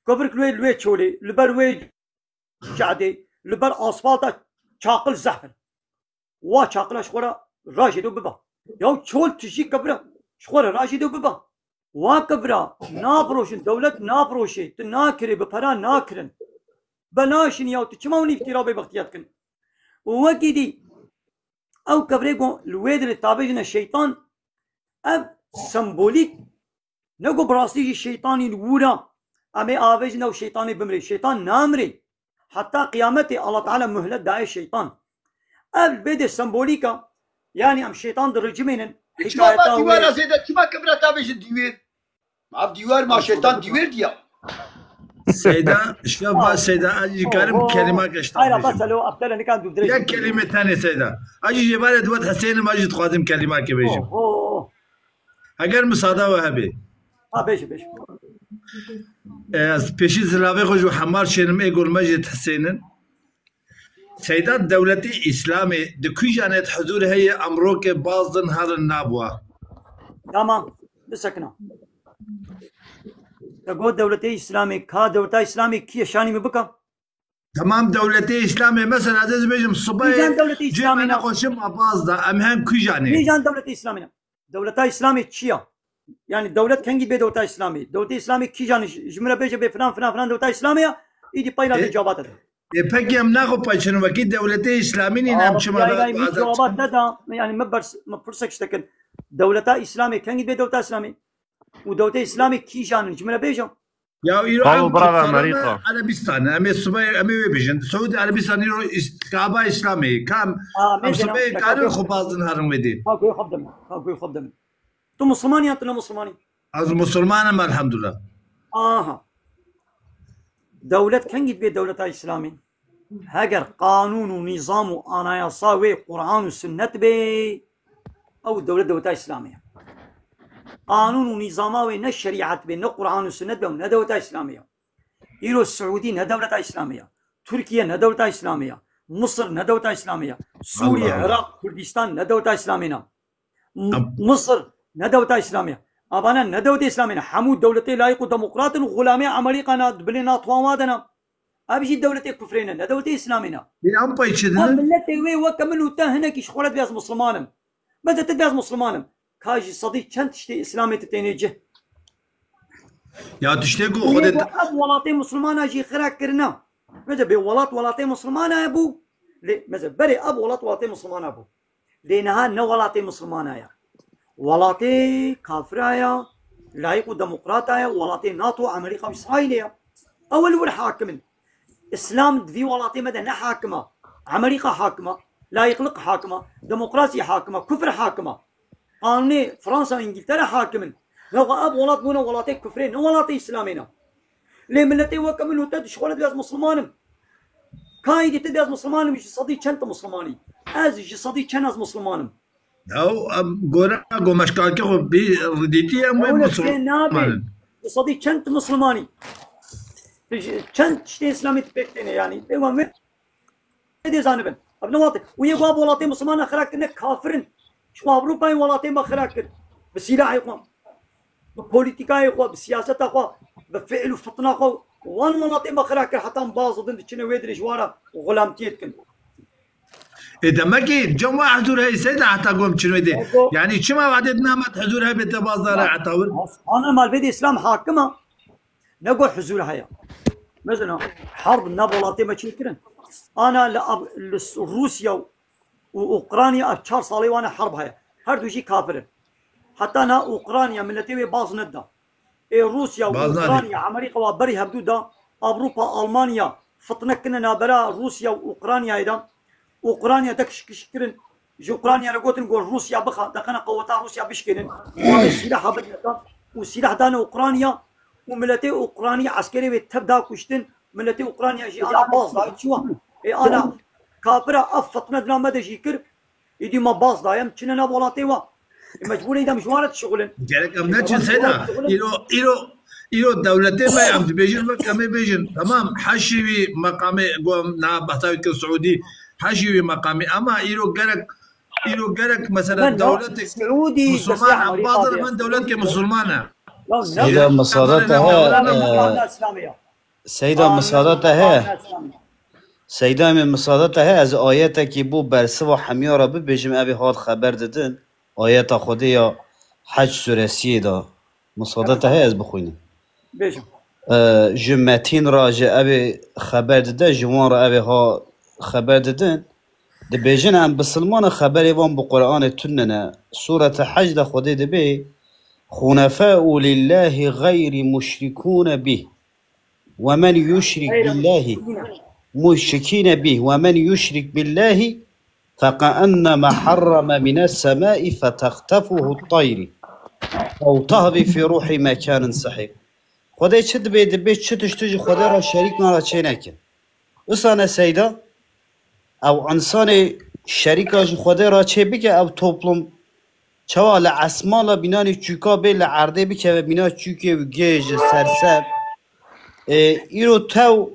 Kevirk li wê, li wê çolê, li ber wê cadê, li ber asfalta çaqil zehf in. Wa çaqila ji xwe re rajê de bibe. Ya çol tijî kevira ji xwe re rajê de bibe. Wa kevira nafiroşin, dewlet nafiroşê, tu nakirê, bi pera nakirin. Be naşin ya tu çima hûn îftîra bêbextiya dikin? Û wekî dî ew kevirê ku li wê dirê tavêjine şeytan, ev sembolîk ne ku bi rastî jî şeytanî li wûra em ê avêjin ew şeytanê bimrê. Şeytan namrê. Heta qiyametê Allah Teala muhlet daye şeytan. Ev bê de sembolîka, yanî em şeytan diricimênin. E, çima hikayeta va dîwara wê zêde, çima kevira tavêjin dîwêr? Ev dîwar ma şeytan dîwêr diya. Seyda, şev baş Seyda, ez jî karim kelîmak eşta Hayra bêjim. Bas elo, aptal nikan dû dirêj. Yek kelîme tenê Seyda. Ez jî jê barê diwet Hesênim, ez jî dixwazim kelîmakê bêjim. Oh, oh, oh. Eger misada we hebe. Ha, bêje, bêje. Ez pêşî zilavê xwe ji Hemar şênim, ê gor me jê Hesênin. Seyda, dewletê Îslamê di kîjan êt huzûr heye, emrokê bazdin herin nabwa? Tamam, bisekina. Te got dewletê Îslamê, ka dewleta Îslamê kî ye, şanî min bika? Tamam, dewletê Îslamê, mesela ez dibêjim, sibê Kîjan dewletê cê Îslamê me ne? Nexweşim a bazda, em hen kîjan ê? Kîjan dewletê Îslamê ne? Dewleta Îslamê çi ya? Yani dewlet kengî bê dewleta Îslamê? Dewleta Îslamê kîjan ji, ji min re bêje bê filan, filan, filan dewleta Îslamê ya, îdî peyna E, de cevata de. E, pekî em naxwe payçin wekî dewletê Îslamî nîn em Aa, çima yani, yani, min cevaba te da, yani, min bers-, min pirsek ştekin. Dewleta Îslamê kengî bê dewleta Îslamê? Û dewleta Îslamê kîjan in? Ji min re bêje. Ya îro Bravo, em bravo, Türkxanana Amerîka. Erebistan, em ê sibê, em ê wê bêjin. Saûdî Erebistan îro îs-, Kaaba Îslamê, kam Aa, em mêzena, sibê beka karin bê xwe bazdin herin wê dê. Ha, guhê xwe bidin. Ha, guhê xwe bidin. Tu Musliman yan, tu ne Musliman î? Ez Musliman im, elhamdulillah. Aha. Dewlet kengî dibê dewleta Îslamê? Heger qanûn û nîzam û anayasa wê Quran û Sunnet bê, ew dewlet dewleta Îslamê ye. Qanûn û nîzama wê ne şerîet bê, ne Quran û Sunnet be, ew ne dewleta Îslamê ye. Îro Siûdî ne dewleta Îslamê ye. Tirkiye ne dewleta Îslamê ye. Misir ne dewleta Îslamê ye. Sûriye, Allah Allah. Iraq, Kurdistan ne dewleta Îslamê ne. M-, Em- Misir ne dewleta Îslamê ye. Abana ne dewleta Îslamê ne. Hemû dewletê layîq û demokrat in, xulamê Amerîka ne, di binê NATO-a wa de ne. Ev jî dewletê kufrê ne, ne dewletê Îslamê ne. Lê em pey çi Ha, didin? Milletê wê weke min û te hinekî ji xwe re dibê ez Musliman im. Bence tu dibê ez Musliman im. Ka ji sedî çend tiştê Îslamê tu tênê cih? Ya tiştê ku Û yê Xwedê ku te- ev welatê Muslimana jî xira kirine. Bence bê welat welatê Muslimana bû. Lê, mesela berê ev welat welatê Muslimana bû. Lê niha ne welatê Muslimana ye. Welatê kafira ye, layîq û demokrata ye, welatê NATO, Amerîka û Îsraîlê ye. Ew li wir hakim in. Îslam di vî welatê me de ne hakim e. Amerîka hakim e, layîqlik hakim e, demokrasî hakim e, kufr hakim e. Qanûnê Fransa û Îngîltere hakim in. Lewqa ev welat bûne welatê kufrê, ne welatê Îslamê ne. Lê miletê weke min û te dişxwele dibê ez Musliman im. Ka êdî tu dibê ez Musliman im, ji sedî çend tu Musliman î? Ez ji sedî çend ez Musliman im? Ew, em, gore gomeşkalkê xwe bî ridîtî em wê Ew ne Musliman sê nabe. in. Ji sedî çend tu Musliman î? Tu ji çend tiştê Îslamê tu pêk têne, yanî? Pê wan wê dê zanibin. Ev ne welat e. Û yê ku ev welatê Muslimana xira kirine kafir in. Ji xwe Ewropayê welatê me xira kir. Bi sîlahê xwe, bi polîtîkayê xwe, bi siyaseta xwe, bi fiil û fitna xwe. Wan welatê me xira kir. Heta em baz didin, diçine wê dirê ji wan re xulamtiyê dikin. Ê, demekî cem we huzûr heyî Seyda heta gom çin wê dê. Ego. Yanî çima vadê dina me huzûr hebe te baz dara heta wir? Ana malbêdê Îslam hakim e. Ne got huzûr heye. Mesela, herb ne welatê me çêkirin. Ana li Af-, li S-, Rûsya û Ukrayna ev çar salê wan e herb heye. Her du jî kafir in. Heta na Ukrayna miletê wê baz nedida. Ê Rûsya û Baz nadê. Ukrayna, Amerîka wa berî hevdû da, Ewropa, Almanya fitne kine nabera Rûsya û Ukraynayê de. Ukrayna tekşikişik kirin. Ji Ukrayna re gotin, got, Rûsya bixa, dixine qeweta Rûsya bişkênin. Wan sîlaha bidin û sîlah dane Ukrayna û miletê Ukrayna eskerê wê tev da kuştin. Miletê Ukrayna jî ana baz da çiwa. Ê ana kafira ev fitne dina me de jî kir. Îdî me baz daye, em çine nav welatê we. Ê mecbûr in îdî em ji wan re dişixulin. Gerek em neçin Seyda. Îro, îro, îro dewletê me em dibêjin wek em ê bêjin. Tamam, heşî wî meqamê, go em na behsa wî kir Siûdî, heşî wî meqamê. Ama îro gerek, îro gerek mesela Ben ne, dewletek Siûdî, Musulman destê em Amerîka bazir diye. Em dewletke Musulman e. Ya ne? Seyda, misade te he, Musulman e, e, Seyda, Aa, misade te he. Seyda, min misade te he, ez ayetekî bo bersiva hemiya re bibêjim, ev ê hat xeber didin. Ayeta Xwedê ya Hec suresiyê de. Misade te he, ez bixwînim. Bêjim. E, ji Metîn re, ji ev ê xeber dide, ji wan re ev ê ha xeber didin. Dibêjin, em bisilman in, xeberê wan bi Quranê tune ne. Surete Hec de Xwedê dibê, "Xunefâ'u lillâhi xeyrî muşrikûne bih." ومن يشرك بالله مشركين به ومن يشرك بالله فكأنما حرم من السماء فتخطفه الطير أو تهوي في روح مكان سحيق. Xwedê çi dibê, dibê çi tiştî ji Xwedê re şerîkan re çê nekin. Wisa ne seyda, ew insanê şerîka ji Xwedê re çê bike, ew toplum çawa li esmala bînanî çûka bê, li erdê bikeve bîna çûkê û gêj, sersev. Ê, îro tew,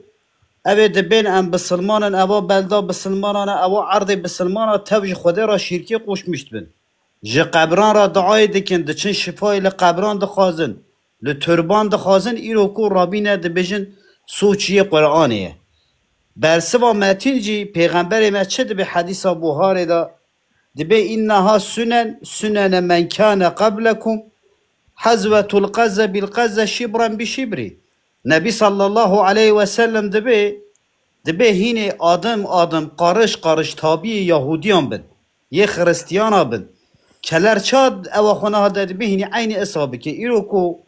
ev ê dibên em bisilman in, eva belda bisilmanan e, ewa erdê bisilmana tev ji Xwedê re şîrkê qoşmiş dibin. Ji qebran re duayê dikin, diçin şifayê li qebran dixwazin, li turban dixwazin, îro ku rabîne dibêjin soçiyê Qur'anê ye. Bersiva Metîn jî Pêxemberê me çi dibê hedîsa Buharê de? Dibê, "Înneha sunen, sunene men kâne qeblekum, hezwetul qezze bil qezze, şibren bi şibri." Nebî sallallahu aleyhi ve sellem dibê, dibê hînê adim adim, qariş qariş tabiyê Yahudiyan bin, yê Xiristiyana bin. Keler ça ewa xwe niha de dibê hînê eynî esa bike. Îro ku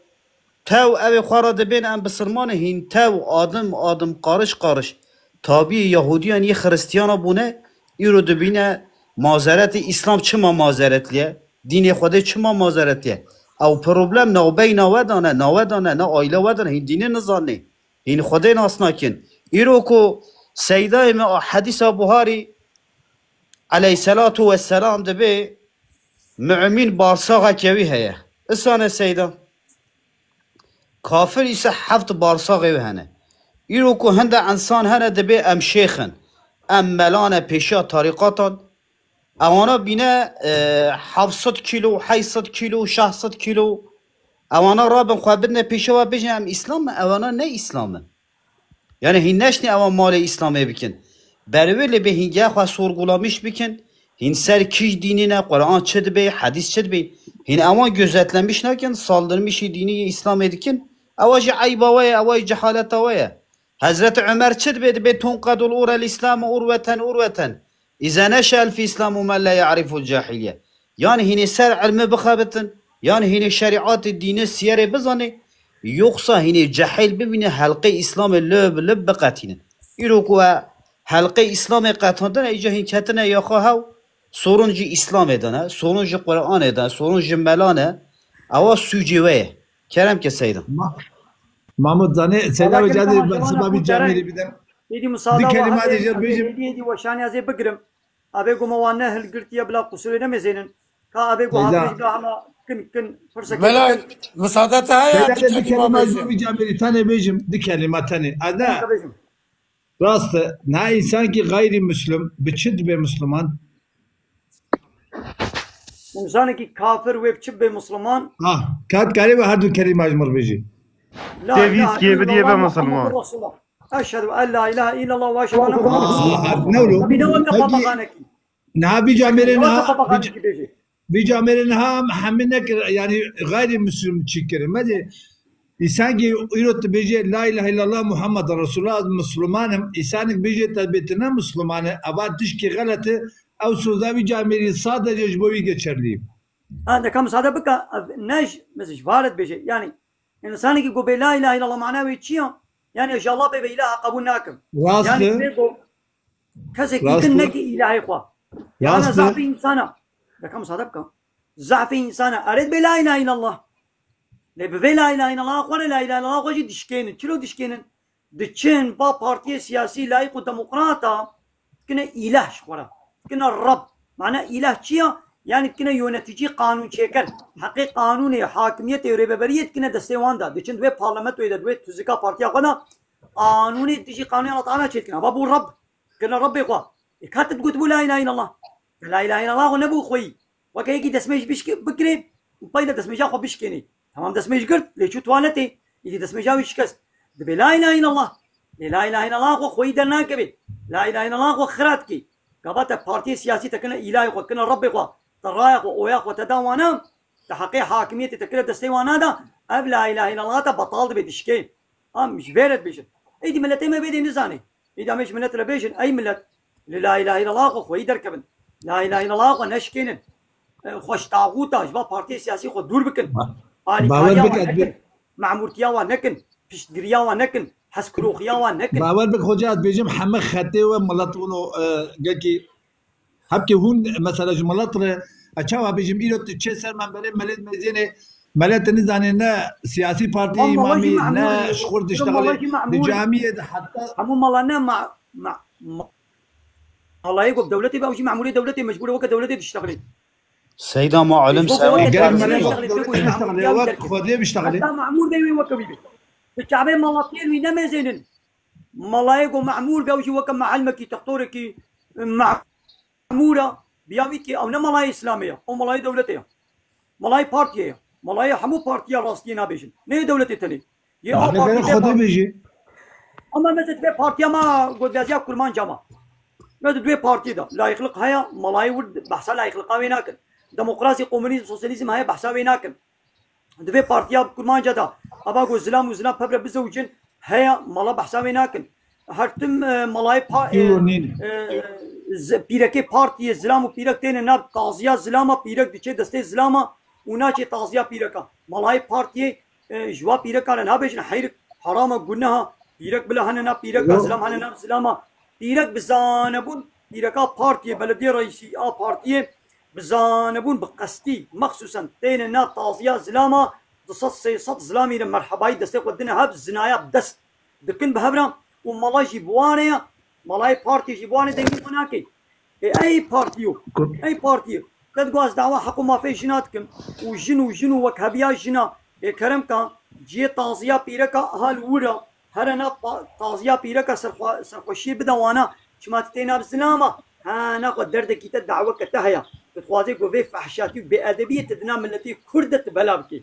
tew ew ê xwe re dibên em bisilmanê hîn tew adim adim, qariş qariş tabiyê Yahudiyan yê Xiristiyana bûne, îro dibîne mazeretê Îslam çima mazeretliye, dînê Xwedê çima mazeretliye. Ew problem navbeyna we de ne, nawe de ne, ne aile we de ne, hîn dînê nizanê. Hîn Xwedê nas nakin. Îro ku seydayê me a hedîsa Buharî aleyhîselatu wesselam dibê, mumîn barsaxeke wî heye. Isane seyda. Kafir îse heft barsaxê wî hene. Îro ku hinde ensan hene dibê em şêx in, em melane pêşiya tarîqatan, ewana bîne, e, heft sed kîlo, heyt sed kîlo, şeş sed kîlo, ewana rabin xwe bidine pêşiya we bêjin em Îslam in, ewana ne Îslam in. Yani hîn neşnê ewa malê Îslamê bikin. Berê wê lê bê hîn geh xwe sorgulamiş bikin. Hîn ser kîj dînî ne, Quran çi dibê, hedîs çi dibê. Hîn ewan gözetlemiş nakin, saldırmışî dînî yê Îslamê dikin. Ewa jî eyba we ye, ewa jî cehaleta we ye. Hezreti Ömer çi dibê, dibê, "Tunqedul urel Îslam urveten urveten. İze neşel fi Îslam men la ya'riful cahiliye." Yani hînê ser ilmi bixebitin, yani hînê şerîatê, dînê, siyerê bizanê, yoksa hînê cehil bibîne, helqê Îslamê li bi li biqetînin. Îro ku we helqê Îslamê qetandine, îca hîn ketine yaxa hew, sorun jî Îslamê de ne, sorun jî Quranê de, sorun jî mela ne, ewa sûcê we ye. Kerem ke seyda. Ma-, Mahmut zanê, seyda Valla ve gelî cazî tamam, ben şevan siba bir Mahmut Ceren. Camêrî bidem. Êdî musada Bir kelîma wa dê hevê, jê bêjim. Êdî, êdî weşanî ez ê bigirim. Avê goma wan ne hilgirtiye bila qusurê nemêzênin. Ka avê go Seyda. Hafîz bila hema kin kin pirseke Mela, kin. Misade te heye, Seyda bir de bir kelîma kelîma bêjim. Bir camêrî tenê bêjim. Bir kelîma tenê. Ade. Kin bêjim. Rast e. Na insan ki gayrimüslim, bi çi dibe Müslüman? Însanekî kafir wê bi çi bibe Musliman? Ah, kat karê ve her du kelîma ji mir bêjî. La Tevîz ilahe kê bidiyê illallah be Musulman. Muhammedur Resulullah. Eşhedü en la ilahe illallah ve eşhedü enne Muhammedur Resulullah. Ah, ne olu? Tabii ne weke Peki, papağanekî. Niha vî camêrê Ne weke niha, papağanekî bêjî. Vî camêrê niha hemî nekir, yani gayrimüslim çi kirin. Me de, îsan ki îro tu bêjê, "La ilahe illallah Muhammed Resulullah, ez Müslümanım." Îsanek bêjê te bê tu ne Müslüman e, eva tişkî xelet e, ew soza vî camêrî sadece ji bo wî geçerlî. Ha, deka misade bika, ev ne ji, mesela ji varet bêje. Yani, insanekî ku bê la ilahe illallah mana wê çi ya? Yani, ji Allah bê ve ilaha qebûl nakim. Rast Yani, e. bê go, kesekî Rast din e. neke ilahê xwe. Yani, Rast e. zafî insana. Deka misade bika. Zafî insana. Eret bê la ilahe illallah. Lê bi vê la ilahe illallah xwe re la ilahe illallah xwe jî dişkênin. Çilo dişkênin? Diçin ba partiyê siyasî layîq û demokrata dikine îlah ji xwe re. Dikine Reb. Mane îlah çi ya? Yani dikine yöneticî, qanûnçêker. Heqê qanûnê, hakimiyetê û rêveberiyê dikine destê wan de. Diçin di wê parlamentoyê de, di wê tuzika partiya xwe de qanûnê dijî qanûnê Allah Teala çêdikine. Ava bû Reb. Dikine Rebbê xwe. Ê ka tu digotibû la ilahe illallah. La ilahe illallah xwe nebû xweyî. Weke yekî destmêj bişki-, bikirê û pey de destmêja xwe bişkênê. Tamam destmêj girt, lê çû tuwaletê. Yekî destmêja wî şikest. Dibê la ilahe illallah. Lê la ilahe illallah xwe xweyî dernakevê. La ilahe illallah xwe xira dikê. Gava te partiyê siyasî te kine îlahê xwe, kine Rebbê xwe. Te raya xwe, oya xwe te da wana. Te heqê hakimiyetê te kire destê wana da. Ev la ilahe illallah te betal dibê dişkê. Am ji vê re dibêjin. Êdî miletê me vê dê nizanê. Êdî em ê ji milet re bêjin, ey milet, li la ilahe illallah xwe xweyî derkevin. La ilahe illallah xwe neşkênin. E, xwe ji taxûta, ji va partiyê siyasî xwe dûr bikin. Ba-, Alîkariya bawer wan bike, nekin. Memûrtiya wan nekin. Piştgiriya wan nekin. Hezkiroxiya wan nekin. Bawer bike, xoca ez bêjim heme xetê we milet wino, e, gelkî Hepkê hûn mesela ji milet re, e, çawa bêjim, îro tu çê ser menberê melê mêzênê, Mele, tu nizanî, ne siyasî partiyê Hemû mala jî îmamî, memûr ne e. ji xwe Hemû mala diştexilê. Jî Di memûr e. Camiyê de heta Hemû mala ne ma, ma, ma, malayê ku bi dewletê be, ew jî memûrê dewletê, mecbûr e weke dewletê diştexilê. Seyda, ma elim Ji bo sewê gerek dewletê mele diştexilê, wek dewletê diştexilê, diştexilê, wek derkeve. Xwedê biştexilê. Heta memûr be wê weke wî be. Bi çavê malatiyên wî nemêzênin. Malayê ku memûr be, ew jî weke meelmekî, textorekî, memûr e. Biya wî ki ew ne malayê Îslamê ye. Ew malayê dewletê ye. Malayê partiyê ye. Malayê hemû partiya rastiyê nabêjin. Ne yê dewletê tenê. Yê a Abi, partî vere te Xwedê partî. Bêjî. Ama mesela divê partiya ma gotbeziya kurmanca ma. Mesela divê partiyê de layıklık heye, malayê wir behsa layıklıka wê nakin. Demokrasî, komunîzm, sosyalîzm heye, behsa wê nakin. Divê partiya kurmanca de ava ku zilam û zilam pevre bizewicin heye, mala behsa wê nakin. Her tim, e, malayê pa-, e, Yo, nîn. e, z-, pîrekê partiyê zilam û pîrek têne nav taziya zilama, pîrek diçê destê zilama û naçê taziya pîreka. Malayê partiyê, e, ji wa pîreka re nabêjin heyrik, herama, guneha, pîrek bila hene nav pîreka, Yo. zilam hene nav zilama. Pîrek bi zanebûn, pîreka partiyê, belediyê reîsî a partiyê, bi zanebûn, bi qestî, mexsusen têne nav taziya zilama, du sed sê sed zilamî re merhebayî destê xwe dine hev, zinaya bi dest dikin bi hev re û mala jî bi wan re ye, malayê partiyê jî bi wan re dengê xwe nake. Ê, ey partiyo, Ku- ey partiyo. Te digo ez dawa heq û mafê jina dikim û jin û jin û wekheviya jina. Ê kerem ka, ciyê taziya pîreka hal wira, here na pa-, taziya pîreka serxwe-, serxweşiyê bide wana, çima tu tê nav zilama? Ha, naxwe derdekî te, daweke te heye. Tu dixwazê ku vê fehşatî û bêedebiyê tu dina miletê Kurd de tu bela bikê.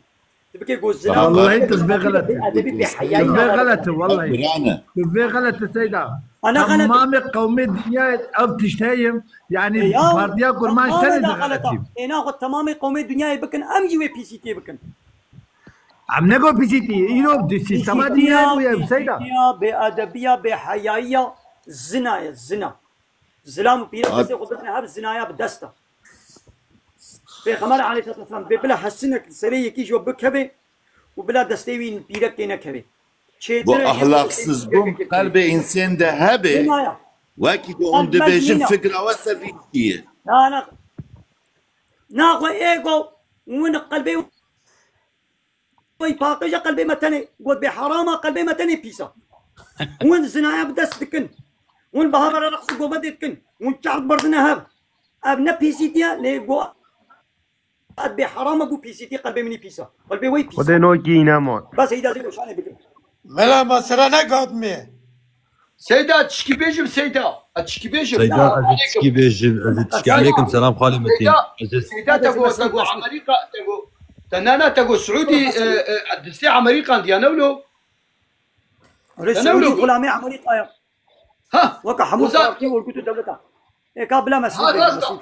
Tu bikê ku zina Wallahî tu vê xelet e. Bêedebî, bêheyayî Tu vê nava xelet e, wallahî. Birane. Tu vê xelet e, Seyda. Ana xelet e. Temamê qewmê dinyayê ev tişt heye. Yani E ya, partiya kurmanc tamamê tenê da de xelet e. xeletî. Êna xwe temamê qewmê dinyayê bikin, em jî wê pîsîtiyê bikin. Em ne got pîsîtiyê, îro di sîstema Pîsîtiya, dinyayê bûye, Seyda. Pîsîtiya, bêedebiya, bêheyayiya, zina ye, zina. Zilam û pîrek Ad- destê xwe bidine hev, zinaya bi dest e. Pêxember aleyhisselatu vesselam bê bila hesinek li serê yekî ji we bikeve û bila destê wî pîrek tê nekeve. Çêtir Bu e ji destê ahlaksızbûn pîrekê qelbê însan de hebe, Zinaya. Wekî ku hûn Qelb dibêjin mezin e. fikra we ser vî tiştî ye. Na, na. Naxwe ego hûn qelbê Wey paqij e qelbê me tenê, got bê herama qelbê me tenê pîs e. Hûn zinaya bi dest dikin. Hûn bi havara reqs û govedê dikin. Hûn çax berdine hev. Ev ne pîsîtî ye, lê go-, ev bê herama bû pîsîtî, qelbê min î pîs e. Qelbê wey pîs e. Xwedê nokî îne man. Bes heyda zê goşanê bikin. Mela, ma sira negat me. Seyda, tişkî bêjim, Seyda. A, tişkî bêjim. Seyda, ez ê tişkî bêjim, ez ê tişkî. Aleykum selam, xalê Metin. Seyda, Ez ê Seyda, te go, te go Amerîka, te go, te, na, na, te go Siûdî, e, e, destê Amerîkan diya, ne wilo? Öyle Ne Siûdî wilo? Xulamê Amerîka ya. Ha, Weka hemû uzak. Partî, örgütü, dewleta. E, ka bila Mesûd Ha, bêjim, rasta. Mesûd.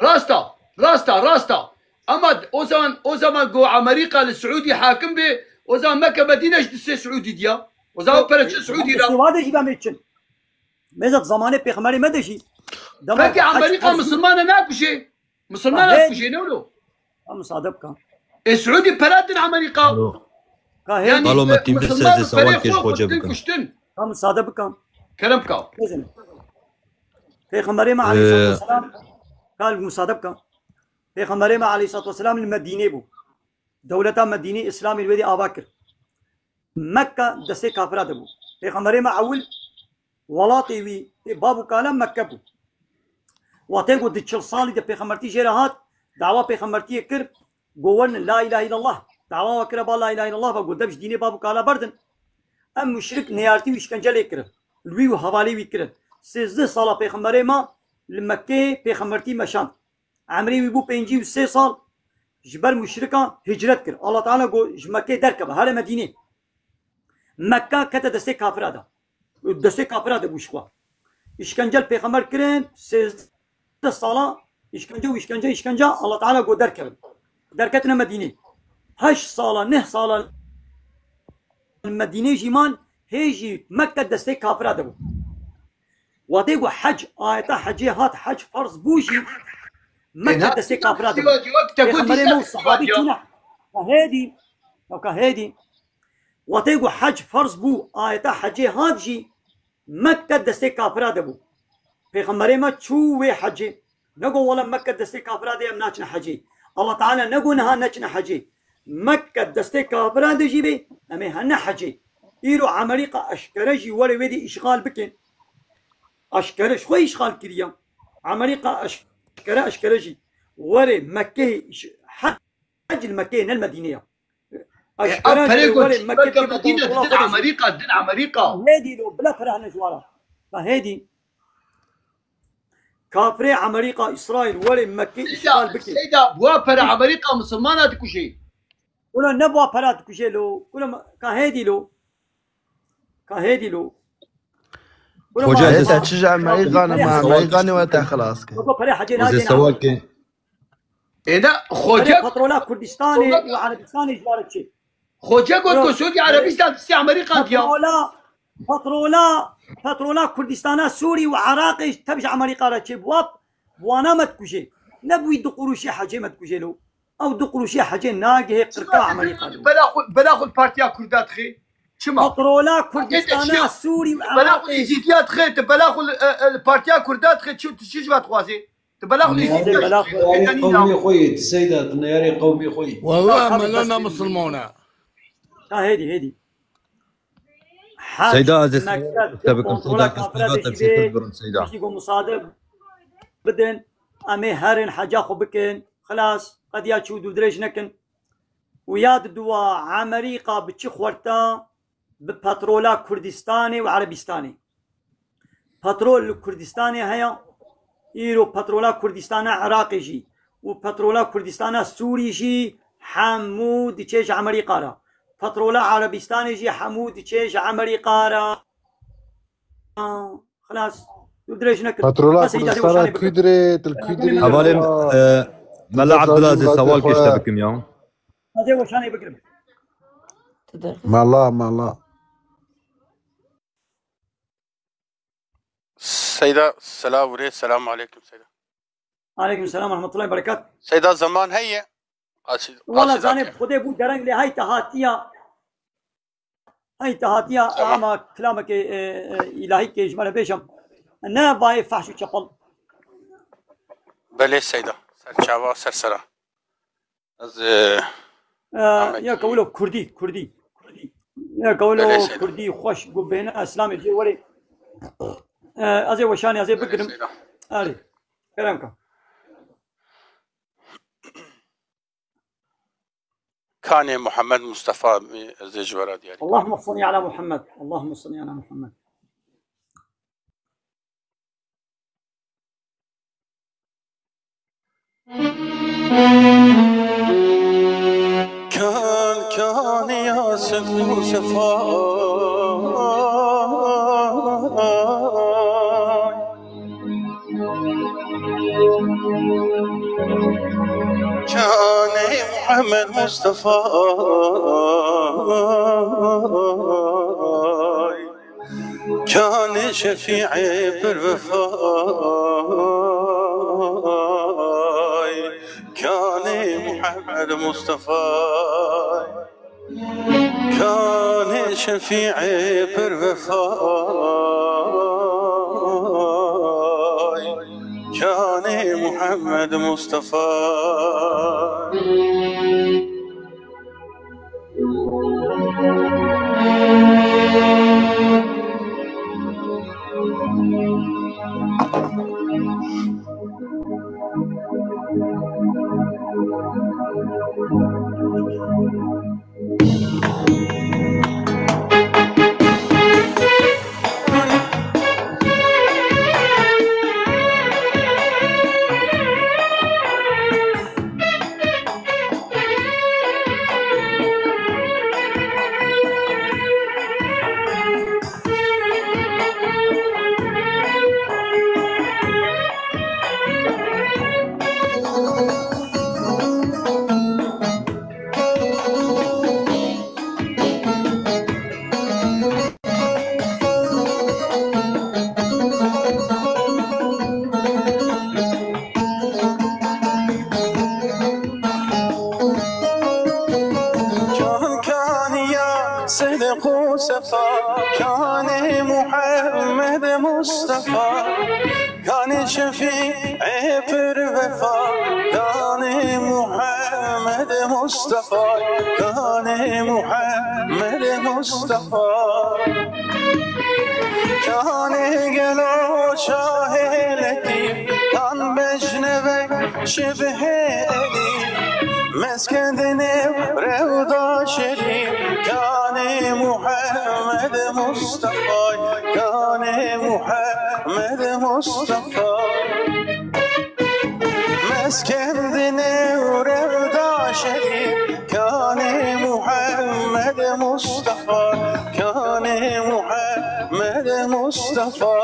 Rasta, rasta, rasta. Ama o zaman, o zaman go Amerîka li Siûdî hakim bê, o zaman Mekke Medîne ji destê Siûdî diya. O zaman pere çi Siûdî ra. Siwa de jî ben çin. Mezat zamanê pêxemberê me de jî. Dema Peki hac Amerîka farz Misilmane nakuşê? Misilmane Kahê- nakuşê, ne wilo? Ha, musade bika. E, Siûdî pere din Amerîka. Alo. Kahê- Yani, Alo, e, Metin, bir Misilman sesle bi perê sewal kêş xwe hoca kuştin, bikin. kuştin. Ha, musade bika. Kerem ka. Bezin. Pêxemberê me Ee, aleyhissalatu vesselam, kal musade bika. Pêxemberê me aleyhissalatu vesselam li Medînê bû. Dewleta Medînê Îslamê li wê dî ava kir. Mekka destê kafira de bû. Pêxemberê me ewil welatê wî, ê bab û kala Mekke bû. Watê ku di çil salî de pêxembertî jê re hat, dawa pêxembertiyê kir, go werin la ilahe illallah. Dawa we kire ba la ilahe illallah ve, go dev ji dînê bab û kala berdin. Em muşrik neyartî û îşkence lê kirin. Li wî û hevalê wî kirin. Sêzdeh sala pêxemberê me li Mekkeyê pêxembertî meşand. Emrê wî bû pêncî û sê sal, ji ber muşrikan hicret kir. Allah Teala got, ji Mekkê derkeve, here Medînê. Mekka kete destê kafira de. Destê kafira de bû ji xwe. Îşkence li pêxember kirin, sêzdeh sala îşkence û îşkence, îşkence, Allah Teala got derkevin. Derketine Medînê. Heşt sala, neh sala li Medînê jî man, hê jî Mekke destê kafira de bû. Watê ku hec, ayeta hecê hat, hec ferz bû jî, Mekke destê kafira de bû. Pêxemberê me û sahabî çûne. Ka hêdî, ka hêdî. Watê ku hec ferz bû, ayeta hecê hat jî, Mekke destê kafira de bû. Pêxemberê me çû wê hecê. Nego wele Mekke destê kafira de, em naçine hecê. Allah Teala nego niha neçine hecê. Mekke destê kafiran de jî bê, em ê hene hecê. Îro Amerîka eşkere jî were wê dê îşxal bikin. Eşkere, ji xwe îşxal kiriye. Amerîka eşkere, eşkere jî were Mekkeyê îş-, hec li Mekkeyê, ne li Medînê ye. E, eşkere ev perê jî ku were Mekke Mekke bê Medîne kontrola didin xwe de jî. Amerîka, didin Amerîka. Hêdî lo, bila pere hene ji wara. Ka hêdî. Kafirê Amerîka, Îsraîl, were Mekkê Seyda, îşxal bike. Seyda, buwa pere Amerîka misilmana dikujê. Kula ne buwa pera dikujê lo. Kula ma-, ka hêdî lo. Ka hêdî lo. Kula Hoca ma-, Aziz. Ê, te çi ji Amerîkanê ma, Amerîkanê we te xilas kir. Baba pere hecê Hoca nadên Sewal Amerîka. Ê, ne, Pere Hoca, petrola Kurdistanê Hoca û Erebistanê ji wara çê. Hoca got Yo, ku Suudi pere Erebistan distî Amerîka diya. Petrola, petrola, petrola Kurdistana Sûrî û Iraqê ji tev ji Amerîka re çê buwa, buwana me dikujê. Ne bûyî du quruşê hecê me dikujê lo. Ew du quruşê hecê nagihê qirka Amerîka lo. Bela xwe, bela xwe li Partiya Kurda dixê. Çima? Petrola Kurdistana Sûrî û Iraqê. Bela xwe Êzîdiya dixê, tu bela xwe li, e, e, li Partiya Kurda dixê, çi, tu çi ji me dixwazê? Tu bela xwe Neyarê Êzîdiya dixê. Qewmê xwe yê, tu Seyda, tu neyarê qewmê xwe yê. Wallah, Ya, me tabii, lana bes Musulmana. Ha, hêdî, hêdî. Hec Seyda Aziz, Mekke te bikim, kontrola Seyda, kafira Seyda, de te jî bê, bikim, Seyda. Piştî ku musade bidin, em ê herin heca xwe bikin. Xilas, qediya çû dû dirêj nekin. Û ya diduwa, Amerîka bi çi xwerta? Bi petrola Kurdistanê û Erebistanê. Petrol li Kurdistanê heye, îro petrola Kurdistana Iraqê jî û petrola Kurdistana Sûrî jî hemû diçe ji Amerîka re. Petrola Erebistanê jî hemû diçe ji Amerîka re. Xilas, tu dirêj nekin. Petrola Bes îdare Kurdistana weşanê bikin. Kudrê, til Kudrê. Hevalê, e, Mela Abdulaziz, sewal kişte bikim ya. Hadi weşanê bikirim. Mela, mela. Seyda, selav û rê, selamu aleykum Seyda. Aleykum selam ve rahmetullahi ve berekat. Seyda, zaman heye? Qasî-, Wala qasî zanê, dakika. Xwedê bû dereng lê hey te hatiya. Hey te hatiya Tamam. Ama kilamekê, e, e, îlahîkê ji me re bêjim. Ne bayê fehş û çepel. Belê Seyda. Ser çava, ser sera. Ez, e, E, Ahmet ya Kewilo Kurdî, Kurdî. Ya Kewilo Belê Seyda. Kurdî xweş gu bêne Îslamê jê werê. E, ez ê weşanê ez ê Belê bigirim. Seyda. Erê. Kerem ka. Kanê Muhammed Mustafa, ez ê ji we re diyarî. Allahümme salli ala Muhammed. Allahümme salli ala Muhammed. Kan, kan ya Sidq û Sefa. Kanê Muhammed Mustafa. Kanê Şefîê pir vefay, Kanê Muhammed Mustafa. Kanê Şefîê pir vefay, Kanê Muhammed Mustafa. Kan, kan ya Sidq û Sefa, Kanê Muhammed Mustafa, Kanê Şefîê pir vefa, Kanê Muhammed Mustafa, kanê Muhammed Mustafa. Kanê gelo şahê letîf, kan bejneve şibhê Elî. Meskendine rewda şerîf, kanê Muhammed Mustafa, kanê Muhammed Mustafa. Meskendine û rewda şerîf, kanê Muhammed Mustafa, kanê Muhammed Mustafa.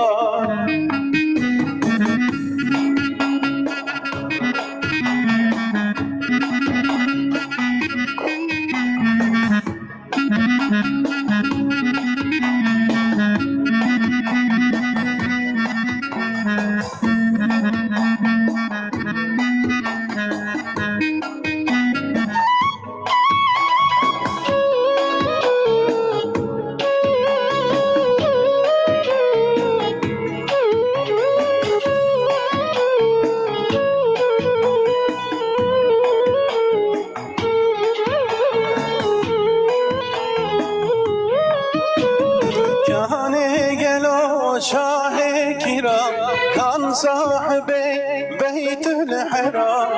Kanê gelo şahê kiram, kan sahibê Beytül Heram.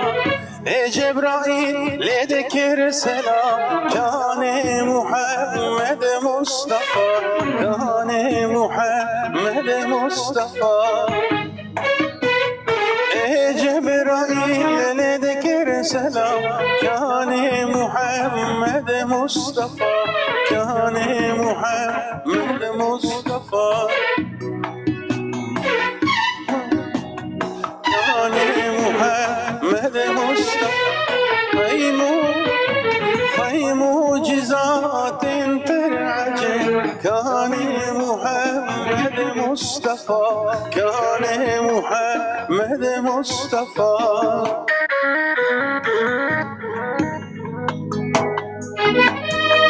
Ê Cebraîl lê dikir selam, kanê Muhammed Mustafa, kanê Muhammed Mustafa. Ê Cebraîl lê dikir selam, kanê Muhammed Mustafa, kanê Muhammed Mustafa. Kanê Muhammed Mustafa, hey mu-, hey mucizatên pir ecêb, kanê Muhammed Mustafa. Mustafa, kanê Muhammed Mustafa.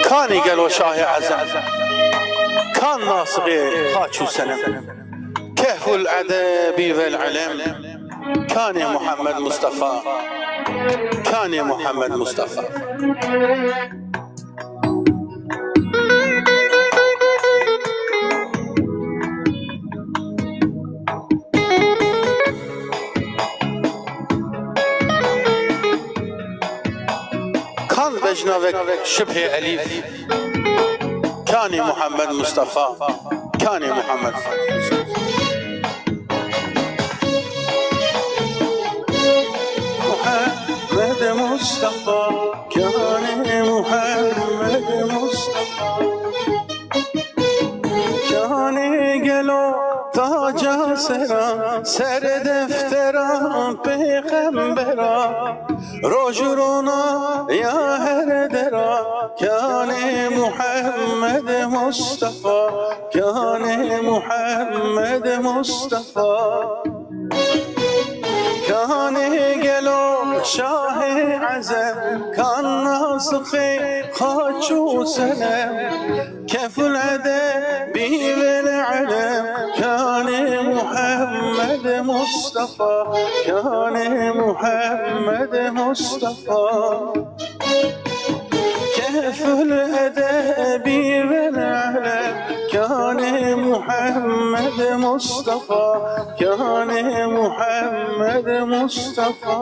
Kanê gelo şahê ezem, kan nasixê xaç û senem. Kehful edebi vel ilm, kanê Muhammed Mustafa, kanê Muhammed Mustafa. Kan bejnavek şibhê elîf, kanê Muhammed Mustafa, kanê Muhammed. Muhammed Mustafa, kanê Muhammed Mustafa. Kanê gelo taca sera, ser deftera pêxembera, roj û rona ya her dera, kanê Muhammed Mustafa, kanê Muhammed Mustafa. Kanê gelo şahê ezem, kan nasixê xaç û senem. Keful edebi vel ilm, kanê Muhammed Mustafa, kanê Muhammed Mustafa. Keful edebi vel ilm, kanê Muhammed Mustafa, kanê Muhammed Mustafa.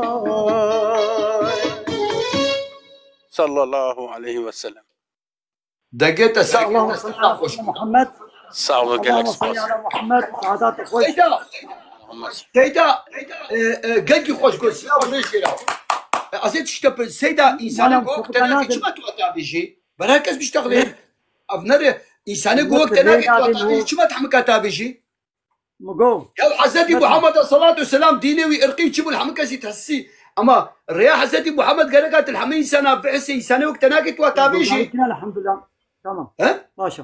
Sallallahu aleyhi ve sellem. Degê te sağ Allahümme salli ala Muhammed. Sağ ol, gelek Allahümme salli spas. Ala Muhammed. Saadat xweş. Seyda. Seyda. E, e, gelkî xweş got. Silav lê jêra. E, azê tişte pir. Seyda, insanê Manam, go, te nake çima tu tavêjî? Ber her kes biştexlê. Ev nere, insanê go, te nake tu tavêjî. Çima te hemika tavêjî? Migo. Ya Hezretî Muhammed salatu selam dînê wî irqî çi bû, li hemû kesî tesî. Ama rêya Hezretî Muhammed gereka til hemû însana bihisê, îsanê wek te nake tu tavêjî. Elhamdulillah. Tamam. He? Başa.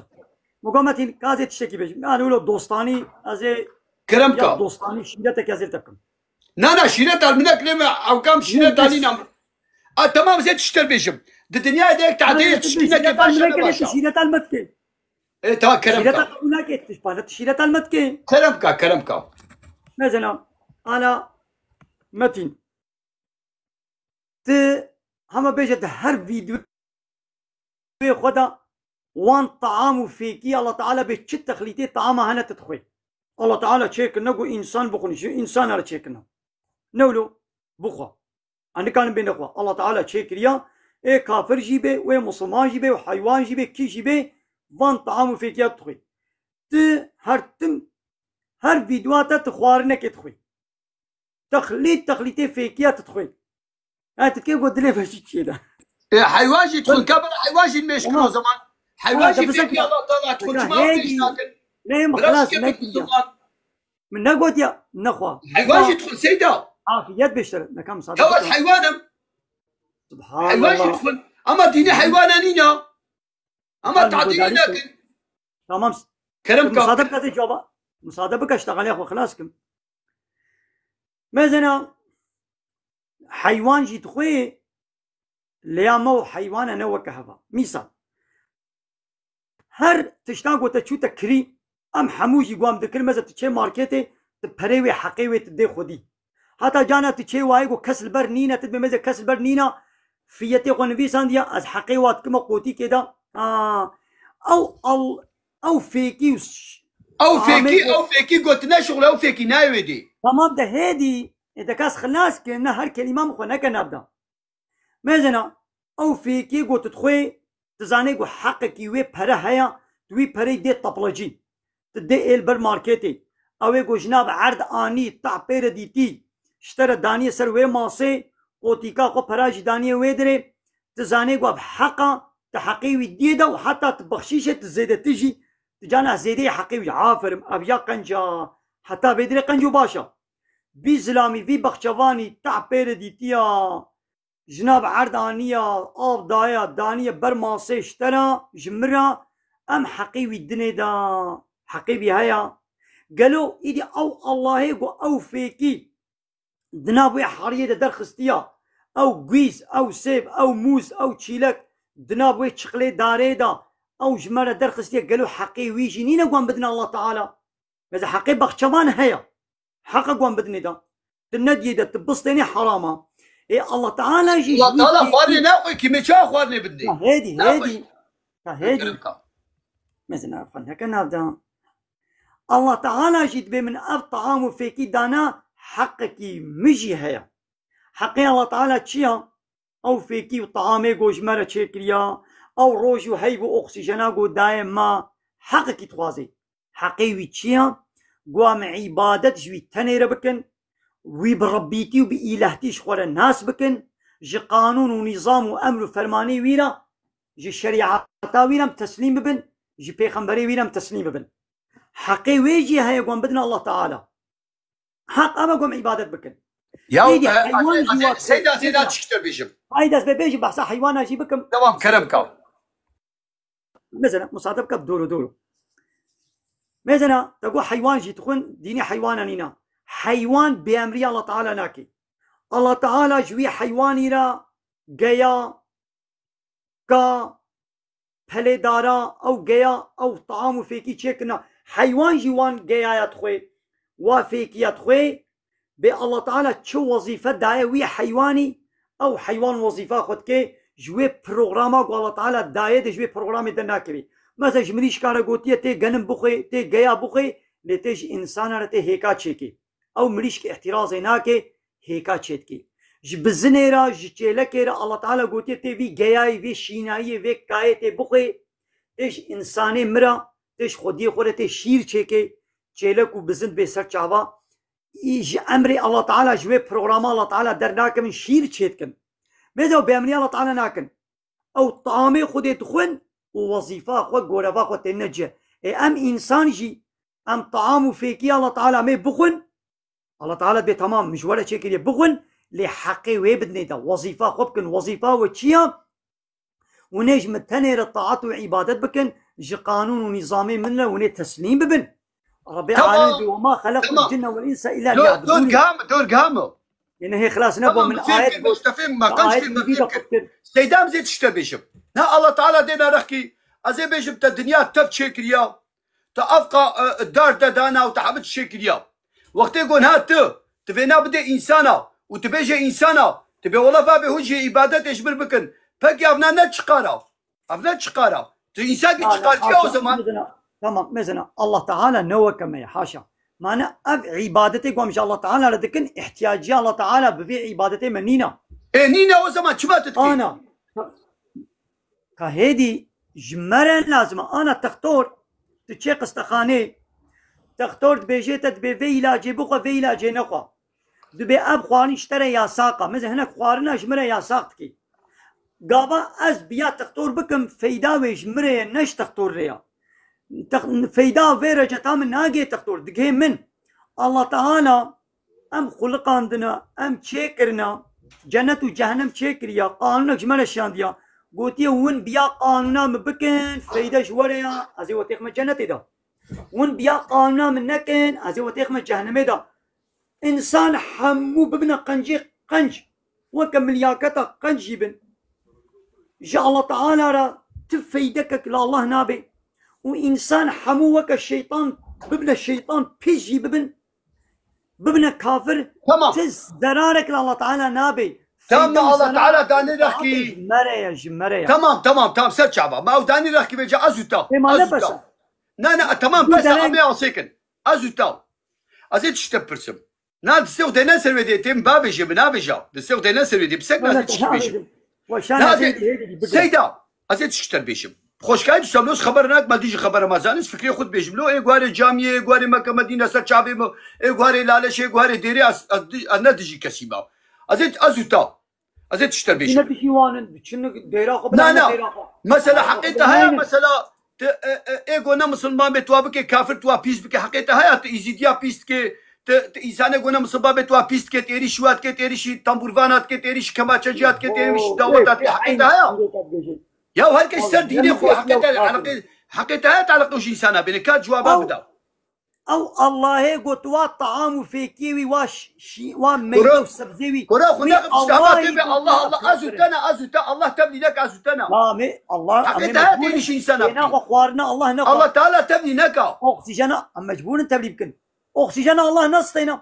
Migo Metin, ka ez ê tiştekî bêjim. Yani wilo dostanî, ez ê Kerem ya ka. Dostanî, şîretek ez ê tekim. Na, na, şîret al minek lê me, ew kam şîret alî nam. A, tamam, ez ê tişter bêjim. Di dinyayê de yek tadê şîretê baş e, ne baş e. Şîret al metke. E, tamam, kerem ka. Şîreta qebûl nake, tu ji pare tu şîreta li me dikê. Kerem ka, kerem ka. Mesela, ala Metin, tu hema bêje di her vîdyoyê xwe de wan taam û fêkî Allah Teala bê çi texlîtê taama hene tu dixwê. Allah Teala çêkirine ku însan bixwin, ji însan re çêkirine. Ne wilo bixwe. Em nikarin bê nexwe. Allah Teala çêkiriya, ê kafir jî bê, wê musulman jî bê, û heywan jî bê, kî jî bê, van taam û fêkiya dixwê. Tu her tim, her vîdyoa te tu xwarinekê dixwê. Texlît, texlîtê fêkiya tu dixwê. Ha, tu kê got dilê ve jî çê de. E, heywan jî dixwin, ka bira heywan jî mêş kin o Tamam. zaman. Heywan Tamam, jî te bize fêkiya Allah Teala dixwin, Ka çima hêdî, mêş nakin? Neyim Bira xelas, şikek nekiriya. Musulman. Min negotiya, nexwa. Heywan jî dixwin seyda. Afiyet beştir. Nekam müsaade Ka ez bike. heywan im. Heywan jî Subhanallah. dixwin. Ama dînê heywana nîna. Ama Tamam, tadîlî gudarî nakin. Tamam. Kerem ka. Müsaade bike te cevaba. Müsaade bike, işte, xwe xilas kim. Mezena heywan jî dixwê, lêya me û heywana ne weke heva. Mîsal. Her tişta ku te çû te kirî, em hemû jî guam dikir, meze tu çê marketê, tu perê wê heqê wê tu dê xwedî. Heta cana tu çê wayê ku kes li ber nîne, tu dibê meze kes li ber nîna, fiyetê xwe nivîsandiya, ez heqê wa dikime qotîkê de. Ha, ew al, ew fêkî û ş-, Ew fêkî, amê- ew fêkî gotine şixul, ew fêkî nayê wê dî. Tamam de hêdî, ê de kes xilas ke, ne her kelîma min xwe neke navda. Mezena, ew fêkê got dixwê, tu zanê ku heqekî wê pere heye, tu wî perey dê taplecî. Tu dê êl ber marketê. Ew ê ku jina bi erd anî, tah pê re dîtî, ji te re daniye ser wê masê, qotîka xwe pera jî daniye wê dirê, tu zanê ku ev heqa, tu heqê wî diyê de û heta tu bexşîşê tu zêdetî jî, tu cana zêdeyê heqê wî, aferim, ev ya qenca, heta vê dirê qenco baş e. Vî zilamî, vî bexçevanî, tah pê re dîtiya, jina bi erd aniya, av daya, daniye ber masê ji te re, ji min re, em heqê wî dinê de, heqê wî heya. Gelo îdî ew Allahê ku ew fêkî di nav wê heriyê de derxistiya, ew gwîz, ew sêv, ew mûz, ew çîlek, di nav wê çiqlê darê de, ew ji me re derxistiye, gelo heqê wî jî nîne guan bidin Allah Teala? Meze heqê baxçevan heye. Heqa guan bidinê de. Tu nediyê de, tu bistênê herama. Ê Allah Teala jî Allah ji wî Teala fêkî xwarinê naxwe, kî me çawa xwarinê bidinê? Ya hêdî, Naxwe. hêdî. Ya hêdî. Kerem ka. Mezina xwe neke navda. Allah Teala jî dibê min ev taam û fêkî dana, heqekî min jî heye. Heqê Allah Teala çi ya? Ew fêkî û taamê ku ji me re çêkiriya, ew roj û heyv û oksîjena ku daye me, heqekî dixwazê. Heqê wî çi ya? Ku em îbadet ji wî tenê re bikin, wî bi Rebbîtî û bi îlehtî ji xwe re nas bikin, ji qanûn û nîzam û emr û fermanê wî re, ji şerîeta wî re em teslîm bibin, ji pêxemberê wî re em teslîm bibin. Heqê wê jî heye ku em bidin Allah Teala. Heq ev e ku em îbadet bikin. Ya, Êdî e, heywan e, jî e, wa Seyda, Seyda, Seyda. çi ji te bêjim? Haydi ez bê bêjim, behsa heywana jî bikim. Devam, kerem ka. Mesela, musade bike, doro, doro. Mesela, te got heywan jî dixwin, dînê heywana nîna. Heywan bêemrî Allah Teala nake. Allah Teala ji wî heywanî re geya, ka, pelêdara, ew geya, ew taam û fêkî çêkirina. Heywan jî wan geyaya dixwê, wa fêkiya dixwê. Bê Allah Teala çi wezîfe daye wî heywanî, ew heywan wezîfa xwe dike, ji wê programa ku Allah Teala daye de ji wê programê dernakevê. Mesela ji mirîşka re gotiye tê genim bixwê, tê geya bixwê, lê tê ji însana re tê hêka çêkê. Ew mirîşk îhtirazê nake, hêka çêdikê. Ji bizinê re, ji çêlekê re Allah Teala gotiye tê vî geyayê, vê şînayiyê, vê kayê tê bixwê, tê ji însanê min re, tê ji xwediyê xwe re tê şîr çêkê, çêlek û bizin bê ser çava. Î ji emrê Allah Teala, ji wê programa Allah Teala dernakevin, şîr çêdikin. Mêze ew bêemrî Allah Teala nakin. Ew tamê Xwedê dixwin û wezîfa xwe, goreva xwe têne cih. Ê em însan jî, em taam û fêkî Allah Teala mê bixwin, Allah Teala dibê tamam, min ji we re çêkiriye, bixwin, lê heqê wê bidinê de, wezîfa xwe bikin, wezîfa we çi ya? Hûn ê ji min tenê re taat û îbadet bikin, ji qanûn û nîzamê min re hûn ê teslîm bibin. Rabbê Tamam. Alemê dibê, "Ve ma xelaqtul Tamam. cinne vel insa illa Dur, dur, liyabudûn." gam, dur, gam. Yine hê xilas nebû, Tamam, min fêm ayet kir, got, işte fêm, me qenc ayet fêm, me dibî fêm de kir. Qut kir. Seyda em zê tişte bêjim. Ne Allah Teala dê ne rexkî, ez ê bêjim te dinya tev çêkiriya, te avqa, e, dar te dana û te hebit çêkiriya. Wextê got ha tu, tu vêna bidê însana û tu bêje însana, Dibê wela vabê hûn jî îbadetê ji min bikin. Pekî ev ne, ne çiqara. Ev ne çiqara. Tu însan ki çiqarciya o zaman. Mezina, tamam, mezina. Allah Teala ne weke me ye, haşa. Mane ev îbadetê ku em ji Allah Teala re dikin, ihtiyaciya Allah Teala bi vê îbadetê me nîna. E, nîne o zaman çima tu dikî? Ana. Ka hêdî ji me re lazim e. Ana textor, tu çê qistexanê, textor dibêje te dibê vê îlacê bixwe, vê îlacê nexwe. Dibê ev xwarin ji te re yasaqa. Mesela hinek xwarina ji min re yasaq dikî. Gava ez biya textor bikim, feyda wê ji min re ye, ne ji textor re ya. Tex-, feyda vê receta min nagê textor, digê min. Allah Teala em xuliqandine, em çêkirine, cennet û cehennem çêkiriya, qanûnek ji me re şandiya. Gotiye, win biya qanûna min bikin, feyde ji we re ya, ez ê we têxime cennetê de. Win biya qanûna min nekin, ez ê we têxime cehennemê de. Însan hemû bibine qencê qenc, weke milyaketa qenc jî bin. Ji Allah Teala re ti feydekek li Allah nabe. Û însan hemû weke şeytan bibine, şeytan pis jî bibin, bibine kafir, Tamam. ti zerarek li Allah Teala nabe. Tamam, Feyda Allah insana Teala danê nabe, rexkî. Ji me re ye, ji me re ye. Tamam, tamam, tamam, ser çava. Ma ew danî rexkî vêca ez û ta. Ê, ma Ez ne û ta. besa. Na, na, tamam, Bu besa, denen- em ê asêkin. Ez û ta. Ez ê tişt te bipirsim. Na, distê xwe dêne ser wê dê, têm bavêje, binavêja. Distê xwe dêne ser wê dê, pisek na, ez ê tişt bêjim. Na, ez ê, Seyda, ez ê tişt te bêjim. Xweşkayê tu samlos xeber nak, ma dî jî xeber ma zanî, ez fikrê xwe dibêjim. Lo ê guarê camiyê, ê guarê Mekke Medîne ser çavê min, ê guarê Laleşê, ê guarê Dêrê, ez, ez, ez ne dijî kesî ma. Ez ê, ez û ta. Ez ê tişt te bêjim. Yine dijî wan in, diçin dêra xwe, Na, bira na. dêra xwe. Mesela Dêra heqê xwe te heye, bira mesela, tu, e, e, ê go ne misilman bê, tu wa bike kafir, tu wa pîs bike, heqê te heye, tu îzîdiya pîs dike, tu, tu însanê go ne misilman bê, tu wa pîs dike, tu êrîşî wa dike, tu êrîşî tembûrvana dike, tu êrîşî kemaçeciya dike, tu êrîşî Oo, daweta ê, dike, ê, heqê te heye. Ya her kes ser dînê xwe, heqê te, heqê, heqê te heye, te eleqe ji însana bêne, ka cewaba bida. Ew Allahê got wa taam û fêkiyê wî, wa ş-, şî-, wa meyve û sebzê wî. Kura xwe neqim Allah tê be, Allah, Allah, ez û te ne, ez û te, Allah tevlî neke, ez û te ne. Tamê, Allah, Heqê te heye tênîş însana bikî. Xwe xwarina Allah ne Allah Teala tevlî neke. Oksîjena, em mecbûr in tevlî bikin. Oksîjena Allah nesteyna.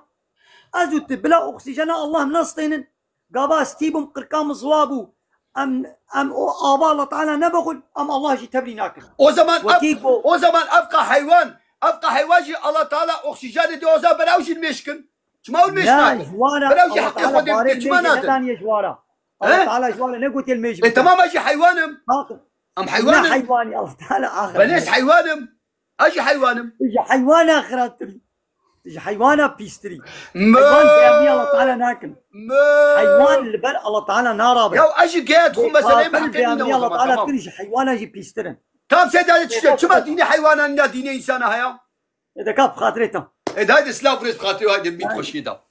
Ez û tu bila oksîjena Allah nesteynin. Gava ez tî bûm, qirka min ziwa bû. Em, em o ava Allah Teala nebixwin, em Allah jî tevlî nakin. O zaman ev, Wekî ku o zaman ev ka heywan, ev ka heywan jî Allah Teala oksîjenê dê, o zaman beraw jî mêşkin. Çima ew mêş Ne, nakin? ji wan re Beraw jî Allah heqê Teala xwe dê barê bike, çima mêjê nakin? nedaniye ji wan re. He? Allah Teala ji wan re negotiye mêj E, bike. Tamam, ez jî heywan im. Bakın. Em Ne heywan im. heywanî Allah Teala axir. Ben ez heywan im. Ez jî heywan im. Ji heywana xirabtirî. Ji heywana pîstirî. Mö. Heywan peyamî Allah Teala nakin. Mö. Heywan li ber Allah Teala narabin. Ya ez jî geye dixwim meseleyê me heqê peyamî Allah Teala tamam. Kin ji heywana jî pîstir in. Tam sê dayê çi çima dînê heywana nîna dînê însana haya? E de ka bi xatirê tam. E de haydi silav rêz bi xatirê haydi bît xweşiyê da.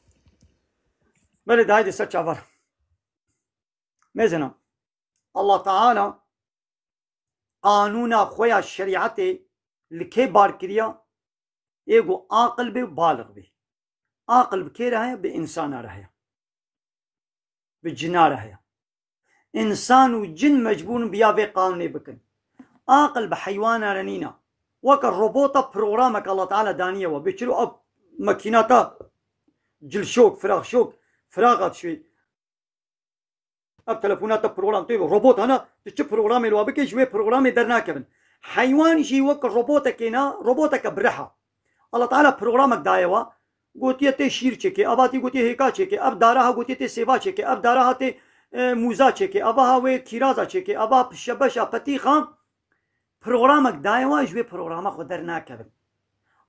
Belê de haydi ser çavar. Mezina. Allah Teala qanûna xwe ya şerîetê li kê bar kiriya? Ê ku aqil bê û balix bê. Aqil bi kê re heye? Bi însana re heye. Bi cina re heye. Însan û cin mecbûr in bi ya vê qanûnê bikin. Aqil bi heywana re nîna. Weke robota programek Allah Teala daniye we. Bê çilo ev makîna te cilşok, firaxşok, firaxa dişwê. Ev telefona te program tê, robot hene, tu çi programê li wa bikê, ji wê programê dernakevin. Heywan jî wek robotekê ne, roboteke bi rih e. Allah Teala programek daye wa, gotiye tê şîr çêkê, eva tê gotiye hêka çêkê, ev dara ha gotiye tê sêva çêkê, ev dara ha tê, e, mûza çêkê, eva ha wê kîraza çêkê, eva ha pişebeşa petîxa, programek daye wa, ji wê programa xwe dernakevin.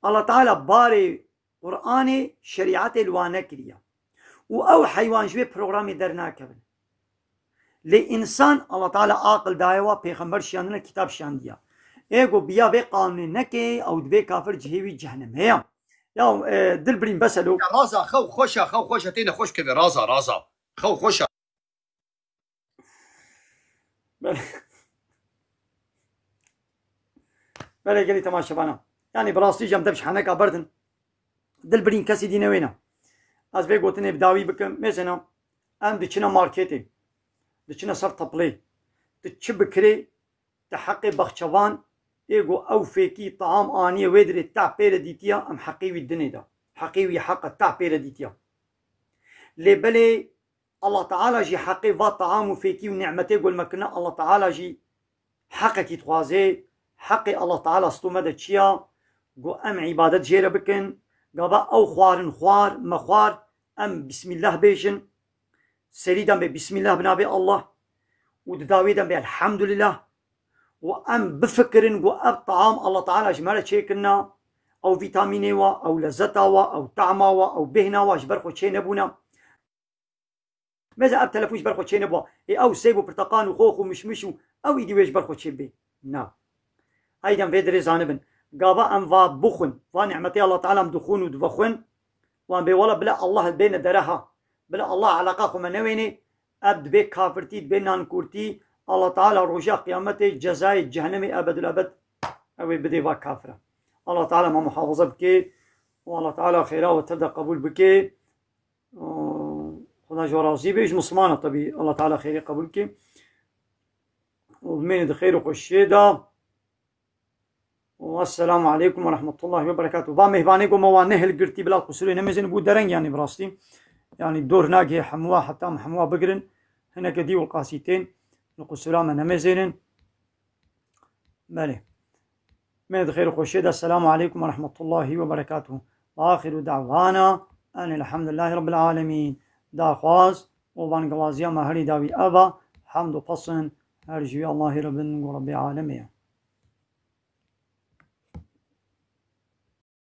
Allah Teala barê Qur'anê şerîetê li wan nekiriye. Û ew heywan ji wê programê dernakevin. Lê însan, Allah Teala aqil daye wa, pêxember şiyandine, kitab şiyandiye. Ê ku biya vê qanûnê neke, ew dibê kafir, cihê wî cehennemê ye. Ya, e, dilbirîn bes e lo. Ya raza, xew xweş e, xew xweş e, tê nexweş keve, raza, raza. Xew xweş e. Belê. Belê gelî temaşevana. Yanî bi rastî jî em dev ji heneka berdin. Dilbirîn kesî dî newêne. Ez vê gotinê bi dawî bikim. Mesela em diçine marketê. Diçine ser teplê. Tu çi bikirê, tu heqê baxçevan ê ku ew fêkî taam aniye wê dirê tah pê re dîtiya, em heqê wî dinê de. Heqê wî heq e, tah pê re dîtiya. Lê belê Allah Teala jî heqê va taam û fêkî û nîmetê gol me kirine, Allah Teala jî heqekî dixwaze, heqê Allah Teala sto me de çi ya, ku em îbadet jê re bikin, gava ew xwarin xwar, me xwar, em Bismillah bêjin, serî de em bê Bismillah bi navê Allah û di dawî de em bê Elhamdulillah û em bifikirin ku ev taam Allah Teala ji me re çêkirina, ew vîtamînê wa, ew lezeta wa, ew tahma wa, ew bêhna wa ji ber xwe çê nebûne. Mêze ev telefon ji ber xwe çê nebû. Ê ew sêb û pirteqan û xox û mişmiş û ew îdî wê ji ber xwe çê bê. Na. Eydem vê dirê zanibin. Gava em va bixwin, va nîmetê Allah Teala em dixwin û divexwin. Wan bê wela bila Allah bêne dereha. Bila Allah eleqa xwe me newênê. Ev dibê kafirtî, dibê nankûrtî. Allah Teala roja qiyametê cezayê cehenemê ebedul ebed ew ê bidê va kafira. Allah Teala me muhafaza bike û Allah Teala xêra we tev de qebûl bike. Xuda ji we razî be, ji Mislimana tebî Allah Teala xêrê qebûl ke. Û bimêne di xêr û xweşiyê de. Û Esselamu Aleykum ve Rahmetullahi ve Berekatuhu. Va mêhvanê ku me wan nehilgirtî bila qusûrê nemêzin bû dereng, yanî bi rastî. Yanî dor nagihê hemûa heta em hemûa bigirin. Hineke dî û qasî tên li qusûra me nemêzênin. Belê. Mêne di xêr û xweşiyê de. Esselamu Aleykum ve Rahmetullahi ve Berekatuhu. Ve axiru da'wana enil hamdülillahi Rabbil Alemin. Daxwaz û bangewaziya me herî dawî ev a. Hemd û pesin her ji wî Allahî re bin ku Rebbê Alemê ye.